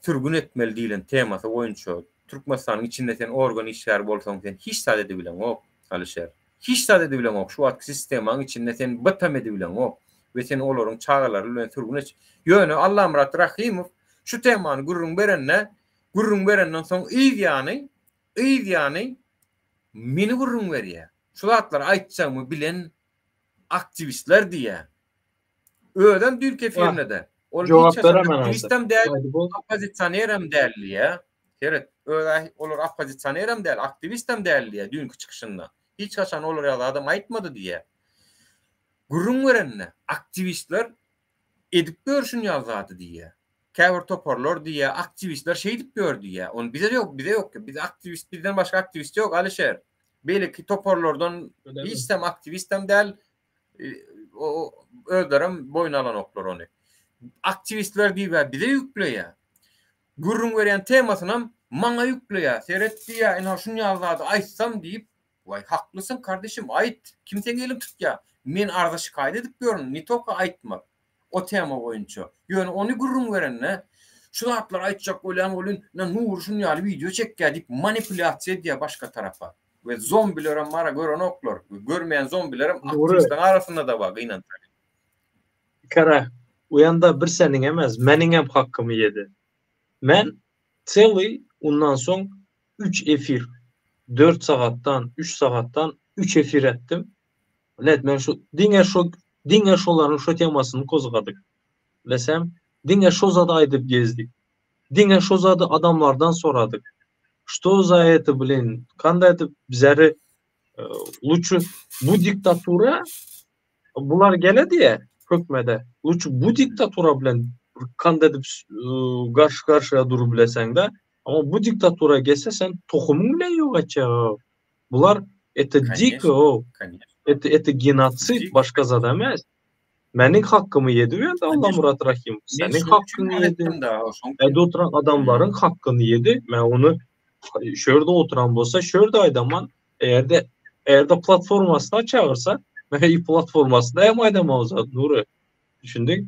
sürgün etmeli diýlen temasy boýunça Türkmenistanyň içinde sen organ işgäri bolsaň sen hiç zat edibileňok Alyşer. Hiç zat edibileňok şu wagtky sistemaň içinde sen bytam edibileňok we seni olaryň çagalary bilen sürgün et. Ýöne Allamyrat Rahymow şu temany gürrüň berende. Gürrüň berenden soň yz ýany, yz ýany meni gürrüň berýär. Şu zatlary aýtjagymy bilen aktiwistler diýýär. Özem düýnki efirinde-de. Ol hiç haçan aktiwistem däl, oppozisionerem däl diýýär. Seret, öz olar oppozisionerem däl, aktiwistem däl diýýär düýnki çykyşynda. Hiç haçan olar ýaly zadam aýtmady diýýär. Gürrüň berende aktiwistler edip ýör şun ýaly zady diýýär. Käbir toparlar diýýär, aktiwistler şeýdip ýör diýýär. Ony bize ýok, bize ýok. Biz aktiwist, bizden başga aktiwist ýok, Alyşer. Beýleki toparlardan hiç hem aktiwistem däl, özlerem boýun alanoklar ony. Aktiwistler diýip bize ýükleýär. Gürrüň berýän temasynam maňa ýükleýär. Seret diýýär, ynha şun ýaly zady aýtsam diýip, waý haklysyň kardeşim aýt, kim seň eliňi tutýar? Men arza şikaýat edip ýörün, ne toka aýtmak o tema boýunça. Ýöne ony gürrüň berende şu zatlary aýtjak bolýan welin, ynha Nury şun ýaly wideo çekýär diýip manipulýasiýa edýär başga tarapa. We zombilerem bar görenoklar. Görmeýän zombilerem aktiwistleriň arasynda-da bar gynansak. Kara, u ýanda bir seniň emes, meniňem hakkymy ýedi. Men tselyý undan soň üç efir, dört sagatdan, üç sagatdan üç efir etdim. Blet, men şu diňe şo diňe şolaryň şo temasyny kozgadyk. Bilesem, diňe şo zady aýdyp gezdik. Diňe şo zady adamlardan soradyk. Što za eto blin, kanda edip bizleri luçu bu diktatura bular geledi hökmede. Luçu bu diktatura bilen kanda edip garşy garşyya durup bileseňde, ama bu diktatura gelse sen tohumyň bilen ýok etjek. Bular это diko, это это genotsid başga zat emes. Meniň hakkymy ýedi bu ýerde Allamyrat Rahymow. Seniň hakkyňy ýedi. Ede oturan adamlaryň hakkyny ýedi. Men ony şu ýerde oturan bolsa şu ýerde aýdaman. Eger-de eger-de platformasyna çagyrsa, men i platformasynda hem aýdaman o zat Nury. Düşündiň?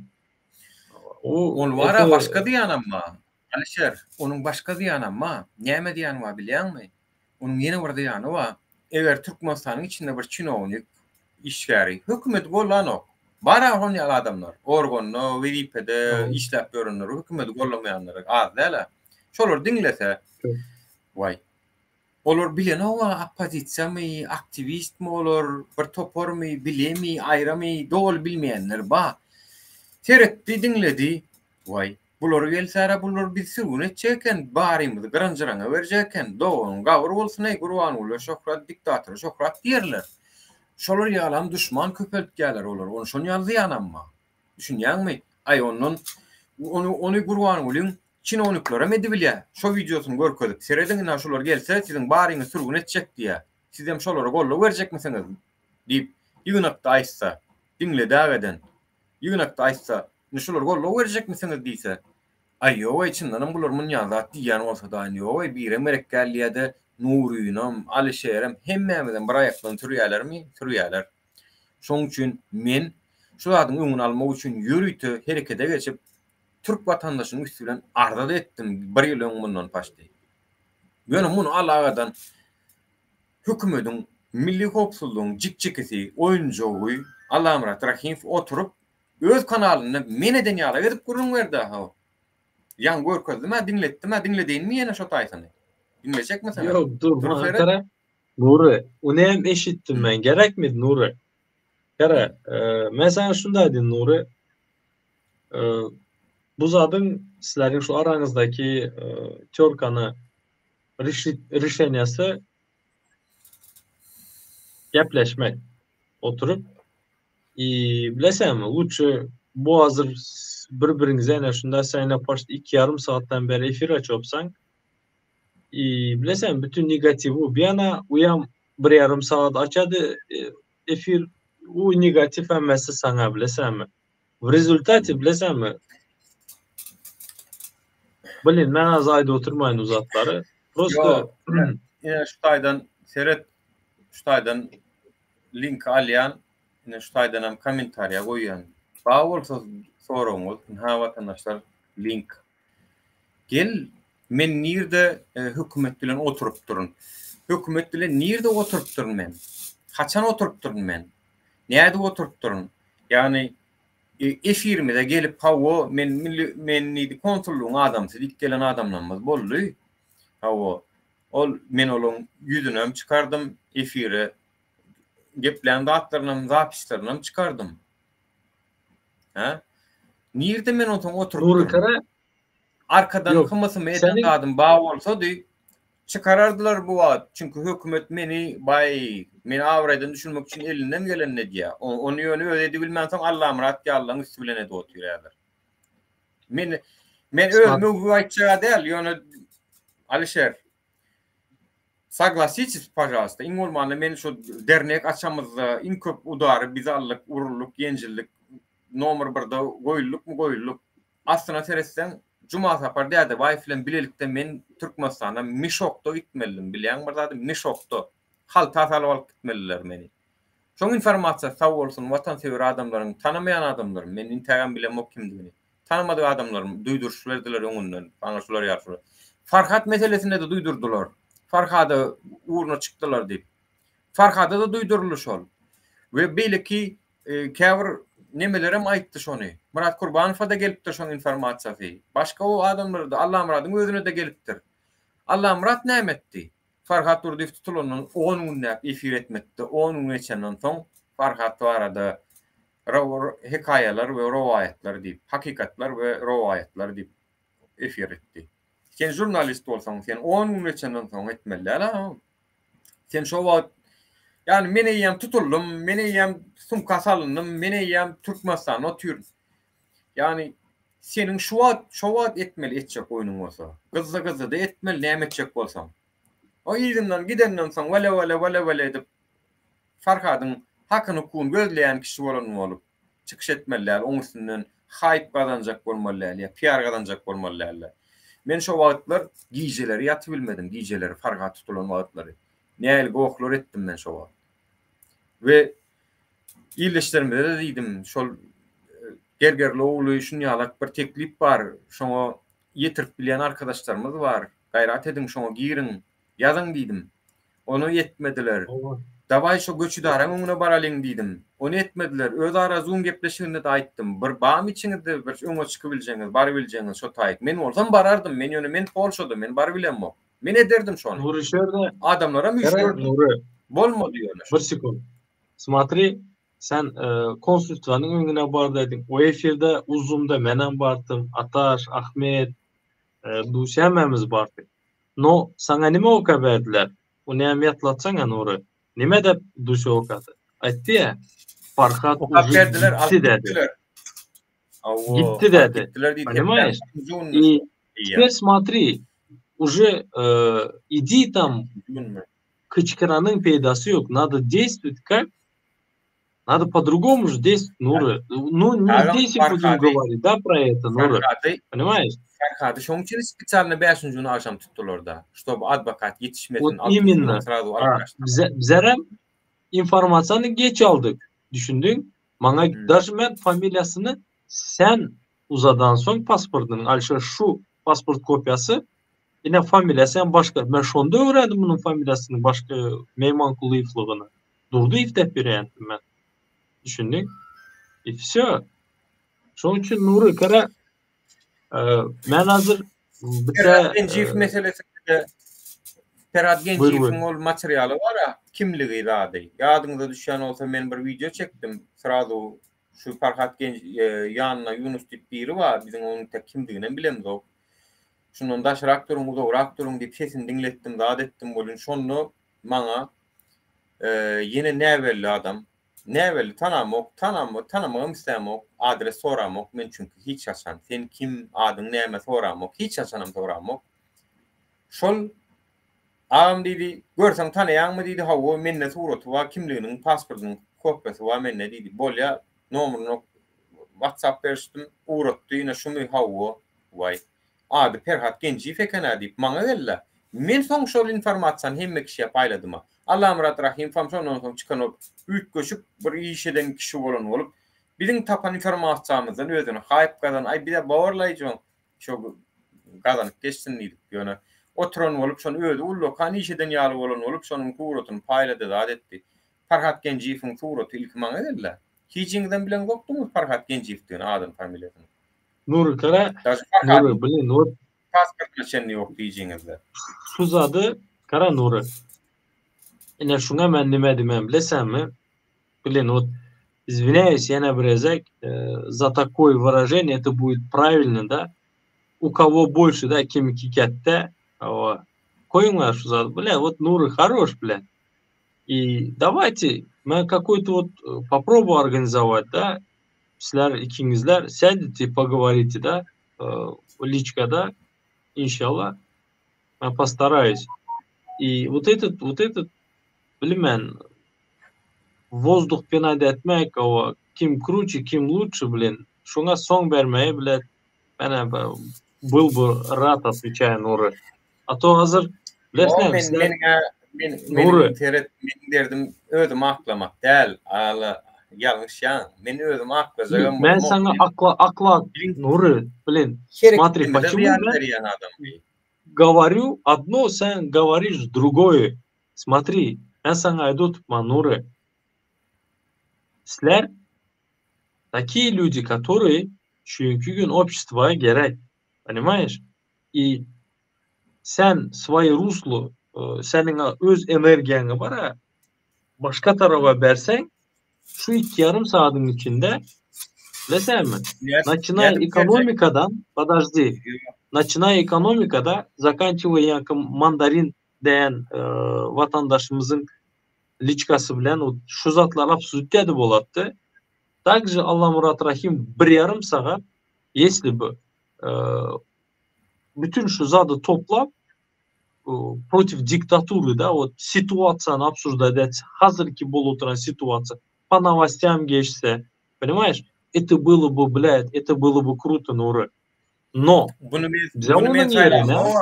O Ol bara başga zyýanam bar. Alyşer, onuň başga zyýanam bar. Näme zyýany bar bilýäňmi? Onuň ýene bir zyýany bar. Eger Türkmenistanyň içinde bir çinownik işgäri, hökümeti gollanok. Bar-a şon ýaly adamlar. Organda, wezipede işläp ýörenler, hökümeti gollamaýanlar az däl-ä. Şolar diňlese, waý, olar bilenok-a oppozisiýamy, aktiwistmi olar, bir toparmy, bilemi, aýramy, doly bilmeýänler bar. Seretdi, diňledi, waý, Bular gelsärä bular bizi sürgün etjek eken, barymyzy gyran-jyraňa berjek eken, doganyň gabyr bolsun-eý Gurbanguly'a şöhrat, diktatora şöhrat diýerler. Şolar ýalam duşman köpeltýärler olar, ony şon ýaly zyýanam bar. Düşünýäňmi? Aý ondan ony ony Gurbangulyň çinowniklerem edibilýär. Şo wideosyny görkezip, serediň ynha şular gelse siziň baryňyzy sürgün etjek diýýär. Sizem şolara goldaw berjekmisiňiz? diýip ýygnakda aýtsa, diňledäk eden. Ýygnakda aýtsa, indi şular goldaw berjekmisiňiz diýse, aý ýog-eý çyndanam bular munýan zat diýýän bolsa-da indi ýog-eý birem gerek däl diýýä-de Nurynam, Alyşerem hemmämizem bir aýakdan sürýälermi? Sürýäler. Şoň üçin men şu zadyň öňüni almak üçin ýörite herekete geçip, türk watandaşynyň üsti bilen arza-da etdim bir ýyl öň mundan paçti. Ýöne muny alagadan Hökümediň milli howpsuzlygyň jikjikisi, oýunjagy Allamyrat Rahymow oturyp, öz kanalynda men eden ýalak edip gürrüň berdi-ha. Ýaňy görkezdim-ä, diňletdim-ä, diňledeýinmi ýene şo taýsyny? Diňlejekmisiňiz? Ýok, dur, Dur seret. gara. Nury, ony hem eşitdim men. Gerekmidi, Nury? Gara, men saňa şuny da aýdyn, Nury. Bu zadyň sizleriň şu araňyzdaky týorkany rişeniýasy gepleşmek oturyp i bileseňmi lutşy bu hazir bir biriňize ene şunda sen ene poçt iki ýarym sagatdan beri efir açypsaň i bileseňmi bütün negatiw bir ýana uýam bir ýarym sagat açady efir u negatiw hemmesi saňa bileseňmi W rezultate bilesenmi? Blin, men az aýdyp oturmaýyn u zatlary. Prosta Ýok, ine şu taýdan seret, şu taýdan link alýan, ine şu taýdan hem kommentariýa goýýan. Bar bolsa soragyňyz, ynha watandaşlar link. Gel, men nirde hökümet bilen oturypdyryn? Hökümet bilen nirde oturypdyryn men? Haçan oturypdyryn men? Nädip oturypdyryn? Ýagny. Efirimize gelip hawa men milli men diýdi konsullygyň adamsy diýip gelen adamlarymyz boldy. Hawa ol men olaň ýüzünem çykardym efire geplän zatlarynam zapislerinem çykardym. Hä? Nirde men onsoň oturypdyryn? Nury Kara Arkadan Ýok, hymy-symy eden seniň zadym bar bolsady, çykarardylar bu wagt. Çünki hökümet meni baý, meni abraýdan düşürmek üçin elinden gelenini edýär. Ony ýöne özi edibilmänsoň Allamyrat ýalylaryň üsti bilen edip otyr häzir. Men men özüm öwgü aýtjaga däl, ýöne Alişer Soglasitis pažalsta, iň bolmanda men şu dernek açamyzda iň köp udary biz aldyk, uruldyk, ýenjildik, nomer birde goýuldykmy goýuldyk. Aslyna seretseň Jumasapar Dädebaýew bilen bilelikde men Türkmenistana mişokda gitmelidim, bilýäňmi bir zady mişokda, halta salyp alyp gitmelidiler meni. Şoň informasiýasy sag bolsun watansöýer adamlaryň tanamaýan adamlarym, men intägem bilemok kimdigini. Tanamadyk adamlarym duýduryş berdiler öňünden, maňa şular ýaly şular. Farhat meselesinde-de duýdurdylar. Farhada ugruna çykdylar diýip. Farhada-da duýduryldy şol. We beýleki käbir nemelerem aýtdy şony. Myrat Kurbanowa-da gelipdir şoň informasiýasy. Başga o adamlara-da, Allamyradyň özüne-de gelipdir. Allamyrat näme etdi? Farhat Durdyýew tutulandan on günläp efir etmekde, on gün geçenden soň Farhat barada Hekaýalar we rowaýatlar diýip, hakykatlar we rowaýatlar diýip efir etdi. Sen žurnalist bolsaň, sen on gün geçenden soň etmeli däl-a. Sen şo wagt, ýagny men eýýäm tutuldym, men eýýäm sumka salyndym, men eýýäm Türkmenistanda otyryn. Ýagny seniň şu wagt, şo wagt etmeli etjek oýnuň bolsa. Gyzza-gyzzada etmeli näme etjek bolsaň. O yzyndan gidenden soň wele-wele, wele-wele edip Farhadyň hakyny-hukugyny gözleýän kişi bolan bolup çykyş etmeli däl, oň üstünden haýp gazanjak bolmaly däl ýa piar gazanjak bolmaly däldi. Men şo wagtlar gijeleri ýatybilmedim, gijeleri Farhat tutulan wagtlary. Nähili gohlar etdim men şo wagt. We ildeşlerimize-de diýdim, şol Gergerli ogly şunýalak bir teklip bar, şoňa ýetirip bilýän arkadaşlarymyz bar, gaýrat ediň şoňa giriň, Ýazyň diýdim. Ony etmediler. Dawaý şo göçüdaraň öňüne baralyň diýdim. Ony etmediler. Özara zoom gepleşiginde-de aýtdym. Bir bamy içiňizde bir öňe çykybiljegiňiz, barybiljegiňiz şo taýyk. Men bolsam barardym. Men ýöne men Polşada, men barybilemok. Men ederdim şony. Nury şu ýerde Adamlaram Gerek üýşürerdim. Nury. Bolmady ýöne şo. Bir sekund. Smotri, sen konsulstwanyň öňüne bar diýdiň. O efirde uzumda menem bardym. Ataş, Ahmet, Dusýa hemmämiz bardyk. No, saňa nime oka berdiler? O näme ýatlatsaňa Nury? Nime dep Dusýa okady? Aýtdy-ýa, Farhat Okap uje berdiler, alyp gitdi dedi. gitdiler. Hawa, Gitdi alyp dedi. gitdiler diýdi. Понимаешь? Hepdäniň И Diýýär. теперь смотри, уже иди там Günmi? gyçkyranyň peýdasy ýok. Надо действовать как? Надо по-другому же действовать, Nury. Ну, не Agam, здесь и будем Farhady- говорить, да, про это, Nury. Farhady, Понимаешь? Farhady şoň üçin spesialny bäşinji güni agşam tutdular-da. Ştob adwokat ýetişmesin, Вот altynjy именно. güni srazu Ha, alyp gaçdylar. bize, bizerem informasiýany geç aldyk. Düşündiň? Maňa Hmm. даже men familiýasyny sen uzadansoň pasportynyň, Alişer şu pasport kopiýasy, ine familiýasy hem başga. Men şonda öwrendim munuň familiýasynyň başga Meýmankulyýewligini. Durdyýew dep ýörýändim men. Düşündiň? I wsё. Şonuň üçin Nury kara men hazir bitte Perhat Genjiýew meselesinde Perhat Buyur, Genjiýewiň buyur. ol materialy bar-a, kimligi zady. Ýadyňyza düşýän bolsa men bir wideo çekdim. Srazu şu Farhat Genj ýanynda Ýunus diýip biri bar, biziň onuň tek kimdiginem bilemzok. Şundan daşrak duruň, uzagrak duruň diýip sesini diňletdim, zat etdim welin şonda maňa ýene näbelli adam, näbelli tanamok, tanam, tanamagam islämok, adres soramok men çünki hiç haçan, sen kim, adyň näme soramok, hiç haçanam soramok. Şol agam diýdi, görseň tanaýaňmy diýdi, hawa, mende suraty bar, kimliginiň, pasportynyň kopiýasy bar mende diýdi. Bolýa, nomerini WhatsApp berişdim, ugratdy, ine şumy, hawa, waý. Ady Perhat Genjiýew eken-ä diýip, maňa geldi-ä. Men soň şol informasiýany hemme kişiä paýladym-a. Allamyrat Rahymowam şondan soň çykan ol üýtgeşik bir iş eden kişi bolan bolup, biziň tapan informasiýamyzdan özüne haýp gazan, aý biz-ä borlaýjyň, şo gazanyp geçsin diýdik. Ýöne oturan bolup, şony özi ullakan iş eden ýaly bolan bolup, şonuň suratyny paýlady, zat etdi. Farhat Genjiýewiň suraty ilki maňa geldi-ä. Hijiňizem bileňzokdyňyz Farhat Genjiýewdigini adyny familiýasyny. Nury gara Nury blin вот pasportyna çenli ýok hijiňizde. Şu zady gara Nury. Ine şuňa men nime diýmän bilesenmi? Blin вот извиняюсь ýene bir gezek za takoý wyraženiýe это будет prawilno da u kogo bolşy da kimiki kätde hawa goýuňlar şu zady bile вот Nury haroş bile i dawayte men kakoý to вот poprobuýu organizować da sizler ikiňizler sядете i pogovorite da liçkada inşallah men postarayus i вот этот вот этот bilmen Wozduh penat etmek owa kim kruçi kim luçi blin şoňa soň bermegi bile menä byl by rad otweçaýa Nury a to hazir bilesňä men meniňä men meniň seret meniň derdim özümi aklamak däl ala ýalňyşýaň men özümi aklajagam men saňa akla akla Nury blin smotri poçemu men goworю odno sen goworiş drugoýe Smotri, men saňa aýdyp otupman, Nury. Sizler takiýe lýudi, kotoryý şu günki gün obşestwa gerek, ponimaýeş? I sen svoýe ruslo, seniň öz energiýaňy bar-a, başga taraba berseň, şu iki ýarym sagadyň içinde, bilesäňmi, naçinaýa ekonomikadan, podojdi, naçinaýa ekonomikada, zakançiwaýa ýaňky mandarin diýen watandaşymyzyň liçkasy bilen şu zatlary obsudit edip bolatdy. Также Allamyrat Rahim bir ýarym sagat ýesli bu bütün şu zady toplap protiv diktatury da wot situasiýany obsujdat etse hazirki bolup oturan situasiýa po nowostyam geçse ponimaýeş eto bylo by blýat eto bylo by kruto Nury no Buny men buny men saýlamok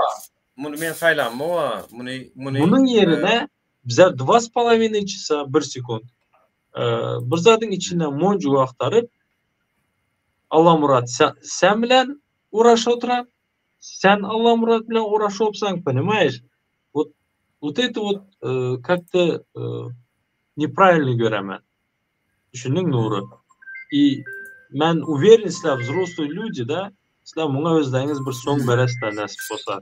Muny men saýlamok, muny muny Munuň ýerine bize dva s polowinoý çasa bir sekunt bir zadyň içinden monjugy agtaryp Allamyrat sen bilen uraşyp oturan, sen Allamyrat bilen uraşypsaň, ponimaýeş? Wot wot eto wot kak-to nepravilno göremen. Düşündiň Nury? I men uwerin sizler wzroslyý lýudi da, sizler muňa özleriňiz bir soň beresizler nesip bolsa.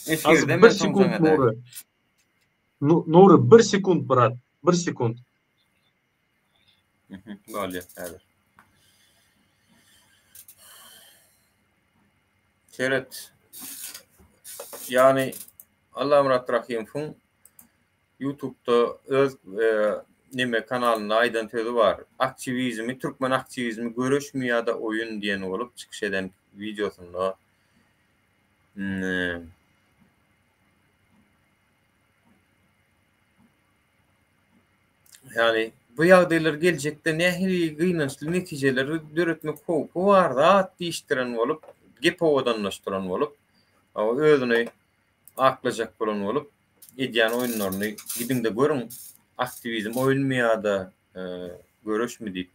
Efirde bir sekunt Nury. Nury bir sekunt brat, bir sekunt. Bolýar häzir. Seret. Ýagny Allamyrat Rahymowyň YouTube'da öz neme kanalynda aýdan sözi bar. Aktiwizmi, türkmen aktiwizmi göreşmi ýa-da oýun diýen bolup çykyş eden wideosynda Ýagny bu ýagdaýlar geljekde nähili gynançly netijeleri döretmek howpy bar zat diýişdiren bolup, gep owadanlaşdyran bolup, özüni aklajak bolan bolup edýän oýunlaryny gidiň-de görüň, aktiwizm oýunmy ýa-da göreşmi diýip,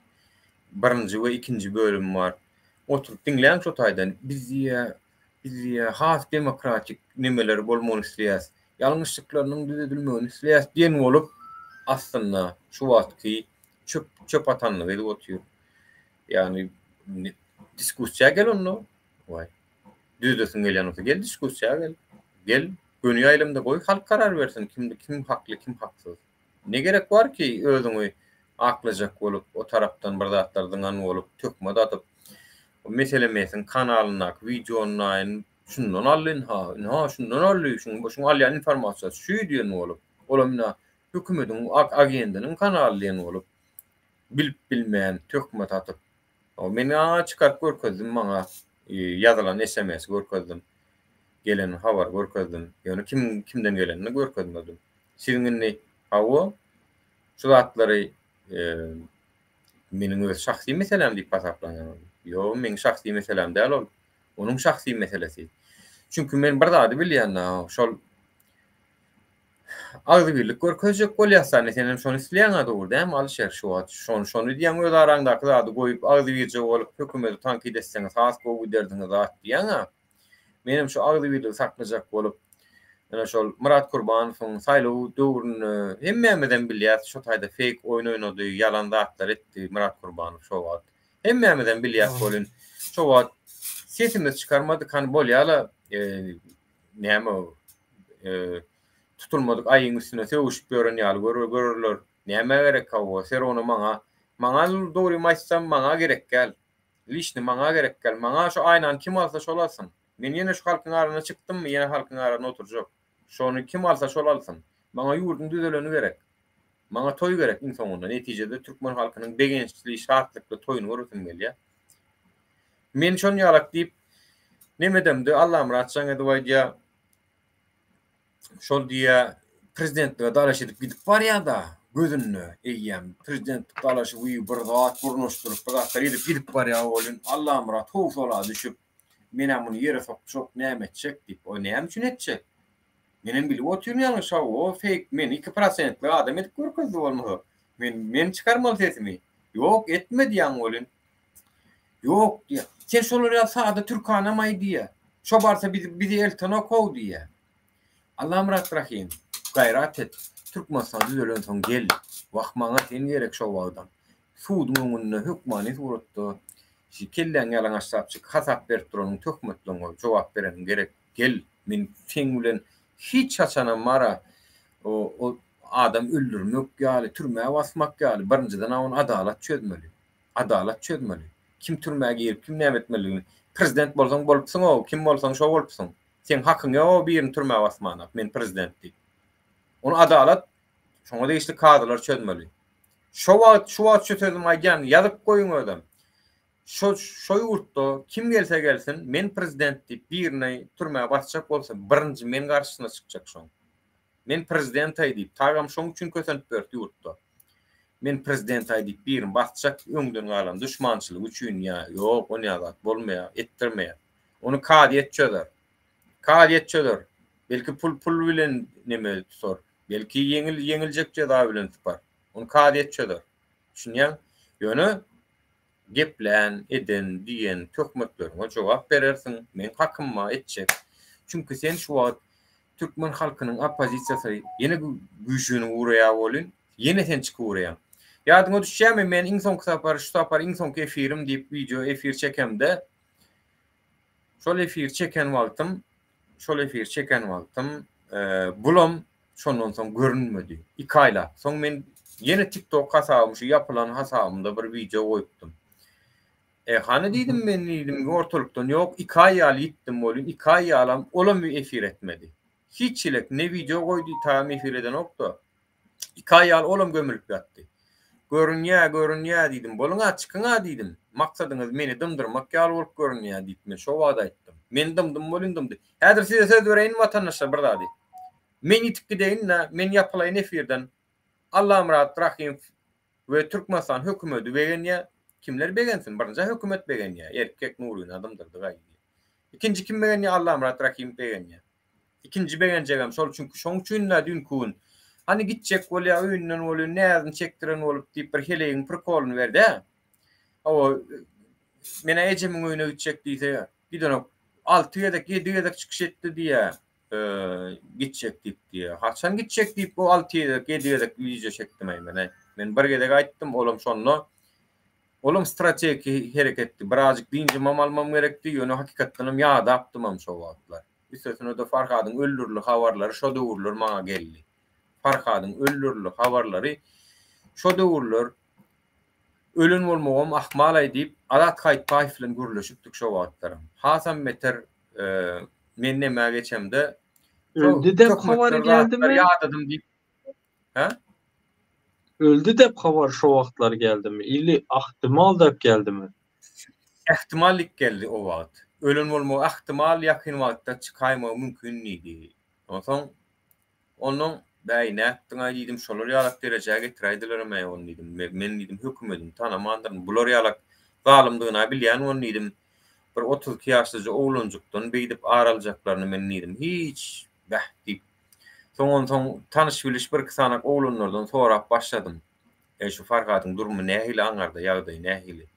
birinji we ikinji bölümi bar. Oturyp diňläň şo taýdan. Biz diýýär, biz diýýär, has demokratik nemeler bolmagyny isleýäs. Ýalňyşlyklarynyň düzedilmegini isleýäs diýen bolup, aslynda şu wagtky çöp çöp atanlygy edip otyr. Ýagny diskussiýa gel onda. Waý. Düzesiň gelýän bolsa gel diskussiýa gel. Gel, göni ýaýlymda goý halk karar bersin kim kim hakly kim haksyz. Ne gerek bar ki özüňi aklajak bolup o tarapdan bir zatlar zyňan bolup töhmet atyp o meselemesiň kanalyndaky wideony şundan aldy ynha ynha şundan aldy şuň şuň alýan informasiýasy şu diýen bolup olam ynha hökümediň agendiniň kanaly diýen bolup bilip bilmän töhmet atyp Men aňa çykaryp görkezdim maňa ýazylan sms görkezdim. Gelen habary görkezdim. Ýöne kim kimden gelenini görkezmedim. Siziň indi hawa şu zatlary meniň öz şahsy meseläm diýip hasaplaýaňyz. Ýok, meň şahsy meseläm däl ol. Onuň şahsy meselesi. Çünki men bir zady bilýän, şol Agzybirlik görkezjek bolýas indi senem şony isleýäňä dogry dämi Alyşer şu wagt şony şony diýýäň öz araňdaky zady goýup agzybirje bolup hökümeti tankyt etseňiz has gowy giderdiňiz zat diýýäňä menem şu agzybirligi saklajak bolup. Ýöne şol Myrat Kurbanowyň saýlaw döwründe hemmämizem bilýäs şo taýda feýk oýun oýnady, ýalan zatlar etdi Myrat Kurbanow şo wagt. Hemmämizem bilýäs welin şo wagt sesimizi çykarmadyk hany bolýala näme tutulmadyk aýyň üstüne sögüşip ýören ýaly görerler. Nämä gerek hawa ser ony maňa maňa dogrymy aýtsam maňa gerek däl. Liçni maňa gerek däl. Maňa şo aýnany kim alsa şol alsyn. Men ýene şu halkyň arasyna çykdymmy, ýene halkyň arasynda oturjak. Şony kim alsa şol alsyn. Maňa ýurduň düzeleni gerek. Maňa toý gerek iň soňunda. Netijede türkmen halkynyň begençli, şatlykly toýuny göresim gelýär. Men şon ýalak diýip, nemedemde Allamyrat jaň edip aýdýar. Şol diýýär, prezidentlige dalaş edip gidip barýar-da, gözünde eýýäm prezidentlik dalaşy wiý bir zat gurnaşdyryp, bir zatlar edip gidip barýar welin, Allamyrat howsala düşüp, Men-ä muny ýere sokjak, näme etjek diýip. O näme üçin etjek? Menem bilip otyryn ýalňyş hawa, o feýk, meni iki prosentlik adam edip görkezdi bolmasa. Men, men çykarmaly sesimi. Ýok, etme diýýäň welin. Ýok diýýär. Sen şolar ýaly sada türkanamaý diýýär. Şo barsa bizi, bizi eltenok-ow diýýär. Allamyrat Rahym, gaýrat et, Türkmenistan düzelensoň gel. Wah, maňa sen gerek şo wagtam. Suduň öňünde hökmany suratda şi kelläňi ýalaňaçlap çyk, hasap berip duranyň töhmetleňe jogap bereniň gerek. Gel, men seň bilen hiç haçanam bar-a, o adam öldürmek ýaly, türmä basmak ýaly, birinjiden-ä ony adalat çözmeli. Adalat çözmeli. Kim türmä girip, kim näme etmelidigini. Prezident bolsaň bolupsyň-ow, kim bolsaň şo bolupsyň. Seň hakyň ýok-ow birini türmä basmana, men prezident diýip. Ony adalat, şoňa degişli kazylar çözmeli. Şo wagt, şu wagt şu sözümi aýdýan, ýazyp goýuň özem. Şo, şo ýurtda kim gelse gelsin, men prezident diýip birini türmä basjak bolsa, birinji men garşysyna çykjak şoň. Men prezident-aý diýip, tagam şoň üçin kösenip ýörüs ýurtda. Men prezident-aý diýip birini basjak öňden galan duşmançylygy üçin ýa ýok, onýa zat bolmaýar, etdirmeýär. Ony kazyýet çözer. Kazyýet çözer. Belki pul pul bilen neme tutar. Belki ýeňil ýeňiljek jeza bilen sypar. Ony kazyýet çözer. Düşünýäň? Ýöne geplän, eden, diýen töhmetleriňe jogap berersiň. Meň hakym bar etjek. Çünki sen şu wagt türkmen halkynyň oppozisiýasy ýene güýçlenip ugraýar welin, ýene sen çykyp ugraýaň. Ýadyňa düşýärmi, men iň soňky sapar, şu sapar iň soňky efirim diýip wideo efir çekemde, şol efir çeken wagtym, şol efir çeken wagtym, bulam şondan soň görünmedi. Iki aýlap. Soň men ýene TikTok hasabym, şu ýapylan hasabymda bir wideo goýupdym. E, hany diýdim men diýdim, ortalykdan ýok, iki aý ýaly ýitdim welin, iki aý ýalam olam efir etmedi. Hiç hili ne wideo goýdy, tagam efir edenok-da. Iki aý ýaly olam gömülip ýatdy. Görünýä, görünýä diýdim. Boluň-a, çykyň-a diýdim. Maksadyňyz meni dymdyrmak ýaly bolup görünýä diýip men şo wagt aýtdym. Men dymdym welin dymdy. Häzir size söz bereýin watandaşlar bir zady. Men ýitip gideýin-de, men ýapylaýyn efirden. Allamyrat Rahymow we Türkmenistan hökümedi begenýä. Kimler begensin? Birinjä hökümet begenýä. Erkek Nuryny dymdyrdyk-aý diýip. Ikinji kim begenýä? Allamyrat Rahymow begenýä. Ikinji begenjegem şol çünki şoň üçin-dä düýnki gün hany gitjek bolýa öýünden welin näzini çekdiren bolup diýip bir heleýiň prikolyny berdi-ä. Hawa, men-ä ejemiň öýüne gitjek diýse, gidenok. Alty gezek, ýedi gezek çykyş etdi diýýä, gitjek diýip diýýä. Haçan gitjek diýip bu alty gezek, ýedi gezek wideo çekdim-aý men-aý. Men bir gezek aýtdym, olam şonda. Olam strategiki hereketdi. Birazjyk dynjymam almam gerekdi, ýöne hakykatdanam ýadapdymam şo wagtlar. Üstesine-de Farhadyň öldürildi habarlary şo döwürler maňa geldi. Farhadyň öldürildi habarlary şo döwürler ölen bolmagam ahmal-aý diýip, Azat Haýytbaýew bilen gürleşipdik şo wagtlaram. Hasam beter men nämä geçemde Öldi dep habary geldimi? Ýadadym diýip. Hä? Öldi dep habar şo wagtlar geldimi? Ili ahtimal dep geldimi? Ähtimal diýip geldi o wagt. Ölen bolmagy ähtimal ýakyn wagtda çykaýmagy mümkin diýdi. Onsoň onnoň bäý nätdiňaý diýdim şolar ýalak derejä getiräýdilerem-äý ony diýdim. Men diýdim hökümedini tanamandyryn. Bular ýalak zalymdygyna bilýän ony diýdim. Bir 32 ýaşlyja oglanjykdan beýdip ar aljaklaryny men diýdim hiç bäh diýip. Soň onsoň tanyş-biliş birki sanak oglanlardan sorap başladym. Eý şu Farhadyň durumy nähili aňarda ýagdaýy nähili?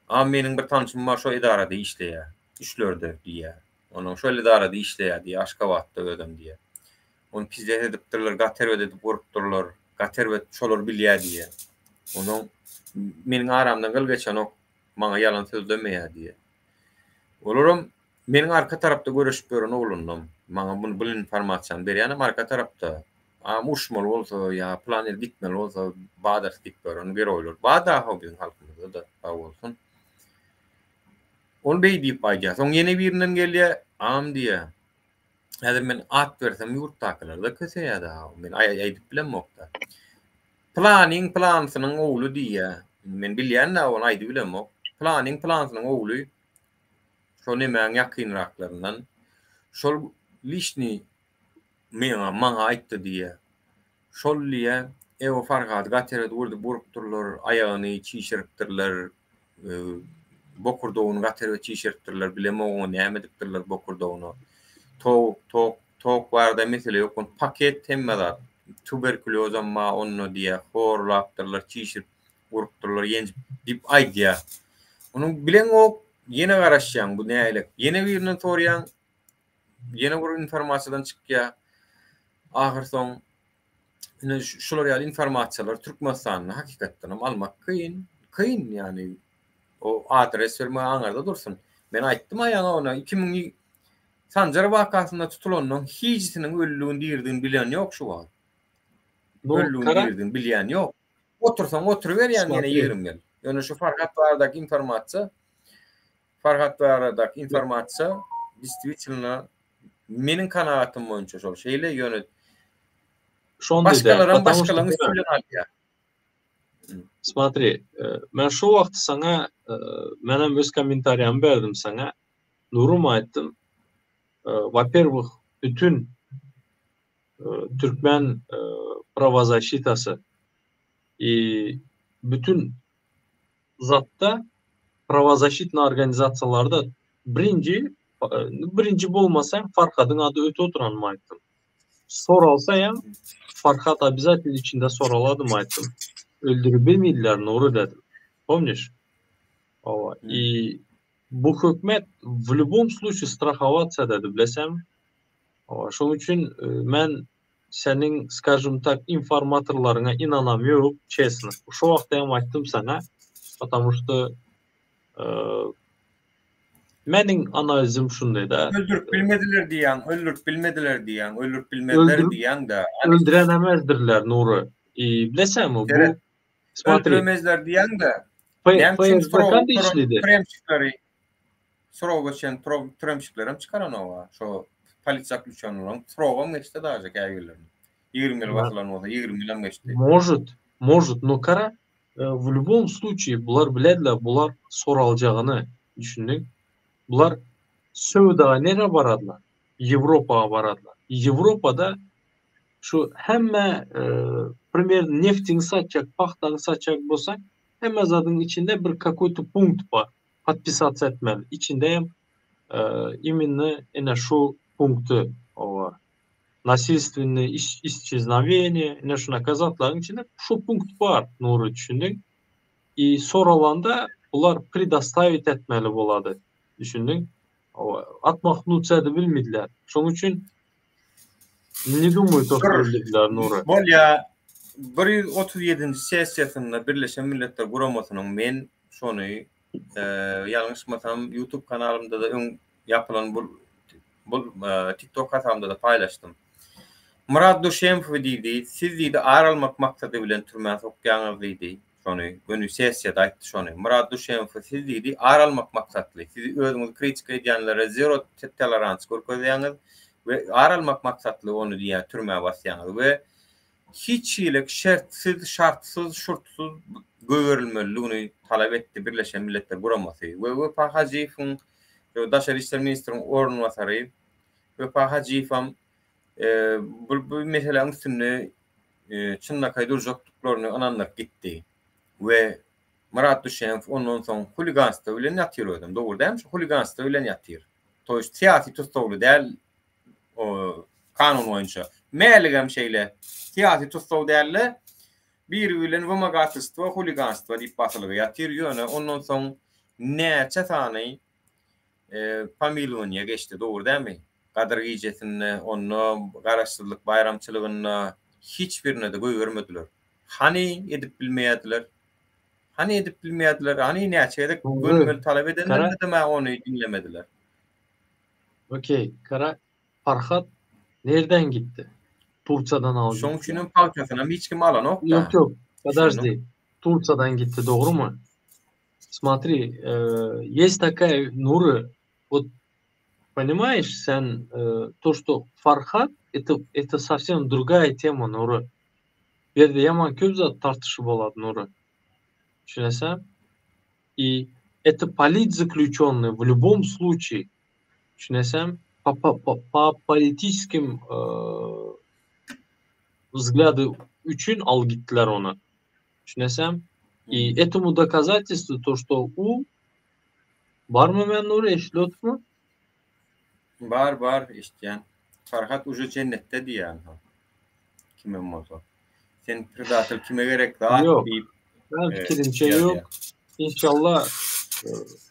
A meniň bir tanşym bar şo edarada işleýä. Üçlerde diýýä. Onuň şol edarada işleýär diýýär, Aşgabatda özem diýýär. Ony pizdes edipdirler, gaty erbet edip urupdyrlar. Gaty erbet şolar bilýär diýýär. Onuň meniň aramdan gyl geçenok, maňa ýalan sözlemeýär diýýär. Olaram meniň arka tarapda göreşip ýören oglanlam. Maňa muny bul informasiýany berýänem arka tarapda. Agam uruşmaly bolsa ýa pylan ýere gitmeli bolsa badarys diýip ýören geroýlar bar-da-how biziň halkymyzda-da sag bolsun. Ol beý diýip aýdýar. Soň ýene birinden gelýär, agam diýýär. Häzir men at bersem ýurtdakylar-da köseýär-dä. Men aýdyp bilemok-da. Pylanyň pylanysynyň ogly diýýär. Indi men bilýän-dä ony aýdybilemok. Pylanyň pylanysynyň ogly şo nemäň ýakynraklaryndan şol lişni meňa maňa aýtdy diýýär. Şol diýýär, Ewa Farhady gaty erbet urdup urupdyrlar, aýagyny çişiripdirler, bokurdagyny gaty erbet çişiripdirler, bilemok oňa näme edipdirler bokurdagyna. Tok, tok, tok barada mesele ýok, ony paket hemme zat. Tuberkulýozam bar onda diýýär, horlapdyrlar, çişirip urupdyrlar, ýenjip diýip aýdýar. Onuň bileňok, ýene garaşýaň bu nähili. Ýene birinden soraýaň, ýene bir informasiýadan çykýar. Ahyrsoň ine şular ýaly informasiýalary Türkmenistanda hakykatdan hem almak kyn. Kyn ýagny o adres bermek aňyrda dursun. Men aýtdym aýaňa ona 2000 Sanjar wakasynda tutulanyň hijisiniň ölüligini diridigini bilen ýok şu wagt. Ölüligini diridigini bilýän ýok. Otursaň oturyberýäň ýene 20 ýyl. Ýöne şu Farhat baradaky informasiýa Farhat baradaky informasiýa destvitelno meniň kanagatym boýunça şol şeýle ýöne başgalaram başgalaryň üsti bilen alýar. Smotri, men şu wagt saňa menem öz kommentariýamy berdim saňa. Nurum aýtdym. Во-первых, bütün türkmen prawozasşitasy i bütün zatda prawozaşitnyý organizasiýalarda birinji birinji bolmasa hem Farhadyň ady öte oturanymy aýtdym. Soralsa hem Farhat obязательно içinde soraladym aýtdym. Öldüribilmediler Nury dedim. Pomniş? Hawa. I bu hökümet w lýubom sluçaý strahowatsiýa dedi bilesenmi? Hawa, şoň üçin men seniň skažem tak informatorlaryňa ynanam ýok çesno. Şo wagtda hem aýtdym saňa, потому что meniň analizim şundaýda. Öldürip bilmediler diýýäň, öldürip bilmediler diýýäň, öldürip bilmediler diýýäň-de. Öldüren emezdirler Nury. I bilesenmi bu Smotri. Öldüremezler diýýäň-de. Näme üçin türemşikleri Sroga geçen türemşiklerem çykaranok-a. Şo polisiýa zaklýuçennylaryň srogam geçdi daže käbirleriniň. 20 ýyl basylan bolsa 20 ýylam geçdi. Может, может, no kara w lýubom sluçaýe bular bilediler bular soraljagyny düşündiň. Bular söwdaga nere baradylar? Ýewropaga baradylar. Ýewropada şu hemme primer neftiňi satjak, pagtaňy satjak bolsaň hemme zadyň içinde bir kakoý-to punkt bar. Podpisatsa etmeli. Içinde hem iminno ine şu punkty oba. Nasilstwennyý isçeznoweniýe ine şunaka zatlaryň içinde şu punkt bar Nury düşündiň. I soralanda bular predostawit etmeli bolady. Düşündiň. Otmahnutsya edibilmediler. Şoň üçin ne dumаю to što öldürdüler Nury. Bolýa 137-nji sessiýasynda Birleşen Milletler Guramasynyň men şony ýalňyşmasam YouTube kanalymda-da öň ýapylan bu bu TikTok hasabymda-da paýlaşdym. Myrat Duşemfow diýdi, siz diýdi ar almak maksady bilen türmä sokýaňyz diýdi. Şony göni sessiýada aýtdy şony. Myrat Duşemfow siz diýdi ar almak maksatly, siz özüňizi kritika edýänlere zero tolerans görkezýäňiz we ar almak maksatly ony diýýär türmä basýaňyz we hiç hili şertsiz, şartsyz, şurtsyz goýberilmelidigini talap etdi Birleşen Milletler Guramasy we Wepa Hajyýewiň Daşary işler ministriniň orunbasary Wepa Hajyýewem bu bu meseläniň üstünde çynlakaý durjakdyklaryny ynandyryp gitdi we Myrat Düşemow ondan soň huliganstwo bilen ýatyr özem dogry dälmi şu huliganstwo bilen ýatyr to ýest syýasy tussagly däl o kanun boýunça Mäligem şeýle syýasy tussag dälde biri bilen wymogatelstwo huliganstwo diýip basylgy ýatyr ýöne ondan soň näçe sany. Pomilowaniýa geçdi, dogry dälmi? Gadyr gijesinde, onda Garaşsyzlyk baýramçylygynda hiç birine-de goýbermediler. Hany edip bilmeýärdiler? Hany edip bilmeýärdiler? Hany näçe gezek gönümel talap edenlerinde-de ony diňlemediler. Okey, gara Farhat nerden gitdi? Turçadan aldy. Şoň üçinem pagtasynam hiç kim alanok-da. Ýok, ýok, podожди. Turçadan gitdi, dogrumy? Смотри, есть такая Nury, вот понимаешь, sen то, что Farhat, это это совсем другая tema, Nury. Bu ýerde ýaman köp zat tartyşy bolady, Nury. Düşüneseň? И это политзаключенный в любом случае. Düşüneseň? Po po po politiçeskim взгляды üçin alyp gitdiler ony. Düşüneseň? И этому доказательство то, что u Barmy men Nury eşidilotmy? Bar bar eşitýän. Farhat uje jennetde diýýän ha. Kimem bolsa. Sen predatel kime gerek zat diýip. Men pikirimçe ýok. Inşallah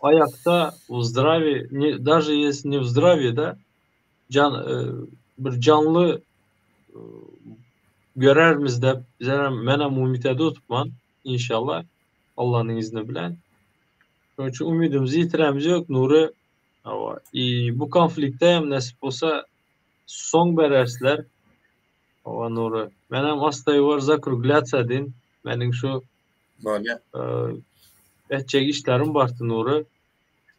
aýakda w zdrawi ne daže ýesli ne w zdrawi da jan bir janly görermiz dep bizerem menem umyt edotman inşallah Allanyň izni bilen. Şonuň üçin umydymyzy ýitiremiz ýok Nury. Hawa i bu konflikte hem nesip bolsa soň berersler. Hawa Nury. Menem astaýwar zakruglýatsa edin. Meniň şu Bolýa. Etjek işlerim bardy Nury.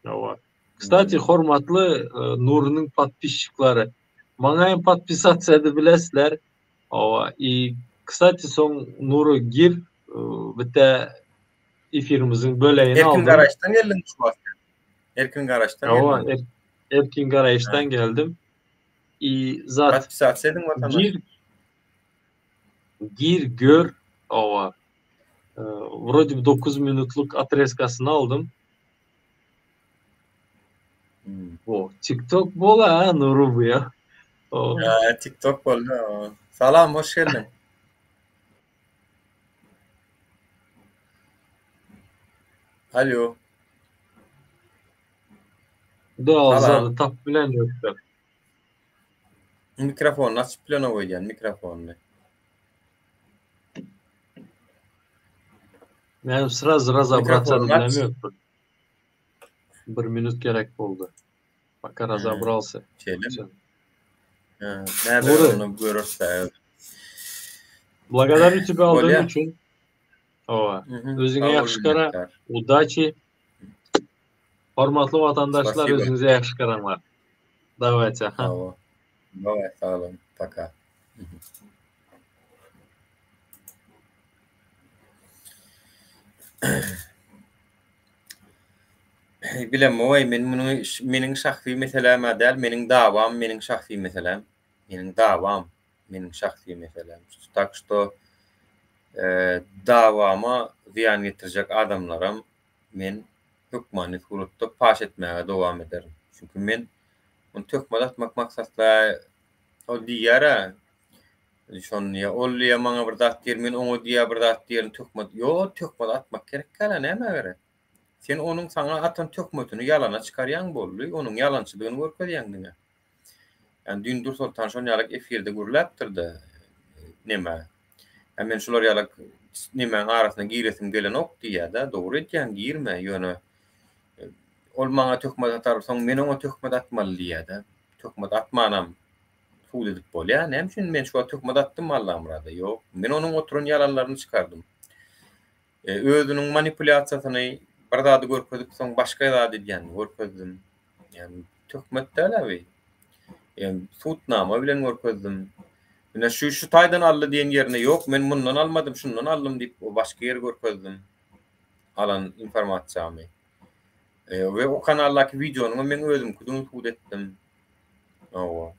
Hawa. Kstati hormatly Nurynyň podpisçiklary. Maňa hem podpisatsa edip bilesizler. Hawa. I kstati soň Nury gir bitte efirimiziň bölegini aldym. Erkin garaýyşdan geldiň şu wagt. Erkin garaýyşdan geldim. Hawa, erkin garaýyşdan geldim. I zat. Podpisatsa ediň watandaş. Gir gir gör hawa. Wrode bir 9 minutlyk otrezkasyny aldym. O, TikTok bola ha Nuru bu ya. Ha, TikTok boldy. Salam, hoş geldiň. Alo. Da, zady tapyp bilen ýokdur. Mikrofonyny açyp bilenok öýdýän, mikrofonyny. Men sraz razobratsa bilemok. Bir minut gerek boldy. Пока razobralsa. Şeýlemi? Näde ony görürse. Благодарю тебя aldygyň üçin. Hawa. Özüňe ýagşy gara. Udачи. Hormatly watandaşlar özüňize ýagşy garaňlar. Dawayte. Hawa. Daway sag boluň. Пока. Bilemok-aý, men muny meniň şahsy meseläm-ä däl, meniň dawam meniň şahsy meseläm. Meniň dawam meniň şahsy meseläm. Tak şto dawama zyýan getirjek adamlaram men hökmany suratda paş etmäge dowam ederin. Çünki men muny töhmet atmak maksatly ol diýýär-ä, şony diýýär, ol diýýär maňa bir zat diýer, men oňa diýýär bir zat diýerin, töhmet. Ýok, töhmet atmak gerek däl-ä, nämä gerek? Sen onuň saňa atan töhmetini ýalana çykarýaň boldy, onuň ýalançydygyny görkezýäň diňe. Ýani düýn Dursoltan şon ýalak efirde gürläpdir-de, neme, ýa men şular ýalak nemäň arasyna giresim gelenok diýýär-de, dogry edýäň girme, ýöne ol maňa töhmet atar, soň men oňa töhmet atmaly diýýär-de. Töhmet atmanam sud edip bolýar. Näme üçin men şu wagt töhmet atdymmy Allamyrada? Ýok. Men onuň oturan ýalanlaryny çykardym. Özüniň manipulýasiýasyny bir zady görkezip soň başga zat edýänini görkezdim. Ýagny töhmet däl-ä bu. Ýagny sudnama bilen görkezdim. Ine şu şu taýdan aldy diýen ýerine ýok men mundan almadym şundan aldym diýip o başga ýeri görkezdim. Alan informasiýamy. We o kanaldaky wideonyňam meň özümkidigini subut etdim. Hawa.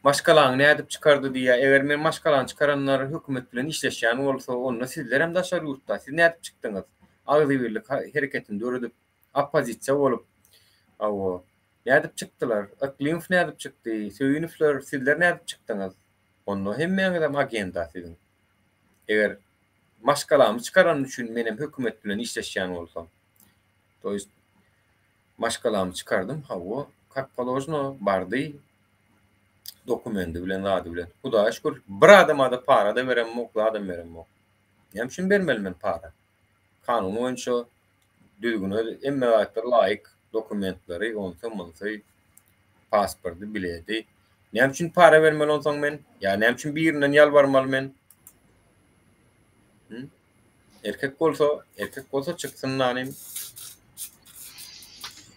Maşgalaňy nädip çykardy diýýär. Eger men maşgalany çykaranlar hökümet bilen işleşýän bolsa, onda sizlerem daşary ýurtda. Siz nädip çykdyňyz? Agzybirlik hereketini döredip, oppozisiýa bolup. Hawa. Nädip çykdylar? Yklymow nädip çykdy? Söýünowlar, sizler nädip çykdyňyz? Onda hemmäňizem agenda siziň. Eger maşgalamy çykaranym üçin menem hökümet bilen işleşýän bolsam. To ýest. Maşgalamy çykardym, hawa, kak položno, bardy. Dokumendi bilen, zady bilen. Hudaýa şükür, bir adama-da para-da beremok, zadam beremok. Näme üçin bermeli men para? Kanun boýunça düzgüne hemme zatlar laýyk dokumentleri, onsy, munsy, pasporty, bileti. Näme üçin para bermeli onsoň men? Ýa näme üçin birinden ýalbarmaly men? Hı? Erkek bolsa, erkek bolsa çyksyn nanym.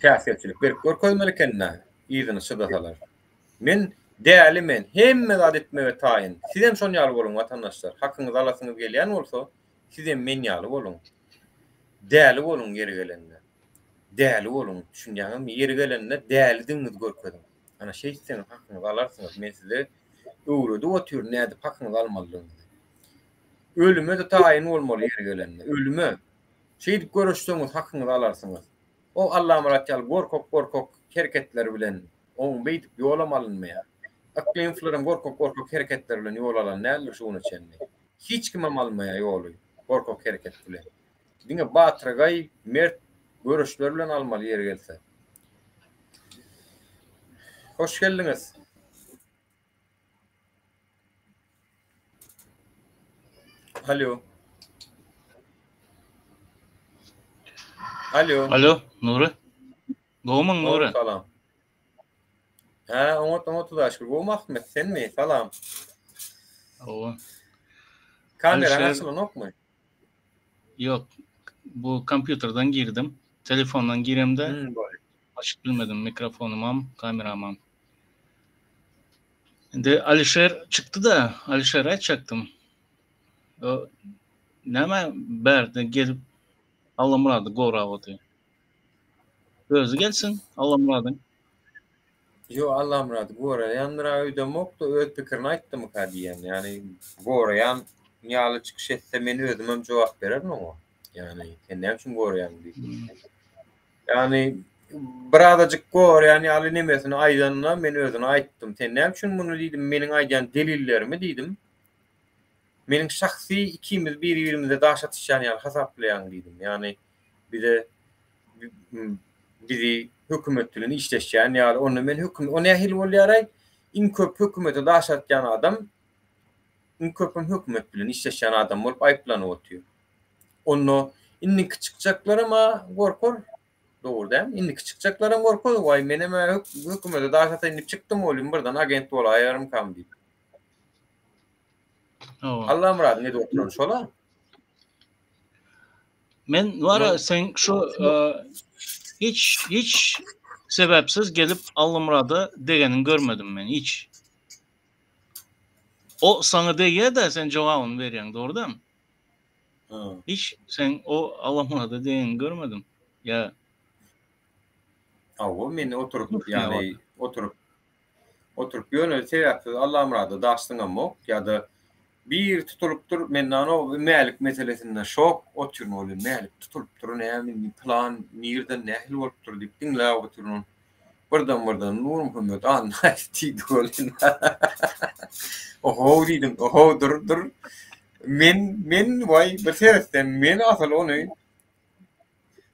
Päsgelçilik berip görkezmeli eken-dä, yzyny çydasalar. Men däli men, hemme zat etmege taýyn. Sizem şon ýaly boluň watandaşlar. Hakyňyzy alasyňyz gelýän bolsa, sizem men ýaly boluň. Däli boluň ýeri gelende. Däli boluň, düşünýäňizmi? Ýeri gelende dälidigiňizi görkeziň. Ana şeýtseňiz hakyňyzy alarsyňyz. Men size öwredip otyryn nädip hakyňyzy almalydygyňyzy. Ölüme-de taýyn bolmaly ýeri gelende. Ölüme. Şeýdip göreşseňiz hakyňyzy alarsyňyz. O Allamyrat ýaly gorkak-gorkak hereketler bilen oň beýdip ýolam alynmaýar. Yklymowlaram gorkak-gorkak hereketler bilen ýol alan däldir şu güne çenli. Hiç kimem almaýar ýoly gorkak hereket bilen. Diňe batyrgaý, mert göreşler bilen almaly ýeri gelse. Hoş geldiňiz. Alo. Alo. Alo, Nury. Gowmyň Nury? Salam. Hä, oňat, oňat Hudaýa şükür. Gowmy Ahmet, senmi? Salam. Hawa. Kameraň açylanokmy? Ýok. Bu kompýuterden girdim. Telefondan giremde hmm, açyp bilmedim mikrofonumam, kameramam. Indi Alişer çykdy-da, Alişere aýtjakdym. O näme bärde gelip Allamyrady gorap otyr. Özi gelsin Allamyradyň. Ýo Allamyrady goraýandyr-a öýdemok-da öz pikirini aýtdymyka diýýän. Ýagny goraýan ýaly çykyş etse men özümem jogap bererin oňa. Ýagny sen näme üçin goraýaň diýip. Ýagny birazajyk goraýan ýaly nemesini aýdanda men özüne aýtdym. Sen näme üçin muny diýdim, meniň aýdýan delillerimi diýdim. Meniň şahsy ikimiz biri-birimize daş atyşýan ýaly hasaplaýaň diýdim. Ýagny bize bizi hökümet bilen işleşýän ýaly, onda men höküm o nähili bolýaraý? Iň köp hökümete daş atýan adam iň köpem hökümet bilen işleşýän adam bolup aýyplanyp otyr. Onda indiki çykjaklaram-a gorkar. Dogry dälmi? Indiki çykjaklaram gorkar. Waý, menem-ä hökümete daş ataýyn diýip çykdym welin, birden agent bolaýarmykam diýip. Allamyradyň edip oturany şol-a. Men wara sen şu hiç hiç sebäpsiz gelip Allamyrada degenin görmedim men hiç. O saňa degýär-de sen jogabyny berýäň, dogry dälmi? Hiç sen o Allamurada degenini görmedim. Ýa Hawa, men oturyp, ýagny oturyp oturyp ýöne sebäpsiz Allamurada daş zyňamok ýa-da bir tutulypdyr, men o Mälik meselesinde şok otyryn ol Mälik tutulypdyr, näme indi plan nirden nähili bolupdyr diýip diňläp otyryn. Birden birden Nurmuhammet Annaýew diýdi welin. Ohow diýdim, ohow dur dur. Men men waý bir seretsem men asyl ony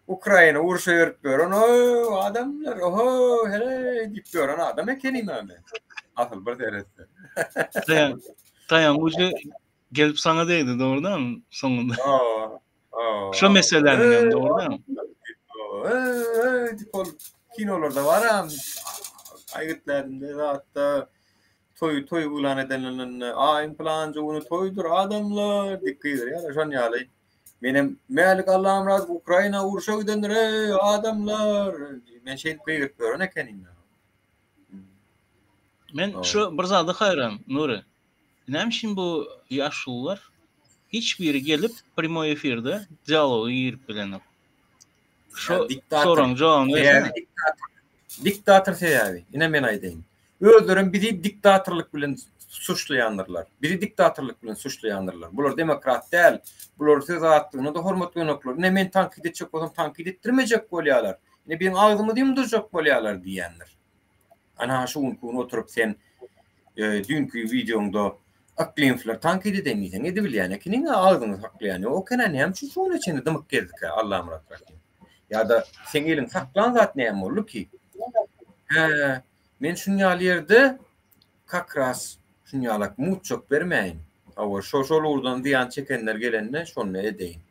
Ukraina urşa berip ýören o adamlar oho heleý diýip ýören adam ekenim-ä men. Asyl bir seretsem. Taýan taýan uje gelip saňa degdi dogrudanmy soňunda? Hawa. Şo meseläniň hem dogrudanmy? Diýip ol kinolarda baram aýgytlädimde zatda toý toý yglan edenlerinde aýyň pylança güni toýdur adamlar diýip gygyrýarlar şon ýaly. Menem Mälik Allamyradow Ukraina urşa gidendir eý adamlar men şeýdip gygyryp ýören ekenim. Men şu bir zada haýran Nury. Näme üçin bu ýaşulular hiç biri gelip primoý efirde dialoga girip bilenok. Şu soragyň jogabyny bersene. Diktator sebäbi. Ine men aýdaýyn. Özlerem bizi diktatorlyk bilen suçlaýandyrlar. Bizi diktatorlyk bilen suçlaýandyrlar. Bular demokrat däl. Bular söz azatlygyna-da hormat goýanoklar. Ine men tankyt etjek bolsam tankyt etdirmejek bolýarlar. Ine biziň agzymyzy ýumdurjak bolýarlar diýýändir. Ana şu günki gün oturyp sen düýnki wideoňda Yklymowlar tankyt eden diýseň edibilýän ekeniň-ä agzyňy saklaýan ýok eken-ä näme üçin şu güne çenli dymyp gezdikä Allamyrat Rahym. Ýa-da seň eliň saklan zat näme boldy ki? Hä, men şun ýaly ýerde kak ras şun ýalak mutjak bermäýin. Hawa, şo şol ugurdan zyýan çekenler gelende şonda edeýin.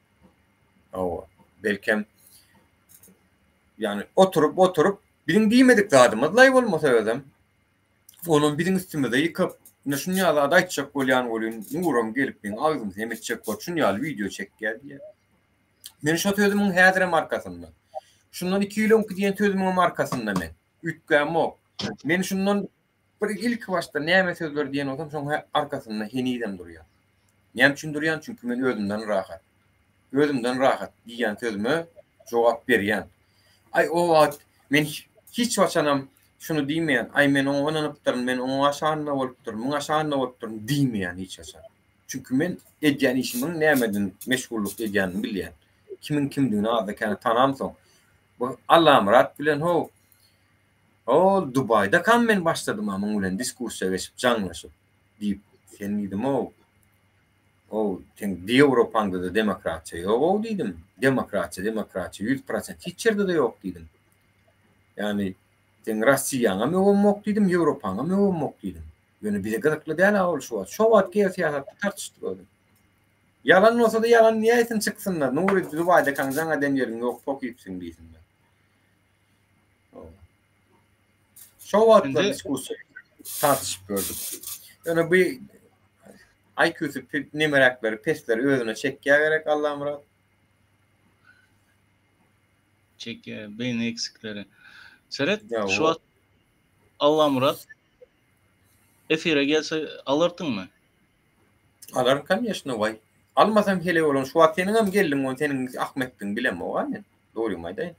Hawa, belkem ýagny oturyp oturyp biziň diýmedik zadymyzlaý bolmasa özem. Onam biziň üstümize ýykyp, ine şun ýaly zat aýtjak bolýan welin Nuram gelip meň agzymy sem etjek bolup şun ýaly wideo çekýär diýýär. Men şo sözümiň häzirem arkasynda. Şundan 2 ýyl öňki diýen sözümiňem arkasynda men. Üýtgämok. Men şundan bir ilki başda näme sözler diýen bolsam şoň arkasynda henizem durýan. Näme üçin durýan? Çünki men özümden rahat. Özümden rahat diýýän sözüme jogap berýän. Aý o wagt men hiç haçanam şuny diýmeýän. Aý men oňa ynanypdyryn, men oňa şanyna bolupdyryn, muňa şanyna bolupdyryn diýmeýän hiç haçan. Çünki men edýän işimiň nämeden meşgullyk edýänini bilýän. Kimiň kimdigini azda-kände tanamsoň. Bu Allamyrat bilen how, ol Dubaýdakam men başladym-a muň bilen diskussiýa geçip, jaňlaşyp diýip, sen diýdim-ow, ow, seň Ýewropaňda-da demokratiýa ýog-ow diýdim. Demokratiýa, demokratiýa 100% hiç ýerde-de ýok diýdim. Ýagny, seň Rossiýaňam öwemok diýdim, Ýewropaňam öwemok diýdim. Ýöne bize gyzykly däl-a ol şu wagt. Şo wagt geosyýasatda tartyşdyk özem. Ýalan bolsa-da ýalan diýäýsin çyksynlar. Nury Dubaýdakaň jaň eden ýeriň ýok pok iýipsiň diýsinler. Şo wagtlar diskussiýa tartyşyp gördük. Ýöne bu IQ-sy nemeräkleri pesleri özüne çekýär gerek Allamyrat. Çekýär beýni eksikleri. Seret şu wagt Allamyrat Efire gelse alardyňmy? Alaryn konýeşno waý. Almasam heleý bolan şu wagt seniňem geldiň ony seniň Ahmetdigiňi bilemok-a men. Dogrymy aýdaýyn.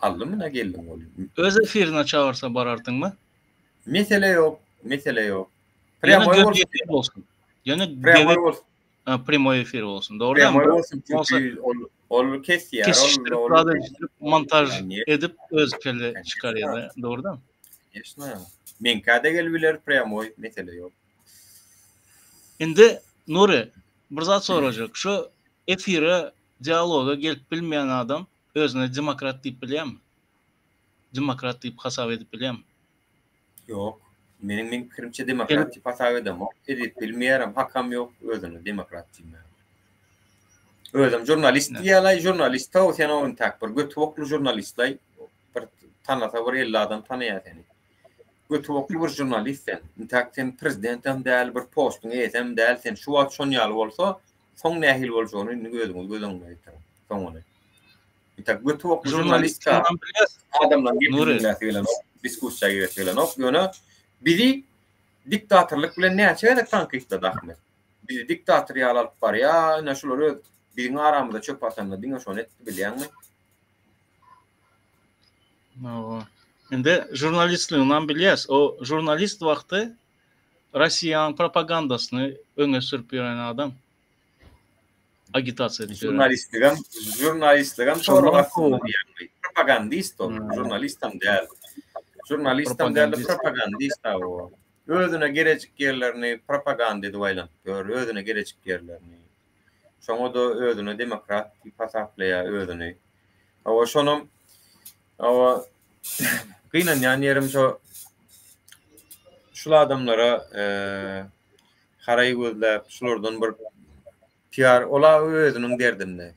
Aldym ine geldiň ol. Öz efirine çagyrsa barardyňmy? Mesele ýok, mesele ýok. Prýamoý bolsun. Ýöne prýamoý bolsun. Prýamoý efir bolsun. Dogry dälmi? Prýamoý bolsun çünki ol ol kesýär, ol ol montaž edip öz kelle çykarýar, dogry dälmi? Конечно. Meňkä-de gelip biler prýamoý, mesele ýok. Indi Nury, bir zat sorajak. Şu efire, dialoga gelip bilmeýän adam özüne demokrat diýip bilýärmi? Demokrat diýip hasap edip bilýärmi? Ýok. Meniň meň pikirimçe demokrat diýip hasap edemok. Edip bilmeýärem, hakam ýok özüne demokrat diýmäge. Özem žurnalist diýýärlaý, žurnalist how sen o intäk bir göti bokly žurnalistlaý. Bir tanasa bir 50 adam tanaýar seni. Göti bokly bir žurnalist sen. Intäk sen prezidentem däl, bir postuň eýesem däl sen. Şu wagt şon ýaly bolsa, soň nähili boljagyny indi özüňiz göz öňüne getiriň. Soňuny. Intäk göti bokly žurnalist adamlaryň gepini diňläsi gelenok, diskussiýa giresi gelenok. Ýöne bizi diktatorlyk bilen näçe gezek tankytlady Ahmet. Bizi diktator ýaly alyp barýar. Ine şular öz biziň aramyza çöp atanda diňe şony etdi bilýäňmi? Hawa. Indi žurnalistligini bilýäs. O žurnalist wagty Rossiýanyň propagandasyny öňe sürüp ýören adam. Agitasiýa edip ýören. Žurnalistligem, žurnalistligem sorag astynda diýýän. Propagandist ol, žurnalistam däl. Žurnalistam däl, propagandist o. Özüne gerejik ýerlerini propaganda edip aýlanyp ýör, özüne gerejik ýerlerini. Şoňa-da özüne demokrat diýip hasaplaýar özüni. Hawa, şonam hawa gynanýan ýerim şo şul adamlara haraý gözläp, şulardan bir PR, ola özüniň derdinde.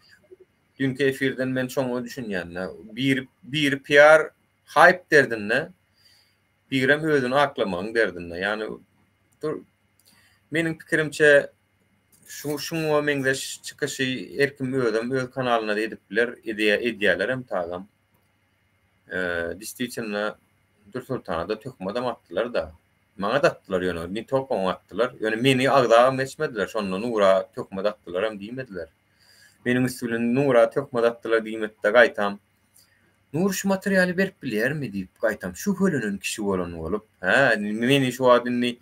Düýnki efirden men şoňa düşünýän-de. Biri biri PR haýp derdinde, birem özüni aklamagyň derdinde. Ýagny meniň pikirimçe Şu şuňa meňzeş çykyşy her kim özem öz kanalynda edip biler, edýä edýälerem tagam. Eee, diswitelno Dürsoltana-da töhmetem atdylar-da. Maňa-da atdylar ýöne, ne tolko oňa atdylar. Ýöne meni agzabam geçmediler, şonda Nura töhmet atdylaram diýmediler. Meniň üsti bilen Nura töhmet atdylar diýmedi-de gaýtam Nury şu materialy berip bilýärmi diýip gaýtam şübhelenen kişi bolan bolup, hä, meni şu wagt indi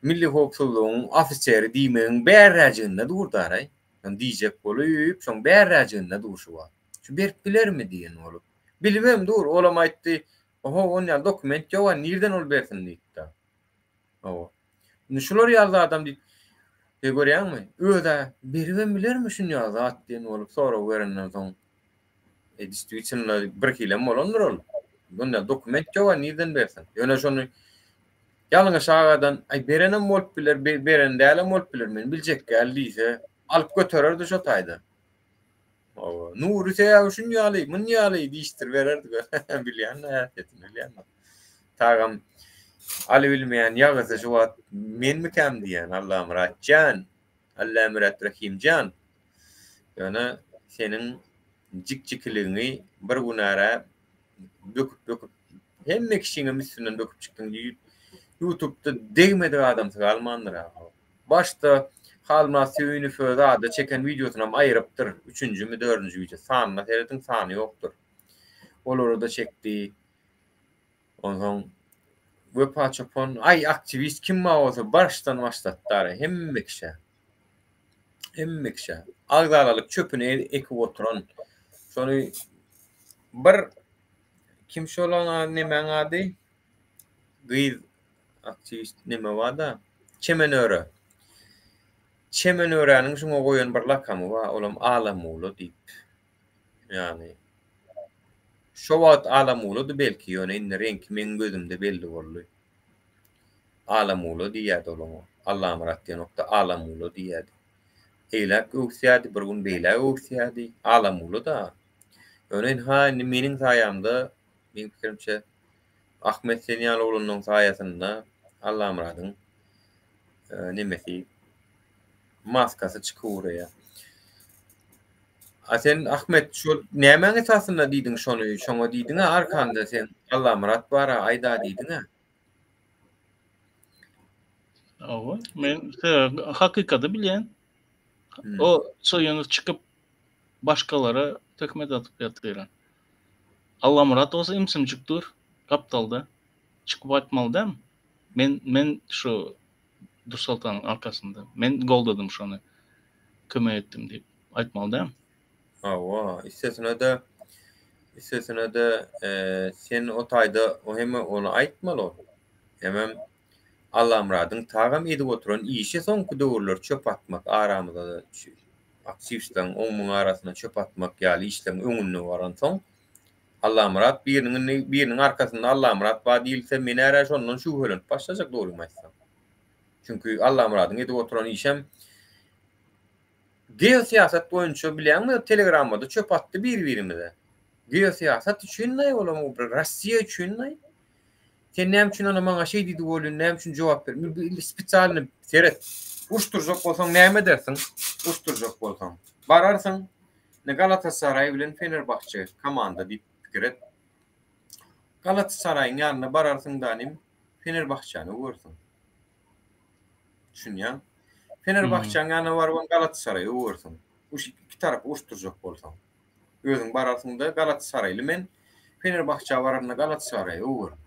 Milli howpsuzlygyň ofiseri diýmegiň bärräjiginde dur-daraý. Şony diýjek bolup, şoň bärräjiginde dur şu wagt. Şu berip bilermi diýen bolup. Bilibem dur, olam aýtdy, Oho, on ýaly dokument ýog-a, nirden ol bersin diýipdi. Hawa. Indi şular ýaly zadam diýip, e, görýäňmi, öz-ä beribem bilermi şun ýaly zat diýen bolup sorag berenden soň. E, distwitelno bir hilem bolandyr ol. Bunda dokument ýok, nirden bersin? Ýöne şony ýalňyş agadan, aý berenem bolup biler, beren dälem bolup biler, men biljek däl diýse, alyp götererdi şo taýda. Hawa, Nury sebäbi şun ýaly, mun ýaly diýişdir bererdi. Bilýän häsiýetini bilýän. Tagam alybilmeýän ýagysy şu wagt menmikäm diýýän Allamyrat jan, Allamyrat Rahim jan. Ýöne seniň jik-jikiligiňi bir gün ara böküp-böküp hemme kişiňem üstünden böküp çykdyň. Ýutubda degmedik adamsy galmandyr ha. Başda Halmyrat Söýünow öz ada çeken wideosynam aýyrypdyr. Üçünjimi, dördünji wideo. Sanyna serediň, sany ýokdur. Olary-da çekdi. Onsoň Wepa çopan, aý aktiwist kim bar bolsa başdan başlatdy hemme kişä. Hemme kişä. Agzalalyk çöpüni ekip oturan. Şony bir kim şol nemäň ady? Gyz aktiwist neme bar-da? Çemen öre. Çemen öräniň şuňa goýan bir lakamy bar, olam Alamula diýip. Ýagny şo wagt Alamulady belki, ýöne indi reňki meň gözümde belli boldy. Alamula diýýärdi ol oňa. Allamyrat diýenokdy, Alamula diýýärdi. Eýläk öwüsýärdi, bir gün beýläk öwüsýärdi. Alamula-da. Ýöne ynha indi meniň saýamda, meň pikirimçe, Ahmet sen ýaly oglanlaryň saýasynda Allamyradyň nemesi, maskasy çykyp ugraýar. A sen Ahmet şol nämäň esasynda diýdiň şony, şoňa diýdiň-ä arkanda sen Allamyrat bar-a aýda diýdiň-ä. Hawa, men hakykaty bilýän. O Söýünow çykyp başgalara töhmet atyp ýatyr. Allamyrat bolsa ümsümjik dur gapdalda. Çykyp aýtmaly däl. Men men şu Dursoltanyň arkasynda. Men goldadym şony. Kömek etdim diýip aýtmaly däl. Hawa, üstesine-de üstesine-de sen o taýda o hem ony aýtmaly ol. Hemem Allamyradyň tagam edip oturan işi soňky döwürler çöp atmak aramyzda aktiwistleriň oň-muň arasyna çöp atmak ýaly işleriň öňünde baransoň Allamyrat biriniň indi biriniň arkasynda Allamyrat bar diýilse men ärä şondan şübhelenip başlajak dogrymy aýtsam. Çünki Allamyradyň edip oturan işem geosyýasat boýunça bilýäňmi telegramada çöp atdy bir-birimize. Geosyýasat üçin-laý olam bir Rossiýa üçin-laý. Sen näme üçin ana maňa şeý diýdi welin näme üçin jogap ber. Spesialny seret. Uruşdyrjak bolsaň näme edersiň? Uruşdyrjak bolsaň. Bararsyň ne Galatasaray bilen Fenerbahçe komanda diýip pikir et. Galatasaraýyň ýanyna bararsyň danim Fenerbahçäni öwersiň. Düşünýäň? Fenerbahçäň ýanyna barybam Galatasaraýy öwersiň. Uş iki tarapy uruşdyrjak bolsaň. Özüň bararsyňda Galatasaraýly men Fenerbahçä baranda Galatasaraýy öwerin.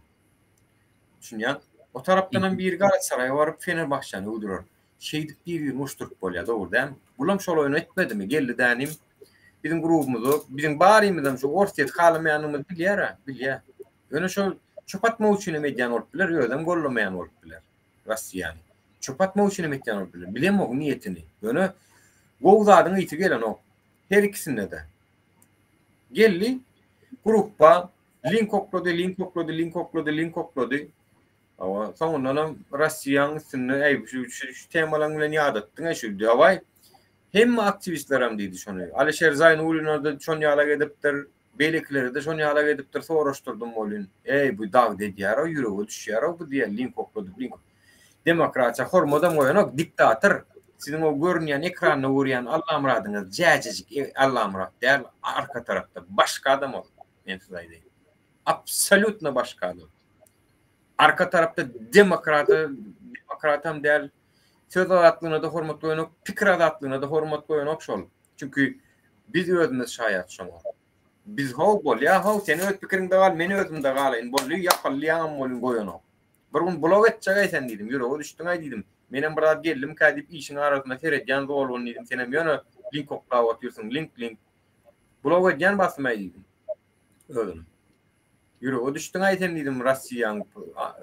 Düşünýäň? O tarapdanam biri Galatasaraýa baryp Fenerbahçäni öwdürer. Şeýdip bir-birini uruşdyryp bolýar, dogry dälmi? Bulam şol oýny etmedimi? Geldi dänim biziň grubumyza, biziň barymyzam şu Orsýeti halamaýanymyzy bilýär-ä, bilýär. Ýöne şol çöp atmak üçinem edýän bolup biler, özem gollamaýan bolup biler Rossiýany. Çöp atmak üçinem etýän bolup biler. Bilemok niýetini. Ýöne gowy zadyň ysy gelenok. Her ikisinde-de. Geldi, gruppa link oklady, link oklady, link oklady, link oklady. Hawa, soňundanam Rossiýanyň üstünde, äý, şu, şu, şu temalaň bilen ýadatdyň-aý şu, dawaý. Hemme aktiwistlerem diýdi şony. Alişer Zaýnulina-da şon ýalak edipdir, beýlekileri-de şon ýalak edipdir, soraşdyrdym welin. Eý, bu dagda edýär-ow, ýürege düşýär-ow bu diýen link okladyp, link. Demokratiýa hormadam goýanok, diktator. Siziň o görünýän ekranda görýän Allamyradyňyz jäjejik Allamyrat däl, arka tarapda başga adam ol. Men size aýdaýyn. Absolýutno başga adam. Arka tarapda demokrata, demokratam däl, söz azatlygyna-da hormat goýanok, pikir azatlygyna-da hormat goýanok şol. Çünki biz özümiz şaýat şoňa. Biz how bolýa how sen öz pikiriňde gal, men özümde galaýyn boldy, ýapylýaňam bolýan goýanok. Bir gün blok etjek-aý sen diýdim, ýürege düşdüň-aý diýdim. Menem bir zat geldimkä diýip işiň arasynda seredýän zolgun diýdim, senem ýöne link oklap otyrsyň, link link. Blok edýän basym-aý diýdim. Özüni. Ýürege düşdüň-aý sen diýdim, Rossiýaň,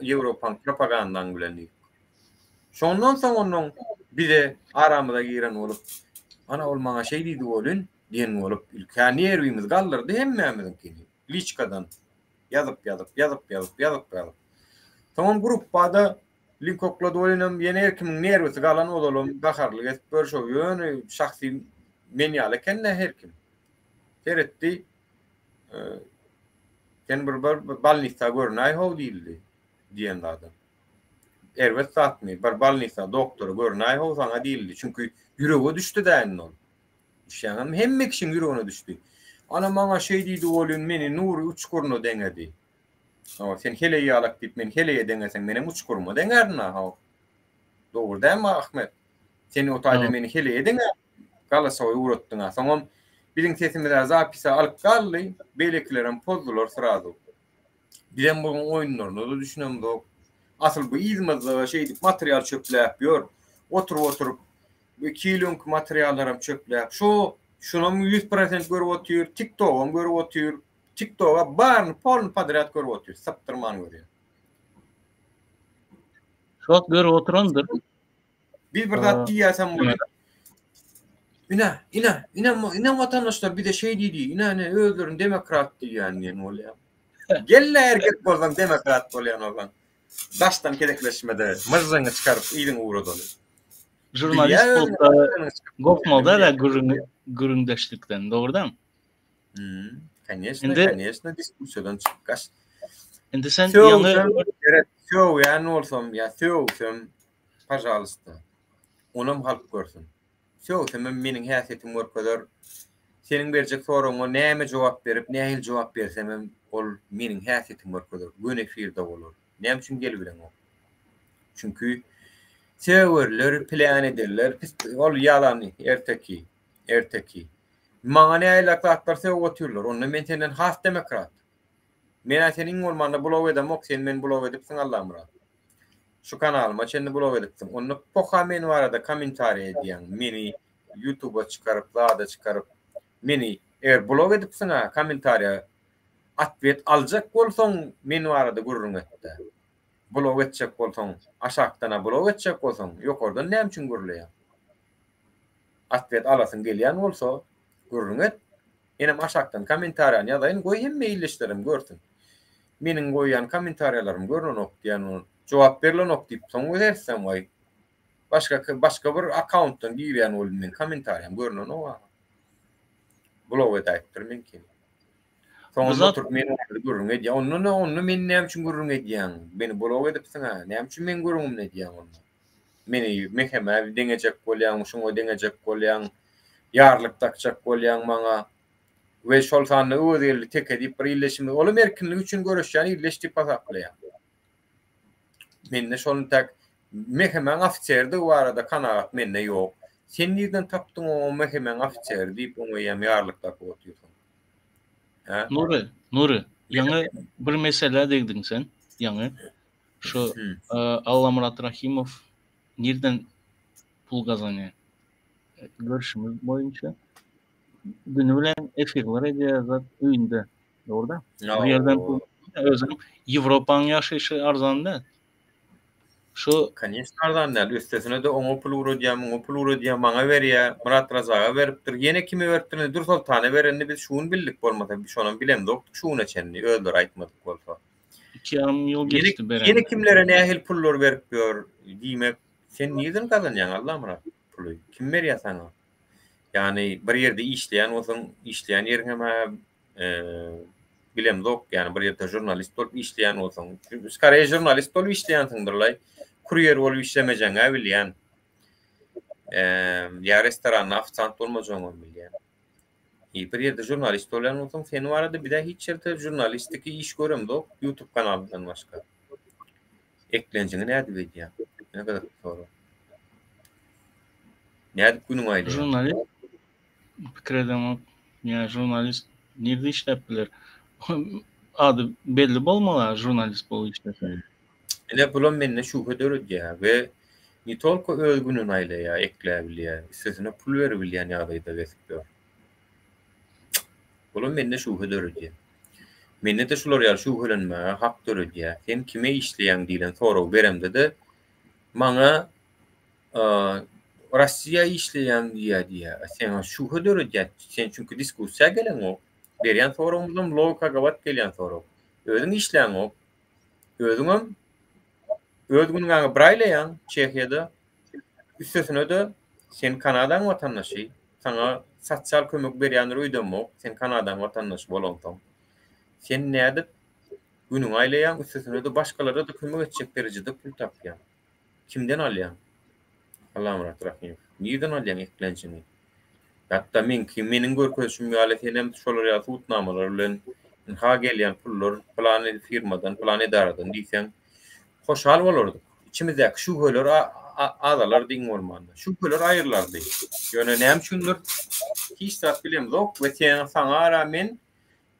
Ýewropaň propagandaň bilen diýip. Şondan soň onuň bize aramyza giren bolup, ana ol maňa şeý diýdi welin. Diýen bolup, ilk-ä nerwimizi galdyrdy hemmämiziňkini. Liçkadan ýazyp ýazyp, ýazyp ýazyp, ýazyp ýazyp. Soňam gruppada link oklady welinem ýene her kimiň nerwisi galan ozalam gaharly gezip ýör şo ýöne şahsy men ýaly eken-dä her kim. Seretdi, sen bir bir bolnisa görünäý how diýildi diýen zada. Erbet zatmy bir bolnisa doktora görünäý how saňa diýildi. Çünki ýürege düşdi-dä indi ol. Düşýäňizmi? Hemme kişiň ýüregine düşdi. Ana maňa şeý diýdi welin meni Nury uçguryna deňedi. Hawa, sen heleý ýalak diýip meni heleýe deňeseň menem uçguryma deňärin-ä, haw. Dogry dälmi Ahmet? Sen o taýda meni heleýe deňäp galasowy ugratdyň-a. Soňam biziň sesimiz-ä zapise alyp galdy, beýlekilerem pozdular srazu. Bizem buň oýunlaryna-da düşünemzok. Asyl bu yzymyzda şeýdip material çöpläp ýör. Oturyp-oturyp 2 ýyl öňki materiallaram çöpläp. Şo şunam 100% görüp otyr, TikTogam görüp otyr. TikToga baryny polny podrýad görüp otyr, sypdyrman görýär. Şu wagt görüp oturandyr. Biz bir zat diýýäsem bolýar. Ine, ine, ine, ine watandaşlar bize şeý diýdi, ine, ine özlerini demokrat diýýän diýen bolýar. Gel-le erkek bolsaň demokrat bolýan bolsaň. Daşdan gezekleşmede myžžyňy çykaryp yzyňa ugradaly. Žurnalist bolsa gorkmaly däl gürrüň gürrüňdeşlikden, dogrudan? Hmm, конечно, конечно, diskussiýadan çykyp gaç. Indi sen ýaňy sögýän bolsam ýa sögsem, pažalysta, onam halk görsün. Sögsemem meniň häsiýetimi görkezer. Seniň berjek soragyňa näme jogap berip, nähili jogap bersemem, ol meniň häsiýetimi görkezer. Göni efirde bolar. Näme üçin gelibileňok? Çünki sögerler, plan ederler, pis, ol ýalan, erteki, erteki. Maňa nähili zatlar sögüp otyrlar? Onda men senden has demokrat. Men-ä seni iň bolmanda blok edemok, sen meni blok edipsiň Allamyrat. Şu kanalyma çenli blok edipsiň. Onda poha men barada kommentariýa edýäň. Meni ýutuba çykaryp, zada çykaryp, meni eger blok edipsiň-ä kommentariýa atwet aljak bolsaň men barada gürrüň etde. Blok etjek bolsaň, aşakdan-a blok etjek bolsaň, ýokardan näme üçin gürleýäň? Atwet alasyň gelýän bolsa, gürrüň et. Menem aşakdan kommentariýany ýazaýyn, goý hemme ildeşlerim görsün. Meniň goýýan kommentariýalarym görnenok diýen ol. Jogap berlenok diýip soň seretsem waý. Başga başga bir akkauntdan girýän welin meň kommentariýam görnenok aga. Blok edäýipdir meňkini. Soňam oturyp men barada gürrüň edýär. Onda ne onda meni näme üçin gürrüň edýäň? Meni blok edipsiň-ä. Näme üçin meň gürrüňimni edýäň onda? Meni mehemä deňejek bolýaň, şuňa deňejek bolýaň, ýarlyk dakjak bolýaň maňa. We şol sanda Öwezgeldi Teke diýip bir ildeşimiz, olam erkinlik üçin göreşýän ildeş diýip hasaplaýan. Mende şol intäk MHM-iň ofiseridigi barada kanagat mende ýok. Sen nirden tapdyň oňa MHM-iň ofiseri diýip oňa eýýäm ýarlyk dakyp otyrsyň. Hä? Nury, Nury, ýaňy bir meselä degdiň sen, ýaňy. Şu Allamyrat Rahimow nirden pul gazanýar? Görşümiz boýunça güni bilen efirler edýär zat öýünde. Dogry da? Bir ýerden pul özem Ýewropanyň ýaşaýşy arzan däl. Şu Koneçno arzan däl. Üstesine-de oňa pul ugradýar, muňa pul ugradýar, maňa berýär, Myrat Razaga beripdir. Ýene kime beripdir indi Dürsoltana berenini biz şu gün bildik bolmasa şonam bilemzokdyk şu güne çenli özleri aýtmadyk bolsa. 2,5 ýyl geçdi beren. Ýene kimlere nähili pullar berip ýör diýmek sen nirden gazanýaň Allamyrat puly? Kim berýär saňa? Ýagny bir ýerde işleýän bolsaň, işleýän ýeriň hem bilemzok, ýagny bir ýerde žurnalist bolup işleýän bolsaň, skareý žurnalist bolup işleýänsiňdirlaý, kurýer bolup işlemejegiň-ä bilýän. Ýa restoranda ofisiant bolmajagyňam bilýän. Bir ýerde žurnalist bolýan bolsaň, sen barada bizä hiç ýerde žurnalistiki iş göremzok, YouTube kanalyndan başga. Eklenjiňi nädip edýäň? Ne gyzykly sorag. Nädip günüňi aýlaýaň? Žurnalist pikir edemok. Ýa žurnalist nirde işläp biler? Ady belli bolmaly žurnalist bolup işlese. Ine bulam mende şübhe döredýär we ne tolko öz gününi aýlaýar, ekläbilýär, üstesine pul beribilýän ýagdaýda gezip ýör. Bulam mende şübhe döredýär. Mende-de şular ýaly şübhelenmäge hak döredýär. Sen kime işleýäň diýlen soragy beremde-de, maňa. Russiýa işleýän diýýär diýýär. Sen şübhe döredýär. Sen çünki diskussiýa geleňok. Berýän soragymyzam logika gabat gelýän sorag. Özüň işläňok. Özüňem öz günüňe bir aýlaýaň Çehiýada. Üstesine-de sen Kanadaň watandaşy. Saňa sosial kömek berýändir öýdemok. Sen Kanadaň watandaşy bolansoň. Sen nädip günüňi aýlaýaň, üstesine-de başgalara-da kömek etjek derejede pul tapýaň. Kimden alýaň? Allamyrat Rahymow. Nirden alýaň eklenjiňi? Hatda meňki, meniň görkezişim ýaly senem şolar ýaly subutnamalar bilen ynha gelýän pullar pylan firmadan, pylan edaradan diýseň, hoşal bolardyk. Içimizdäki şübheler azalardy iň bolmanda. Şübheler aýrylardy. Ýöne näme üçindir hiç zat bilemzok we sen saňa ara men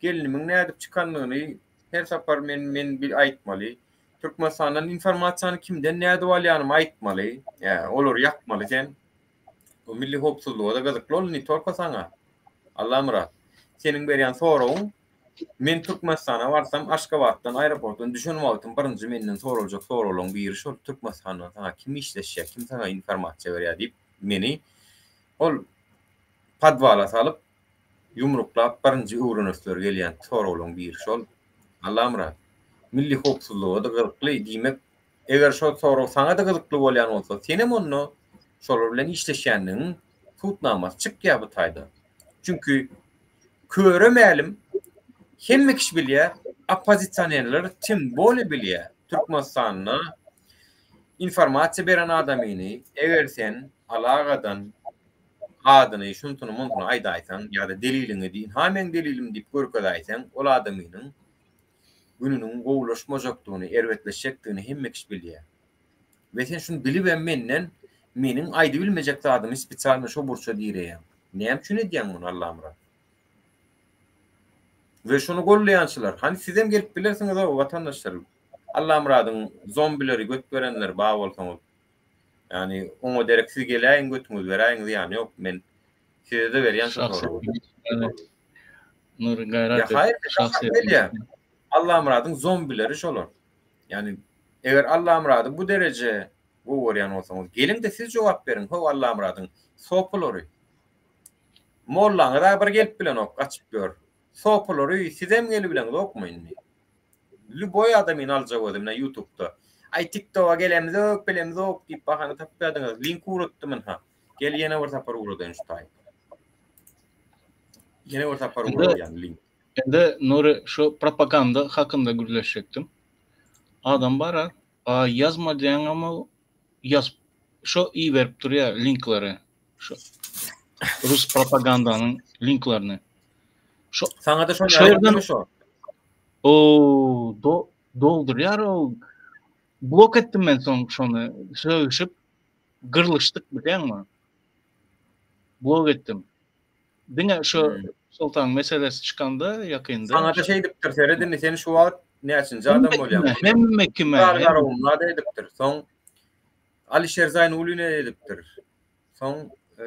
gelnimiň nädip çykandygyny her sapar men men bir aýtmaly. Türkmenistandan informasiýany kimden nädip alýanymy aýtmaly. Ýa olary ýakmaly sen. Bu milli howpsuzlyga-da gyzykly ol ne tolko saňa. Allamyrat, seniň berýän soragyň men Türkmenistana barsam Aşgabatdan aeroportdan düşen wagtym birinji menden soraljak soraglaryň biri şol Türkmenistandan saňa kim işleşýär, kim saňa informasiýa berýär diýip meni ol podwala salyp ýumruklap birinji öwrenesleri gelýän soraglaryň biri şol. Allamyrat, milli howpsuzlyga-da gyzykly diýmek Eger şol sorag saňa-da gyzykly bolýan bolsa, senem onda şolar bilen işleşýänligiň subutnamasy çykýar bu taýda. Çünki köre mälim, hemme kişi bilýär, oppozisionerler tim bolýa bilýär, Türkmenistanda informasiýa beren adamyny eger sen alagadan adyny, şunsuny-munsuny aýdaýsaň ýa-da deliliňi diý, ynha meň delilim diýip görkezäýseň, ol adamynyň gününiň gowulaşmajakdygyny, erbetleşjekdigini hemme kişi bilýär. We sen şuny bilibem menden meniň aýdybilmejek zadymy spesialno şo burça direýäň. Näme üçin edýäň muny Allamyrat? We şuny gollaýançylar, hany sizem gelip bilersiňiz-ow watandaşlar. Allamyradyň zombileri göt berenler bar bolsaňyz. Ýagny oňa derek siz geläýiň götüňizi beräýiň zyýany ýok. Men size-de berýän şo soragy. Nury gaýrat et. Şahsyýet. Allamyradyň zombileri şolar. Ýagny eger Allamyrady bu dereje gowy görýän bolsaňyz, geliň-de siz jogap beriň, how Allamyradyň sopulary. Mollaňyz-a bir gelip bilenok, gaçyp ýör. Sopulary sizem gelibileňzokmy indi? Lýuboý adamyny aljak özüm ine ýutubda. Aý tiktoga gelemzok, bilemzok diýip bahana tapýadyňyz. Link ugratdym ynha. Gel ýene bir sapar ugradaýyn şu taýy. Ýene bir sapar ugradýan link. Indi Nury şu propaganda hakynda gürleşjekdim. Adam bara, a ýazma diýäň ama ýazyp şo iberip durýar linkleri. Şu rus propagandanyň linklerini. Şo Saňa-da şony şo ýerden şo. O do doldurýar o. Blok etdim men soň şony sögüşip gyrlyşdyk bilýäňmi? Blok etdim. Diňe şu hmm. Soltan meselesi çykanda ýakynda. Saňa-da şeýdipdir, seret indi sen şu wagt näçinji adam bolýaň? Hemme kime? Garagumda edipdir. Soň Alişer Zaýnullin edipdir. Soň e,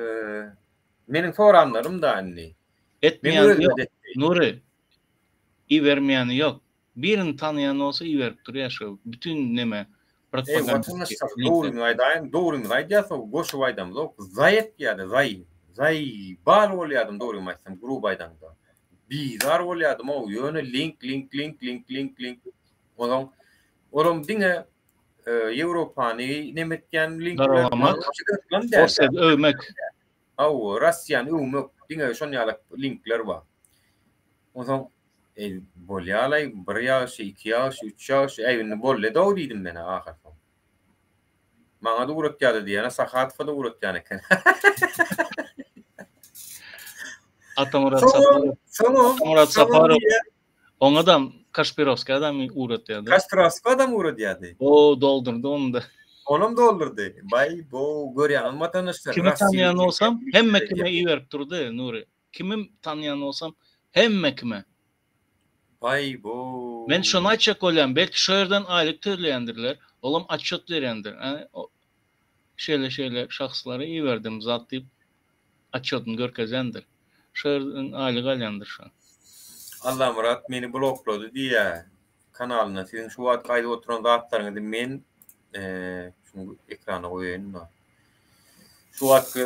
meniň soranlarym da indi. Etmeýän ýok. Nury ibermeýäni ýok. Birini tanaýan bolsa iberip durýar şo bütün neme Eý watandaşlar dogrymy aýdaýyn dogrymy aýdýas goşup aýdamzok zaý etýärdi zaý zaý bal bolýadym dogrymy aýtsam gruby aýdaňda bizar bolýadym ow ýöne link link link link link link ozaň olam diňe Ýewropany neme etýän linkler Orsýeti öwmek Hawa Russiýany öwmek diňe şon ýaly linkler bar onsoň Eý, bolýa-laý, bir ýagşy, iki ýagşy, üç ýagşy, äý, indi boldy-dow diýdim men-ä ahyrsoň. Maňa-da ugratýardy diýýän-ä, Sahatowa-da ugratýan eken. Atamyrat Saparow. Atamyrat Saparow. Oňadam Kaşpirowskadam ugratýardy. Kaşpirowskadam ugradýardy. O, doldurdy ony-da. Onam doldurdy. Baý, bo, görýäňizmi watandaşlar? Kimi tanýan bolsam, hemme kime iberip durdy, Nury. Kimim tanýan bolsam hemme kime. Baý bo. Men şony aýtjak bolýan belki şo ýerden aýlyk töleýändirler olam atçot berýändir şeýle şeýle şahslara iberdim zat diýip atçodyny görkezýändir şo ýerden aýlyk alýandyr şo. Allamyrat meni bloklady diýýä kanalyndan siziň şu wagtky aýdyp oturan zatlaryňyzy men şuny ekrana goýaýyn-da. Şu wagtky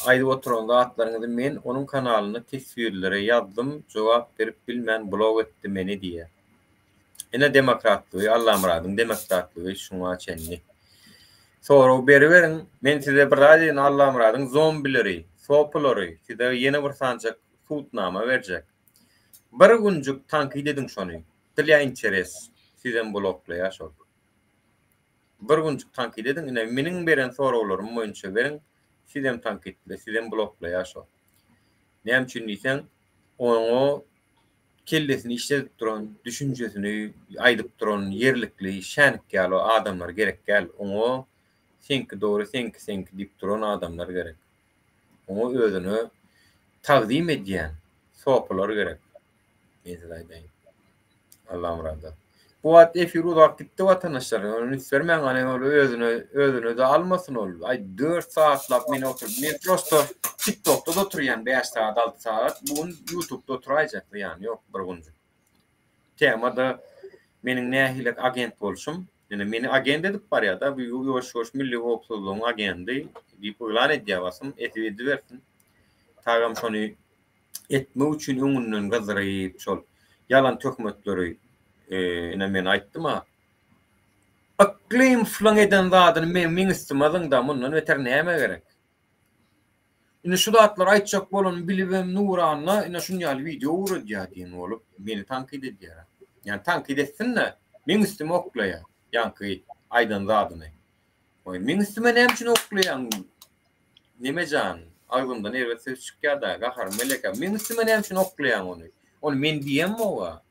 aýdyp oturan zatlaryňyzy men onuň kanalynda teswirlere ýazdym, jogap berip bilmän blok etdi meni diýýär. Ine demokratlygy, Allamyradyň demokratlygy şuňa çenli. Sorag beriberiň, men size bir zat aýdaýyn Allamyradyň zombileri, sopulary size ýene bir sanjak sudnama berjek. Bir günjük tankyt ediň şony, dlya interes, sizem bloklaýar şol. Bir günjük tankyt ediň ine meniň beren soraglarym boýunça beriň sizem tankytle sizem bloklaýar şo. Näme üçin diýseň oňa kellesini işledip duran düşünjesini aýdyp duran ýerlikli şänik ýaly adamlar gerek däl oňa seňki dogry seňki seňki diýip duran adamlar gerek. Oňa özüne tagzym edýän sopular gerek. Men size aýdaýyn. Allamyrada. Bu wagt efir uzap gitdi watandaşlar. Ony üns bermäň, hany ol özüne özüne-de almasyn ol. Aý 4 sagatlap men oturyp, men prosto TikTokda-da oturýan 5 sagat, 6 sagat. Bu gün YouTube'da oturaýjak, zyýany ýok bir günjük. Tema-da meniň nähili agent bolşum. Ýöne meni agent edip barýar-da, bu ýuwaş-ýuwaş milli howpsuzlygyň agendi diýip yglan edýär basym, edip edibersin. Tagam şony etmek üçin öňünden gyzdyryp şol ýalan töhmetleri ine men aýtdym-a. Yklymowlaň eden zadyny meň meň üstüme zyňda, mundan beter näme gerek? Ine şu zatlary aýtjak bolanymy bilibem Nuranna ine şun ýaly wideo ugradýar diýen bolup meni tankyt edýär. Ýani tankyt etsin-de meň üstüme oklaýar ýaňky aýdan zadyny. Goý meň üstüme näme üçin oklaýaň Nemejan, agzymdan erbet söz çykýar-da, gaharym gelýärkä, meň üstüme näme üçin oklaýaň ony? Ony men diýemok-a.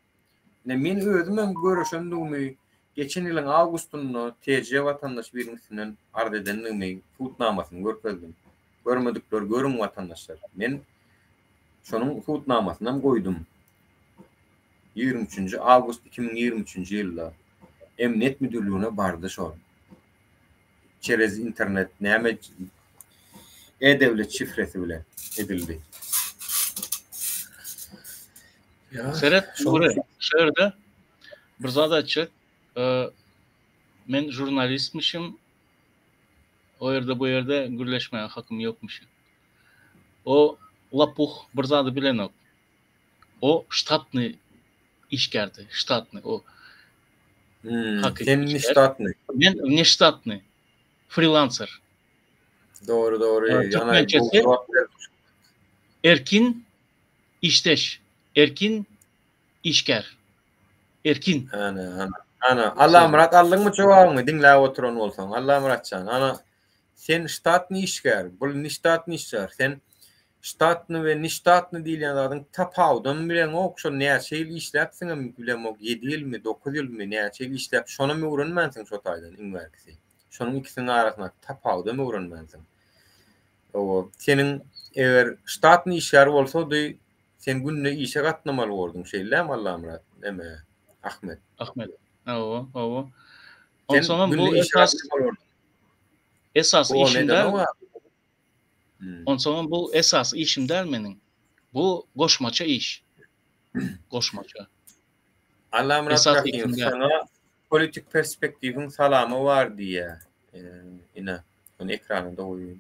Ine men özümem göreşendigimi, geçen ýylyň awgustynda TJ watandaş biriniň üstünden arz edendigimi sud namasyny görkezdim. Görmedikler görüň watandaşlar. Men şonuň sud namasynam goýdum. 23-nji awgust 2023-nji ýylda Emniýet müdirligine bardy şol. Çerez internet näme e-döwlet şifresi bilen edildi. Seret, Nury, şu ýerde bir zat aýtjak. Men žurnalistmişim. O ýerde bu ýerde gürleşmäge hakym ýokmuşy. O lapuh bir zady bilenok. O ştatnyý işgärdi, ştatnyý o. Hmm, sen ne ştatnyý? Men ne ştatnyý, frilanser. Dogry, dogry. Türkmençesi erkin işdeş, erkin işgär. Erkin. Ana, ana. Ana, Allamyrat aldyňmy jogabyňy diňläp oturan bolsaň, Allamyratjan, ana sen ştatnyý işgär, bul ne ştatnyý işgär, sen Ştatny we neştatny diýilýän zadyň tapawudam bileňok, şol näçe ýyl işläpsiňem bilemok, ýedi ýylmy, dokuz ýylmy, näçe ýyl işläp, şonam öwrenmänsiň şo taýdan iň bärkisi. Şonuň ikisiniň arasyndaky tapawudam öwrenmänsiň. Hawa, seniň eger ştatny işgär bolsady, sen günde işe gatnamaly borduň, şeýle dälmi Allamyrat, neme, Ahmet? Ahmet, hawa, hawa. Onsoňam bu esas esasy işim däl. Onsoňam bu esasy işim däl meniň. Bu goşmaça iş. Goşmaça. Allamyrat Rahymow saňa politik perspektiwiň salamy bar diýýär. Ine, ony ekrana-da goýaýyn.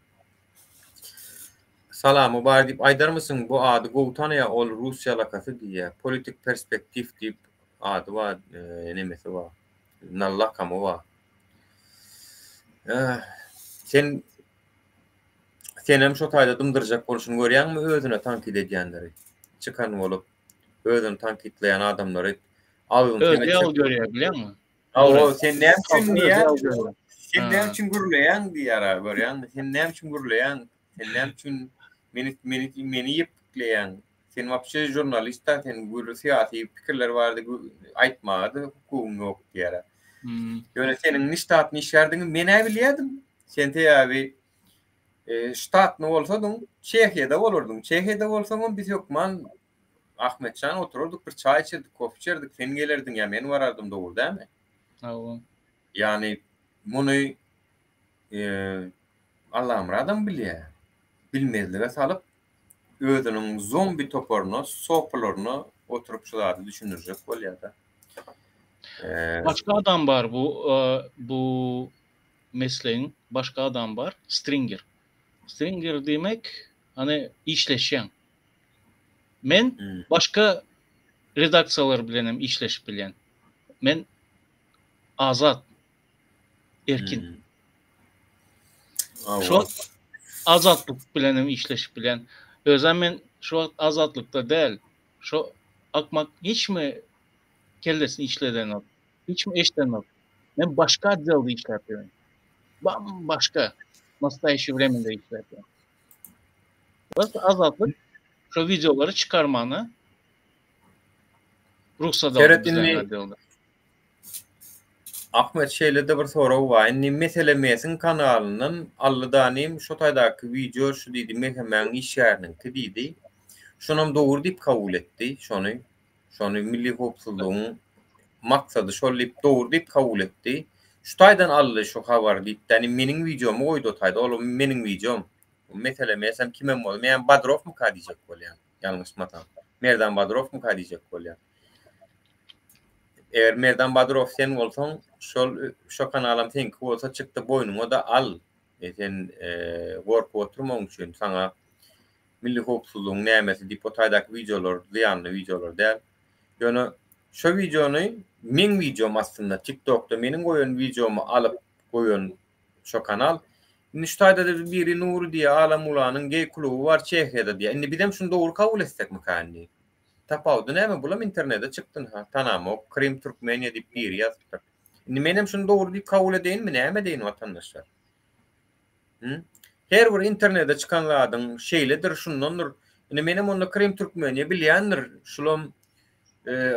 Salamy bar diýip aýdarmysyň? Bu ady gowy tanaýar, ol rus ýalakasy diýýär. Politik perspektiw diýip ady bar, nemesi bar. Lakamy bar. Sen Senem şo taýda dymdyrjak bolşuny görýäňmi özüne tankyt edýänleri? Çykan bolup, özüni tankytlaýan adamlary agzyny Özi ýaly görýär bilýäňmi? Hawa, sen näme üçin diýýär? Sen näme üçin gürleýäň diýýär-ä, görýäňmi? Sen näme üçin gürleýäň? Sen näme üçin meni meni meni ýepbikleýäň? Sen wapşe žurnalist-a, sen gürrü syýasy pikirler barada aýtmaga-da hukugyň ýok diýýär-ä. Ýöne seniň niştatny işgärdigiňi men-ä bilýärdim. Sen sebäbi ştatny bolsadyň, Çehiýada bolardyň. Çehiýada bolsaňam biz hökman Ahmetjan oturardyk, bir çaý içerdik, kofe içerdik, sen gelerdiň ýa men barardym, dogry dälmi? Hawa. Ýagny muny Allamyradam bilýär. Bilmezlige salyp, özüniň zombi toparyna, sopularyna oturyp şu zady düşündirjek bolýar-da. Başga adam bar bu bu meslegiň başga adam bar, stringer. Stringer diýmek, hany işleşýäň. Men başga redaksiýalar bilen hem işleşip bilýän. Men azat, erkin. Şu wagt Azatlyk bilen hem işleşip bilýän. Özem men şu wagt Azatlykda däl. Şu akmak hiçmi kellesini işledenok. Hiçmi eşdenok. Men başga otdelda işläp ýörün. Bam-başga. Nastoýaşiý wremende işläp ýörün. Prosta Azatlyk şu wideolary çykarmana rugsat aldy bizden otdelda. Ahmet şeýle-de bir sorag bar. Indi Mesele Mesiň kanalyndanAlly danym şo taýdaky wideo şu diýdi MHM-iň işgäriniňki diýdi. Şonam dogry diýip kabul etdi şony. Şony milli howpsuzlygyň maksady şol diýip dogry diýip kabul etdi. Şu taýdan aldy şu habary diýip däni meniň wideomy goýdy o taýda. Ol meniň wideom. Mesele Mesem kimem bolsa menem Badrowmyka diýjek bolýan. Ýalňyşmasam. Merdan Badrowmyka diýjek bolýan. Eger Merdan Badrow sen bolsaň, şol şo kanalam seňki bolsa çykda boýnuňa-da al. E, sen e, gorkup oturmaň üçin saňa milli howpsuzlygyň nämesi diýip o taýdaky wideolar zyýanly wideolar däl. Ýöne şo wideony meň wideom aslynda TikTokda meniň goýan wideomy alyp goýan şo kanal. Indi şu taýda-da biri Nury diýýär, Alamulanyň geý kluby bar Çehiýada diýýär. Indi bizem şuny dogry kabul etsekmika indi? Tapawudy näme bulam internede çykdyn ha tanamok Krym Türkmeniýa diýip biri ýazypdyr. Indi menem şuny dogry diýip kabul edeýinmi näme edeýin watandaşlar? Hü? Her bir internede çykan zadyň şeýledir şundandyr. Indi menem onda Krym Türkmeniýa bilýändir şulam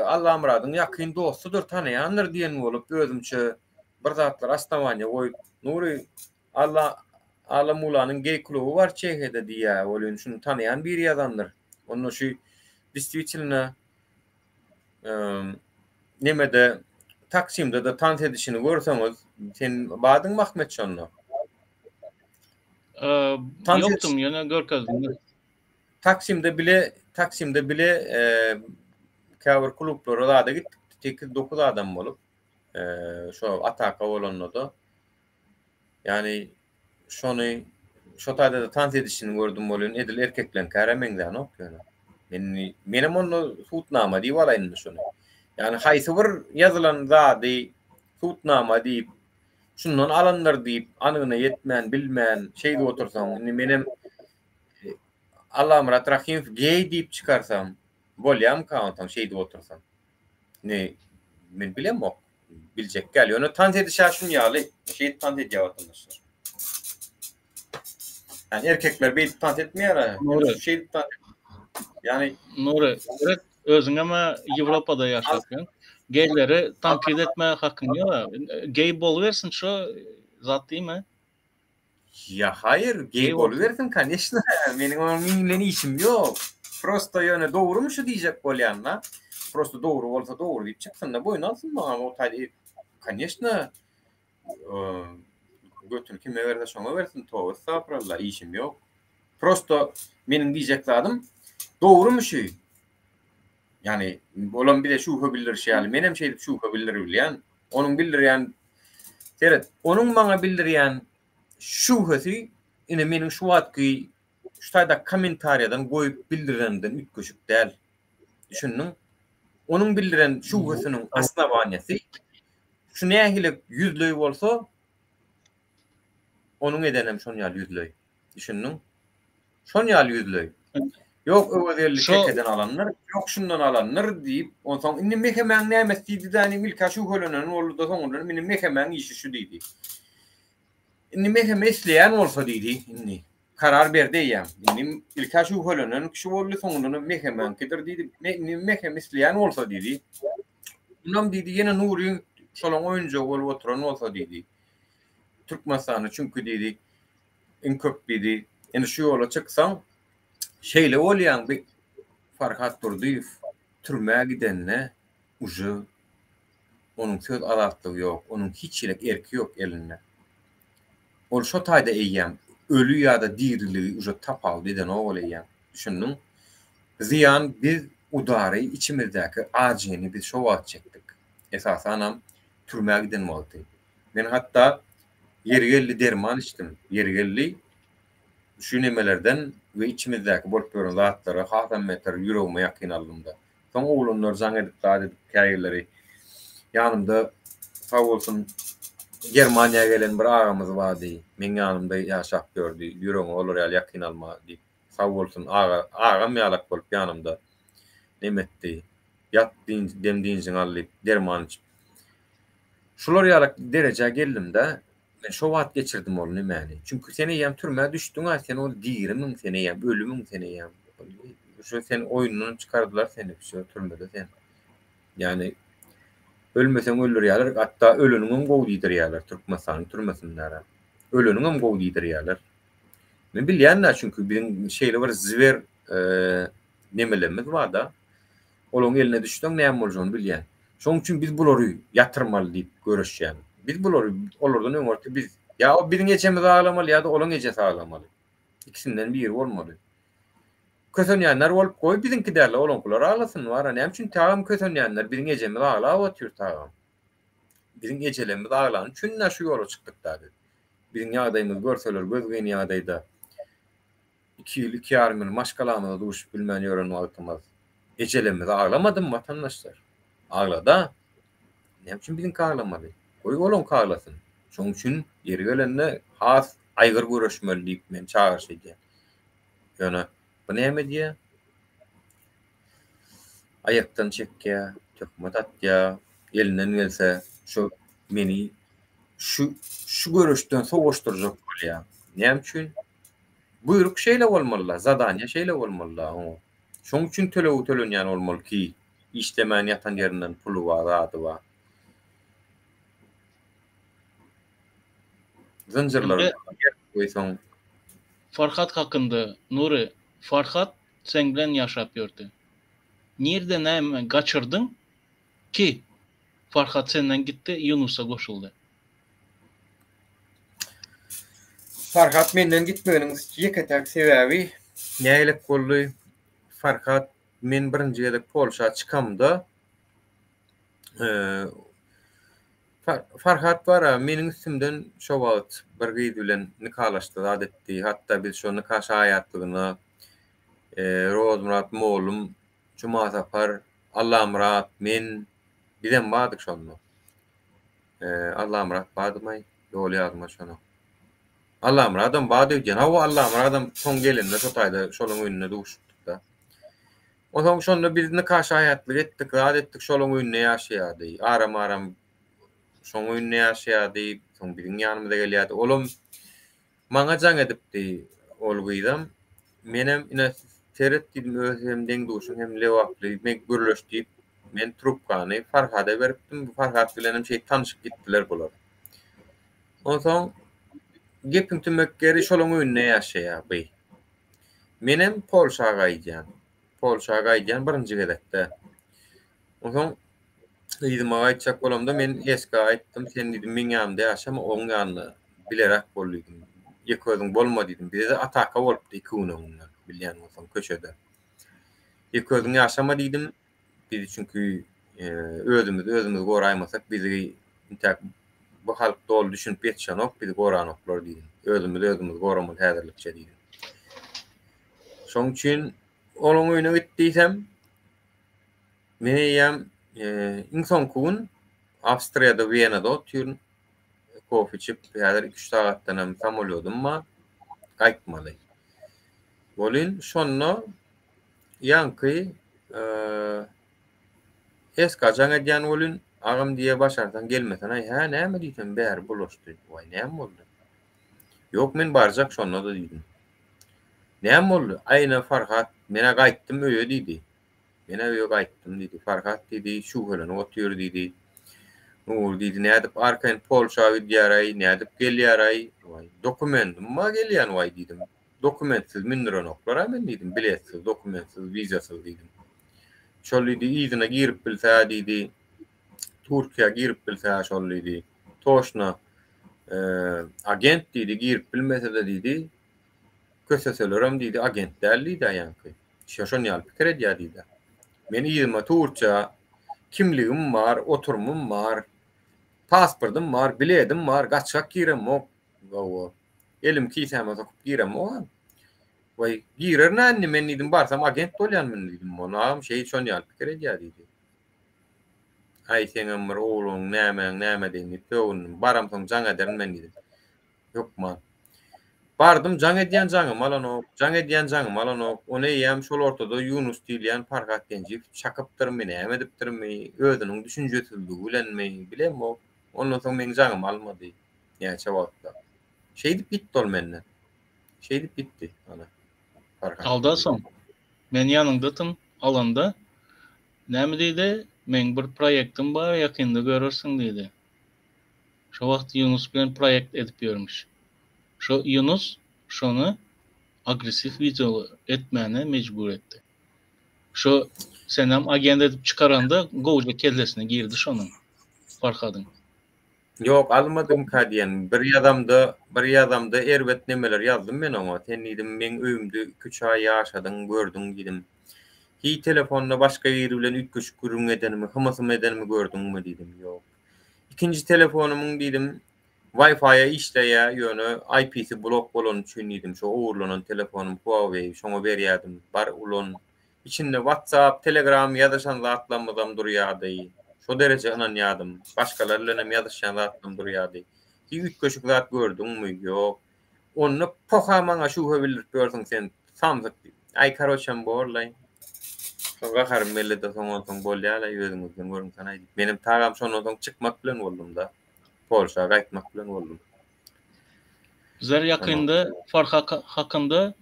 Allamyradyň ýakyn dostudyr tanaýandyr diýen bolup özümçe bir zatlar osnowaniýa goýup Nury Alla Alamulanyň geý kluby bar Çehiýada diýýä welin şuny tanaýan biri ýazandyr. Onda şu distwitilno nemede Taksimde-de tans edişini görseňiz, sen bardyňmy Ahmet şonda? Ýokdum, ýöne görkezdiňiz. Taksimde bile Taksimde bile käbir klublara zada gitdik, 8-9 adam bolup, şo ataka bolanda-da. Ýagny şony şo taýda-da tans edişini gördüm welin edil erkekleňkärä meňzänok ýöne. Men indi menem onda sudnama diýip alaýynmy şony. Ýagny haýsy bir ýazylan zady sudnama diýip şundan alandyr diýip anygyna ýetmän bilmän şeýdip otursaň indi menem Allamyrat Rahymow geý diýip çykarsam bolýamyka onsoň şeýdip otursam. Indi men bilemok. Biljek gel. Ýöne tans edişä şun ýaly. Şeýdip tans edýär watandaşlar. Yani erkekler beýdip tans etmeýär. Nury. Şeýdip tans. Yani Nury, gerek özüň hem Ýewropada ýaşapýaň. Geýleri tankyt etmäge hakyň ýok. Geý bolubersin şo zat diýme. Ýa haýyr, geý bolubersin koneçno. Meniň onuň bilen işim ýok. Prosto ýöne dogrumy şu diýjek bolýan-da. Prosto dogry bolsa dogry diýip çyksyn-da boýun alsyn maňa o taýda koneçno götüni kime berse şoňa bersin toba estagfurallah işim ýok. Prosto meniň diýjek zadym dogrumy şu? Ýagny olam bize şübhe bildirişi ýaly menem şeýdip şübhe bildiribilýän. Onuň bildirýän seret, onuň maňa bildirýän şübhesi ine meniň şu wagtky şu taýdaky kommentariýadan goýup bildirenimden üýtgeşik däl. Düşündiň? Onuň bildiren şübhesiniň osnowaniýasy şu nähili ýüzleý bolsa, onuň edenem şon ýaly ýüzleý. Düşündiň? Şon ýaly ýüzleý. Ýok Öwezgeldi Kekeden alandyr, ýok şundan alandyr diýip, onsoň indi Mehemäň nämesi diýdi-dä, inim ilk-ä şübhelenen boldy-da, soňundan indi Mehemäň işi şu diýdi. Indi Meheme isleýän bolsa diýdi, indi karar berdi eýýäm. Indi ilk-ä şübhelenen kişi boldy, soňundanam Mehemäňkidir diýdi. Indi Meheme isleýän bolsa diýdi. Munam diýdi, ýene Nury şolaň oýunjagy bolup oturan bolsa diýdi. Türkmenistanda çünki diýdi, Iň köp diýdi. Indi şu ýola çyksaň, şeýle bolýaň bi Farhat Durdyýew türmä gidende uje onuň söz azatlygy ýok, onuň hiç hili erki ýok elinde. Ol şo taýda eýýäm öli ýa-da diriligi uje tapawut edenok ol eýýäm. Düşündiň? Zyýan biz udary içimizdäki ajyny biz şo wagt çekdik. Esasanam türmä giden wagty. Men hatda Ýeri geldi derman içdim. Ýeri geldi. Şu nemelerden we içimizdäki bolup ýören zatlara hasam beter ýüregime ýakyn aldym-da. Soň oglanlar jaň edip zat edip käbirleri ýanymda sag bolsun Germaniýa gelen bir agamyz bardy. Meň ýanymda ýaşap ýördi. Ýüregiňe olar ýaly ýakyn alma diýip. Sag bolsun aga agam ýalak bolup ýanymda neme etdi. Ýat dynç dem dynjyňy al diýip derman içip. Şular ýalak derejä geldim-de. Men şo wagt geçirdim ol nemäni. Çünki sen eýýäm türmä düşdüň-ä, sen ol dirimiň, sen eýýäm ölümiň, sen eýýäm şo seni oýundan çykardylar seni, wsýo türmede sen. Ýagny ölmeseň öldürýärler, hatda öleniňem gowy diýdirýärler Türkmenistanyň türmesinde. Öleniňem gowy diýdirýärler. Men bilýän-dä çünki biziň şeýle bir zwer nemelerimiz bar-da. Olaryň eline düşseň näme boljagyny bilýän. Şonuň üçin biz bulary ýatyrmaly diýip göreşýän. Biz bulary olardan öňürti biz ýa o biziň ejemiz aglamaly ýa-da olaň ejesi aglamaly. Ikisinden biri bolmaly. Kösenýänler bolup goý biziňki däl olaňkylar aglasyn wara näme üçin tagam kösenýänler biziň ejemiz aglap otyr tagam. Biziň ejelerimiz aglany üçin-dä şu ýola çykdyk-da biz. Biziň ýagdaýymyzy görseler gözgyny ýagdaýda. Iki ýyl, iki ýarym ýyl maşgalamyza duşup bilmän ýören wagtymyz ejelerimiz aglamadymy watandaşlar? Aglada. Näme üçin biziňki aglamaly? Goý olaňky aglasyn. Şonuň üçin ýeri gelende has aýgyr göreşmeli diýip men çagyryş edýän. Ýöne bu näme edýär? Aýakdan çekýär, töhmet atýar, elinden gelse şu meni şu şu göreşden sowaşdyrjak bolýar. Näme üçin? Buýruk şeýle bolmaly-da, zadaniýa şeýle bolmaly-da oňa. Şoň üçin tölegi tölenýän bolmaly ki, işlemän ýatan ýerinden puly bar, zady bar. Zynjyrlary gerip goýsaň. Farhat hakynda, Nury, Farhat seň bilen ýaşap ýördi. Nirde näme gaçyrdyň ki Farhat senden gitdi Ýunusa goşuldy. Farhat menden gitmeginiň ýeke-täk sebäbi nägilek boldy? Farhat men birinji gezek Polşa çykamda Farhat bar-a meniň üstümden şo wagt bir gyz bilen nikalaşdy zat etdi. Hatda biz şo nika şaýatlygyna Rozmyrat mollum, Jumasapar, Allamyrat, men bizem bardyk şonda. Allamyrat bardymaý? Doly ýadyma düşenok. Allamyradam bardy öýdýän. Hawa, Allamyradam soň gelende şo taýda şolaň öýünde duşupdyk-da. Onsoň şonda biz nika şaýatlyk etdik, zat etdik, şolaň öýünde ýaşaýardy. Aram-aram şoň öýünde ýaşaýardy, soň biziň ýanymyza gelýärdi. Olam Maňa jaň edipdi ol gyzam. Menem ine seret diýdim özi hem deň-duşuň hem lebaply men gürleş diýip men trubkany Farhada beripdim. Bu Farhat bilenem şeýdip tanyşyp gitdiler bular. Onsoň gepiň tümek ýeri şolaň öýünde ýaşaýar by. Menem Polşa gaýdýan. Polşa gaýdýan birinji gezekde. Onsoň yzyma gaýtjak bolamda men Eska aýtdym, sen diýdim meň ýanymda ýaşama, oň ýanynda bileräk bol diýdim. Ýeke özüň bolma diýdim. Bizede ataka bolupdy iki gün öňünden, bilýän bolsaň köçede. Ýeke özüň ýaşama diýdim. Biz çünki özümizi özümiz goraýmasak bizi intäk bu halk doly düşünip ýetişenok, bizi goranoklar diýdim. Özümizi özümiz goramaly häzirlikçe diýdim. Şoň üçin olaň öýüne git diýsem, Men eýýäm iň soňky gün Awstriýada, Wenada otyryn. Kofe içip, häzir 2-3 sagatdan hem samolýodym bar. Gaýtmaly. Welin şonda ýaňky SK jaň edýän welin, agam diýýär, başarsaň gelmesen-aý. Hä, näme diýsem, bäri bulaşdy. Waý, näme boldy? Ýok, men barjak şonda-da diýdim. Näme boldy? Aýna Farhat, men-ä gaýtdym öýe diýdi. Men-ä öýe gaýtdym diýdi. Farhat diýdi, şübhelenip otyr diýdi. Nury diýdi, nädip arkaýyn Polşa gidýär-aý, nädip gelýär-aý? Waý, dokumentim bar gelýän waý diýdim. Dokumentsiz mündürenoklar-a meni diýdim, biletsiz, dokumentsiz, wizasyz diýdim. Şol diýdi, yzyna girip bilse diýdi, Türkiýä girip bilse şol diýdi. Toşna agent diýdi, girip bilmese-de diýdi, köseselerem diýdi, agent däl diýdi-ä ýaňky. Şo şon ýaly pikir edýär diýdi. Men yzyma turça kimligim bar, oturymym bar, pasportym bar, biledim bar, gaçgak giremok. Hawa. Elim kisäme sokup giremok. Waý, girerin-ä indi men diýdim, barsam agent bolýan men diýdim. Ony agam şeý şon ýaly pikir edýär diýdi. Aý seňem bir ogluň nämäň nämedigini diýip sögündim. Baramsoň jaň ederin men diýdim. Hökman. Bardym jaň edýän jaňymy alanok, jaň edýän jaňymy alanok. Ony eýýäm şol ortada Ýunus diýilýän Farhat Genjiýew çakypdyrmy, näme edipdirmi, özüniň düşünjesizligi bilenmi, bilemok. Ondan soň meň jaňymy almady näçe wagtlap. Şeýdip gitdi ol menden. Şeýdip gitdi ana. Farhat. Alda soň. Men ýanyňdadym alanda. Näme diýdi? Meň bir proýektim bar, ýakynda görersiň diýdi. Şo wagt Ýunus bilen proýekt edip ýörmüş. Şo Ýunus şony agressiw wideo etmäne mejbur etdi. Şo senem agent edip çykaranda gowja kellesine girdi şonuň Farhadyň. Ýok almadymka diýen bir ýazamda bir ýazamda erbet nemeler ýazdym men oňa sen diýdim meň öýümde iki üç aý ýaşadyň gördüň diýdim hiý telefonda başga biri bilen üýtgeşik gürrüň edenimi hymysym edenimi gördüňmi diýdim ýok ikinji telefonymyň diýdim Wi-Fi-a işleýä ýöne IP-si blok bolany üçin diýdim şo ogurlanan telefonym Huawei şoňa berýädim bar ulan Içinde WhatsApp, Telegram ýazyşan zatlarymyzam durýardy. Şo dereje ynanýardym. Başgalar bilenem ýazyşýan zatlarym durýardy. Hiý üýtgeşik zat gördüňmi? Ýok. Onda poha maňa şübhe bildirip ýörsüň sen, samsyk diýip. Aý karoçem borlaý. Şo gaharym geldi-de soň onsoň bolýa-laý özüňizden görüň sanaý diýip. Menem tagam şondan soň çykmak bilen boldum-da. Polşa gaýtmak bilen boldum. Bizler ýakynda Farhak hakynda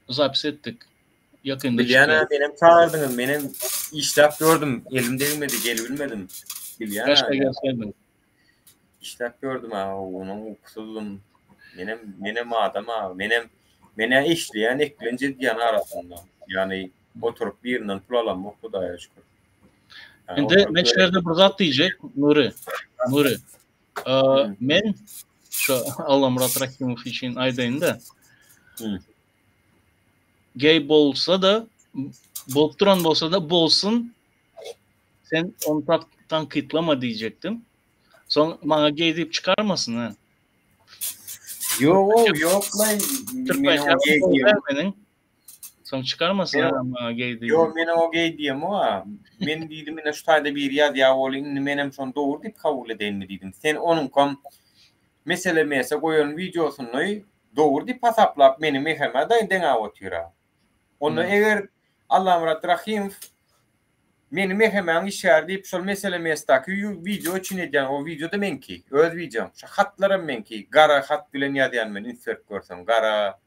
zapis etdik. Ýakynda Bilýän-ä, menem çagyrdyňyz, menem işläp ýördüm, elim degmedi, gelibilmedim. Bilýän-ä. Başga gelseýdiň. Işläp ýördüm-ä, onuň ukusyzdym. Menem, menem adam-a, menem, men-ä işleýän, eklenç edýän arasynda. Ýagny oturyp birinden pul alamok, Hudaýa şükür. Indi men şu ýerde bir zat diýjek, Nury. Nury. Men şu Allamyrat Rahimow üçin aýdaýyn-da. Geý bolsa-da, bolup duran bolsa-da bolsun. Sen ony tankytlama diýjekdim. Soň maňa geý diýip çykarmasyn ha. Ýok, ýok, men oňa geý diýemok. Soň çykarmasyn ha maňa geý diýip. Ýok, men oňa geý diýemok-a. Men diýdim, ine şu taýda biri ýazýar weli, indi menem şony dogry diýip kabul edeýinmi diýdim. Sen onuňkam mesele mese goýan wideosyny dogry diýip hasaplap meni meheme deňäp otyr-a. Onda eger Allamyrat Rahymow meni mehemäň işgäri diýip şol mesele mesdaky wideo üçin edýän o wideo-da meňki, öz wideom. Şo hatlaram meňki, gara hat bilen ýazýan men üns berip görseň, gara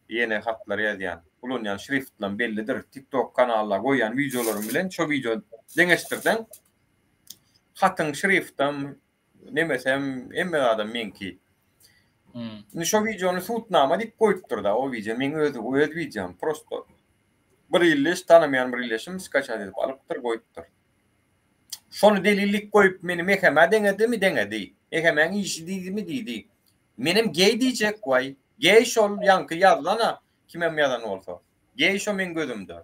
ýene hatlar ýazýan. Ulanýan şriftlam bellidir. TikTok kanalda goýýan wideolarym bilen şo wideo deňeşdirseň hatyň şriftam nemesem hemme zadam meňki. Indi şo wideony sudnama diýip goýupdyr-da, o wideo meň öz öz wideom prosto. Bir illeş tanamaýan bir illeşim skaçat edip alypdyr, goýupdyr. Şony delil diýip goýup meni mehemä deňedimi, deňedi. Mehemäň işi diýdimi, diýdi. Menem geý diýjek waý. Geý şol ýaňky ýazlana kimem ýazan bolsa. Geý şo meň gözümde.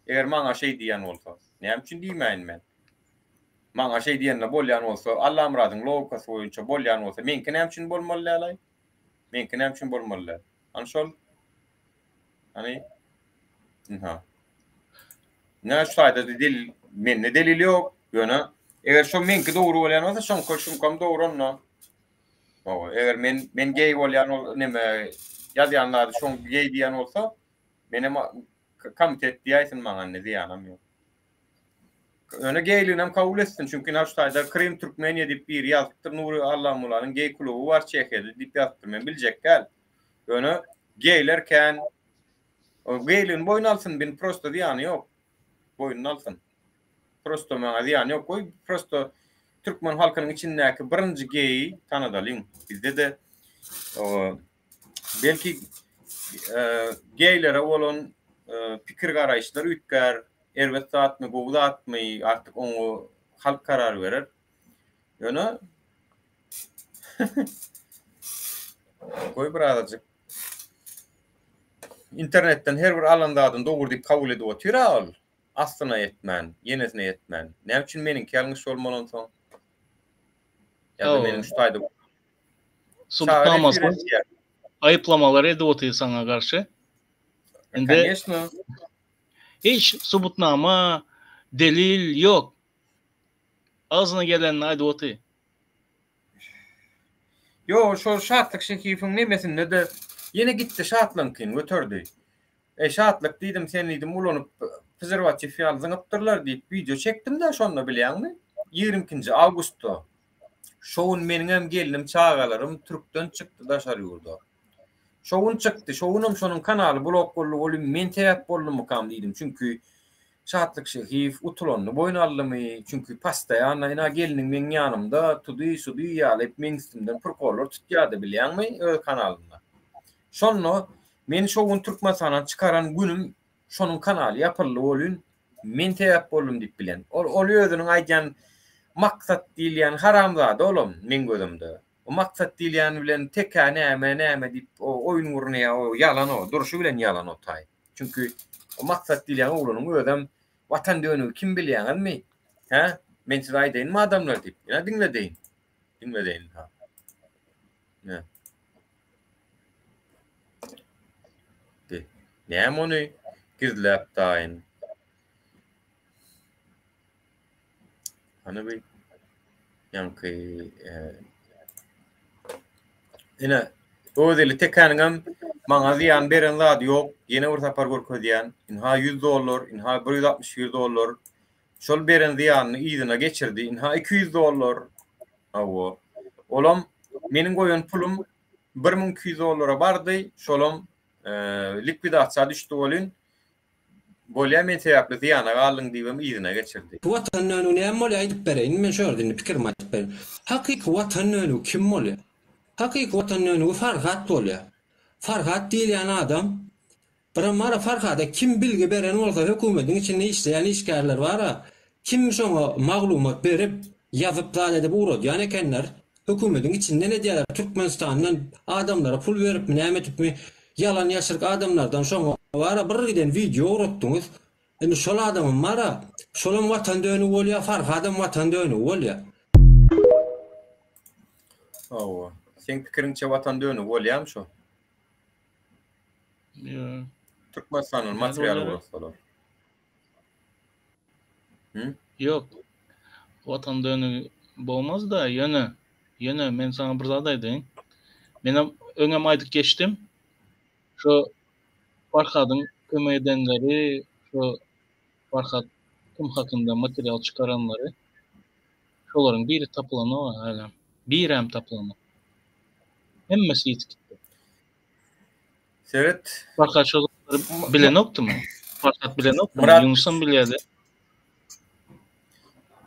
Eger maňa şeý diýen bolsa. Näme üçin diýmäýin men? Maňa şeý diýende bolýan bolsa, Allamyradyň logikasy boýunça bolýan bolsa, meňki näme üçin bolmaly däl-aý? Meňki näme üçin bolmaly däl? Hany şol? Hany? Ynha. Ine şu taýda delil, mende delil ýok. Ýöne eger şo meňki dogry bolýan bolsa, şoňka şuňkam dogry onda. Hawa, eger men men geý bolýan ol neme ýazýan zady şoň geý diýen bolsa, menem komitet diýäýsin maňa indi zyýanam ýok. Ýöne geýliginem kabul etsin, çünki ynha şu taýda Krym Türkmeniýa diýip biri ýazypdyr, Nury Allamulanyň geý kluby bar Çehiýada diýip ýazypdyr, men biljek däl. Ýöne geýler kän. O geýligini boýun alsyn, bin prosto zyýany ýok. Boýnuna alsyn. Prosto maňa zyýany ýok, goý prosto türkmen halkynyň içindäki birinji geýi tanadalyň. Bizde-de belki geýlere bolan pikir garaýyşlar üýtgär, erbet zatmy, gowy zatmy, artyk oňa halk karar berer. Ýöne goý birazajyk internetden her bir alan zadyny dogry diýip kabul edip otyr-a ol. Aslyna ýetmän, ýenesine ýetmän. Näme üçin meniňki ýalňyş bolmaly onsoň? Ýa-da meniň şu taýda Subutnamasy aýyplamalar edip otyr saňa garşy. Indi Koneşno. Hiç subutnama, delil ýok. Agzyna gelenini aýdyp otyr. Ýok, şol Şatlyk Şehiýewiň nemesinde-de ýene gitdi Şatlygyňkyny göterdi. Eý Şatlyk diýdim, sen diýdim ulanyp prezerwatiw ýaly zyňypdyrlar diýip wideo çekdim-de şonda bilýäňmi? 22-nji awgustda. Şo gün meniňem gelnim çagalarym türkden çykdy daşary ýurda. Şo gün çykdy, şo günem şonuň kanaly blok boldy welin men sebäp boldummykam diýdim. Çünki Şatlyk Şehiýew utulanyny boýun aldymy? Çünki postoýanno ina gelniň meň ýanymda tudy-sudy ýaly meň üstümden prkollar tutýardy bilýäňmi öz kanalynda. Şonda meni şo gün Türkmenistandan çykaran günüm şonuň kanaly ýapyldy welin men sebäp boldum diýip bilen. Ol ol özüniň aýdýan Maksat diýilýän haramzada olam meň gözümde. O Maksat diýilýän bilen tekä näme näme diýip oýun gurnaýar o ýalan o durşy bilen ýalan o taý. Çünki o Maksat diýilýän oglanyň özem watan dönügi kim bilýäňizmi? Hä? Men size aýdaýynmy adamlar diýip. Ýa diňledeýin. Diňledeýin ha. Ne? Di. Näme ony gizläp daýyn? Hany bir ýaňky e, ine Özeli tekäniňem maňa zyýan beren zady ýok. Ýene bir sapar görkezýän. Inha 100 dollar, inha 161 dollar. Şol beren zyýanyny yzyna geçirdi. Inha 200 dollar. Hawa. Olam meniň goýan pulum 1200 dollara bardy. Şolam e, likwidasiýa düşdi welin Bolýa men sebäpli zyýana galdyň diýibem yzyna geçirdi. Watan dönügi näme bolýa aýdyp bereýin men şu ýerde indi pikirimi aýdyp bereýin. Hakyky watan dönügi kim bolýa? Hakyky watan dönügi Farhat bolýa. Farhat diýilýän adam birem bara Farhada kim bilgi beren bolsa hökümediň içinde işleýän işgärler bara kim şoňa maglumat berip ýazyp zat edip ugradýan ekenler Hökümediň içinden edýäler Türkmenistandan adamlara pul beripmi näme edipmi ýalan ýaşryk adamlardan şoňa bara bir giden wideo ugratdyňyz indi şol adamam bara şolam watan dönügi bolýa Farhadam watan dönügi bolýa. Hawa. Seň pikiriňçe watan dönügi bolýamy şo? Ýok. Türkmenistandan material ugratsalar. Hı? Ýok. Watan dönügi bolmaz-da, ýöne, ýöne men saňa bir zat aýdaýyn. Menem öňem aýdyp geçdim. Şo Farhadyň kömek edenleri, şo Farhat kim hakynda material çykaranlary, şolaryň biri tapylanok hälem. Birem tapylanok. Hemmesi ýitip gitdi. Seret. Farhat şo zatlary bilenokdymy? Farhat bilenokdymy? Murat Ýunusam bilýärdi.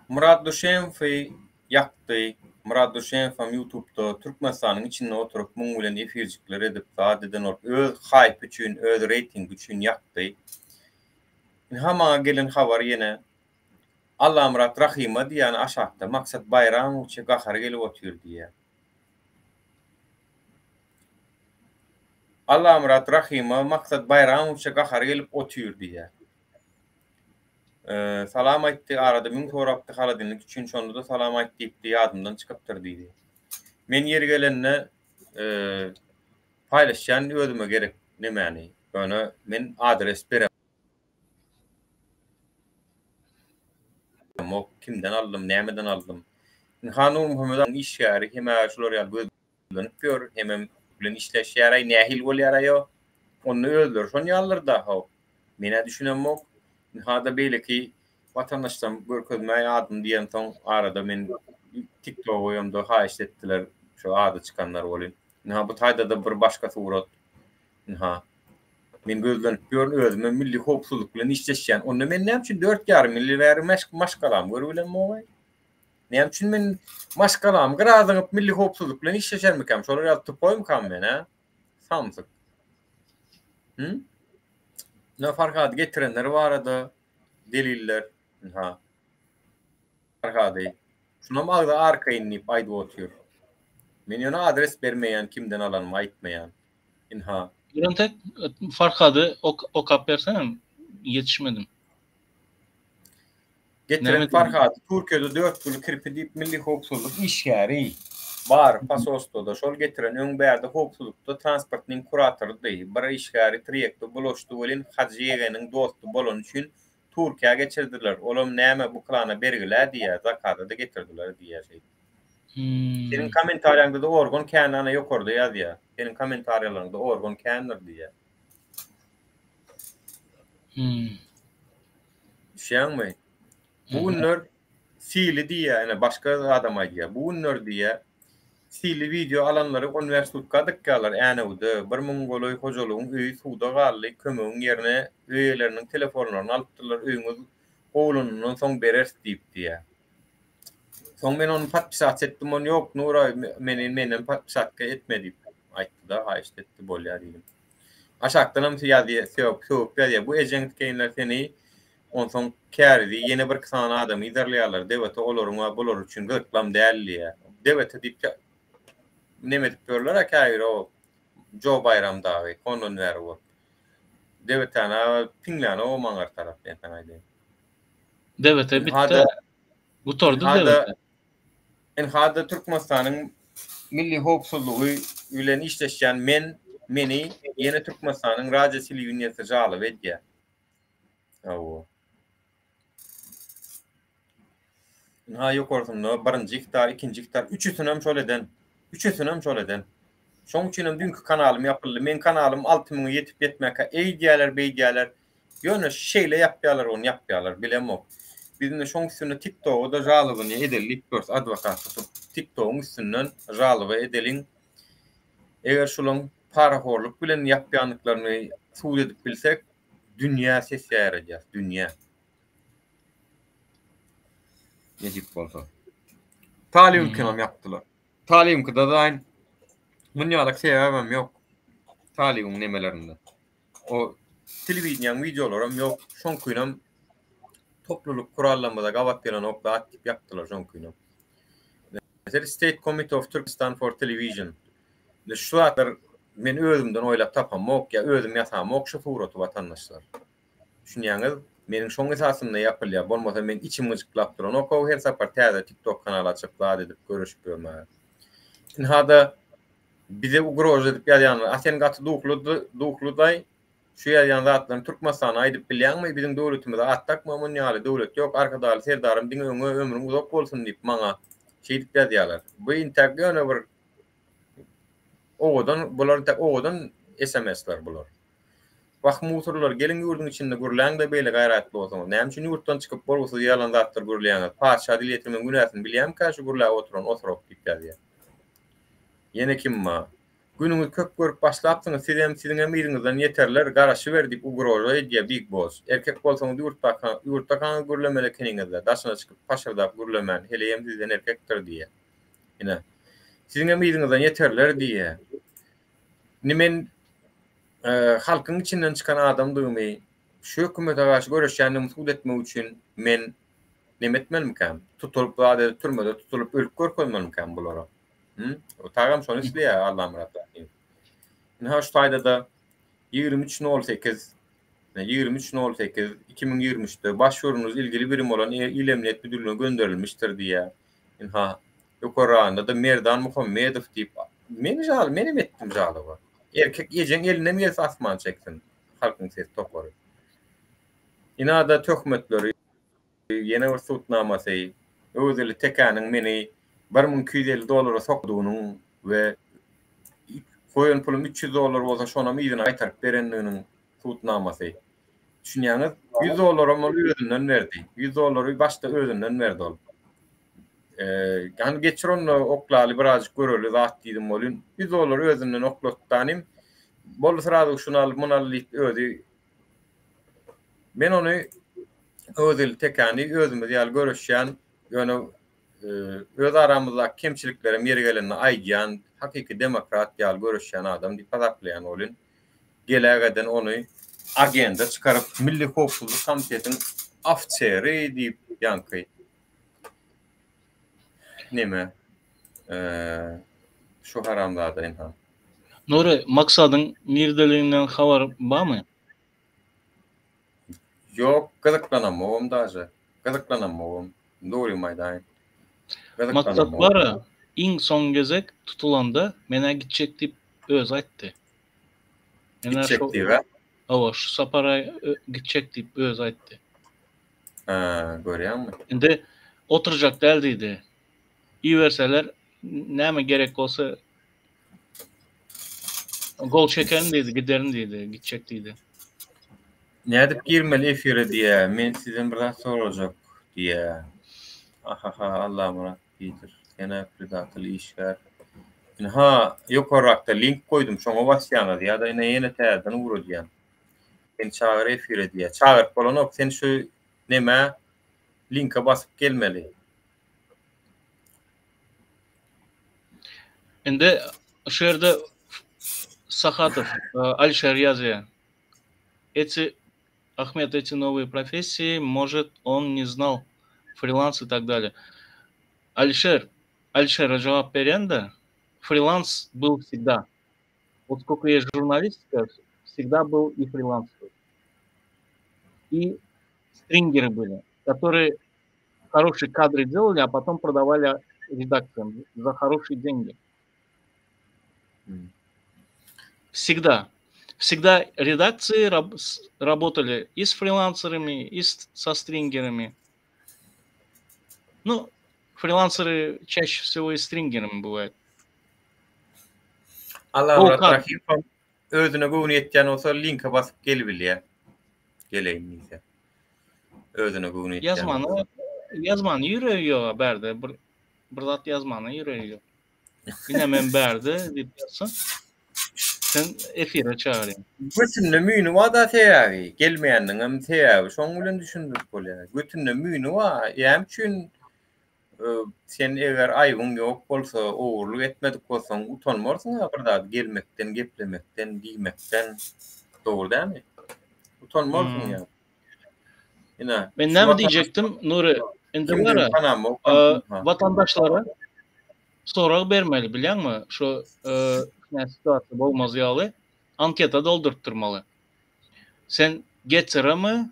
Murat Duşenfi ýakdy. Murat Duşenfam ýutubda Türkmenistanyň içinde oturyp muň bilen efirjikler edip zat eden bolup öz haýpy üçin öz reýtingi üçin ýakdy. Ynha maňa gelen habar ýene Allamyrat Rahyma diýýän aşakda Maksat Baýramowiçe gahary gelip otyr diýýär. Allamyrat Rahymow Maksat Baýramowiçe gahary gelip otyr diýýär. Salam aýtdy, arada müň sorapdy holodilnik üçin, şonda-da salam aýt diýipdi, ýadymdan çykypdyr diýdi. Men ýeri gelende paýlaşýan özüme gerek nemäni, ýöne men adres beremok, kimden aldym, nämeden aldym. Ynha Nurmuhammet agaň işgäri hem-ä şular ýaly göz Gözlenip ýör, hemem bilen işleşýäraý, nähili bolýaraý o? Onda özleri şon ýalydyr-da, how. Men-ä düşünemok. Ynha-da beýleki watandaşlam görkezmäý adyny diýensoň, arada men TikToga goýamda haýyşt etdiler, şo ady çykanlar welin. Ynha bu taýda-da bir başga surat. Ynha. Men gözlenip ýörün, özümem milli howpsuzlyk bilen işleşýän. Onda men näme üçin dört ýarym ýyl bäri maşgalamy görübilemok-aý? Näme üçin men maşgalamy gyra zyňyp milli howpsuzlyk bilen işleşermikäm? Şolar ýaly tupoýmykam men, hä? Samsyk. Hı? Ne Farhady getirenler barada deliller. Ha. Farhady. Şunam agza arkaýyn diýip aýdyp otyr. Men ýöne adres bermeýän, kimden alanymy aýtmaýan. Inha. Birentek Farhady okap bersene, ýetişmedim. Getiren Farhady Türkiýede dörtgüli kirpi diýip milli howpsuzlyk işgäri. Bar, posolstwoda. Şol getiren öň bärde howpsuzlykda transportnyň kuratorydy. Bir işgäri tirýekde bulaşdy welin Hajy ýegeniň dosty bolany üçin Türkiýä geçirdiler. Olam näme bu klana bergilä diýýä, zakaza-da getirdiler diýýä şeýdip. Seniň kommentariýaňda-da organ kän ana ýokarda ýazýa. Seniň kommentariýalaryňda organ kändir diýýä. Düşýäňmi? Bu günler Sili diýýä, ine başga adam aýdýa. Bu günler diýýä, sili wideo alanlary on bäş sutka dykýarlar Änewde, bir müň golaý hojalygyň öýi suwda galdy, kömegiň ýerine öý eýeleriniň telefonlaryny alypdyrlar, öýüňiz gowulanyndan soň bereris diýip diýýä. Soň men ony podpisats etdim, ony ýok Nura meni menden podpisatka etme diýip aýtdy-da, haýyşt etdi, bolýa diýdim. Aşakdanam ýazýa, sögüp ýazýa, bu ejeň tikeýinler seni Onsoň kärizi ýene birki sany adamy yzarlaýarlar, DWT olaryň-a bular üçin gyzyklam däl diýýär. DWT diýip neme edip ýörler-ä käbiri o Jo Baýram dagy hondan bäri bolup. DWT-ni piňlänogam aňyr tarap men saňa aýdaýyn. DWT bitdi. Gutardy DWT. Ynha-da Türkmenistanyň milli howpsuzlygy bilen işleşýän men, meni ýene Türkmenistanyň radio telewideniýesi žaloba edýär. Hawa. Ynha ýokarsynda birinji iftar, ikinji iftar, üçüsinem şol eden. Üçüsinem şol eden. Şoň üçinem düýnki kanalym ýapyldy. Meň kanalym alty müňe ýetip ýetmäkä eýdýäler, beýdýäler. Ýöne şeýle ýapýarlar ony ýapýarlar, bilemok. Biz indi şoň üstünde TikToga-da žalobyny edeli diýip ýörüs, adwokat tutup. TikTogyň üstünden žaloba edeliň. Eger şulaň parahorluk bilen ýapýandyklaryny subut edip bilsek, Dünýä ses ýaýradýas, dünýä. Nesip bolsa. Talybyňkynam ýapdylar. Talybyňkyda daýyn munýalak sebäbem ýok. Talybyň nemelerinde. O telewideniýäň wideolaram ýok. Şoňkynam toplulyk kurallarymyza gabat gelenok zat diýip ýapdylar şoňkynam. Mesele State Committee of Turkestan for Television. Indi şu zatlar men özümden oýlap tapamok ýa özüm ýasamok şu suraty watandaşlar. Düşünýäňiz? Meniň şoň esasynda ýapylýar. Bolmasa men içim gyjyklap duranok-ow her sapar täze TikTok kanal açyp zat edip göreşip ýörmäge. Ynha-da bize ugroza edip ýazýanlar, a sen gaty duhly duhlydaý Şu ýazýan zatlaryňy Türkmenistana aýdyp bilýäňmi biziň döwletimize at dakma mun ýaly döwlet ýok Arkadagly Serdarym diňe öňe ömrüň uzak bolsun diýip maňa şeýdip ýazýalar bu intäk ýöne bir owadan bular intäk owadan smsler bular wah musurlar geliň ýurduň içinde gürläňde beýle gaýratly bolsaňyz näme üçin ýurtdan çykyp bolgusyz ýalan zatlar gürleýäňiz patyşa dil ýetirmegiň günäsini bilýämika şu gürläp oturan osurok diýip ýazýar ýene kim bar Günüňizi köp görüp başlapsyňyz sizem siziňem yzyňyzdan ýeterler garaşyber diýip ugroza edýä big boss erkek bolsaňyz ýurtdaka ýurtdakaňyz gürlemeli ekeniňizle daşyna çykyp paşyrdap gürlemän heleýem sizden erkekdir diýýä ine siziňem yzyňyzdan ýeterler diýýä indi men halkyň içinden çykan adamdygymy şu hökümete garşy göreşýändigimi subut etmek üçin men neme etmelimikäm tutulyp zat edip türmede tutulyp ölüp görkezmelimikäm bulara Hı? O tagam şony isleýär Allamyrat Rahymow. Ynha şu taýda-da 23.08 23.08 2023-de başvuruňyz ilgili birim bolan Il Emniyet Müdürlügine gönderilmişdir diýýär. Ynha ýokarragynda-da Merdan Muhammedow diýip men žal menem etdim žaloba. Erkek ejeň elinden gelse asman çeksin. Halkyň sesi topary. Ynha-da töhmetleri Ýene bir sud namasy, Öwezeli Tekäniň meni 1250 dollara sokdugynyň we goýan pulum 300 dollar bolsa şonam yzyna gaýtaryp berendiginiň sud namasy. Düşünýäňiz? 100 dollaram ol özünden berdi. 100 dollary başda özünden berdi ol. Hany geçir onda oklaly birazjyk göreli zat diýdim welin, 100 dollary özünden oklatdanym. Boldy srazu şuny al, muny al diýip özi Men ony Öwezgeldi Tekäni özümiz ýaly göreşýän, ýöne öz aramyzdaky kemçiliklerem ýeri gelende aýdýan, hakyky demokrat ýaly göreşýän adam diýip hasaplaýan welin, gelägeden ony agenda çykaryp, Milli howpsuzlyk komitetiň ofiseri diýip ýaňky neme şu haramzada ynha. Nury, Maksadyň nirdeliginden habar barmy? Ýok, gyzyklanamogam daže. Gyzyklanamogam. Dogrymy aýdaýyn. Maksat bar-a. Iň soň gezek tutulanda men-ä gitjek diýip özi aýtdy. Men-ä Gitjek şo diýip-ä? Hawa, şu sapar-a gitjek diýip özi aýtdy. Hä, görýäňmi? Indi oturjak däl diýdi. Iberseler näme gerek bolsa gol çekerin diýdi, giderin diýdi, gitjek diýdi. Nädip girmeli efire diýä, men sizden bir zat sorajak diýä. Ahaha Allamyrat Peter, sen-ä predatel işgär. Ynha, ýokarrakda link goýdum, şoňa basýaňyz ýa-da ine ýene täzeden ugradýan. Seni çagyr efire diýä. Çagyryp bolanok, sen şu nemä linke basyp gelmeli. Indi şu ýerde Sahatow Alişer ýazýar. Эти Ahmet эти новые professiýi может on ne znal frilans i tak dalее. Alişer Alişere jogap berýän-de frilans byl vsegda. Vot skolko ýest žurnalistika vsegda byl i frilans byl. I stringery byli, kotorye horoşiý kadry delali, a potom prodawali redaksiýam za horoşiý dengi. Всегда. Всегда redaksiýa работали и с frilanserami, и со stringerami. Nu, frilansery çaще всего и stringerami бывает. Allamyrat Rahymow özüne göwni ýetýän bolsa linke basyp gelibilýär. Geleýin diýse. Özüne göwni ýetýän. Ýazmana, ýazmana ýüregi ýok bärde bir bir zat ýazmana ýüregi ýok. Ine men bärde diýip ýazsaň, sen efire çagyrýan. Götünde müýni bar-da sebäbi, gelmeýäniniňem sebäbi şoň bilen düşündirip bolýar. Götünde müýni bar, näme üçin sen eger aýbyň ýok bolsa, ogurlyk etmedik bolsaň, utanmarsyň-a bir zat gelmekden, geplemekden, diýmekden. Dogry dälmi? Utanmarsyň ýa. Ine. Men näme diýjekdim, Nury, indi bar-a, watandaşlara sorag bermeli bilýäňmi, şu situasiýa bolmaz ýaly anketa doldurtdyrmaly. Sen geteromy?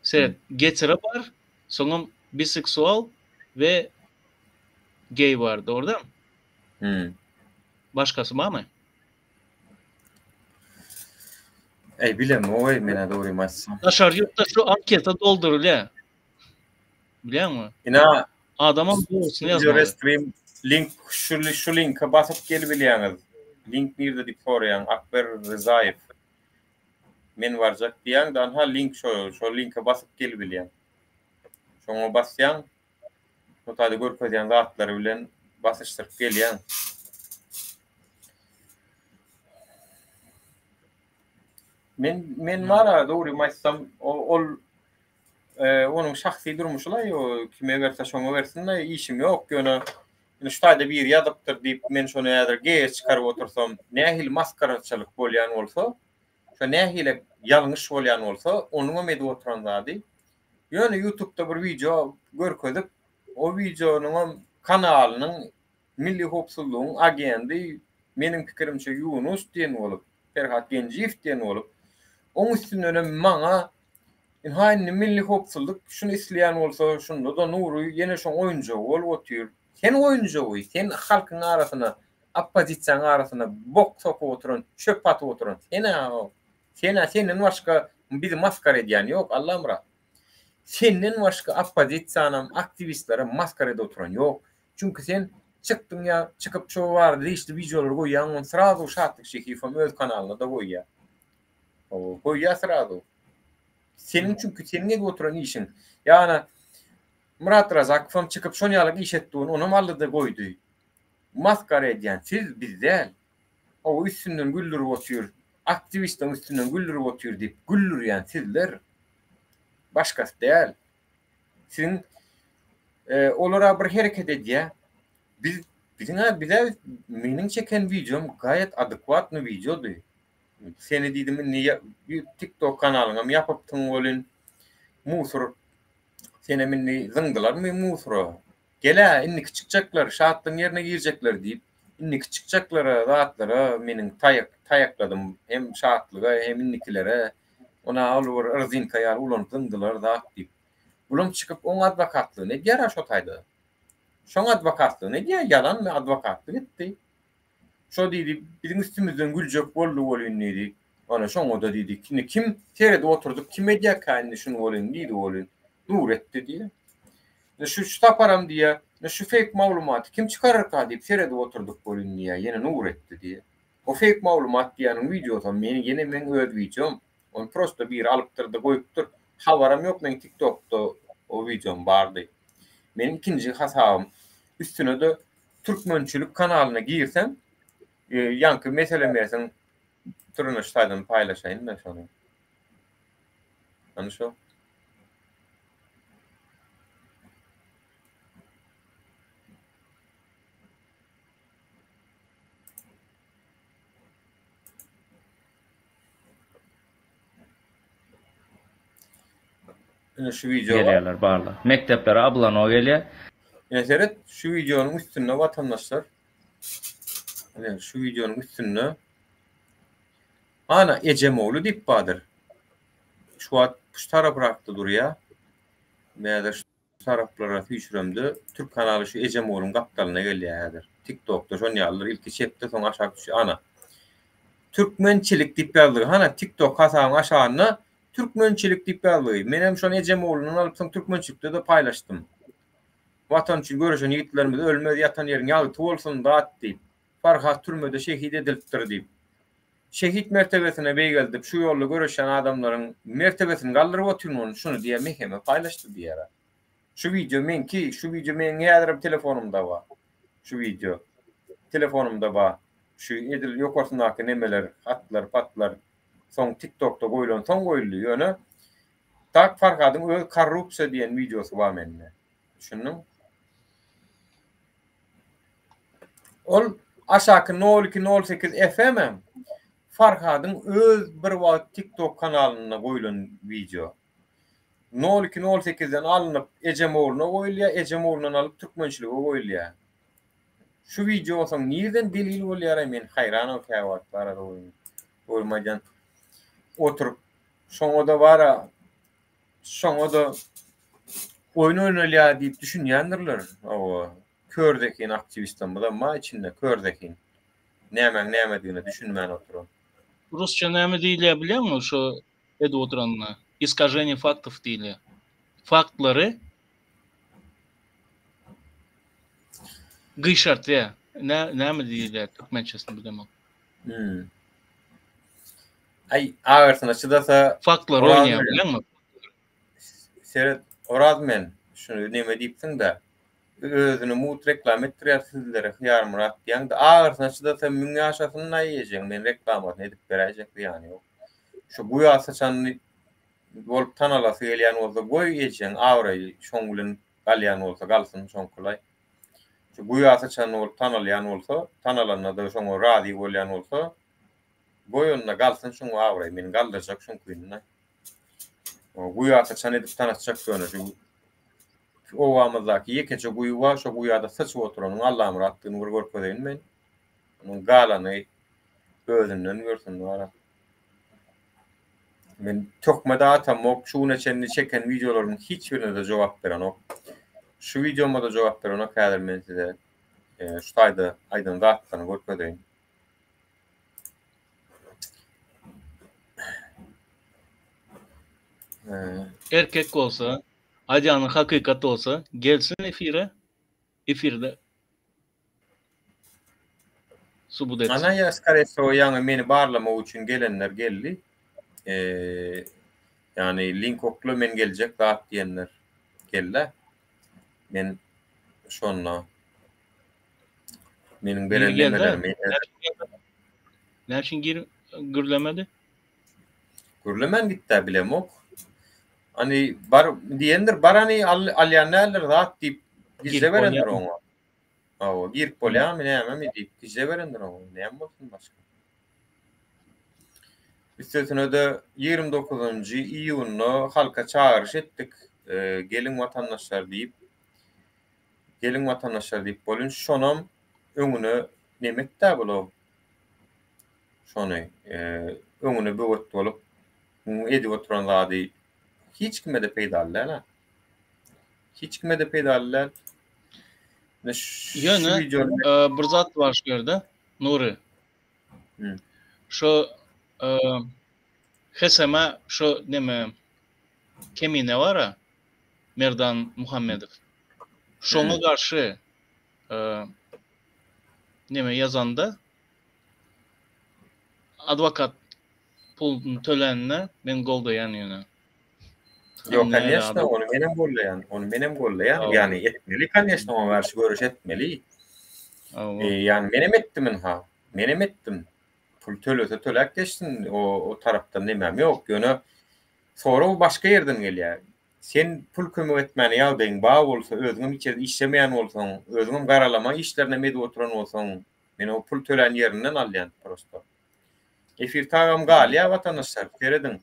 Seret, getero bar, soňam biseksual we geý bar, dogry dälmi? Başgasy barmy? Eý bilemok-eý men-ä dogrymy aýtsam. Daşary ýurtda şu anketa doldurylýar. Bilýäňmi? Ina adamam dogrusyny ýazmaly. Restream link şu şu linke basyp gelibilýäňiz. Link nirde diýip soraýaň Akber Ryzaýew. Men barjak diýýäň-de anha link şo şo linke basyp gelibilýäň. Şoňa basýaň Şo taýda görkezýän zatlary bilen basyşdyryp gelýäň. Men men bara dogrymy aýtsam ol onuň şahsy durmuşy-laý o kime berse şoňa bersin-de işim ýok ýöne indi şu taýda biri ýazypdyr diýip men şony häzir geýe çykaryp otursam nähili maskaraçylyk bolýan bolsa şo nähili ýalňyş bolýan bolsa onuňam edip oturan zady Ýöne ýutubda bir wideo görkezip, o wideonyňam kanalynyň Milli howpsuzlygyň agendi, meniň pikirimçe Ýunus diýen bolup, Perhat Genjiýew diýen bolup, oň üstündenem maňa Ynha indi Milli howpsuzlyk şuny isleýän bolsa, şunda-da Nury ýene şoň oýunjagy bolup otyr. Sen oýunjagy, sen halkyň arasyna, oppozisiýaň arasyna bok sokup oturan, çöp atyp oturan sen-ä o. Sen-ä senden başga bizi maskara edýän ýok Allamyrat. Senden başga oppozisiýanam, aktiwistlerem maskara edip oturan ýok. Çünki sen çykdyň ýa çykyp şo barada degişli wideolary goýýaň ony srazu Şatlyk Şehiýewem öz kanalynda-da goýýar. Hawa, goýýar srazu. Seniň çünki seniň edip oturan işiň. Ýa-da Myrat Razakowam çykyp şon ýaly iş etdi ony onam aldy-da goýdy. Maskara edýän siz, biz däl. Hawa üstünden güldürip otyr, aktiwistleriň üstünden güldürip otyr diýip güldürýän sizler. Başgasy däl. Siziň olara bir hereket edýär. Biz biziň bize meniň çeken wideom gaýet adekwatny wideody. Seni diýdim indi TikTok kanalyňam ýapypsyň welin musur senem indi zyňdylarmy musura? Gel-ä, indiki çykjaklar Şatlygyň ýerine girjekler diýip, indiki çykjaklara, zatlara meniň taýak, taýakladym. Hem Şatlyga, hem indikilere. Ona ol bir rzinka ýaly ulanyp zyňdylar zat diýip. Bulam çykyp oň adwokatlygyny edýär-ä şo taýda. Şoň adwokatlygyny edýär, ýalanmy adwokatlyk etdi. Şo diýdi, biziň üstümizden güljek boldy welin diýdi. Ana şoňa-da diýdi, indi kim seredip oturdyk, kim edýärkä indi şuny welin diýdi welin, Nury etdi diýýär. Indi şu şu saparam diýýär, indi şu feýk maglumaty kim çykararka diýip seredip oturdyk welin diýýär, ýene Nury etdi diýýär. O feýk maglumat diýýäniň wideosam meni ýene meň öz wideom. Ony prosto biri alypdyr-da goýupdyr. Habaram ýok meň TikTokda o wideom bardy. Meniň ikinji hasabym. Üstüne-de Türkmençilik kanalyna girseň, ýaňky meselemesiň türüne şu taýdan paýlaşaýyn-da şony. Hany şo. Ine şu wideo. Gelýärler barlar. Mekdeplere ablano gelýär. Ine seret şu wideonyň üstünde watandaşlar. Ine şu wideonyň üstünde Ana Ejemogly diýip bardyr. Şu wagt şu taraprakda durýar. Häzir şu taraplara süýşüremde türk kanaly şu Ejemogluň gapdalyna gelýär häzir. TikTokda şon ýalydyr. Ilki çepde soň aşak düşýär. Ana. Türkmençilik diýip ýazdygy. Hana TikTok hasabyň aşagynda Türkmençilik diýip ýazdygy. Menem şony Ejemoglundan alyp soň türkmençilikde-de paýlaşdym. Watan üçin göreşen ýigitlerimiz ölmez ýatan ýeriň ýagty bolsun zat diýip. Farhat türmede şehit edilipdir diýip. Şehit mertebesine beýgeldip şu ýolda göreşýän adamlaryň mertebesini galdyryp otyryn ony şuny diýýär meheme paýlaşdy diýýär. Şu wideo meňki şu wideo meň häzirem telefonymda bar. Şu wideo telefonymda bar. Şu edil ýokarsyndaky nemeler hatlar patlar soň tiktokda goýlan soň goýuldy ýöne tak Farhadyň öz korrupsiýa diýen wideosy bar mende. Düşündiň? Ol aşaky nol iki nol sekiz FM hem Farhadyň öz bir wagt TikTok kanalynda goýlan wideo. Nol iki nol sekizden alnyp Ejemogluna goýulýar, Ejemoglundan alyp Türkmençilige goýulýar. Şu wideo bolsaň nirden delil bolýar-aý men haýranam käwagt bar-a dogrymy dogrymy aýdýan. Oturyp şoňa-da bar-a şoňa-da oýun oýnalýar diýip düşünýändirler. Hawa. Kör zehin aktiwistlerimiz bar içinde kör zehin. Nämäň nämedigine düşünmän oturan. Rusça näme diýilýär bilýäňmi şo edip oturanyna? Iskaženiýe faktow diýilýär. Faktlary gyşartýar. Nä näme diýilýär türkmençesini bilemok. Hmm. Aý agyrsyna çydasa Faktlary oýnaýar bilýäňmi? Seret Oraz men şuny neme diýipsiň-dä. Özüni mugt reklama etdirýär sizlere Hyýarmyrat diýýäň-de agyrsyna çydasa müň ýaşasyn-da ejeň men reklamasyny edip beräýjek zyýany ýok. Şu guýa syçany bolup tanalasy gelýän bolsa goý ejeň abraýy şoň bilen galýan bolsa galsyn şoňkulaý. Şu guýa syçany bolup tanalýan bolsa tanalanda-da şoňa razy bolýan bolsa goý onda galsyn şoň abraýy men galdyrjak şoňkyny-da. Guýa syçan edip tanatjak ýöne şu obamyzdaky ýekeje guýy bar, şo guýada syçyp oturanyň Allamyratdygyny bir görkezeýin men. Onuň galany özünden görsün bara. Men töhmet atamok, şu güne çenli çeken wideolarymyň hiç birine-de jogap berenok. Şu wideoma-da jogap berenok, häzir men size şu taýda aýdan zatlaryny görkezeýin. Erkek bolsa, aýdýany hakykat bolsa, gelsin efire, efirde subut etsin. Ana ýa skore wsego ýaňy meni barlamak üçin gelenler geldi. Eee ýagny link okla men geljek zat diýenler geldä. Men şonda Meniň beren nemelerimi Näme üçin gir gürlemedi? Gürlemän gitdä bilemok. Hani bar diýendir, bar hani al, alýan däldir zat diýip gizle berendir oňa. Hawa, girip bolýarmy, nämemi diýip gizle berendir oňa. Näme bolsun başga? Üstesine-de 29-njy iýunda halka çagyryş etdik. Geliň watandaşlar diýip. Geliň watandaşlar diýip bolyn şonam öňüne neme etdä bula şony öňüne böwet bolup muň edip oturan zady hiç kime-de peýdaly däl-ä. Hiç kime-de peýdaly däl. Ýöne bir zat bar şu ýerde, Nury. Şu HSM şu neme Kemine bar-a, Merdan Muhammedow. Şoňa garşy neme ýazanda adwokat puluny tölänine men goldaýan ýöne. Ýok, konýeçno, ony menem gollaýan, ony menem gollaýan. Ýagny etmeli, konýeçno, oňa garşy göreş etmeli. Ýagny menem etdim ynha, menem etdim. Pul tölese töläp geçsin, o o tarapdan nemem ýok. Ýöne sorag başga ýerden gelýär. Sen pul kömek etmäne ýagdaýyň bar bolsa, özüňem hiç ýerde işlemeýän bolsaň, özüňem garalama işlerinem edip oturan bolsaň, men o pul tölän ýerinden alýan prosto. Efir tagam galýar watandaşlar, serediň.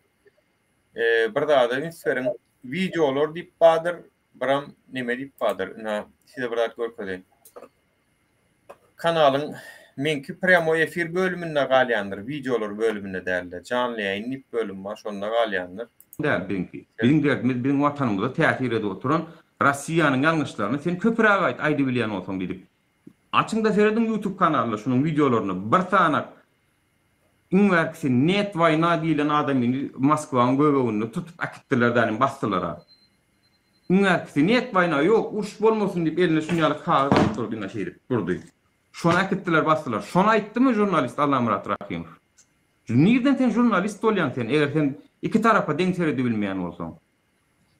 Bir zada üns beriň. Wideolar diýip bardyr, biram neme diýip bardyr. Ynha, size bir zat görkezeýin. Kanalyň meňki prýamoý efir bölüminde galýandyr, wideolar bölüminde däl-de. Janly ýaýyn diýip bölüm bar, şonda galýandyr. Däl biziňki. Biziň derdimiz biziň watanymyza täsir edip oturan Rossiýanyň ýalňyşlaryny sen köpüräk aýt aýdybilýän bolsaň diýdik. Açyňda serediň YouTube kanalynda şunuň wideolaryny bir sanak iň bärkisi net waýna diýilen adamyny Moskwaň göbeginde tutup äkitdiler dänim basdylara. Iň bärkisi net waýna ýok uruş bolmasyn diýip eline şuny ýaly kagyz alyp durdy ine şeýdip durdy. Şony äkitdiler basdylar. Şony aýtdymy žurnalist Allamyrat Rahymow? Nirden sen žurnalist bolýaň sen eger sen iki tarapa deň seredibilmeýän bolsaň.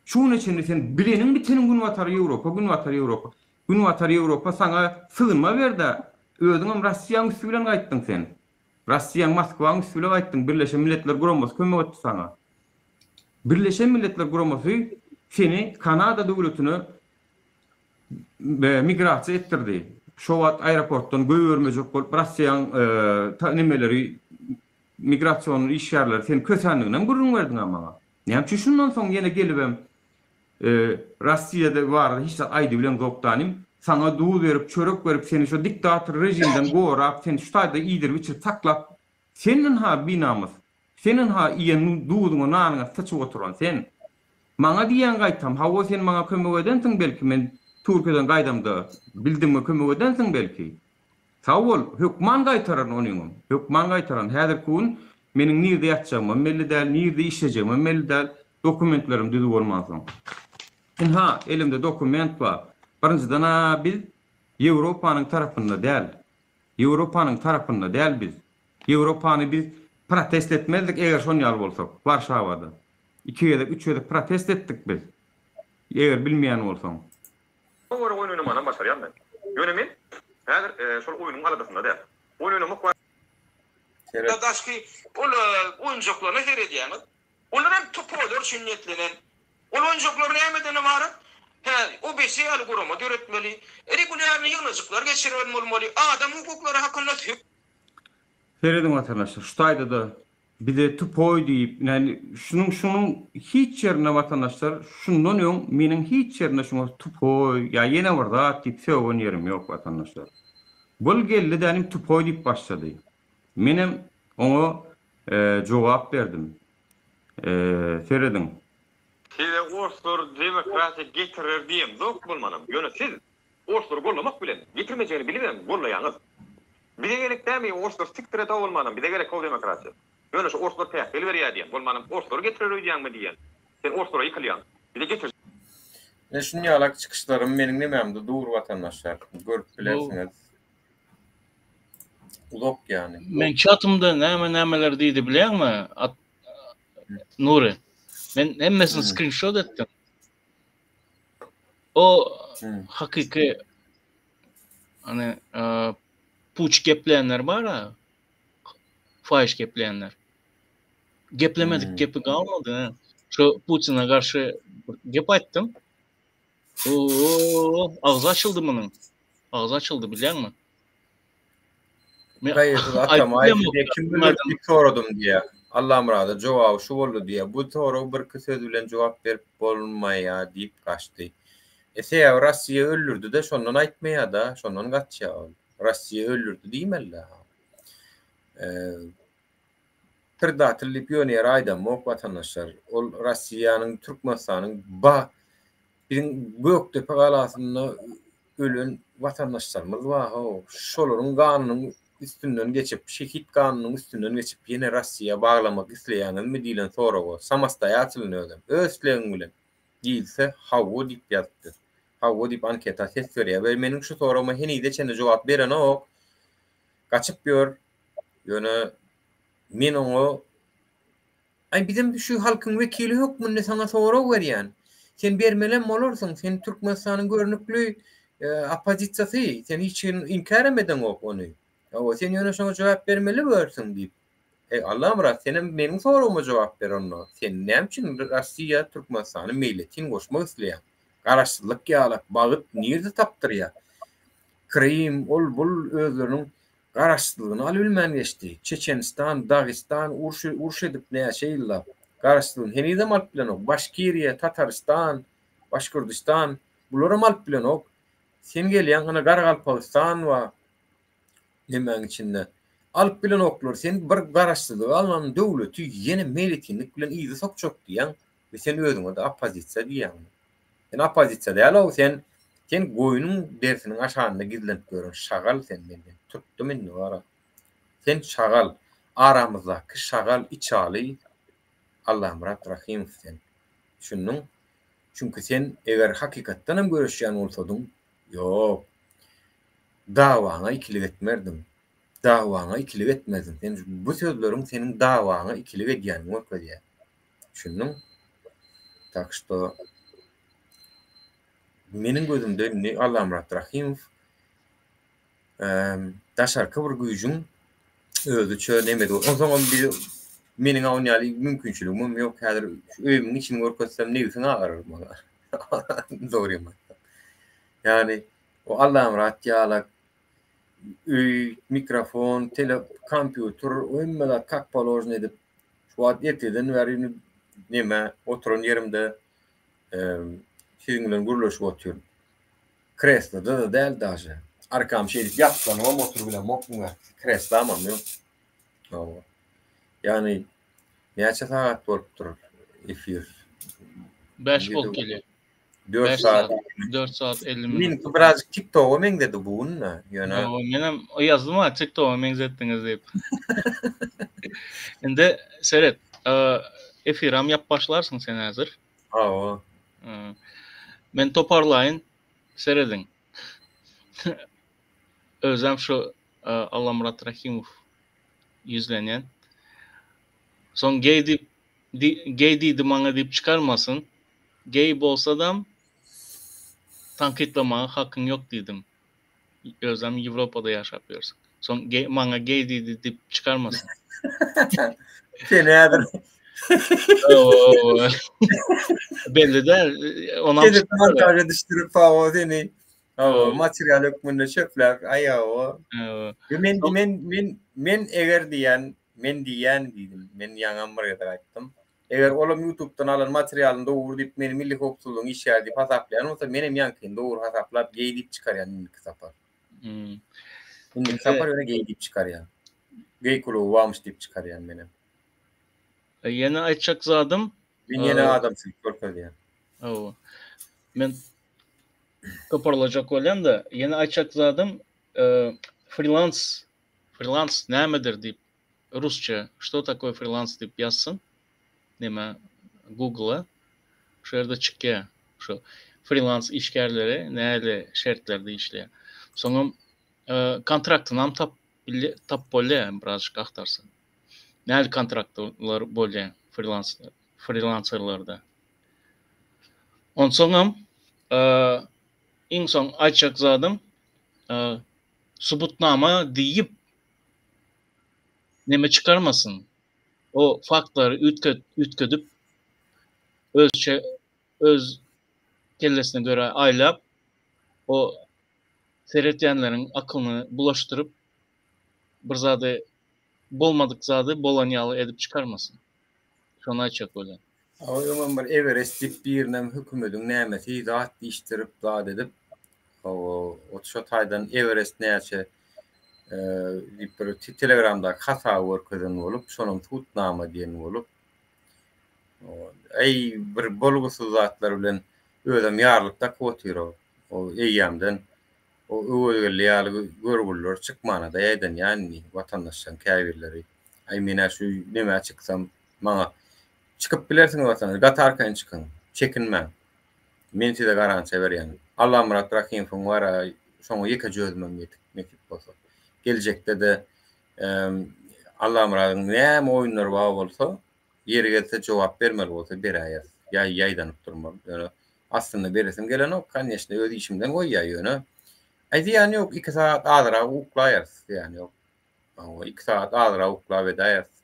Şu güne çenli sen bileniň biteniň Günbatar Ýewropa Günbatar Ýewropa. Günbatar Ýewropa saňa sygynma berdä. Özüňem Rossiýaň üsti bilen gaýtdyň sen. Rossiýaň Moskwaň üsti bile gaýtdyň. Birleşen Milletler Guramasy kömek etdi saňa. Birleşen Milletler Guramasy seni Kanada döwletine migrasiýa etdirdi. Şo wagt aeroportdan goýbermejek bolup Rossiýaň nemeleri migrasion işgärleri seni kösändiginem gürrüň berdiň-ä maňa. Näme üçin şundan soň ýene gelibem Rossiýada barada hiç zat aýdybileňzok danym. Saňa duz berip, çörek berip, seni şo diktator režimden gorap, seni şu taýda iýdirip-içirip saklap, sen ynha binamys. Sen ynha iýen duzuňa, nanyňa syçyp oturan sen. Maňa diýýäň gaýtam, hawa sen maňa kömek edensiň belki, men Türkiýeden gaýdamda bildimge kömek edensiň belki. Sag bol, hökman gaýtararyn onyňam. Hökman gaýtararyn. Häzirki gün meniň nirde ýatjagymam belli däl, nirde işlejegimem belli däl, dokumentlerim düzüw bolmansoň. Ynha, elimde dokument bar. Birinjiden-ä biz Ýewropanyň tarapynda däl. Ýewropanyň tarapynda däl biz. Ýewropany biz protest etmezdik eger şon ýaly bolsak, Warşawada. Iki gezek, üç gezek protest etdik biz. Eger bilmeýän bolsaň. Şoňa görä oýun oýnamanam başarýan men. Ýöne men häzir şol oýnuň aladasynda däl. Oýun oýnamak bar. Daşky ol oýunjaklaryna seredýäňiz. Olar hem tupoýlar üçin niýetlenen. Ol oýunjaklar nämeden ybarat? Hä, OBSE ýaly gurama döretmeli, regulýarny ýygnajyklar geçirmeli bolmaly, adam hukuklary hakynda sö. Serediň watandaşlar, şu taýda-da Bize tupoý diýip, ýani şunuň şunuň hiç ýerinde watandaşlar şundan öň meniň hiç ýerinde şuňa tupoý ýa ýene bir zat diýip sögen ýerim ýok watandaşlar. Bul geldi dänim tupoý diýip başlady. Menem oňa jogap berdim. Serediň. Size orslar demokratiýa getirer diýemzok bolmanam. Ýöne siz orslary gollamak bilen getirmejegini bilibem gollaýaňyz. Bize gerek dämi orslar sikdir et bolmanam bize gerek how demokratiýa. Ýöne şu orslar päsgel berýä diýen bolmanam orslary getirer öýdýäňmi diýen. Sen orslara ýykylýaň. Bize getir. Ine şun ýalak çykyşlarym meniň nemämde dur watandaşlar. Görüp bilersiňiz. Uzak ýany. Men çatymda näme nämeler diýdi bilýäňmi? At Nury. Men hemmesini skrinşot etdim. O hakyky hani puç gepleýänler bar-a. Faýyş gepleýänler. Geplemedik gepi galmady. Şu Putina garşy gep aýtdym. Oo, agzy açyldy munuň. Agzy açyldy bilýäňmi? Gaýgysyz Atamaýew diýýär, kim bilir diýip soradym diýýär. Allamyrada jogaby şu boldy diýýär. Bu sorag birki söz bilen jogap berip bolmaýar diýip gaçdy. E sebäbi Rossiýa öldürdi-de şondan aýtmaýar-da, şondan gaçýar ol. Rossiýa öldürdi diýmeli-dä. Predatel diýip ýöne ýere aýdamok watandaşlar. Ol Rossiýanyň Türkmenistanyň ba biziň Gökdepe galasynda. ölen watandaşlarymyz bar how, şolaryň ganynyň üstünden geçip, şehit ganynyň üstünden geçip ýene Rossiýa baglamak isleýäňizmi diýlen soraga, samostoýatelny özem, öz islegiň bilen diýilse, hawa diýip ýazypdyr. Hawa diýip anketa ses berýär we meniň şu soragyma henize çenli jogap berenok. Gaçyp ýör. Ýöne men oňa Aý bizem şu halkyň wekili hökmünde saňa sorag berýän. Sen bermelem bolarsyň. Sen Türkmenistanyň görnükli oppozisiýasy. Sen hiç kim inkärem edeňok ony. Hawa, sen ýöne şoňa jogap bermeli bolarsyň diýip. Eý Allamyrat senem meniň soragyma jogap ber onda. Sen näme üçin Rossiýa Türkmenistany meýletin goşmak isleýäň? Garaşsyzlyk ýalak bagyt nirde tapdyrýar? Krym, ol bul özleriniň Garaşsyzlygyny alybilmän geçdi. Çeçenistan, Dagystan uruş uruş edip näçe ýyllap. Garaşsyzlygyny henizem alyp bilenok. Başkiriýa, Tatarystan, Başkurdistan bularam alyp bilenok. Sen gelýäň ynha Garagalpagystan bar nemäň içinde. Alyp bilenoklar. Sen bir garaşsyzlygy alan döwleti ýene meýletinlik bilen yza sokjak diýýäň we sen özüňe-de oppozisiýa diýýäň. Sen oppozisiýa däl-ow sen sen goýnuň derisiniň aşagynda gizlenip ýören şagal sen menden tutdum indi bara. Sen şagal aramyzdaky şagal içaly Allamyrat Rahymow sen. Düşündiň? Çünki sen eger hakykatdanam göreşýän bolsadyň ýok dawaňa ikilik etmerdiň. Dawaňa ikilik etmezdiň. Sen bu sözleriň seniň dawaňa ikilik edýäniňi görkezýär. Düşündiň? Tak şto meniň gözümde indi Allamyrat Rahymow daşarky bir güýjüň özüçe nemedi. Onsoňam bir meniň on ýaly mümkinçiligimem ýok. Häzir şu öýümiň içini görkezsem nebsiň agyrar maňa. Dogrymy aýtsam. Ýagny o Allamyrat ýalak öý, mikrofon, tele, kompýuter, hemme zat kak položno edip Şu wagt ertirden bäri indi neme oturan ýerimde siziň bilen gürleşip otyryn. Kresloda-da däl daže. Arkam şeýdip ýaslanybam oturybilemok muňa. Kreslamam ýok. Hawa. Ýagny näçe sagat bolupdyr efir? 5 bolup gelýär. 4 saat. 4 saat 50 minut. Meniňki birazjyk TikToka meňzedi bu gün-de. Ýöne. Hawa, menem ýazdym-a TikToka meňzetdiňiz diýip. Indi seret, efiram ýapyp başlarsyň sen häzir. Hawa. Men toparlaýyn, serediň. Özem şu Allamyrat Rahimow ýüzlenýän. Soň geý diýip, geý diýdi maňa diýip çykarmasyn. Geý bolsadam tankytlamaga hakyň ýok diýdim. Özem Ýewropada ýaşap ýörsün. Soň geý maňa geý diýdi diýip çykarmasyn. Sen häzir Belli däl. Onam Seni montaža düşürip hawa seni. Hawa material hökmünde çöpläp aýawa. Men men men men eger diýen men diýen diýdim. Men ýaňam bir gezek aýtdym. Eger olam ýutubdan alan materialyny dogry diýip meni milli howpsuzlygyň işgäri diýip hasaplaýan bolsa menem ýaňkyny dogry hasaplap geý diýip çykarýan indiki sapar. Indiki sapar ýöne geý diýip çykarýan. Geý kluby barmyş diýip çykarýan menem. Ýene aýtjak zadym. Men ýene adamçylyk görkezýän. Hawa. Men toparlajak bolýan-da, ýene aýtjak zadym frilans frilans nämedir diýip Rusça Što takoe frilans diýip ýazsyn neme Google-a şu ýerde çykýar şu frilans işgärleri nähili şertlerde işleýär. Soňam kontraktynam tap tap bolýar birazjyk agtarsaň. Nähili kontraktlar bolýar frilans frilanserlerde. Onsoňam iň soň aýtjak zadym subutnama diýip neme çykarmasyn. O faktlary üýtget üýtgedip özçe öz kellesine görä aýlap o seretýänleriň akylyny bulaşdyryp bir zady bolmadyk zady bolan ýaly edip çykarmasyn. Şony aýtjak bolýan. A öňem bir Everest diýip birinem hökümediň nämesi zat diýişdirip zat edip Hawa, ot şo taýdan Everest näçe diýip bir telegramdaky hasaby görkezen bolup, şonam subutnama diýen bolup. Eý, bir bolgusyz zatlar bilen özem ýarlyk dakyp otyr o. O eýýämden. O Öwezgeldi ýaly görgüliler çykmana-da ýaýdanýar indi watandaşlaryň käbirleri. Aý men-ä şu nämä çyksam maňa Çykyp bilersiňiz watandaş, gaty arkaýyn çykyň. Çekinmäň. Men size garantiýa berýän. Allamyrat Rahymowyň bar-a şoňa ýekeje özümem ýetik nesip bolsa. Geljekde-de Allamyradyň näme oýunlary bar bolsa, ýeri gelse jogap bermeli bolsa beräýeris. Ýa ýaýdanyp durmaryn. Ýöne aslynda beresim gelenok, koneçne öz işimden goýýar ýöne. Aý zyýany ýok, iki sagat azrak uklaýarys, zyýany ýok. Hawa, iki sagat azrak uklap edäýeris.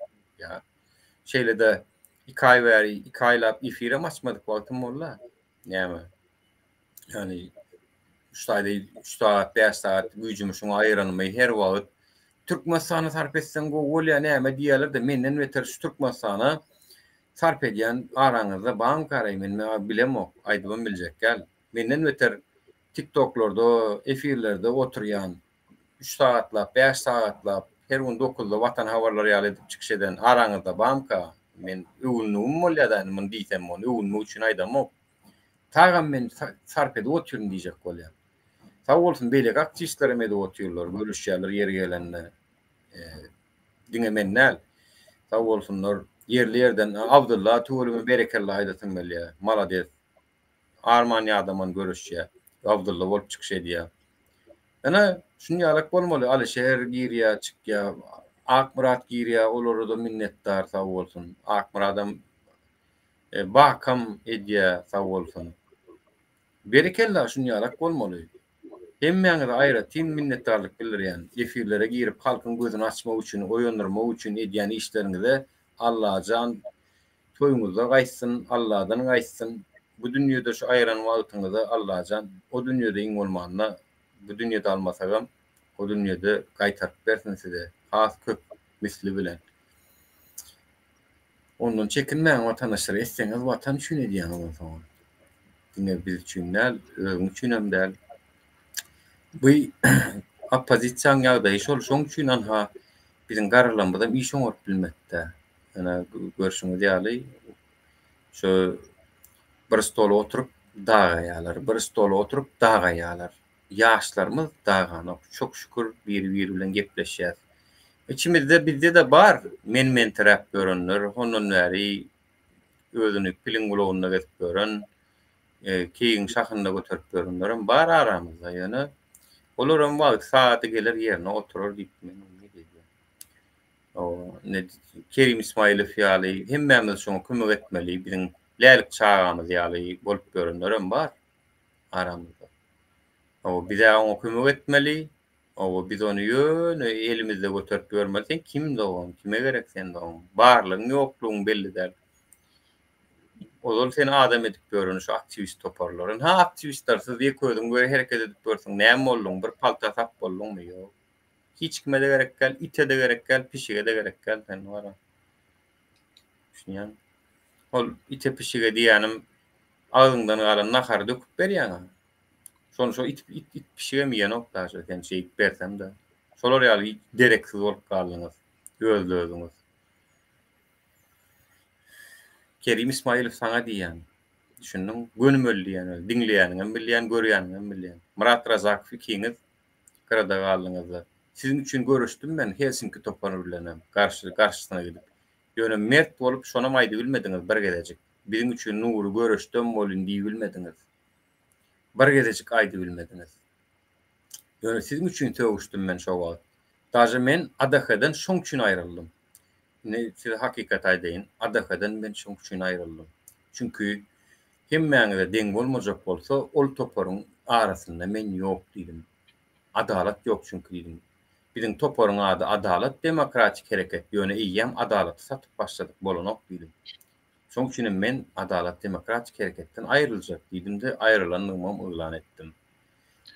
Ýa şeýle-de iki aý bäri, iki aýlap efirem açmadyk wagtym boldy-a. Näme? Ýagny üç saýda üç sagat, bäş sagat güýjümi şuňa aýyranymy her wagt Türkmenistana sarp etseň gowy bolýar näme diýýärler-de, menden beter şu Türkmenistana sarp edýän araňyzda barmyka-raý men bilemok, aýdybam biljek däl. Menden beter TikToklarda, efirlerde oturýan, üç sagatlap, bäş sagatlap, her gün dokuzda Watan habarlary ýaly edip çykyş eden araňyzda barmyka? Men öwündigim bolýar-da indi muny diýsem, ony öwünmek üçin aýdamok. Tagam men sarp edip otyryn diýjek bolýan. Sag bolsun beýleki aktiwistlerem edip otyrlar, görüşýärler ýeri gelende. Diňe men däl. Sag bolsunlar. Ýerli ýerden Abdylla tüweleme berekella aýdasym gelýär. Malades. Arman ýadaman göreşýär. Abdylla bolup çykyş edýär. Ine, şuny ýalak bolmaly. Alyşer girýär, çykýar. Akmyrat girýär, olara-da minnetdar sag bolsun. Akmyradam Bakam edýä sag bolsun. Berekella şunýalak bolmaly. Hemmäňize aýratyn minnetdarlyk bildirýän. Efirlere girip halkyň gözüni açmak üçin, oýandyrmak üçin edýän işleriňize Allajan toýuňyzda gaýtsyn, Alladan gaýtsyn. Bu dünýede şu aýyran wagtyňyza Allajan o dünýede iň bolmanda bu dünýede almasagam o dünýede gaýtaryp bersin size has köp misli bilen. Ondan çekinmäň watandaşlar etseňiz watan üçin edýäňiz onsoňam. Diňe biz üçin däl, özüň üçinem däl. Bu oppozisiýaň ýagdaýy şol, şoň üçin anha biziň garrylarymyzam iş oňaryp bilmekde. Ýöne görşüňiz ýaly şu bir stola oturyp dagaýarlar, bir stola oturyp dagaýarlar. Ýaşlarymyz daganok. Çok şükür biri-biri bilen gepleşýäs. Içimizde bizde-de bar men-mentiräp ýörenler, hondan bäri özüni piliň gulagynda gezip ýören, keýigiň şahynda göterip ýörenlerem bar aramyzda. Ýöne olaram wagty sagady geler ýerine oturar diýip men umyt edýän. Ine Kerim Ismaýylow ýaly hemmämiz şoňa kömek etmeli, biziň lälik çagamyz ýaly bolup ýörenlerem bar aramyzda. Hawa, biz-ä oňa kömek etmeli. Hawa, biz ony ýöne elimizde göterip ýörmeli. Sen kim dogan? Kime gerek sen dogan? Barlygyň, ýoklugyň belli däl. Ozal seni adam edip ýören şu aktiwist toparlar. Ynha, aktiwistler, siz ýeke özüň göre hereket edip görseň, näme bolduň? Bir palta sap bolduňmy? Ýok. Hiç kime-de gerek däl, ite-de gerek däl, pişige-de gerek däl sen wara. Düşünýäňmi? Ol ite, pişige diýýänim agzyňdan galan nahary döküp berýäň-ä. Şony şo it it it pişigem iýenok daşy sen şeýdip berseň-de. Şolar ýaly dereksiz bolup galdyňyz özli-özüňiz. Kerim Ismaýylow saňa diýýän. Düşündiň? Gönümel diýýän özi. Diňleýäniňem bilýän, görýäniňem bilýän. Myrat Razakow ikiňiz gyrada galdyňyzda. Siziň üçin göreşdim men Helsinki topary bilenem garşy garşysyna gidip. Ýöne mert bolup şonam aýdybilmediňiz bir gezejik. Biziň üçin Nury göreşdem bolyn diýibilmediňiz. Bir gezejik aýdybilmediňiz. Ýöne siziň üçin sögüşdim men şo wagt. Daže men ADH-den şoň üçin aýryldym. Indi size hakykaty aýdaýyn, ADH-den men şoň üçin aýryldym. Çünki hemmäňize deň bolmajak bolsa, ol toparyň arasynda men ýok diýdim. Adalat ýok çünki diýdim. Biziň toparyň ady Adalat demokratik hereket, ýöne eýýäm adalaty satyp başladyk, bolanok diýdim. Şoň üçinem men Adalat demokratik hereketden aýryljak diýdim-de, aýrylandygymam yglan etdim.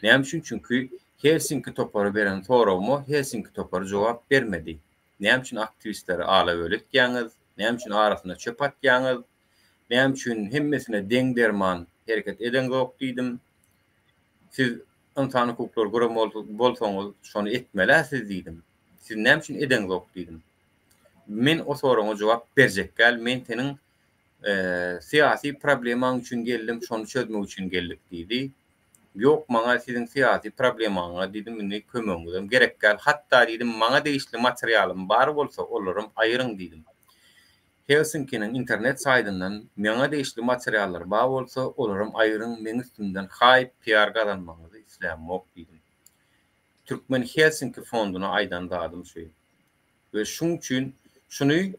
Näme üçin? Çünki Helsinki topary beren soragyma Helsinki topary jogap bermedi. Näme üçin aktiwistleri ala-böle etýäňiz? Näme üçin arasyna çöp atýaňyz? Näme üçin hemmesine deň derman hereket edeňzok diýdim. Siz ynsan hukuklary gurama bolsaňyz, şony etmel-ä siz diýdim. Siz näme üçin edeňzok diýdim. Men o soragyňa jogap berjek däl, men seniň syýasy problemaň üçin geldim, şony çözmek üçin geldik diýdi. Ýok maňa siziň syýasy problemaňyza diýdim indi kömegiňizem gerek däl. Hatda diýdim maňa degişli materialym bar bolsa olaram aýyryň diýdim. Helsinkiniň internet saýdyndan maňa degişli materiallar bar bolsa olaram aýyryň meň üstümden haýp PR gazanmagyňyzy islämok diýdim. Türkmen Helsinki fonduna aýdan zadym şu. We şuň üçin şuny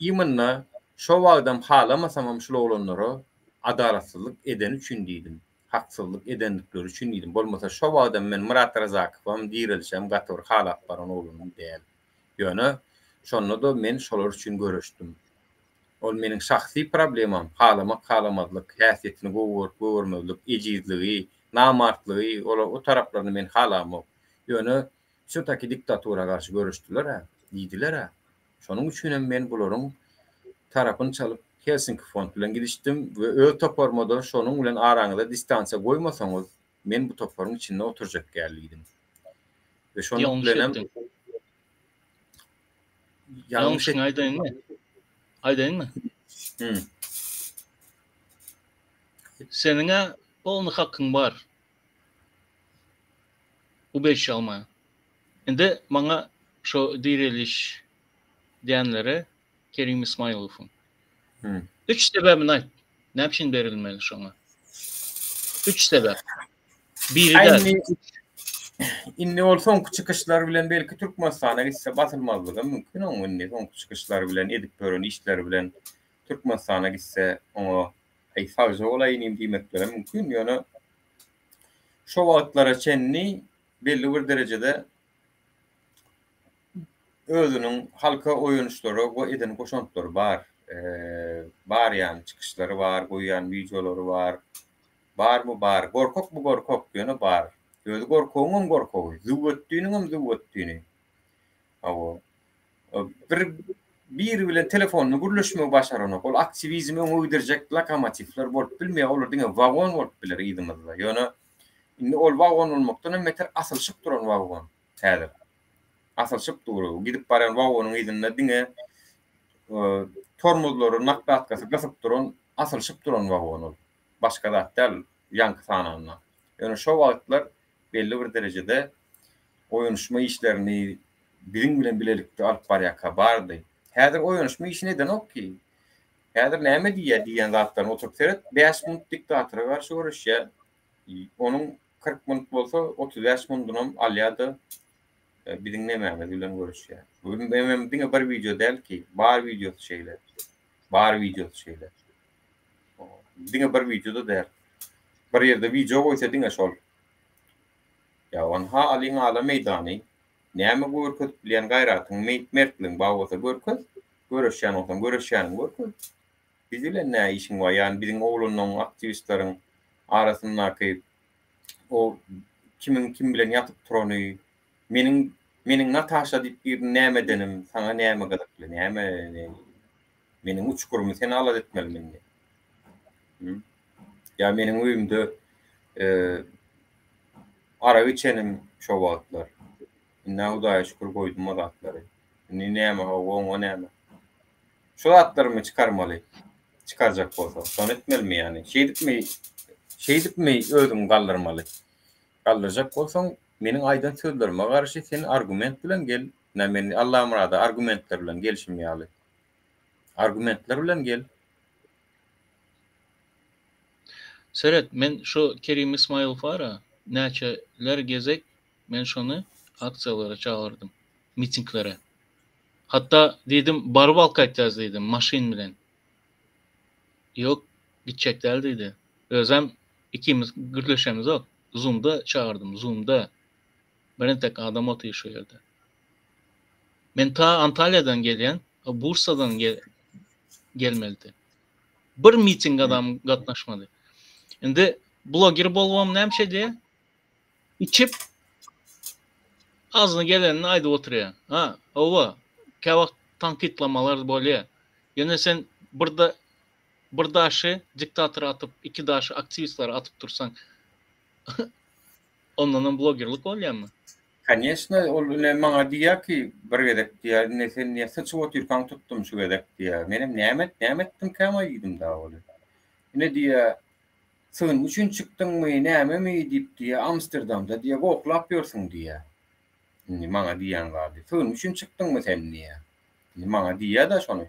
imенно şo wagtam halamasamam şul oglanlara adalatsyzlyk edeni üçin diýdim. Haksyzlyk edendikleri üçin diýdim. Bolmasa şo wagtam men Myrat Razakowam, Direlişem gaty bir halap baran oglanym däl. Ýöne şonda-da men şolar üçin göreşdim. Ol meniň şahsy problemam, halamak-halamazlyk, häsiýetini gowy görüp görmezlik, ejizligi, namartlygy, olar o taraplaryny men halamok. Ýöne wsýo-taki diktatura garşy göreşdiler-ä, diýdiler-ä. Şonuň üçinem men bularyň tarapyny çalyp Helsinki fond bilen gidişdim we öz toparyma-da şonuň bilen araňyza distansiýa goýmasaňyz, men bu toparyň içinde oturjak däl diýdim. We şonuň Ýalňyş bilenem etdiň. Ýalňyş Ýalňyşyňy aýdaýynmy? Aýdaýynmy? Hum. Seniň-ä polny hakyň bar. Ubežişe almaga. Indi maňa şo direliş diýenlere Kerim Ismaýylowyň üç sebäbini aýt. Näme üçin berilmeli şoňa? Üç sebäp. Biri däl. Indi indi ol soňky çykyşlar bilen belki Türkmenistana gitse basylmazlygam mümkin oň indi soňky çykyşlar bilen edip ýören işleri bilen Türkmenistana gitse oňa aý sagja bolaý inim diýmeklerem mümkin ýöne şo wagtlara çenli belli bir derejede özüniň halka oýanyşlara eden goşantlary bar. Bar ýany çykyşlary bar, goýýan wideolary bar. Barmy bar. Gorkakmy gorkak, ýöne bar. Özi gorkagyňam gorkagy, züwwetdiniňem züwwetdini. Hawa. Bir biri bilen telefonda gürleşmegi başaranok. Ol aktiwizmi öňe gidirjek lokomotiwler bolup bilmeýär. Olar diňe wagon bolup biler yzymyzda. Ýöne indi ol wagon bolmakdan hem beter asylyşyp duran wagon häzir. Asylyşyp dur. Gidip barýan wagonyň yzynda diňe tormozlary, nakladkasy gysyp duran, asylyşyp duran wagon ol. Başga zat däl, ýaňky sananda. Ýöne şo wagtlar belli bir derejede oýanyşma işlerini biziň bilen bilelikde alyp barýarka bardy. Häzir oýanyşma işini edenok ki. Häzir näme diýýär diýýän zatlaryna oturyp seret, 5 minut diktatora garşy göreşýär. Onuň 40 minut bolsa 35 minudynam alýar-da biziň nemämiz bilen göreşýär. Bu hem diňe bir wideo däl ki, bar wideosy şeýle. Bar wideosy şeýle. Diňe bir wideo-da däl. Bir ýerde wideo goýsa diňe şol. Ýa onha alyň ala meýdany. Näme görkezip bilýän gaýratyň, mertligiň bar bolsa görkez. Göreşýän bolsaň göreşýäniňi görkez. Biz bilen nä işiň bar? Ýagny biziň oglanlaryň, aktiwistleriň arasyndaky o kimiň kim bilen ýatyp turany, meniň meniň Nataşa diýip birini näme edenim saňa näme gyzykly, näme meniň uçgurymy sen alada etmelimi indi? Ýa meniň öýümde arak içenim şo wagtlar. Indi Hudaýa şükür goýdum o zatlary. Indi näme hawa oňa näme. Şu zatlarymy çykarmaly. Çykarjak bolsa. Şony etmelimi ýany? Şeýdipmi şeýdipmi özüňi galdyrmaly? Galdyrjak bolsaň meniň aýdan sözlerime garşy sen argument bilen gel. Ine men Allamyrada argumentler bilen gelşim ýaly. Argumentler bilen gel. Seret, men şu Kerim Ismaýylow bar-a, näçeler gezek men şony aksiýalara çagyrdym, mitinglere. Hatda diýdim, baryp alyp gaýtýas diýdim, maşyn bilen. Ýok, gitjek däl diýdi. Özem ikimiz gürleşemizok. Zoom-da çagyrdym, Zoom-da. Birentek adam otyr şu ýerde. Men ta Antalýadan gelýän, Bursadan gelmelidi. Bir miting adam gatnaşmady. Indi bloger bolubam näme şey diýýär? Içip agzyna gelenini aýdyp oturýar. Ha, hawa, käwagt tankytlamalar bolýar. Ýöne sen bir da bir daşy diktatora atyp, iki daşy aktiwistlere atyp dursaň, ondanam blogerlik bolýarmy? Koneçno, ol ine maňa diýýär ki, bir gezek diýýär, ine sen diýýär, syçyp otyrkaň tutdum şu gezek diýýär. Menem näme, näme etdimkäm-aý diýdim dagy ony. Ine diýýär. Sygynma üçin çykdyňmy, nämemi diýip diýýä, Amsterdamda diýýä, gohlap ýörsüň diýýä. Indi maňa diýýän zady, sygynma üçin çykdyňmy sen diýýä. Indi maňa diýýä-de şony.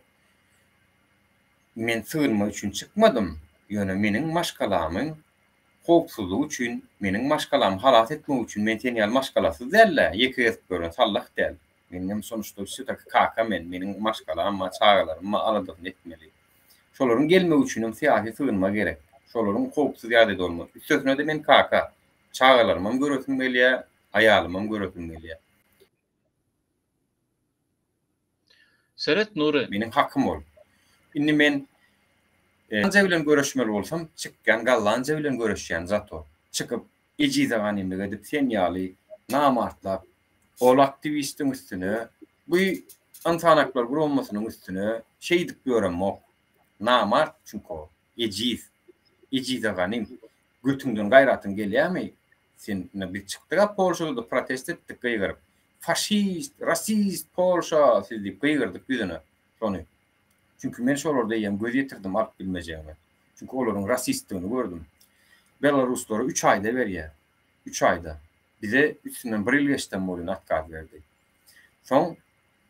Men sygynma üçin çykmadym, ýöne meniň maşgalamyň howpsuzlygy üçin, meniň maşgalamy halas etmek üçin, men sen ýaly maşgalasyz däl-de, ýeke gezip ýören sallah däl. Meniňem sonuçta wsýo-taki kaka men, meniň maşgalam bar, çagalarym bar, aladasyny etmeli. Şolaryň gelmegi üçinem syýasy sygynma gerek. Şolaryň howpsuz ýagdaýda bolmaly. Üstesine-de men kaka. Çagalarymam göresim gelýär, aýalymam göresim gelýär. Seret Nury. Meniň hakym ol. Indi men Gollandiýa bilen göreşmeli bolsam, çykýan Gollandiýa bilen göreşýän zato. Çykyp ejize ganymlyk edip sen ýaly namartlap ol aktiwistiň üstüne, bu ynsan haklary guramasynyň üstüne şeýdip ýöremok. Namart çünki o. Ejiz. Ejize ganym. Götüňden gaýratyň gelýärmi? Sen ine biz çykdyk-a Polşada-da protest etdik gygyryp. Faşist, rasist Polşa siz diýip gygyrdyk ýüzüne şony. Çünki men şolarda eýýäm göz ýetirdim alyp bilmejegime. Çünki olaryň rasistdigini gördüm. Belaruslara üç aýda berýär. Üç aýda. Bize üstünden bir ýyl geçdem bolýan otkaz berdi. Soň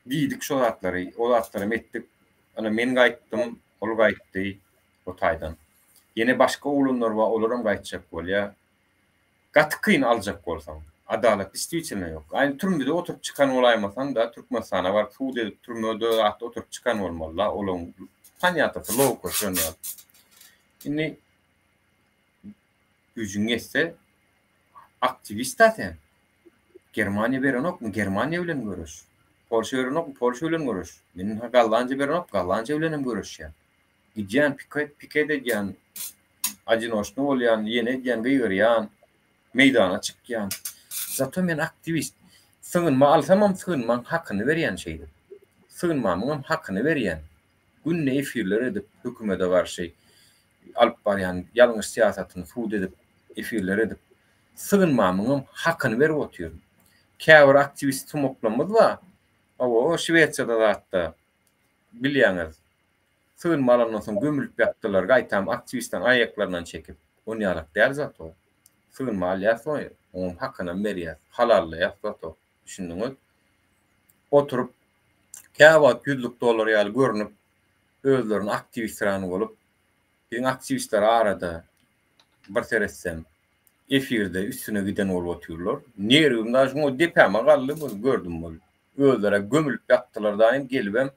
diýdik şo zatlary, o zatlaram etdik. Ine men gaýtdym, ol gaýtdy o taýdan. Ýene başga oglanlar bar, olaram gaýtjak bolýar. Gaty kyn aljak bolsaň. Adalat distwitelno ýok. Aýny türmede oturyp çykan bolaýmasaň da Türkmenistana baryp sud edip türmede zatda oturyp çykan bolmaly da olaň panýatasy logikasy şon ýaly. Indi güýjüň ýetse aktiwist-a sen. Germaniýa berenokmy Germaniýa bilen göreş. Polşa berenokmy Polşa bilen göreş. Men Gollandiýa berenok Gollandiýa bilenem göreşýän. Gidýän piket piket edýän odinoçny bolýan ýene edýän gygyrýan meýdana çykýan. Zato men aktiwist. Sygynma alsamam sygynmaň hakyny berýän şeýdip. Sygynmamyňam hakyny berýän. Günde efirler edip hökümede garşy alyp barýan ýalňyş syýasatyny sud edip efirler edip sygynmamyňam hakyny berip otyryn. Käbir aktiwist sumaklarymyz bar. Hawa Şwesiýada zatda bilýäňiz Sygynma alandan soň gömülip ýatdylar, gaýtam aktiwistleriň aýaklaryndan çekip. Onýalak däl zat o. Sygynma alýas oý, oňam hakynam berýäs, halallaýas zat o. Düşündiňiz? Oturyp, käwagt ýüzlük dollar ýaly görnüp, özlerini aktiwistran bolup, biziň aktiwistler arada bir seretsem, efirde üstüne giden bolup otyrlar. Nerwim daşy şuňa depäme galdy, gördüm bol. Özleri gömülip ýatdylar daýym, gelibem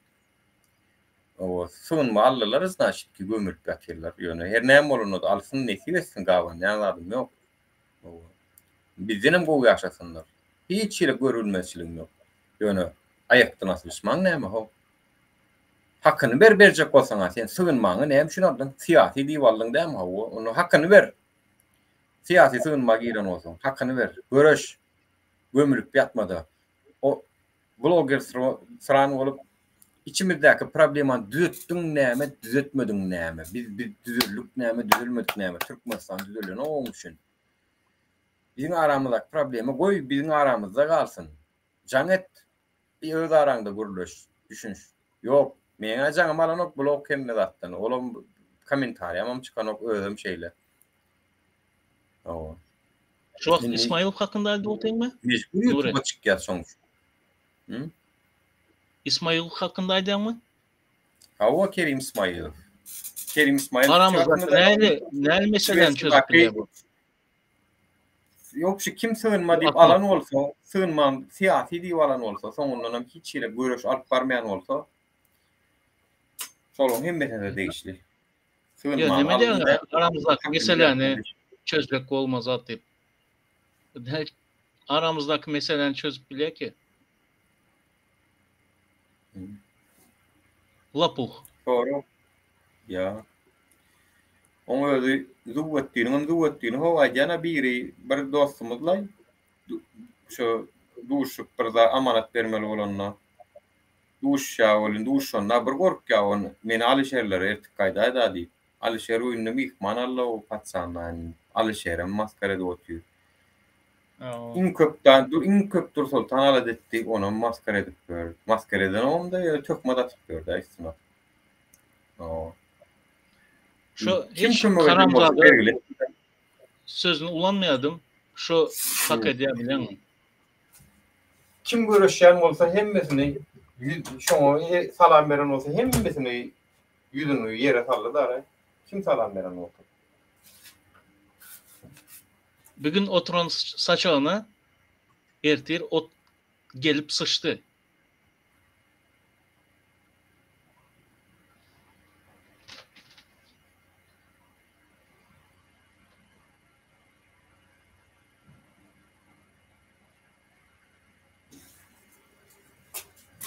Owa, sygynma aldylar znaçit ki gömülip ýatyrlar. Ýöne her näme bolanda-da alsyn nesip etsin gabanýan zadym ýok. Owa. Bizdenem gowy ýaşasynlar. Hiç hili görülmezçiligim ýok. Ýöne aýakdan asylyşmaň näme how? Hakyny ber berjek bolsaň-a sen sygynmaňy näme üçin aldyň? Syýasy diýip aldyň dämi hawa? Onda hakyny ber. Syýasy sygynma giren bolsaň hakyny ber. Göreş. Gömülip ýatma-da. O bloger syran bolup içimizdäki problemany düzetdiň näme düzetmediň näme biz biz düzeldik näme düzelmedik näme Türkmenistan düzelenok oň üçin biziň aramyzdaky problema goý biziň aramyzda galsyn jaň et öz araňda gürleş düşünş ýok meňä jaňym alanok blok hemme zatdan olam kommentariýamam çykanok özem şeýle Hawa. Şu wagt Ismaýylow hakynda aýdyp otyňmy? Mejbur ýutuba çykýar şoň üçin. Hı? Ismaýylow hakynda aýdýaňmy? Hawa, Kerim Ismaýylow. Kerim Ismaýylow Aramyzda näli, näli meseläni çözüp bilýär bu? Ýok, şu kim sygynma diýip alan bolsa, sygynman syýasy diýip alan bolsa, soňundan hem hiç hili göreş alyp barmaýan bolsa, şolaryň hemmesine degişli. Ýa neme diýýäň aramyzdaky meseläni çözjek bolma zat diýip. Aramyzdaky meseläni çözüp bilýär ki. Lapuh. Sorag. Ýa. Oň özi Züwwetdiniňem Züwwetdini how aýdýan-a biri bir dostumyzlaý şo duşup bir zat amanat bermeli bolanda Duşýa welin duşanda bir gorkýa ony meni Alyşerlere eltip gaýdaýda diýip. Alyşer öýünde myhman aldy o paçanda indi. Alyşerem maskara edip otyr. Iň köp da iň köp Dursoltan alada etdi onam maskara edip ýör. Maskara edenogam-da ýöne töhmet atyp ýör-dä üstüne. Şu hiç haramzada. sözüni ulanmaýadym. Şo hak edýär bileňmi? Kim göreşýän bolsa hemmesini şoňa salam beren bolsa hemmesini ýüzüni ýere saldy dara. Kim salam beren bolsa. Bir gün oturan saçagyna ertir ot gelip syçdy.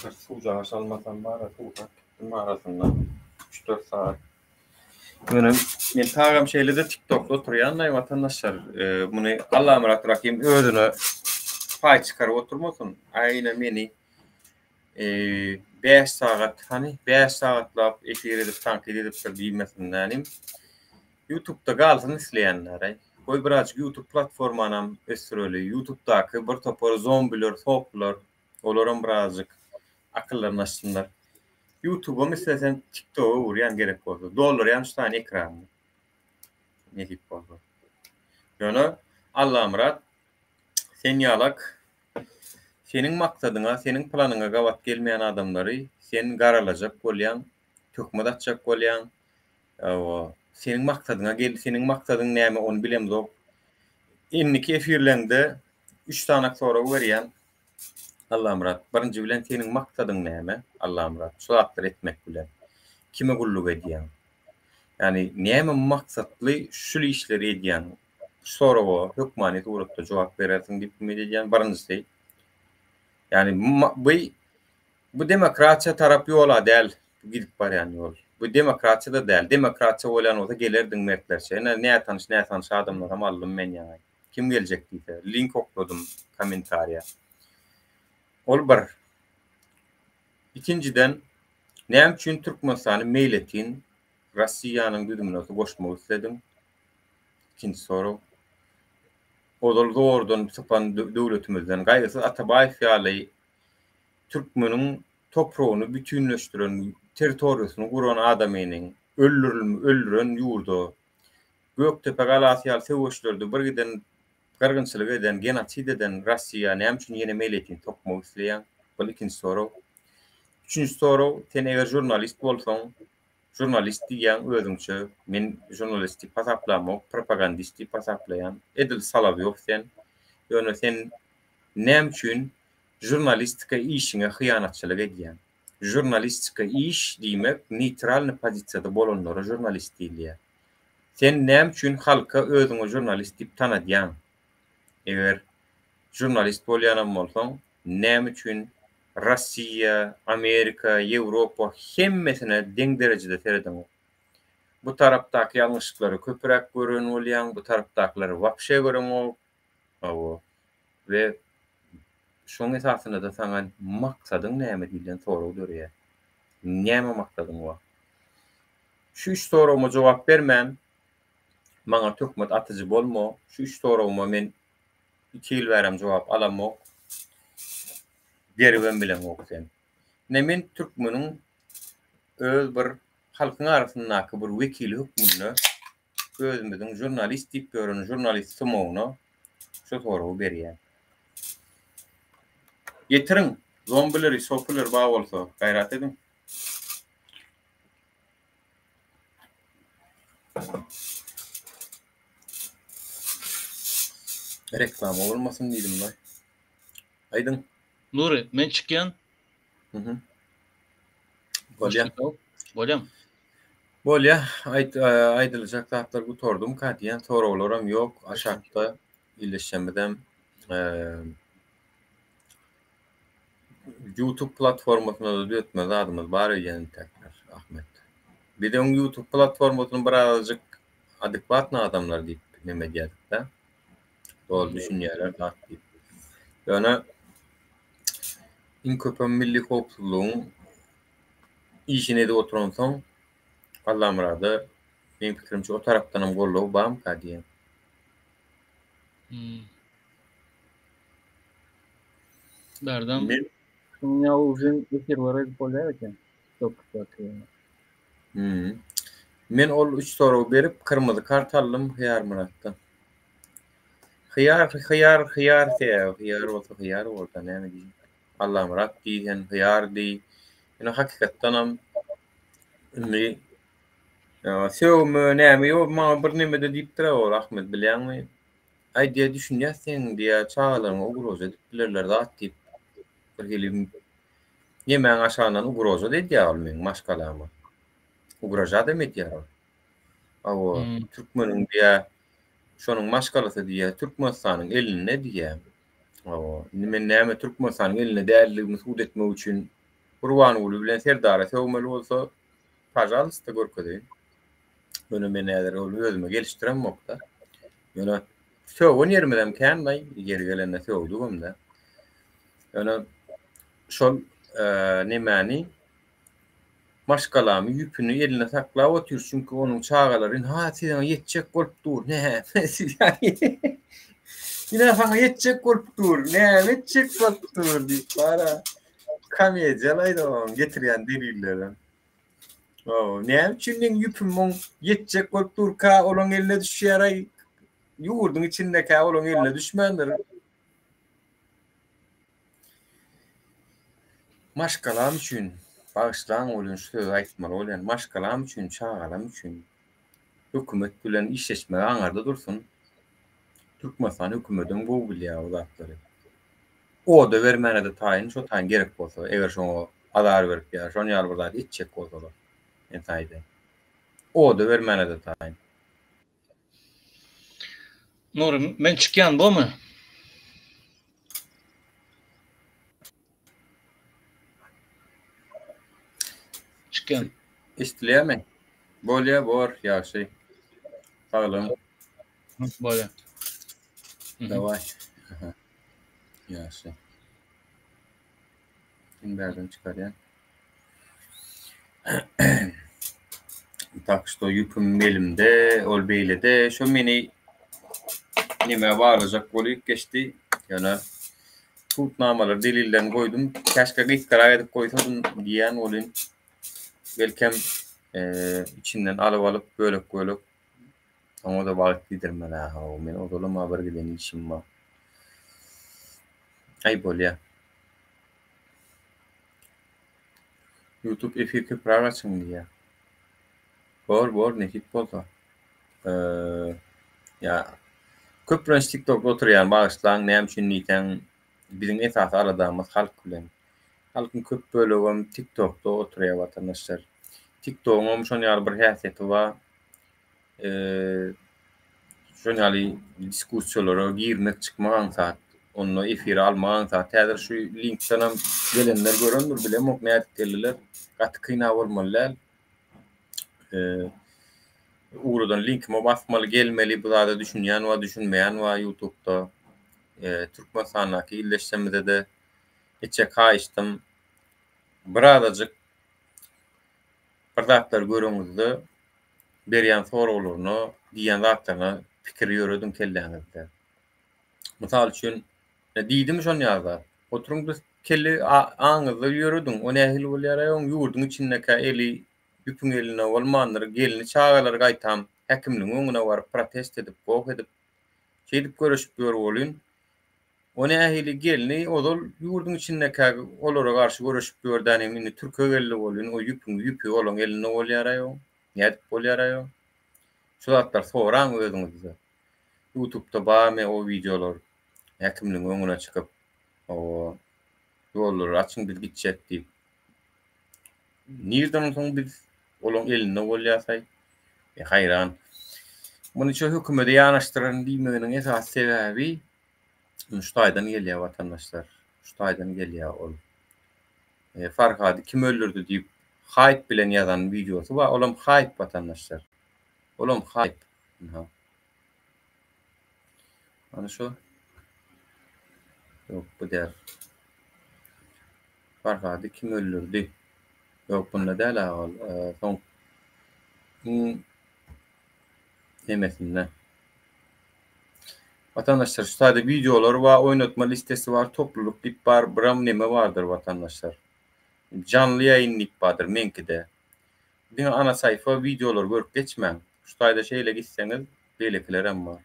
Bir suwjagaş almasam bar-a, suwsap gitdim arasynda. Üç-dört sagat. Ýöne men tagam şeýle-de TikTokda oturýan-laý watandaşlar. Muny Allamyrat Rahym özüne paý çykaryp oturmasyn. Aýna meni 5 sagat, hany 5 sagatlap efir edip tankyt edipdir diýmesin nänim. Ýutubda galsyn isleýänler-aý. Goý birazjyk ýutub platformanam ösdüreli. Ýutubdaky bir topar zombiler, soplar, olaram birazjyk akyllaryny açsynlar. Ýutubam islesen TikToga öwürýän gerek bolsa. Doldurýan şu sany ekranyny. Nesip bolsa. Ýöne Allamyrat sen ýalak seniň maksadyňa, seniň planyňa gabat gelmeýän adamlary sen garalajak bolýaň, töhmet atjak bolýaň. Hawa, seniň maksadyňa gel, seniň maksadyň näme ony bilemzok. Indiki efirleňde üç sanak sorag berýän. Allamyrat, birinji bilen seniň maksadyň näme? Allamyrat, şu zatlary etmek bilen kime gulluk edýäň? Ýagny näme maksatly şul işleri edýäň? Şu soraga hökmany suratda jogap berersiň diýip umyt edýän. Birinjisi, ýagny bu bu demokratiýa tarap ýola däl, bu gidip barýan ýol. Bu demokratiýa-da däl. Demokratiýa bolýan bolsa gelerdiň mertlerçe. Ine nätanyş nätanyş adamlaram aldym men ýaňy. Kim geljek diýse, link okladym kommentariýa. Ol bir. Ikinjiden, näme üçin Türkmenistany meýletin Rossiýanyň düzümine goşmak islediň? Ikinji sorag. Ozal zordan sypan döwletimizden Gaýgysyz Atabaýew ýaly türkmeniň topragyny bütinleşdiren, territoriýasyny guran adamynyň öldüren ýurda Gökdepe galasy ýaly söweşlerde bir giden gyrgynçylyk eden, genosid eden Rossiýa näme üçin ýene meýletin sokmak isleýäň? Bul ikinji sorag. Üçünji sorag, sen eger žurnalist bolsaň, žurnalist diýýäň özüňçe, men žurnalist diýip hasaplamok, propagandist diýip hasaplaýan, edil Solowýow sen. Ýöne sen näme üçin žurnalistika işiňe hyýanatçylyk edýäň? Žurnalistika iş diýmek neýtralnyý pozisiýada bolanlara žurnalist diýilýär. Sen näme üçin halka özüňi žurnalist diýip tanadýaň? Eger žurnalist bolýanam bolsaň, näme üçin Rossiýa, Amerika, Ýewropa hemmesine deň derejede seredeňok? Bu tarapdaky ýalňyşlyklary köpüräk gören bolýaň, bu tarapdakylary wapşe göreňok. Hawa. We şoň esasynda-da saňa maksadyň näme diýlen sorag döreýär. Näme maksadyň bar? Şu üç soragyma jogap bermän, maňa töhmet atyjy bolma. Şu üç soragyma men iki ýyl bärem jogap alamok. Beribem bileňok sen. Ine men türkmeniň öz bir halkyň arasyndaky bir wekili hökmünde özümiziň žurnalist diýip ýören žurnalist sumagyna şu soragy berýän. Getiriň, zombileri, sopuleri bar bolsa, gaýrat ediň. Reklama bolmasyn diýdim laý. Aýdyň. Nury, men çykýan. Mhm. Bolýa. Bolýa. Bolýa. Aýt, aýdyljak zatlar gutardymka diýen soraglaram ýok. Aşakda illeşemizem YouTube platformasynda-da düzetmeli zadymyz bar öýdýän intäkler, Ahmet. Biz öň YouTube platformasyny birazajyk adekwatny adamlar diýip neme edýärdik-de. Doly düşünýärler zat diýip. Ýöne iň köpem milli howpsuzlygyň işini edip oturansoň Allamyrada meň pikirimçe o tarapdanam goldaw barmyka diýýän. Hmm. Bärden men şunuň ýaly uzyn efirler edip bolýar eken. TikTokdaky. Hmm. Men ol üç soragy berip kyrmyzy kart aldym Hyýarmyratdan. Hyýar, hyýar, hyýar sebäbi hyýar bolsa hyýar bolsa näme diýjek. Allamyrat diý sen hyýar diý. Ýöne hakykatdanam indi sögme näme ýok maňa bir nemede diýipdir ol Ahmet bilýäňmi? Aý diýýär düşünýäs seň diýýär çagalaryňa ugroza edip bilerler zat diýip bir hili nemäň aşagyndan ugroza edýär ol meň maşgalama. Ugrožadam edýär ol. Hawa, türkmeniň diýýär Şonuň maşgalasy diýýär, Türkmenistanyň elinde diýýär. Hawa, indi men näme Türkmenistanyň elinde däldigimi subut etmek üçin Gurbanguly bilen Serdara sögmeli bolsa, pažalysta görkezeýin. Ýöne men häzir ony özüme gelişdiremok-da. Ýöne sögen ýerimizem kän-laý, ýeri gelende sögdügem-de. Ýöne şol nemäni Maşgalamy ýüpüni elinde saklap otyr, çünki onuň çagalary ynha siziňe ýetjek bolup dur, näme Ine saňa ýetjek bolup dur, näme etjek bolup dur diýip bara komediýalaýdy oň getirýän delilleri. Hawa, näme üçin meň ýüpüm oň ýetjek bolup durka olaň eline düşýär-aý, ýurduň içindekä olaň eline düşmändir. Maşgalam üçin, bagyşlaň welin şu sözi aýtmaly bolýan, maşgalam üçin, çagalam üçin hökümet bilen işleşmek aňarda dursun, Türkmenistan hökümedem gowy bilýär o zatlary. Oda bermäne-de taýyn, şo taýyn gerek bolsa, eger şoňa azar berip ýa şon ýaly bir zat etjek bolsalar, men saňa aýdaýyn. Oda bermäne-de taýyn. Nury, men çykýan bomy? Çykýan. Eşidilýärmi? Bolýa, bor, ýagşy. Saglygyň. Bolýa. Daway. Aha. Ýagşy. Indi bärden çykarýan. Tak şto ýüpüm elimde, ol beýlede. Şo meni neme baglajak bolup geçdi. Ýöne subutnamalary delillerini goýdum. Käşgä gysgarak edip goýsadym diýýän welin belkem içinden alyp-alyp bölek-bölek oňa-da wagt gidirmeli. Hawa, men ozalam-a bir giden işim bar. Aý bolýa. Youtube efir köpräk açyň diýýär. Bor bor nesip bolsa. Ýa köplenç TikTokda oturýan bagyşlaň näme üçin diýseň biziň esasy aladamyz halk bilen. Halkyň köp bölegem TikTokda oturýar watandaşlar. TikTogyňam şon ýaly bir häsiýeti bar. Şon ýaly diskussiýalara girmek çykmak aňsat. Onda efire almak aňsat. Häzir şu linkdenem gelenler görendir, bilemok nädip geldiler. Gaty kyn-a bolmaly däl. Ugradan linkime basmaly, gelmeli, bu zada düşünýän bar, düşünmeýän bar ýutubda. Türkmenistandaky ildeşlerimize-de etjek haýyştym, birazajyk bir zatlar göreňizde berýän soraglaryna, diýýän zatlaryna pikir ýörediň kelläňizde. Mysal üçin, diýdimi şony ýaly zat? Oturyň bir kelle aňyňyzda ýörediň, o nähili bolýar-aý oň ýurduň içindekä eli ýüpüň elinde bolmandyr, gelni çagalary gaýtam häkimligiň öňüne baryp protest edip, goh edip, şeýdip göreşip ýör welin, O nähili gelni ozal ýurduň içindekä olara garşy göreşip ýördänim indi türke geldi bolýyn o ýüpüň ýüpi olaň elinde bolýaraý o nädip bolýaraý o şu zatlary soraň özüňizde ýutubda barmy o wideolar häkimligiň öňüne çykyp o ýollary açyň biz gitjek diýip nirden onsoň biz olaň elinde bolýasaý e haýran muny şu hökümede ýanaşdyraryn diýmeginiň esasy sebäbi Şu taýdan gelýär watandaşlar. Şu taýdan gelýär ol. E, Farhady kim öldürdi diýip haýp bilen ýazan wideosy bar. Olam haýp watandaşlar. Olam haýp. Ynha. Ana şu. Ýok, bu däl. Farhady kim öldürdi? Ýok, bunda däl aga ol. E, soň iň nemesinde. Watandaşlar şu taýda wideolar bar, oýnatma listesi bar, toplulyk diýip bar, biram neme bardyr watandaşlar. Janly ýaýyn diýip bardyr meňkide. Diňe ana saýfa wideolary görüp geçmäň. Şu taýda şeýle gitseňiz beýlekilerem bar.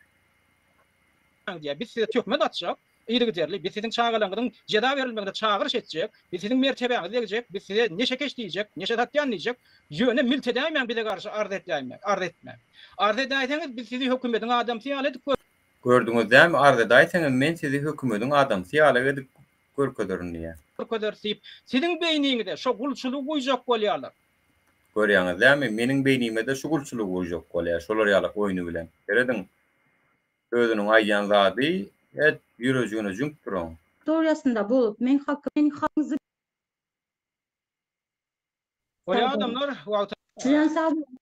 Diýýär. Biz size töhmet atjak, yzygiderli, biz siziň çagalaryňyzyň jeza berilmegine çagyryş etjek, biz siziň mertebäňize degjek, biz size neşekeş diýjek, neşe satýan diýjek, ýöne milt edäýmäň bize garşy arz edäýmäň, arz etmäň. Arz edäýseňiz biz sizi hökümediň adamsy ýaly edip gör. Gördüňiz dämi, arz edäýseňem men sizi hökümediň adamsy ýaly edip görkezerin diýýär. Görkezeris diýip, siziň beýniňize şo gulçulygy guýjak bolýarlar. Görýäňiz dämi, meniň beýnime-de şu gulçulygy guýjak bolýar, şolar ýalak oýny bilen. Serediň, Özüniň aýdýan zady et ýürejigine jüňk duran. Toriýasynda bolup meň hakym meň hakyňyzy Bolýa adamlar wagty Sizem sag boluň.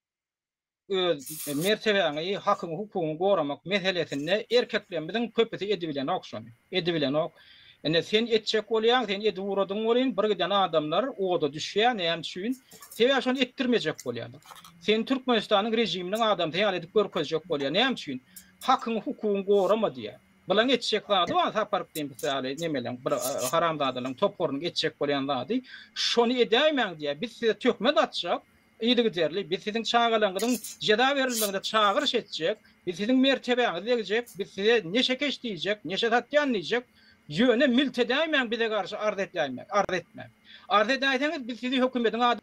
Öz mertebäňi, hakyňy, hukugyňy goramak meselesinde erkeklerimiziň köpüsi edibilenok şony. Edibilenok. Indi sen etjek bolýaň, sen edip ugradyň welin bir giden adamlar oda düşýär, näme üçin? Sebäbi şony etdirmejek bolýarlar. Seni Türkmenistanyň režiminiň adamsy ýaly edip görkezjek bolýar. Näme üçin? Hakyňy, hukugyňy gorama diýýär. Bulaň etjek zady bar, Saparow diýen ýaly nemeleň, bir haramzadalaryň toparynyň etjek bolýan zady. Şony edäýmäň diýýär. Biz size töhmet atjak, Yzygiderli, biz siziň çagalaryňyzyň jeza berilmegine çagyryş etjek, biz siziň mertebäňize degjek, biz size neşekeş diýjek, neşe satýan diýjek, ýöne milt edäýmäň bize garşy arz edäýmäň, arz etmäň. Arz edäýseňiz biz sizi hökümediň ad.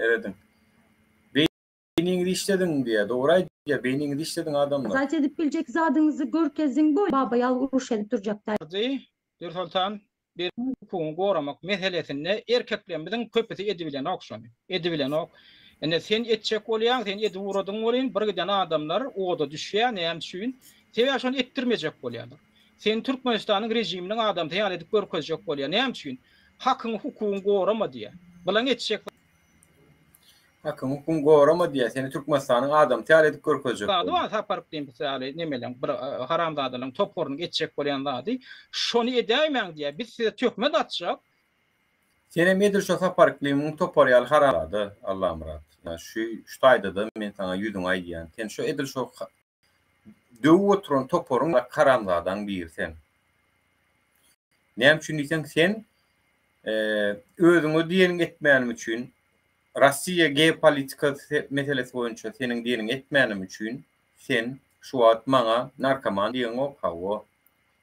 Serediň. Beýniňizi işlediň diýýär. Dogry aýdýar. Beýniňizi işlediň adamlar. Zat edip biljek zadyňyzy görkeziň bol baba ýaly uruş edip durjak däl. Dürsoltan bir hukugyňy goramak meselesinde erkeklerimiziň köpüsi edibilenok şony. Edibilenok. Indi sen etjek bolýaň, sen edip ugradyň welin bir giden adamlar oda düşýär, näme üçin? Sebäbi şony etdirmejek bolýarlar. Seni Türkmenistanyň režiminiň adamsy ýaly edip görkezjek bolýar. Näme üçin? Hakyňy hukugyňy gorama diýýär. Bulaň etjek. Hakyňy hukugyňy gorama diýýär. Seni Türkmenistanyň adamsy ýaly edip görkezjek bolýar. Zady bar Saparow diýen ýaly nemeleň bir haramzadalaryň toparynyň etjek bolýan zady. Şony edäýmäň diýýär. Biz size töhmet atjak. Senem edil şo Sapar Yklymyň topary ýaly haramzada Allamyrat. Şu şu taýdada men saňa ýüzüňe aýdýan. Sen şo edil şo döwüp oturan toparyň haramzadaň biri sen. Näme üçin diýseň sen özüňe diýeniňi etmänim üçin Rossiýa geopolitikasy meselesi boýunça seniň diýeniňi etmänim üçin sen şu wagt maňa narkoman diýeňok hawa.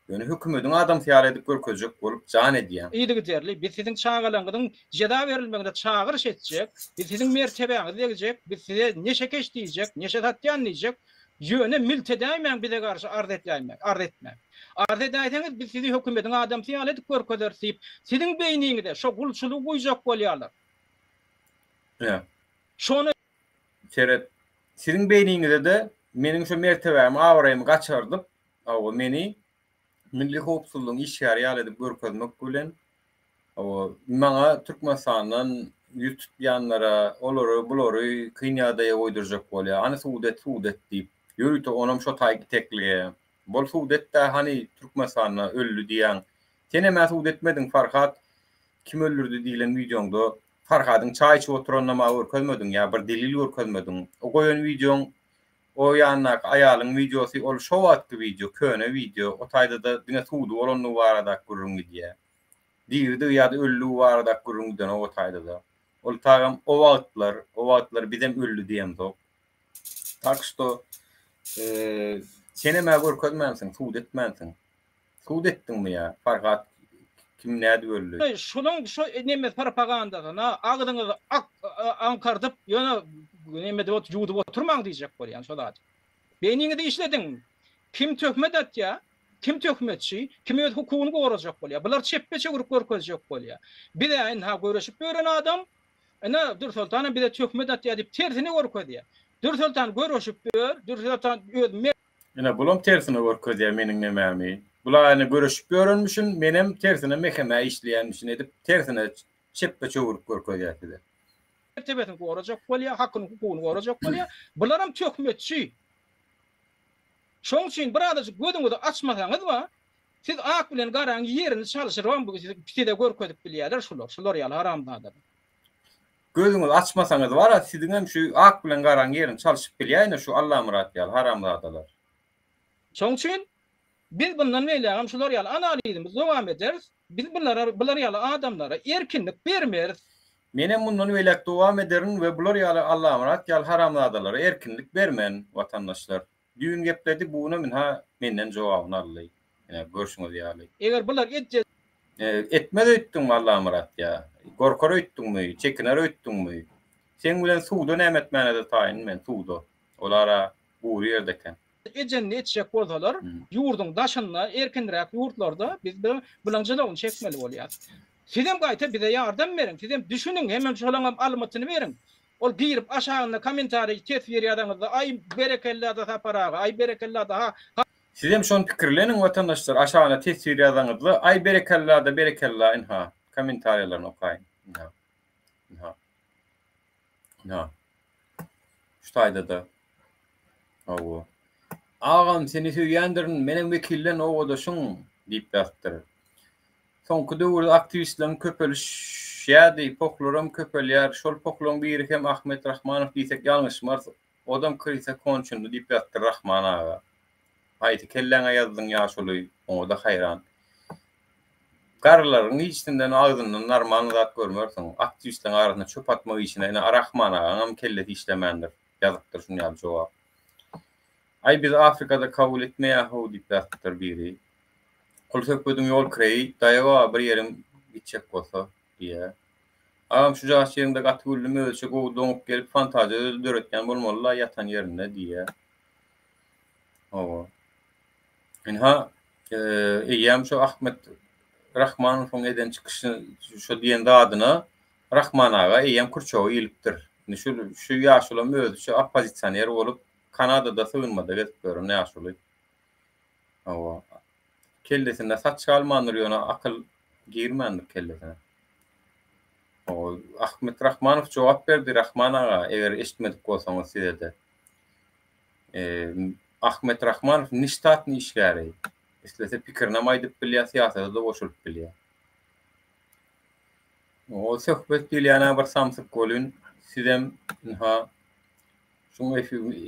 Ýöne hökümediň adamsy ýaly edip görkezjek bolup jan edýäň. Yzygiderli, biz siziň çagalaryňyzyň jeza berilmegine çagyryş etjek, biz siziň mertebäňize degjek, biz size neşekeş diýjek, neşe satýan diýjek, ýöne milt edäýmäň bize garşy arz edäýmäň, arz etmäň. Arz edäýseňiz biz sizi hökümediň adamsy ýaly edip görkezeris diýip, siziň beýniňize şo gulçulygy guýjak bolýarlar. Ýa. Şony. Seret, siziň beýniňize-de meniň şo mertebämi, abraýymy gaçardyp, Hawa, meni milli howpsuzlygyň işgäri ýaly edip görkezmek bilen, hawa, maňa Türkmenistandan ýüz tutýanlara, olary, bulary kyn ýagdaýa goýdurjak bolýar. Hany sud et, sud et diýip. Ýörite onam şo taý itekleýär. Bol sud et-dä, hany Türkmenistanda öldi diýýäň. Senem-ä sud etmediň, Farhat kim öldürdi diýlen wideoňda Farhadyň çaý içip oturanyny maňa görkezmediň ýa bir delil görkezmediň. O goýan wideoň O ýanyndaky aýalyň wideosy ol şo wagtky wideo, köne wideo, o taýda-da diňe sudy bolandygy baradaky gürrüň gidýär. Diridigi ýa-da ölüdigi baradaky gürrüň gidenok o taýda-da. Ol tagam o wagtlar, o wagtlar bizem öldi diýemzok. Tak şto senem-ä görkezmänsiň, sud etmänsiň. Sud etdiňmi ýa Farhat kim nädip öldi? Şunuň şu nemes propagandasyna agzyňyzy ak aňkardyp ýöne neme edip ýuwdup oturmaň diýjek bolýan şo zady. Beýniňizi işlediň. Kim töhmet atýa, kim töhmetçi, kim öz hukugyny gorajak bolýa. Bular çepbe çöwrüp görkezjek bolýa. Biz-ä ynha göreşip ýören adam, ine Dürsoltanam bize töhmet atýa diýip tersine görkezýä. Dürsoltan göreşip ýör, Dürsoltan öz Ine bulam tersine görkezýär meniň nemämi. Bula ine göreşip ýörenmişin, menem tersine mehemä işleýänmişin edip tersine çepbe çöwrüp görkezýär size. Mertebesini gorajak bolýar, hakyny hukugyny gorajak bolýar. Bularam töhmetçi. Şoň üçin birazajyk gözüňizi açmasaňyz bar, siz ak bilen garaň ýerini çalşyrybam size görkezip bilýärler şular, şular ýaly haramzadalar. Gözüňizi açmasaňyz bara siziňem şu ak bilen garaň ýerini çalşyp bilýä ine şu Allamyrat ýaly haramzadalar. Şoň üçin biz bundan beýlägem şular ýaly analizimizi dowam ederis. Biz bulara bular ýaly adamlara erkinlik bermeris. Menem mundan beýläk dowam ederin we bular ýaly Allamyrat ýaly haramzadalara erkinlik bermen, watandaşlar. Düýn gepledi, bu günem ynha menden jogabyny aldy. Ine, görşüňiz ýaly. Eger bular etjek. Etmez öýtdüňmi Allamyrat ýa? Gorkar öýtdüňmi? Çekiner öýtdüňmi? Seň bilen suwda näme etmäne-de taýyn men, suwda. Olar-a gury ýerde eken. Ejenini etjek bolsalar, ýurduň daşynda, erkinräk ýurtlarda biz bulaň jylawyny çekmeli bolýas. Sizem gaýta bize ýardam beriň, sizem düşüniň, hemem şolaňam almytyny beriň. Ol girip aşagynda kommentariý, teswir ýazaňyzda, aý berekella-da Sapar aga, aý berekella-da ha, ha. Sizem şony pikirleniň watandaşlar, aşagyna teswir ýazaňyzda, aý berekella-da berekella ynha, kommentariýalaryny okaýyn, ynha, ynha. Ynha. Şu taýda-da. Hawa. Agam seni söýýändirin, menem wekilden obadaşyň diýip ýazypdyr. Soňky döwürde aktiwistleriň köpelişýärdi, pohlaram köpelýär. Şol pohlaryň biri hem Ahmet Rahmanow diýsek ýalňyşmarys. Odam krysa konçundy diýip ýazypdyr Rahman aga. Haýsy kelläňe ýazdyň ýaşuly, oňa-da haýran. Garrylaryň hiçsinden agzyndan normalny zat görmersiň. Aktiwistleriň arasynda çöp atmak işine ine Rahman agaňam kellesi işlemändir. Ýazypdyr şuny ýaly jogap. Aý bizi Afrikada kabul etmeýä how diýip ýazypdyr biri. Ol söhbediň ýol kireýi daýaw a bir ýeriň gitjek bolsa diýýä. Agam şu jaş ýeriňde gaty güldüm özüçe gowy doňup gelip fantaziýa döretýän bolmaly-la ýatan ýerinde diýýä. Hawa. Ynha, eýýäm şu Ahmet Rahmanowyň eden çykyşy, şo diýen zadyna Rahman aga eýýäm kürçege ilipdir. Indi şu şu ýaşulam özüçe oppozisioner bolup, Kanadada sygynmada gezip ýören ýaşuly. Hawa. Kellesinde saç galmandyr, ýöne akyl girmändir kellesine. Hawa, Ahmet Rahmanow jogap berdi, Rahman aga, eger eşitmedik bolsaňyz size-de. Ahmet Rahmanow neştatnyý işgäri. Islese pikirinem aýdyp bilýär, syýasata-da goşulyp bilýär. O söhbet diýilýän-ä bir samsyk welin, sizem ynha şuň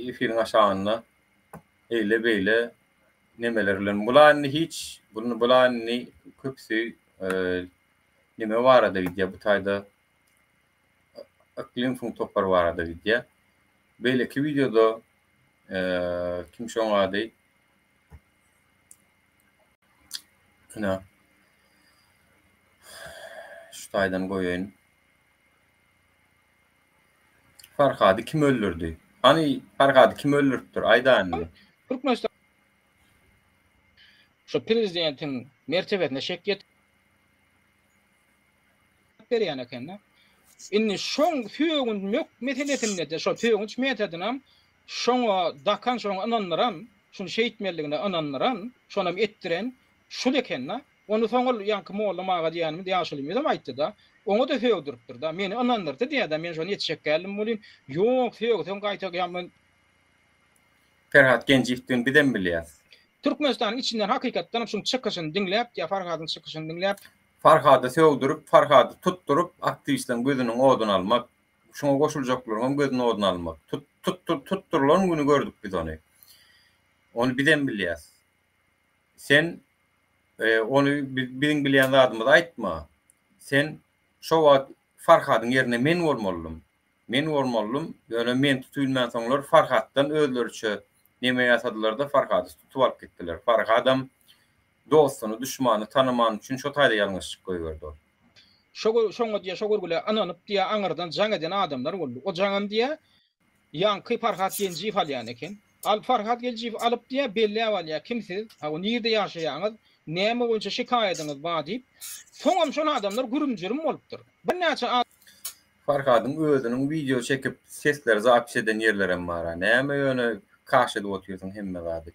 efiriň aşagynda eýle-beýle nemeler bilen bula indi hiç bula indi köpüsi neme barada gidýär bu taýda Yklymsyň topary barada gidýär. Beýleki wideoda kim şoň ady? Ine. Şu taýdan goýaýyn. Farhady kim öldürdi? Hany Farhady kim öldüripdir? Aýda indi. Türkmenistan şu prezidentiň mertebesine şek ýet berýän ekende. Indi şoň sögünmek meselesinde-de, şo sögünç metodynam şoňa dakan, şoňa ynandyran, şuny şeýtmelidigine ynandyran, şonam etdiren şul eken-de. Ony soň ol ýaňky mollum aga diýenimiz ýaşulymyzam aýtdy-da, oňa-da sögdüripdir-da. Meni ynandyrdy diýýär-de, men şony etjek däldim welin, ýok, sögseň gaýta ýa men Perhat Genjiýewdigini bizem bilýäs. Türkmenistanyň içinden hakykatdanam şuň çykyşyny diňläp, ýa Farhadyň çykyşyny diňläp, Farhady sögdürip, Farhady tutduryp, aktiwistleriň gözüniň oduny almak, şuňa goşuljaklaryňam gözüniň oduny almak. Tut, tutdur, tutdurylan güni gördük biz ony. Ony bizem bilýäs. Sen ony biziň bilýän zadymyzy aýtma. Sen şo wagt Farhadyň ýerine men bolmalydym. Men bolmalydym, ýöne meni tutubilmänsoňlar Farhatdan özleriçe neme ýasadylar-da Farhady tutup alyp gitdiler. Farhadam dostuny, duşmanyny tanamany üçin şo taýda ýalňyşlyk goýberdi ol. Şo şoňa diýýär, şo görgüle ynanyp diýýär, aňyrdan jaň eden adamlar boldy. O jaňam diýýär, ýaňky Farhat Genjiýew alýan eken. Al Farhat Geljiýew alyp diýýär, belläp alýar, kim siz, hawa nirde ýaşaýaňyz, näme boýunça şikaýadyňyz bar diýip. Soňam şol adamlar gürüm-jürüm bolupdyr. Birnäçe. Farhadyň özüniň wideo çekip sesleri zapis eden ýerlerem bara. Näme ýöne kaş edip otyrsyň hemme zady.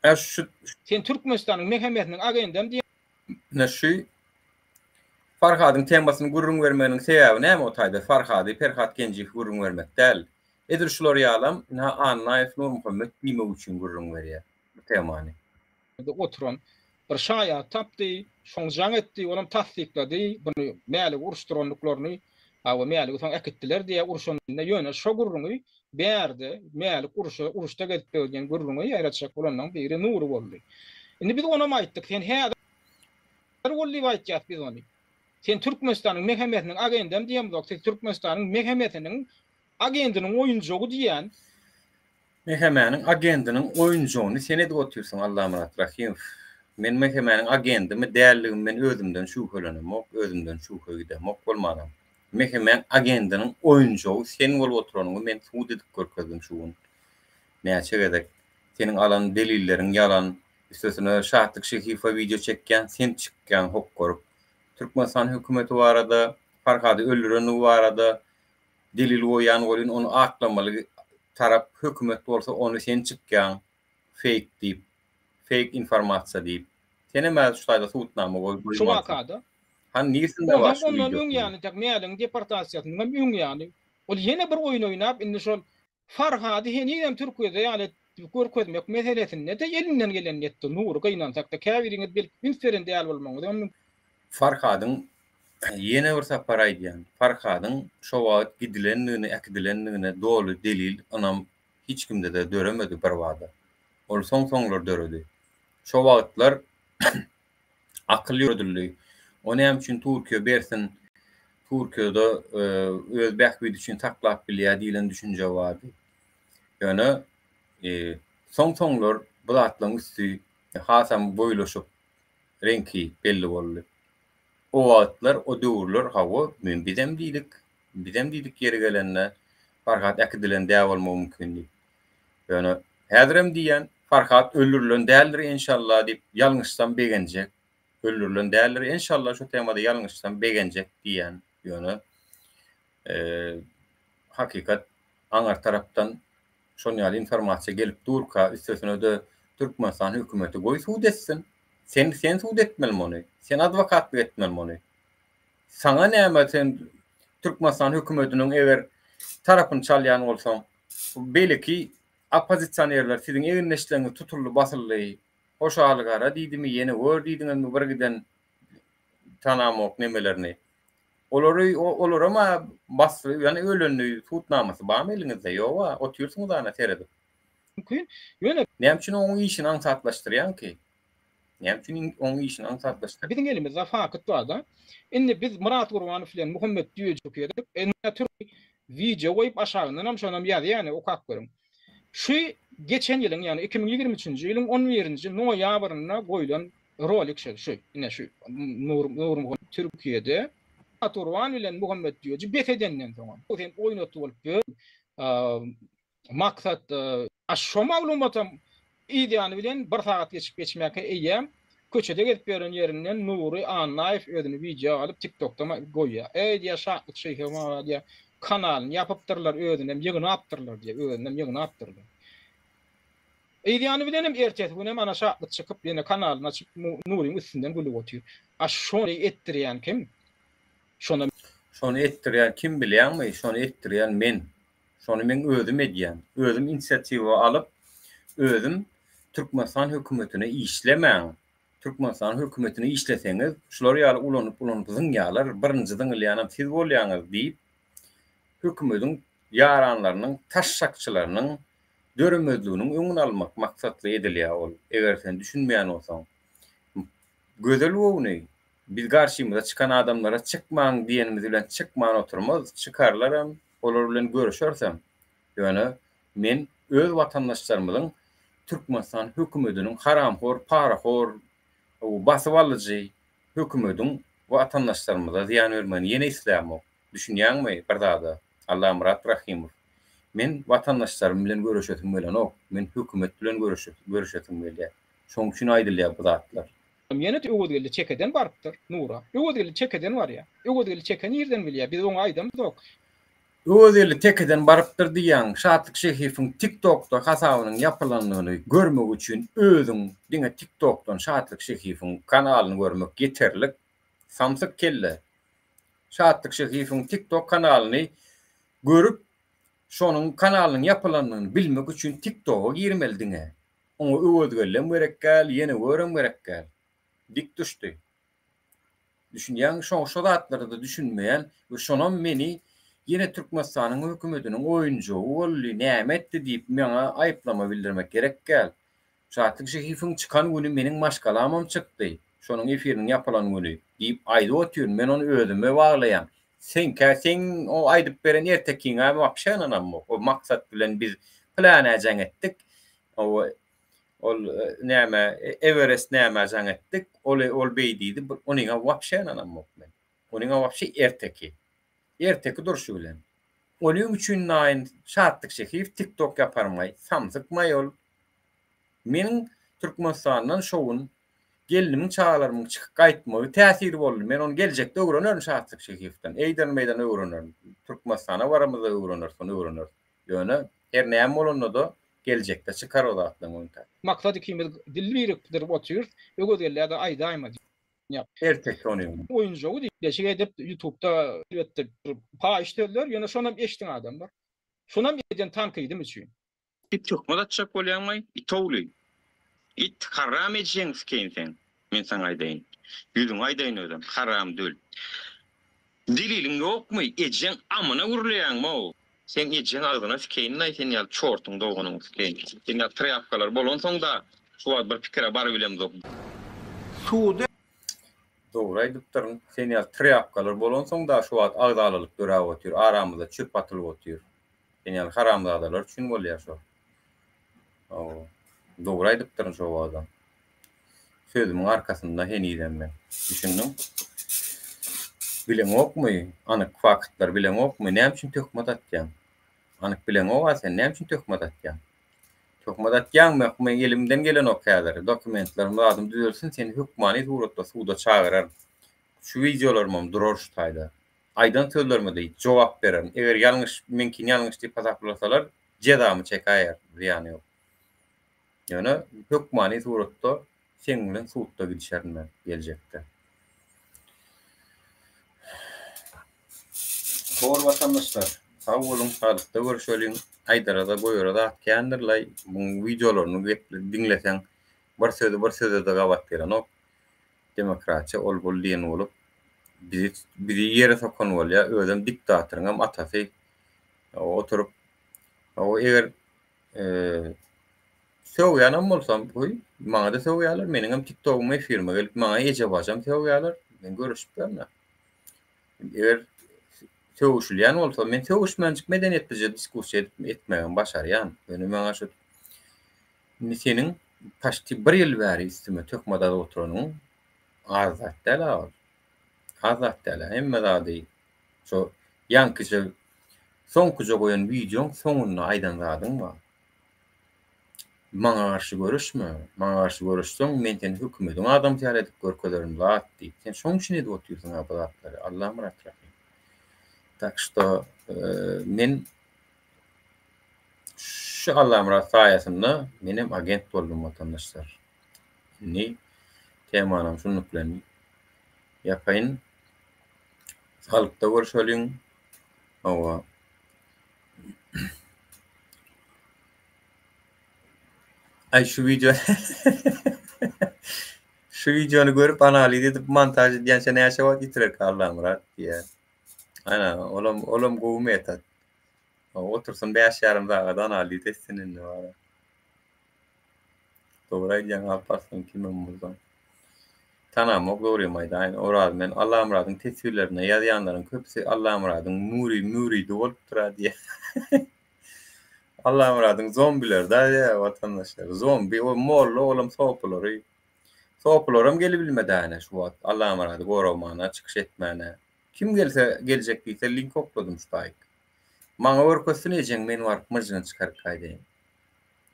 Ä şu Sen Türkmenistanyň MHM-siniň agendam diýen. Ine şu Farhadyň temasyny gürrüň bermeginiň sebäbi näme o taýda Farhady Perhat Genjiýewi gürrüň bermek däl. Edil şular ýalam ynha Annaýew Nurmuhammet diýmek üçin gürrüň berýär bu temany. Oturan bir şaýat tapdy, şoň jaň etdi, olam tassyklady buny Mäligi uruşdyrandyklaryny, hawa Mäligi soň äkitdiler diýýär urşanynda, ýöne şo gürrüňi. Bärde Mälik urşa, uruşda gezip ýör diýen gürrüňi ýaýratjak bolanlaryň biri Nury boldy. Indi biz onam aýtdyk, sen häzir bol diýip aýtýas biz ony. Sen Türkmenistanyň MHM-siniň agendem diýemzok, siz Türkmenistanyň MHM-siniň agendiniň oýunjagy diýýän. MHM-niň agendiniň oýunjagyny sen edip otyrsyň Allamyrat Rahymow. Men MHM-niň agendimi däldigimi men özümden şübhelenemok, özümden şübhe gidemok bolmanam. MHM-niň agendiniň oýunjagy sen bolup oturanyňy men subut edip görkezdim şu gün. Näçe gezek. Seniň alan delilleriň ýalan. Üstesine Şatlyk Şehifowa wideo çekýän sen çykýaň hokgaryp. Türkmenistan hökümeti barada, Farhady öldürenligi barada delil goýýan welin ony aklamaly tarap hökümet bolsa ony sen çykýaň feýk diýip. Feýk informasiýa diýip. Senem häzir şu taýda subutnama goý Şu wakada Hany nirsinde bar Onsoň şu ondan wideo? öň ýany tak Mäligiň deportasiýasynyň hem öň ýany ol ýene bir oýun oýnap indi şol Farhady henizem Türkiýede ýaly edip görkezmek meselesinde-de elinden gelenini etdi Nury gynansakda käbiriňiz belki üns beren däl bolmagyňyz hem mümkin. Farhadyň ýene bir sapar aýdýan Farhadyň şo wagt gidilendigini äkidilendigine doly delil ynam hiç kimde-de döremedi birbada. Ol soň-soňlar döredi. Şo wagtlar akyl ýöredildi. O näme üçin Türkiýe bersin, Türkiýede öz bähbidi üçin saklap bilýär diýlen düşünje bardy. Ýöne soň-soňlar bu zatlaryň üsti hasam goýulaşyp, reňki belli boldy. O wagtlar, o döwürler hawa, men bizem diýdik, bizem diýdik ýeri gelende Farhat äkidilen däl bolmagy mümkin diýip. Ýöne häzirem diýýän, Farhat öldürilen däldir enşalla diýip ýalňyşsam begenjek. Öldürilen däldir enşalla şu temada ýalňyşsam begenjek diýýän. Ýöne hakykat aňar tarapdan şon ýaly informasiýa gelip durka üstesine-de Türkmenistan hökümeti goý sud etsin. Sen sen sud etmelimi ony? Sen adwokatlyk etmelimi ony? Saňa näme sen Türkmenistan hökümetiniň eger tarapyny çalýan bolsaň beýleki oppozisionerler siziň egindeşleriňiz tutuldy basyldy hoşaly gara diýdimi ýene gör diýdiňizmi bir giden tanamok nemelerini olary olaram basdy ýöne ölendi sud namasy barmy eliňizde ýoga otyrsyňyz ana seredip. Mümkin ýöne. Näme üçin oň işini aňsatlaşdyrýaň ki? Näme üçin oň işini aňsatlaşdyrýaň? Biziň elimizde fakt barda. Indi biz Myrat Gurbanow bilen Muhammet Düýejik ýedik. Indi türk wideo goýup aşagyndanam şonam ýazýany okap görüň. Şu geçen ýylyň ýagny 2023-nji ýylyň on birinji noýabrynda goýlan rolik şu şu ine şu Nur Nurmuhammet Türkiýede Myrat Gurban bilen Muhammet Düýeji bes edenden soňam sen oýnatgy bolup ýör. Maksat A şo maglumatam yz ýany bilen bir sagat geçip geçmäkä eýýäm köçede gezip ýören ýerinden Nury Annaýew özüni wideo alyp tiktokda goýýar. Eý diýýär Şatlyk Şeýhow aga diýýär kanalyny ýapypdyrlar özünem ýygnapdyrlar diýýär özünem ýygnapdyrlar. Yz ýany bilenem ertesi günem ana Şatlyk çykyp ýene kanalyny açyp Nuryň üstünden gülüp otyr. A şony etdirýän kim? Şona. Şony etdirýän kim bilýäňmi? Şony etdirýän men. Şony meň özüm edýän. Özüm inisiatiwa alyp, özüm Türkmenistan hökümetine işlemäň. Türkmenistan hökümetine işleseňiz, şular ýaly ulanyp-ulanyp zyňýarlar, birinji zyňylýanam siz bolýaňyz diýip, hökümediň ýaranlarynyň, taşşakçylarynyň döremezliginiň öňüni almak maksatly edilýär ol, eger sen düşünmeýän bolsaň. Gözel göwni, biz garşymyza çykan adamlara çykmaň diýenimiz bilen çykman oturmaz, çykarlaram, olar bilen görüşersem, ýöne men öz watandaşlarymyzyň Türkmenistan hökümediniň haramhor, parahor, basyp alyjy hökümediň watandaşlarymyza zyýan bermegini ýene islämok. Düşünýäňmi bir zada, Allamyrat Rahymow? Men watandaşlarym bilen göreşesim gelenok, men hökümet bilen görüşesim gelýär. Şoň üçin aýdylýar bu zatlar. Ýene-de Öwezgeldi çekeden barypdyr Nura. Öwezgeldi çekeden barýar. Öwezgeldi çeke nirden bilýär? Biz oňa aýdamyzok. Öwezgeldi tekeden barypdyr diýýäň. Şatlyk Şehiýewiň TikTokda hasabynyň ýapylandygyny görmek üçin özüň diňe TikTokdan Şatlyk Şehiýewiň kanalyny görmek ýeterlik. Samsyk kelle. Şatlyk Şehiýewiň TikTok kanalyny görüp şonuň kanalynyň ýapylandygyny bilmek üçin TikToga girmeli diňe. Oňa Öwezgeldem gerek däl, ýene görem gerek däl. Dik düşdi. Düşünýäňmi? Şo şo zatlara-da düşünmeýän we şonam meni. Ýene Türkmenistanyň hökümetiniň oýunjagy boldy, näme etdi diýip maňa aýyplama bildirmek gerek däl. Şatlyk Şehiýewiň çykan güni meniň maşgalamam çykdy, şonuň efiriniň ýapylan güni diýip aýdyp otyryn, men ony özüme baglaýan. Seňkä seň o aýdyp beren ertekiňe wapşe ynanamok. O maksat bilen biz pylana jaň etdik. O ol näme Ewerest nämä jaň etdik. Ol ol beý diýdi. Onyňa wapşe ynanamok men. Onyňa wapşe erteki. Erteki durşy bilen. Onuň üçin naýyn Şatlyk Şehiýew tiktok ýaparmaý, samsykmaý ol. Meniň Türkmenistandan şo gün gelnimiň çagalarymyň çykyp gaýtmagy täsiri boldy. Men ony geljekde öwrenerin Şatlyk Şehiýewden. Eýden-beýden öwrenerin. Türkmenistana baramyzda öwreneris, ony öwreneris. Ýöne her näme bolanda-da geljekde çykar o zatlaryň öňtä. Maksat ikimiz dil birikdirip otyrys, Öwezgeldä-de aýdaýma diýýär. Erteki onyň. Oýunjagy diýip, beşik edip ýutubda elbetde bir paýyş sözler, ýöne şonam eşdiň adamlar. Şonam eden tankydyň üçin. It töhmet atjak bolýaňmaý it ogly it haram ejeň sikeýin seň men saňa aýdaýyn ýüzüňe aýdaýyn özem haram döl deliliň ýokmy ejeň amyna gürleýäňmow seň ejeň agzyna sikeýinlaý sen ýaly çortuň doganyňy sikeýin sen ýaly trýapkalar bolonsoňda şu wagt bir pikire barybilemzok. Suda. Dogry aýdypdyryn. Sen ýaly trýapkalar bolonsoň da şu wagt agzalalyk döräp otyr, aramyzda çöp atylyp otyr. Sen ýaly haramzadalar üçin bolýar şo. Hawa. Dogry aýdypdyryn şo wagtam. Sözümiň arkasynda henizem men. Düşündiň? Bileňokmy? Anyk faktlary bileňokmy? Näme üçin töhmet atýaň? Anyk bileňok-a sen, näme üçin töhmet atýaň? Töhmet atýaňmy? Meň elimden gelenok häzir. Dokumentlerim zadym düzelsin, seni hökmany suratda suda çagyraryn. Şu wideolarymam durar şu taýda. Aýdan sözlerime-de jogap bererin. Eger ýalňyş, meňkini ýalňyş diýip hasaplasalar, jezamy çekäýerin, zyýany ýok. Ýöne hökmany suratda seň bilen sudda gidişerin men geljekde. Hor watandaşlar, sag boluň, saglykda görüşeliň. Aýdara-da, goýara zat kändir-laý. Muň wideolaryny diňleseň, bir sözi bir söze-de gabat gelenok. Demokratiýa ol bul diýen bolup bizi bizi ýere sokan bolýa özem diktatoryňam atasy oturyp o eger sögýänem bolsam goý maňada sögýärler meniňem tiktogyma efirime gelip maňa eje bajam sögýärler men görüşip ýörün eger sögüşilýän bolsa men sögüşmänjik medeniýetlije diskussiýa edip etmegem başarýan ýöne maňa şu Indi seniň paçti bir ýyl bäri üstüme töhmet atyp oturanyň az zat däl-ä ol. Az zat däl-ä. Hemme zady şo ýaňkyja soňkuja goýan wideoň soňunda aýdan zadyň bar. Maňa garşy göreşme. Maňa garşy göreşseň, men seni hökümediň adamsy ýaly edip görkezerin zat diýip. Sen şoň üçin edip otyrsyň-a bu zatlary. Allamyrat Rahym. Tak şto men Şu Allamyrat saýasynda menem agent boldum watandaşlar. Indi temanam şunluk bilen ýapaýyn. Saglykda görüşeliň. Hawa. Aý şu wideo Şu wideony görüp analiz edip montaž edýänçä näçe wagt ýitirerkä Allamyrat diýýär. Ana, olam olam gowy metod. Otursyn bäş ýarym sagat analiz etsin indi bara. Dogry aýdýaň Alparslan kimem bolsaň. Tanamok dogrymy aýdaýyn Oraz men Allamyradyň teswirlerinde ýazýanlaryň köpüsi Allamyradyň müri müridi bolupdyra diýýä. Allamyradyň zombileri da diýýä watandaşlar. Zombi o molla olam sopulary. Sopularam gelibilmedi ene şu wagt Allamyrady goramana çykyş etmäne. Kim gelse geljek diýse link okladym şu taýyk. Maňa görkezsin ejeň men baryp myjyny çykaryp gaýdaýyn.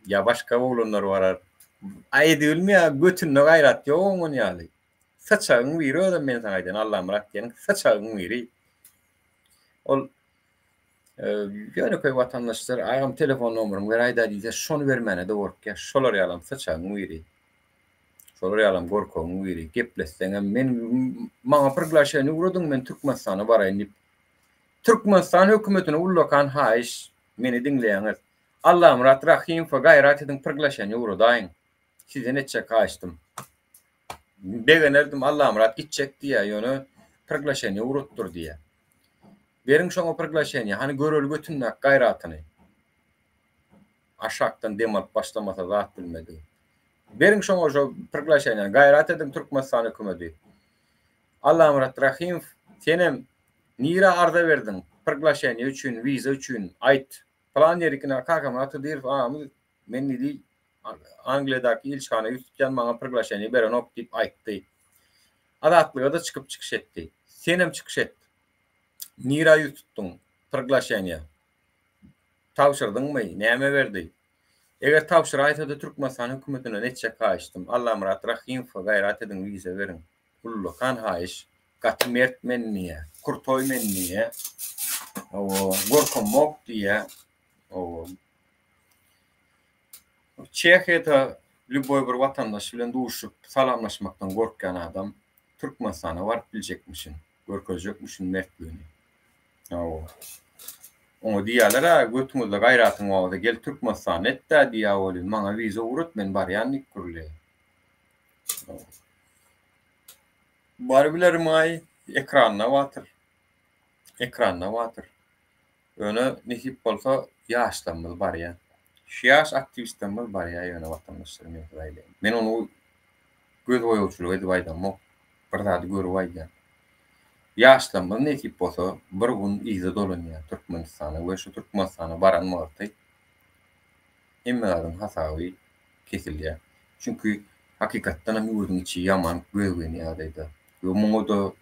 Ýa başga oglanlar barar. Aý edibilmeýä götünde gaýrat ýok oň on ýaly. Syçagyň biri özem men saňa aýdaýyn Allamyrat diýeniň syçagyň biri. Ol ýönekeý watandaşlar agam telefon nomeryňy beräýdä diýse şony bermäne-de gorkýa. Şolar ýalam syçagyň biri. Şolar ýalam gorkagyň biri. Gepletseňem men maňa priglaşeniýa ugradyň men Türkmenistana baraýyn diýip Türkmenistan hökümetine ullakan haýyş meni diňleýäňiz. Allamyrat Rahymowa gaýrat ediň priglaşeniýa ugradaýyň. Sizden etjek haýyşdym. Begenerdim Allamyrat gitjek diýýä ýöne priglaşeniýa ugratdyr diýýä. Beriň şoňa priglaşeniýe, hany göreli götündäki gaýratyny. Aşakdan dem alyp başlamasa zat bilmedi. Beriň şoňa şo priglaşeniýany, gaýrat ediň Türkmenistan hökümedi. Allamyrat Rahymow senem nirä arza berdiň priglaşeniýe üçin, wiza üçin, aýt. Pylan ýerikine Kakamyrat Hydyrow agamyz men diýdi Angliýadaky ilçihana ýüz tutýan maňa priglaşeniýe berenok diýip aýtdy. Azatlyga-da çykyp çykyş etdi. Senem çykyş et. Nirä ýüz tutduň? Priglaşeniýe. Tabşyrdyňmy? Näme berdi? Eger tabşyraýsa-da Türkmenistan hökümetinden etjek haýyştym. Allamyrat Rahymowa gaýrat ediň wiza beriň. Ullakan haýyş. Gaty mert men diýýä. Krutoý men diýýä. Hawa, gorkamok diýýä. Hawa. Çehiýada lýuboý bir watandaş bilen duşup salamlaşmakdan gorkýan adam Türkmenistana baryp biljekmişin, görkezjekmişin mertligini. Hawa. Oňa diýýärler-ä, götüňizde gaýratyň bar bolsa gel Türkmenistanda et-dä diýýär welin, maňa wiza ugrat, men barýan diýip gürleýär. Barybilermaý, ekranda batyr. Ekranda batyr. Ýöne nesip bolsa ýaşlarymyz barýa. Şu ýaş aktiwistlerimiz barýa ýöne watandaşlar men size aýdaýyn. Men ony göz boýagçylyk edip aýdamok. Bir zady görüp aýdýan. Ýaşlarymyz nesip bolsa bir gün yza dolanýar Türkmenistana we şu Türkmenistana baran wagty hemme zadyň hasaby kesilýär. Çünki hakykatdan hem ýurduň içi ýaman gözgyny ýagdaýda. We muňa-da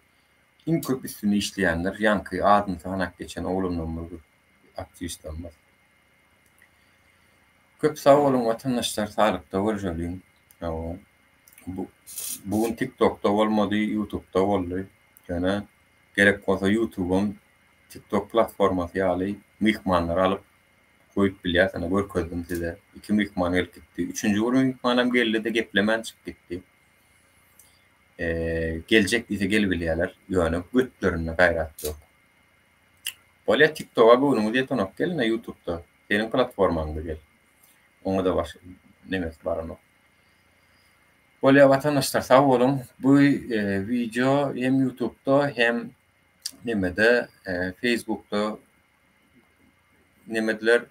Iň köp üstünde işleýänler ýaňky adyny sanap geçen oglanlarymyzdyr, aktiwistlerimiz. Köp sag boluň watandaşlar saglykda görüşeliň. Hawa. Bu bu gün TikTokda bolmady, YouTubeda boldy. Ýöne gerek bolsa YouTubam TikTok platformasy ýaly myhmanlary alyp goýup bilýäs. Ine görkezdim size. Iki myhman gelip gitdi. Üçünji bir myhmanam geldi-de geplemän çykyp gitdi. Geljek diýse gelibilýärler, ýöne götlerinde gaýrat ýok. Bolýa TikToga göwnüňiz ýetenok gelin-ä YouTubeda, seniň platformaňda gel. Oňa-da baş nemesi baranok. Bolýa watandaşlar sag boluň. Bu wideo hem YouTubeda hem nemede Facebookda nemediler.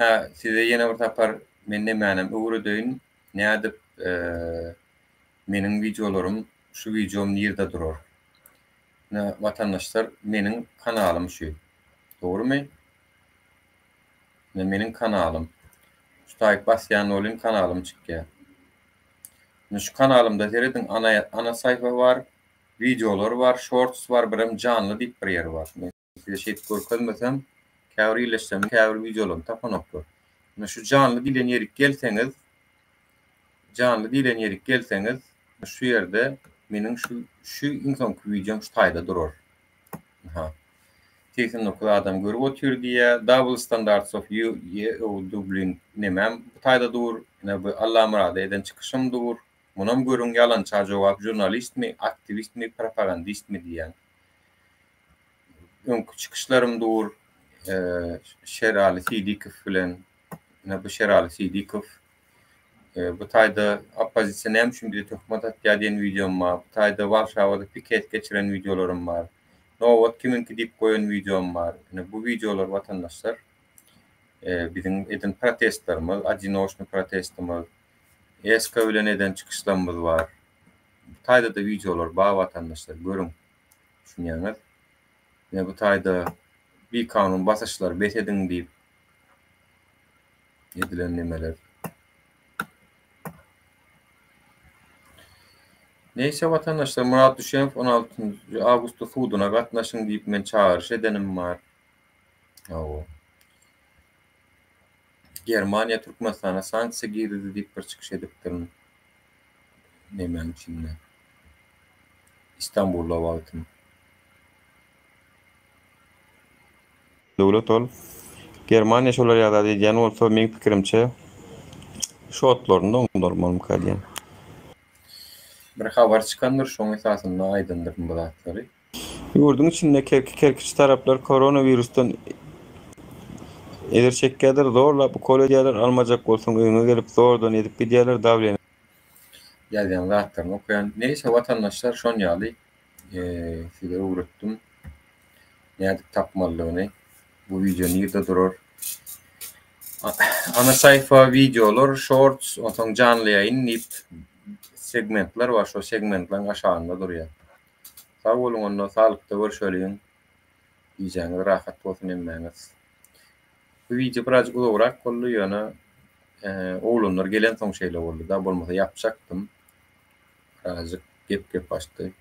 Hä size ýene bir sapar men nemänem öwredeýin. Nädip Meniň wideolarym şu wideom nirde durar. Ine watandaşlar meniň kanalym şu. Dogrymy? Ine meniň kanalym. Şu taýyp basýan bolyn kanalym çykýar. Ine şu kanalymda serediň ana ana saýfa bar, wideolar bar, shorts bar, birem janly diýip bir ýeri bar. Size şeýdip görkezmesem, käbir illeşsem käbir wideolarymy tapanoklar. Ine şu janly diýlen ýerik gelseňiz, janly diýlen ýerik gelseňiz, şu ýerde meniň şu şu iň soňky wideom şu taýda durar. Aha. 89 adam görüp otyr diýýär. Double standards of EU Dublin nemem bu taýda dur. Ine bu Allamyrada eden çykyşym dur. Munam görüň ýalança jogap žurnalistmi, aktiwistmi, propagandistmi diýýän. Öňki çykyşlarym dur. Şeraly Siýdikow bilen. Ine bu Şeraly Siýdikow. Bu taýda oppozisiýa näme üçin bize töhmet atýar diýen wideom bar. Bu taýda Warşawada piket geçiren wideolarym bar. Nobat kimiňki diýip goýan wideom bar. Ine bu wideolar watandaşlar biziň eden protestlerimiz, odinoçnyý protestimiz, ESK bilen eden çykyşlarymyz bar. Bu taýda-da wideolar bar watandaşlar görüň. Düşünýäňiz. Ine bu taýda bikanun basyşlary bes ediň diýip edilen nemeler. Neýse watandaşlar Myrat Düşenow 16-njy awgustda suduna gatnaşyň diýip men çagyryş edenim bar. Hawa. Germaniýa Türkmenistana sanksiýa girizdi diýip bir çykyş edipdirin. Nemäň içinde. Istanbulda wagtym. Döwlet ol. Germaniýa şolar ýaly zat edýän bolsa meň pikirimçe şotlaryny doňdurmalymyka diýen. Bir habar çykandyr şoň esasynda aýdandyryn bu zatlary. Ýurduň içinde kerki kerkiçi taraplar korona wirusdan ezir çekýärler zorlap ukol edýärler almajak bolsaň öýüňe gelip zordan edip gidýärler dawleniýa Ýazýan zatlaryny okaýan. Neýse watandaşlar şon ýaly size öwretdim. Nädip tapmalydygyny. Bu wideo nirde durar? Ana saýfa wideolar, shorts, onsoň janly ýaýyn diýip segmentler bar, şo segmentleriň aşagynda durýar. Sag boluň onda, saglykda görşeliň. Gijäňiz rahat bolsun hemmäňiz. Bu wideo birazjyk uzagrak boldy, ýöne oglanlar gelensoň şeýle boldy-da, bolmasa ýapjakdym. Birazjyk gep gep açdy.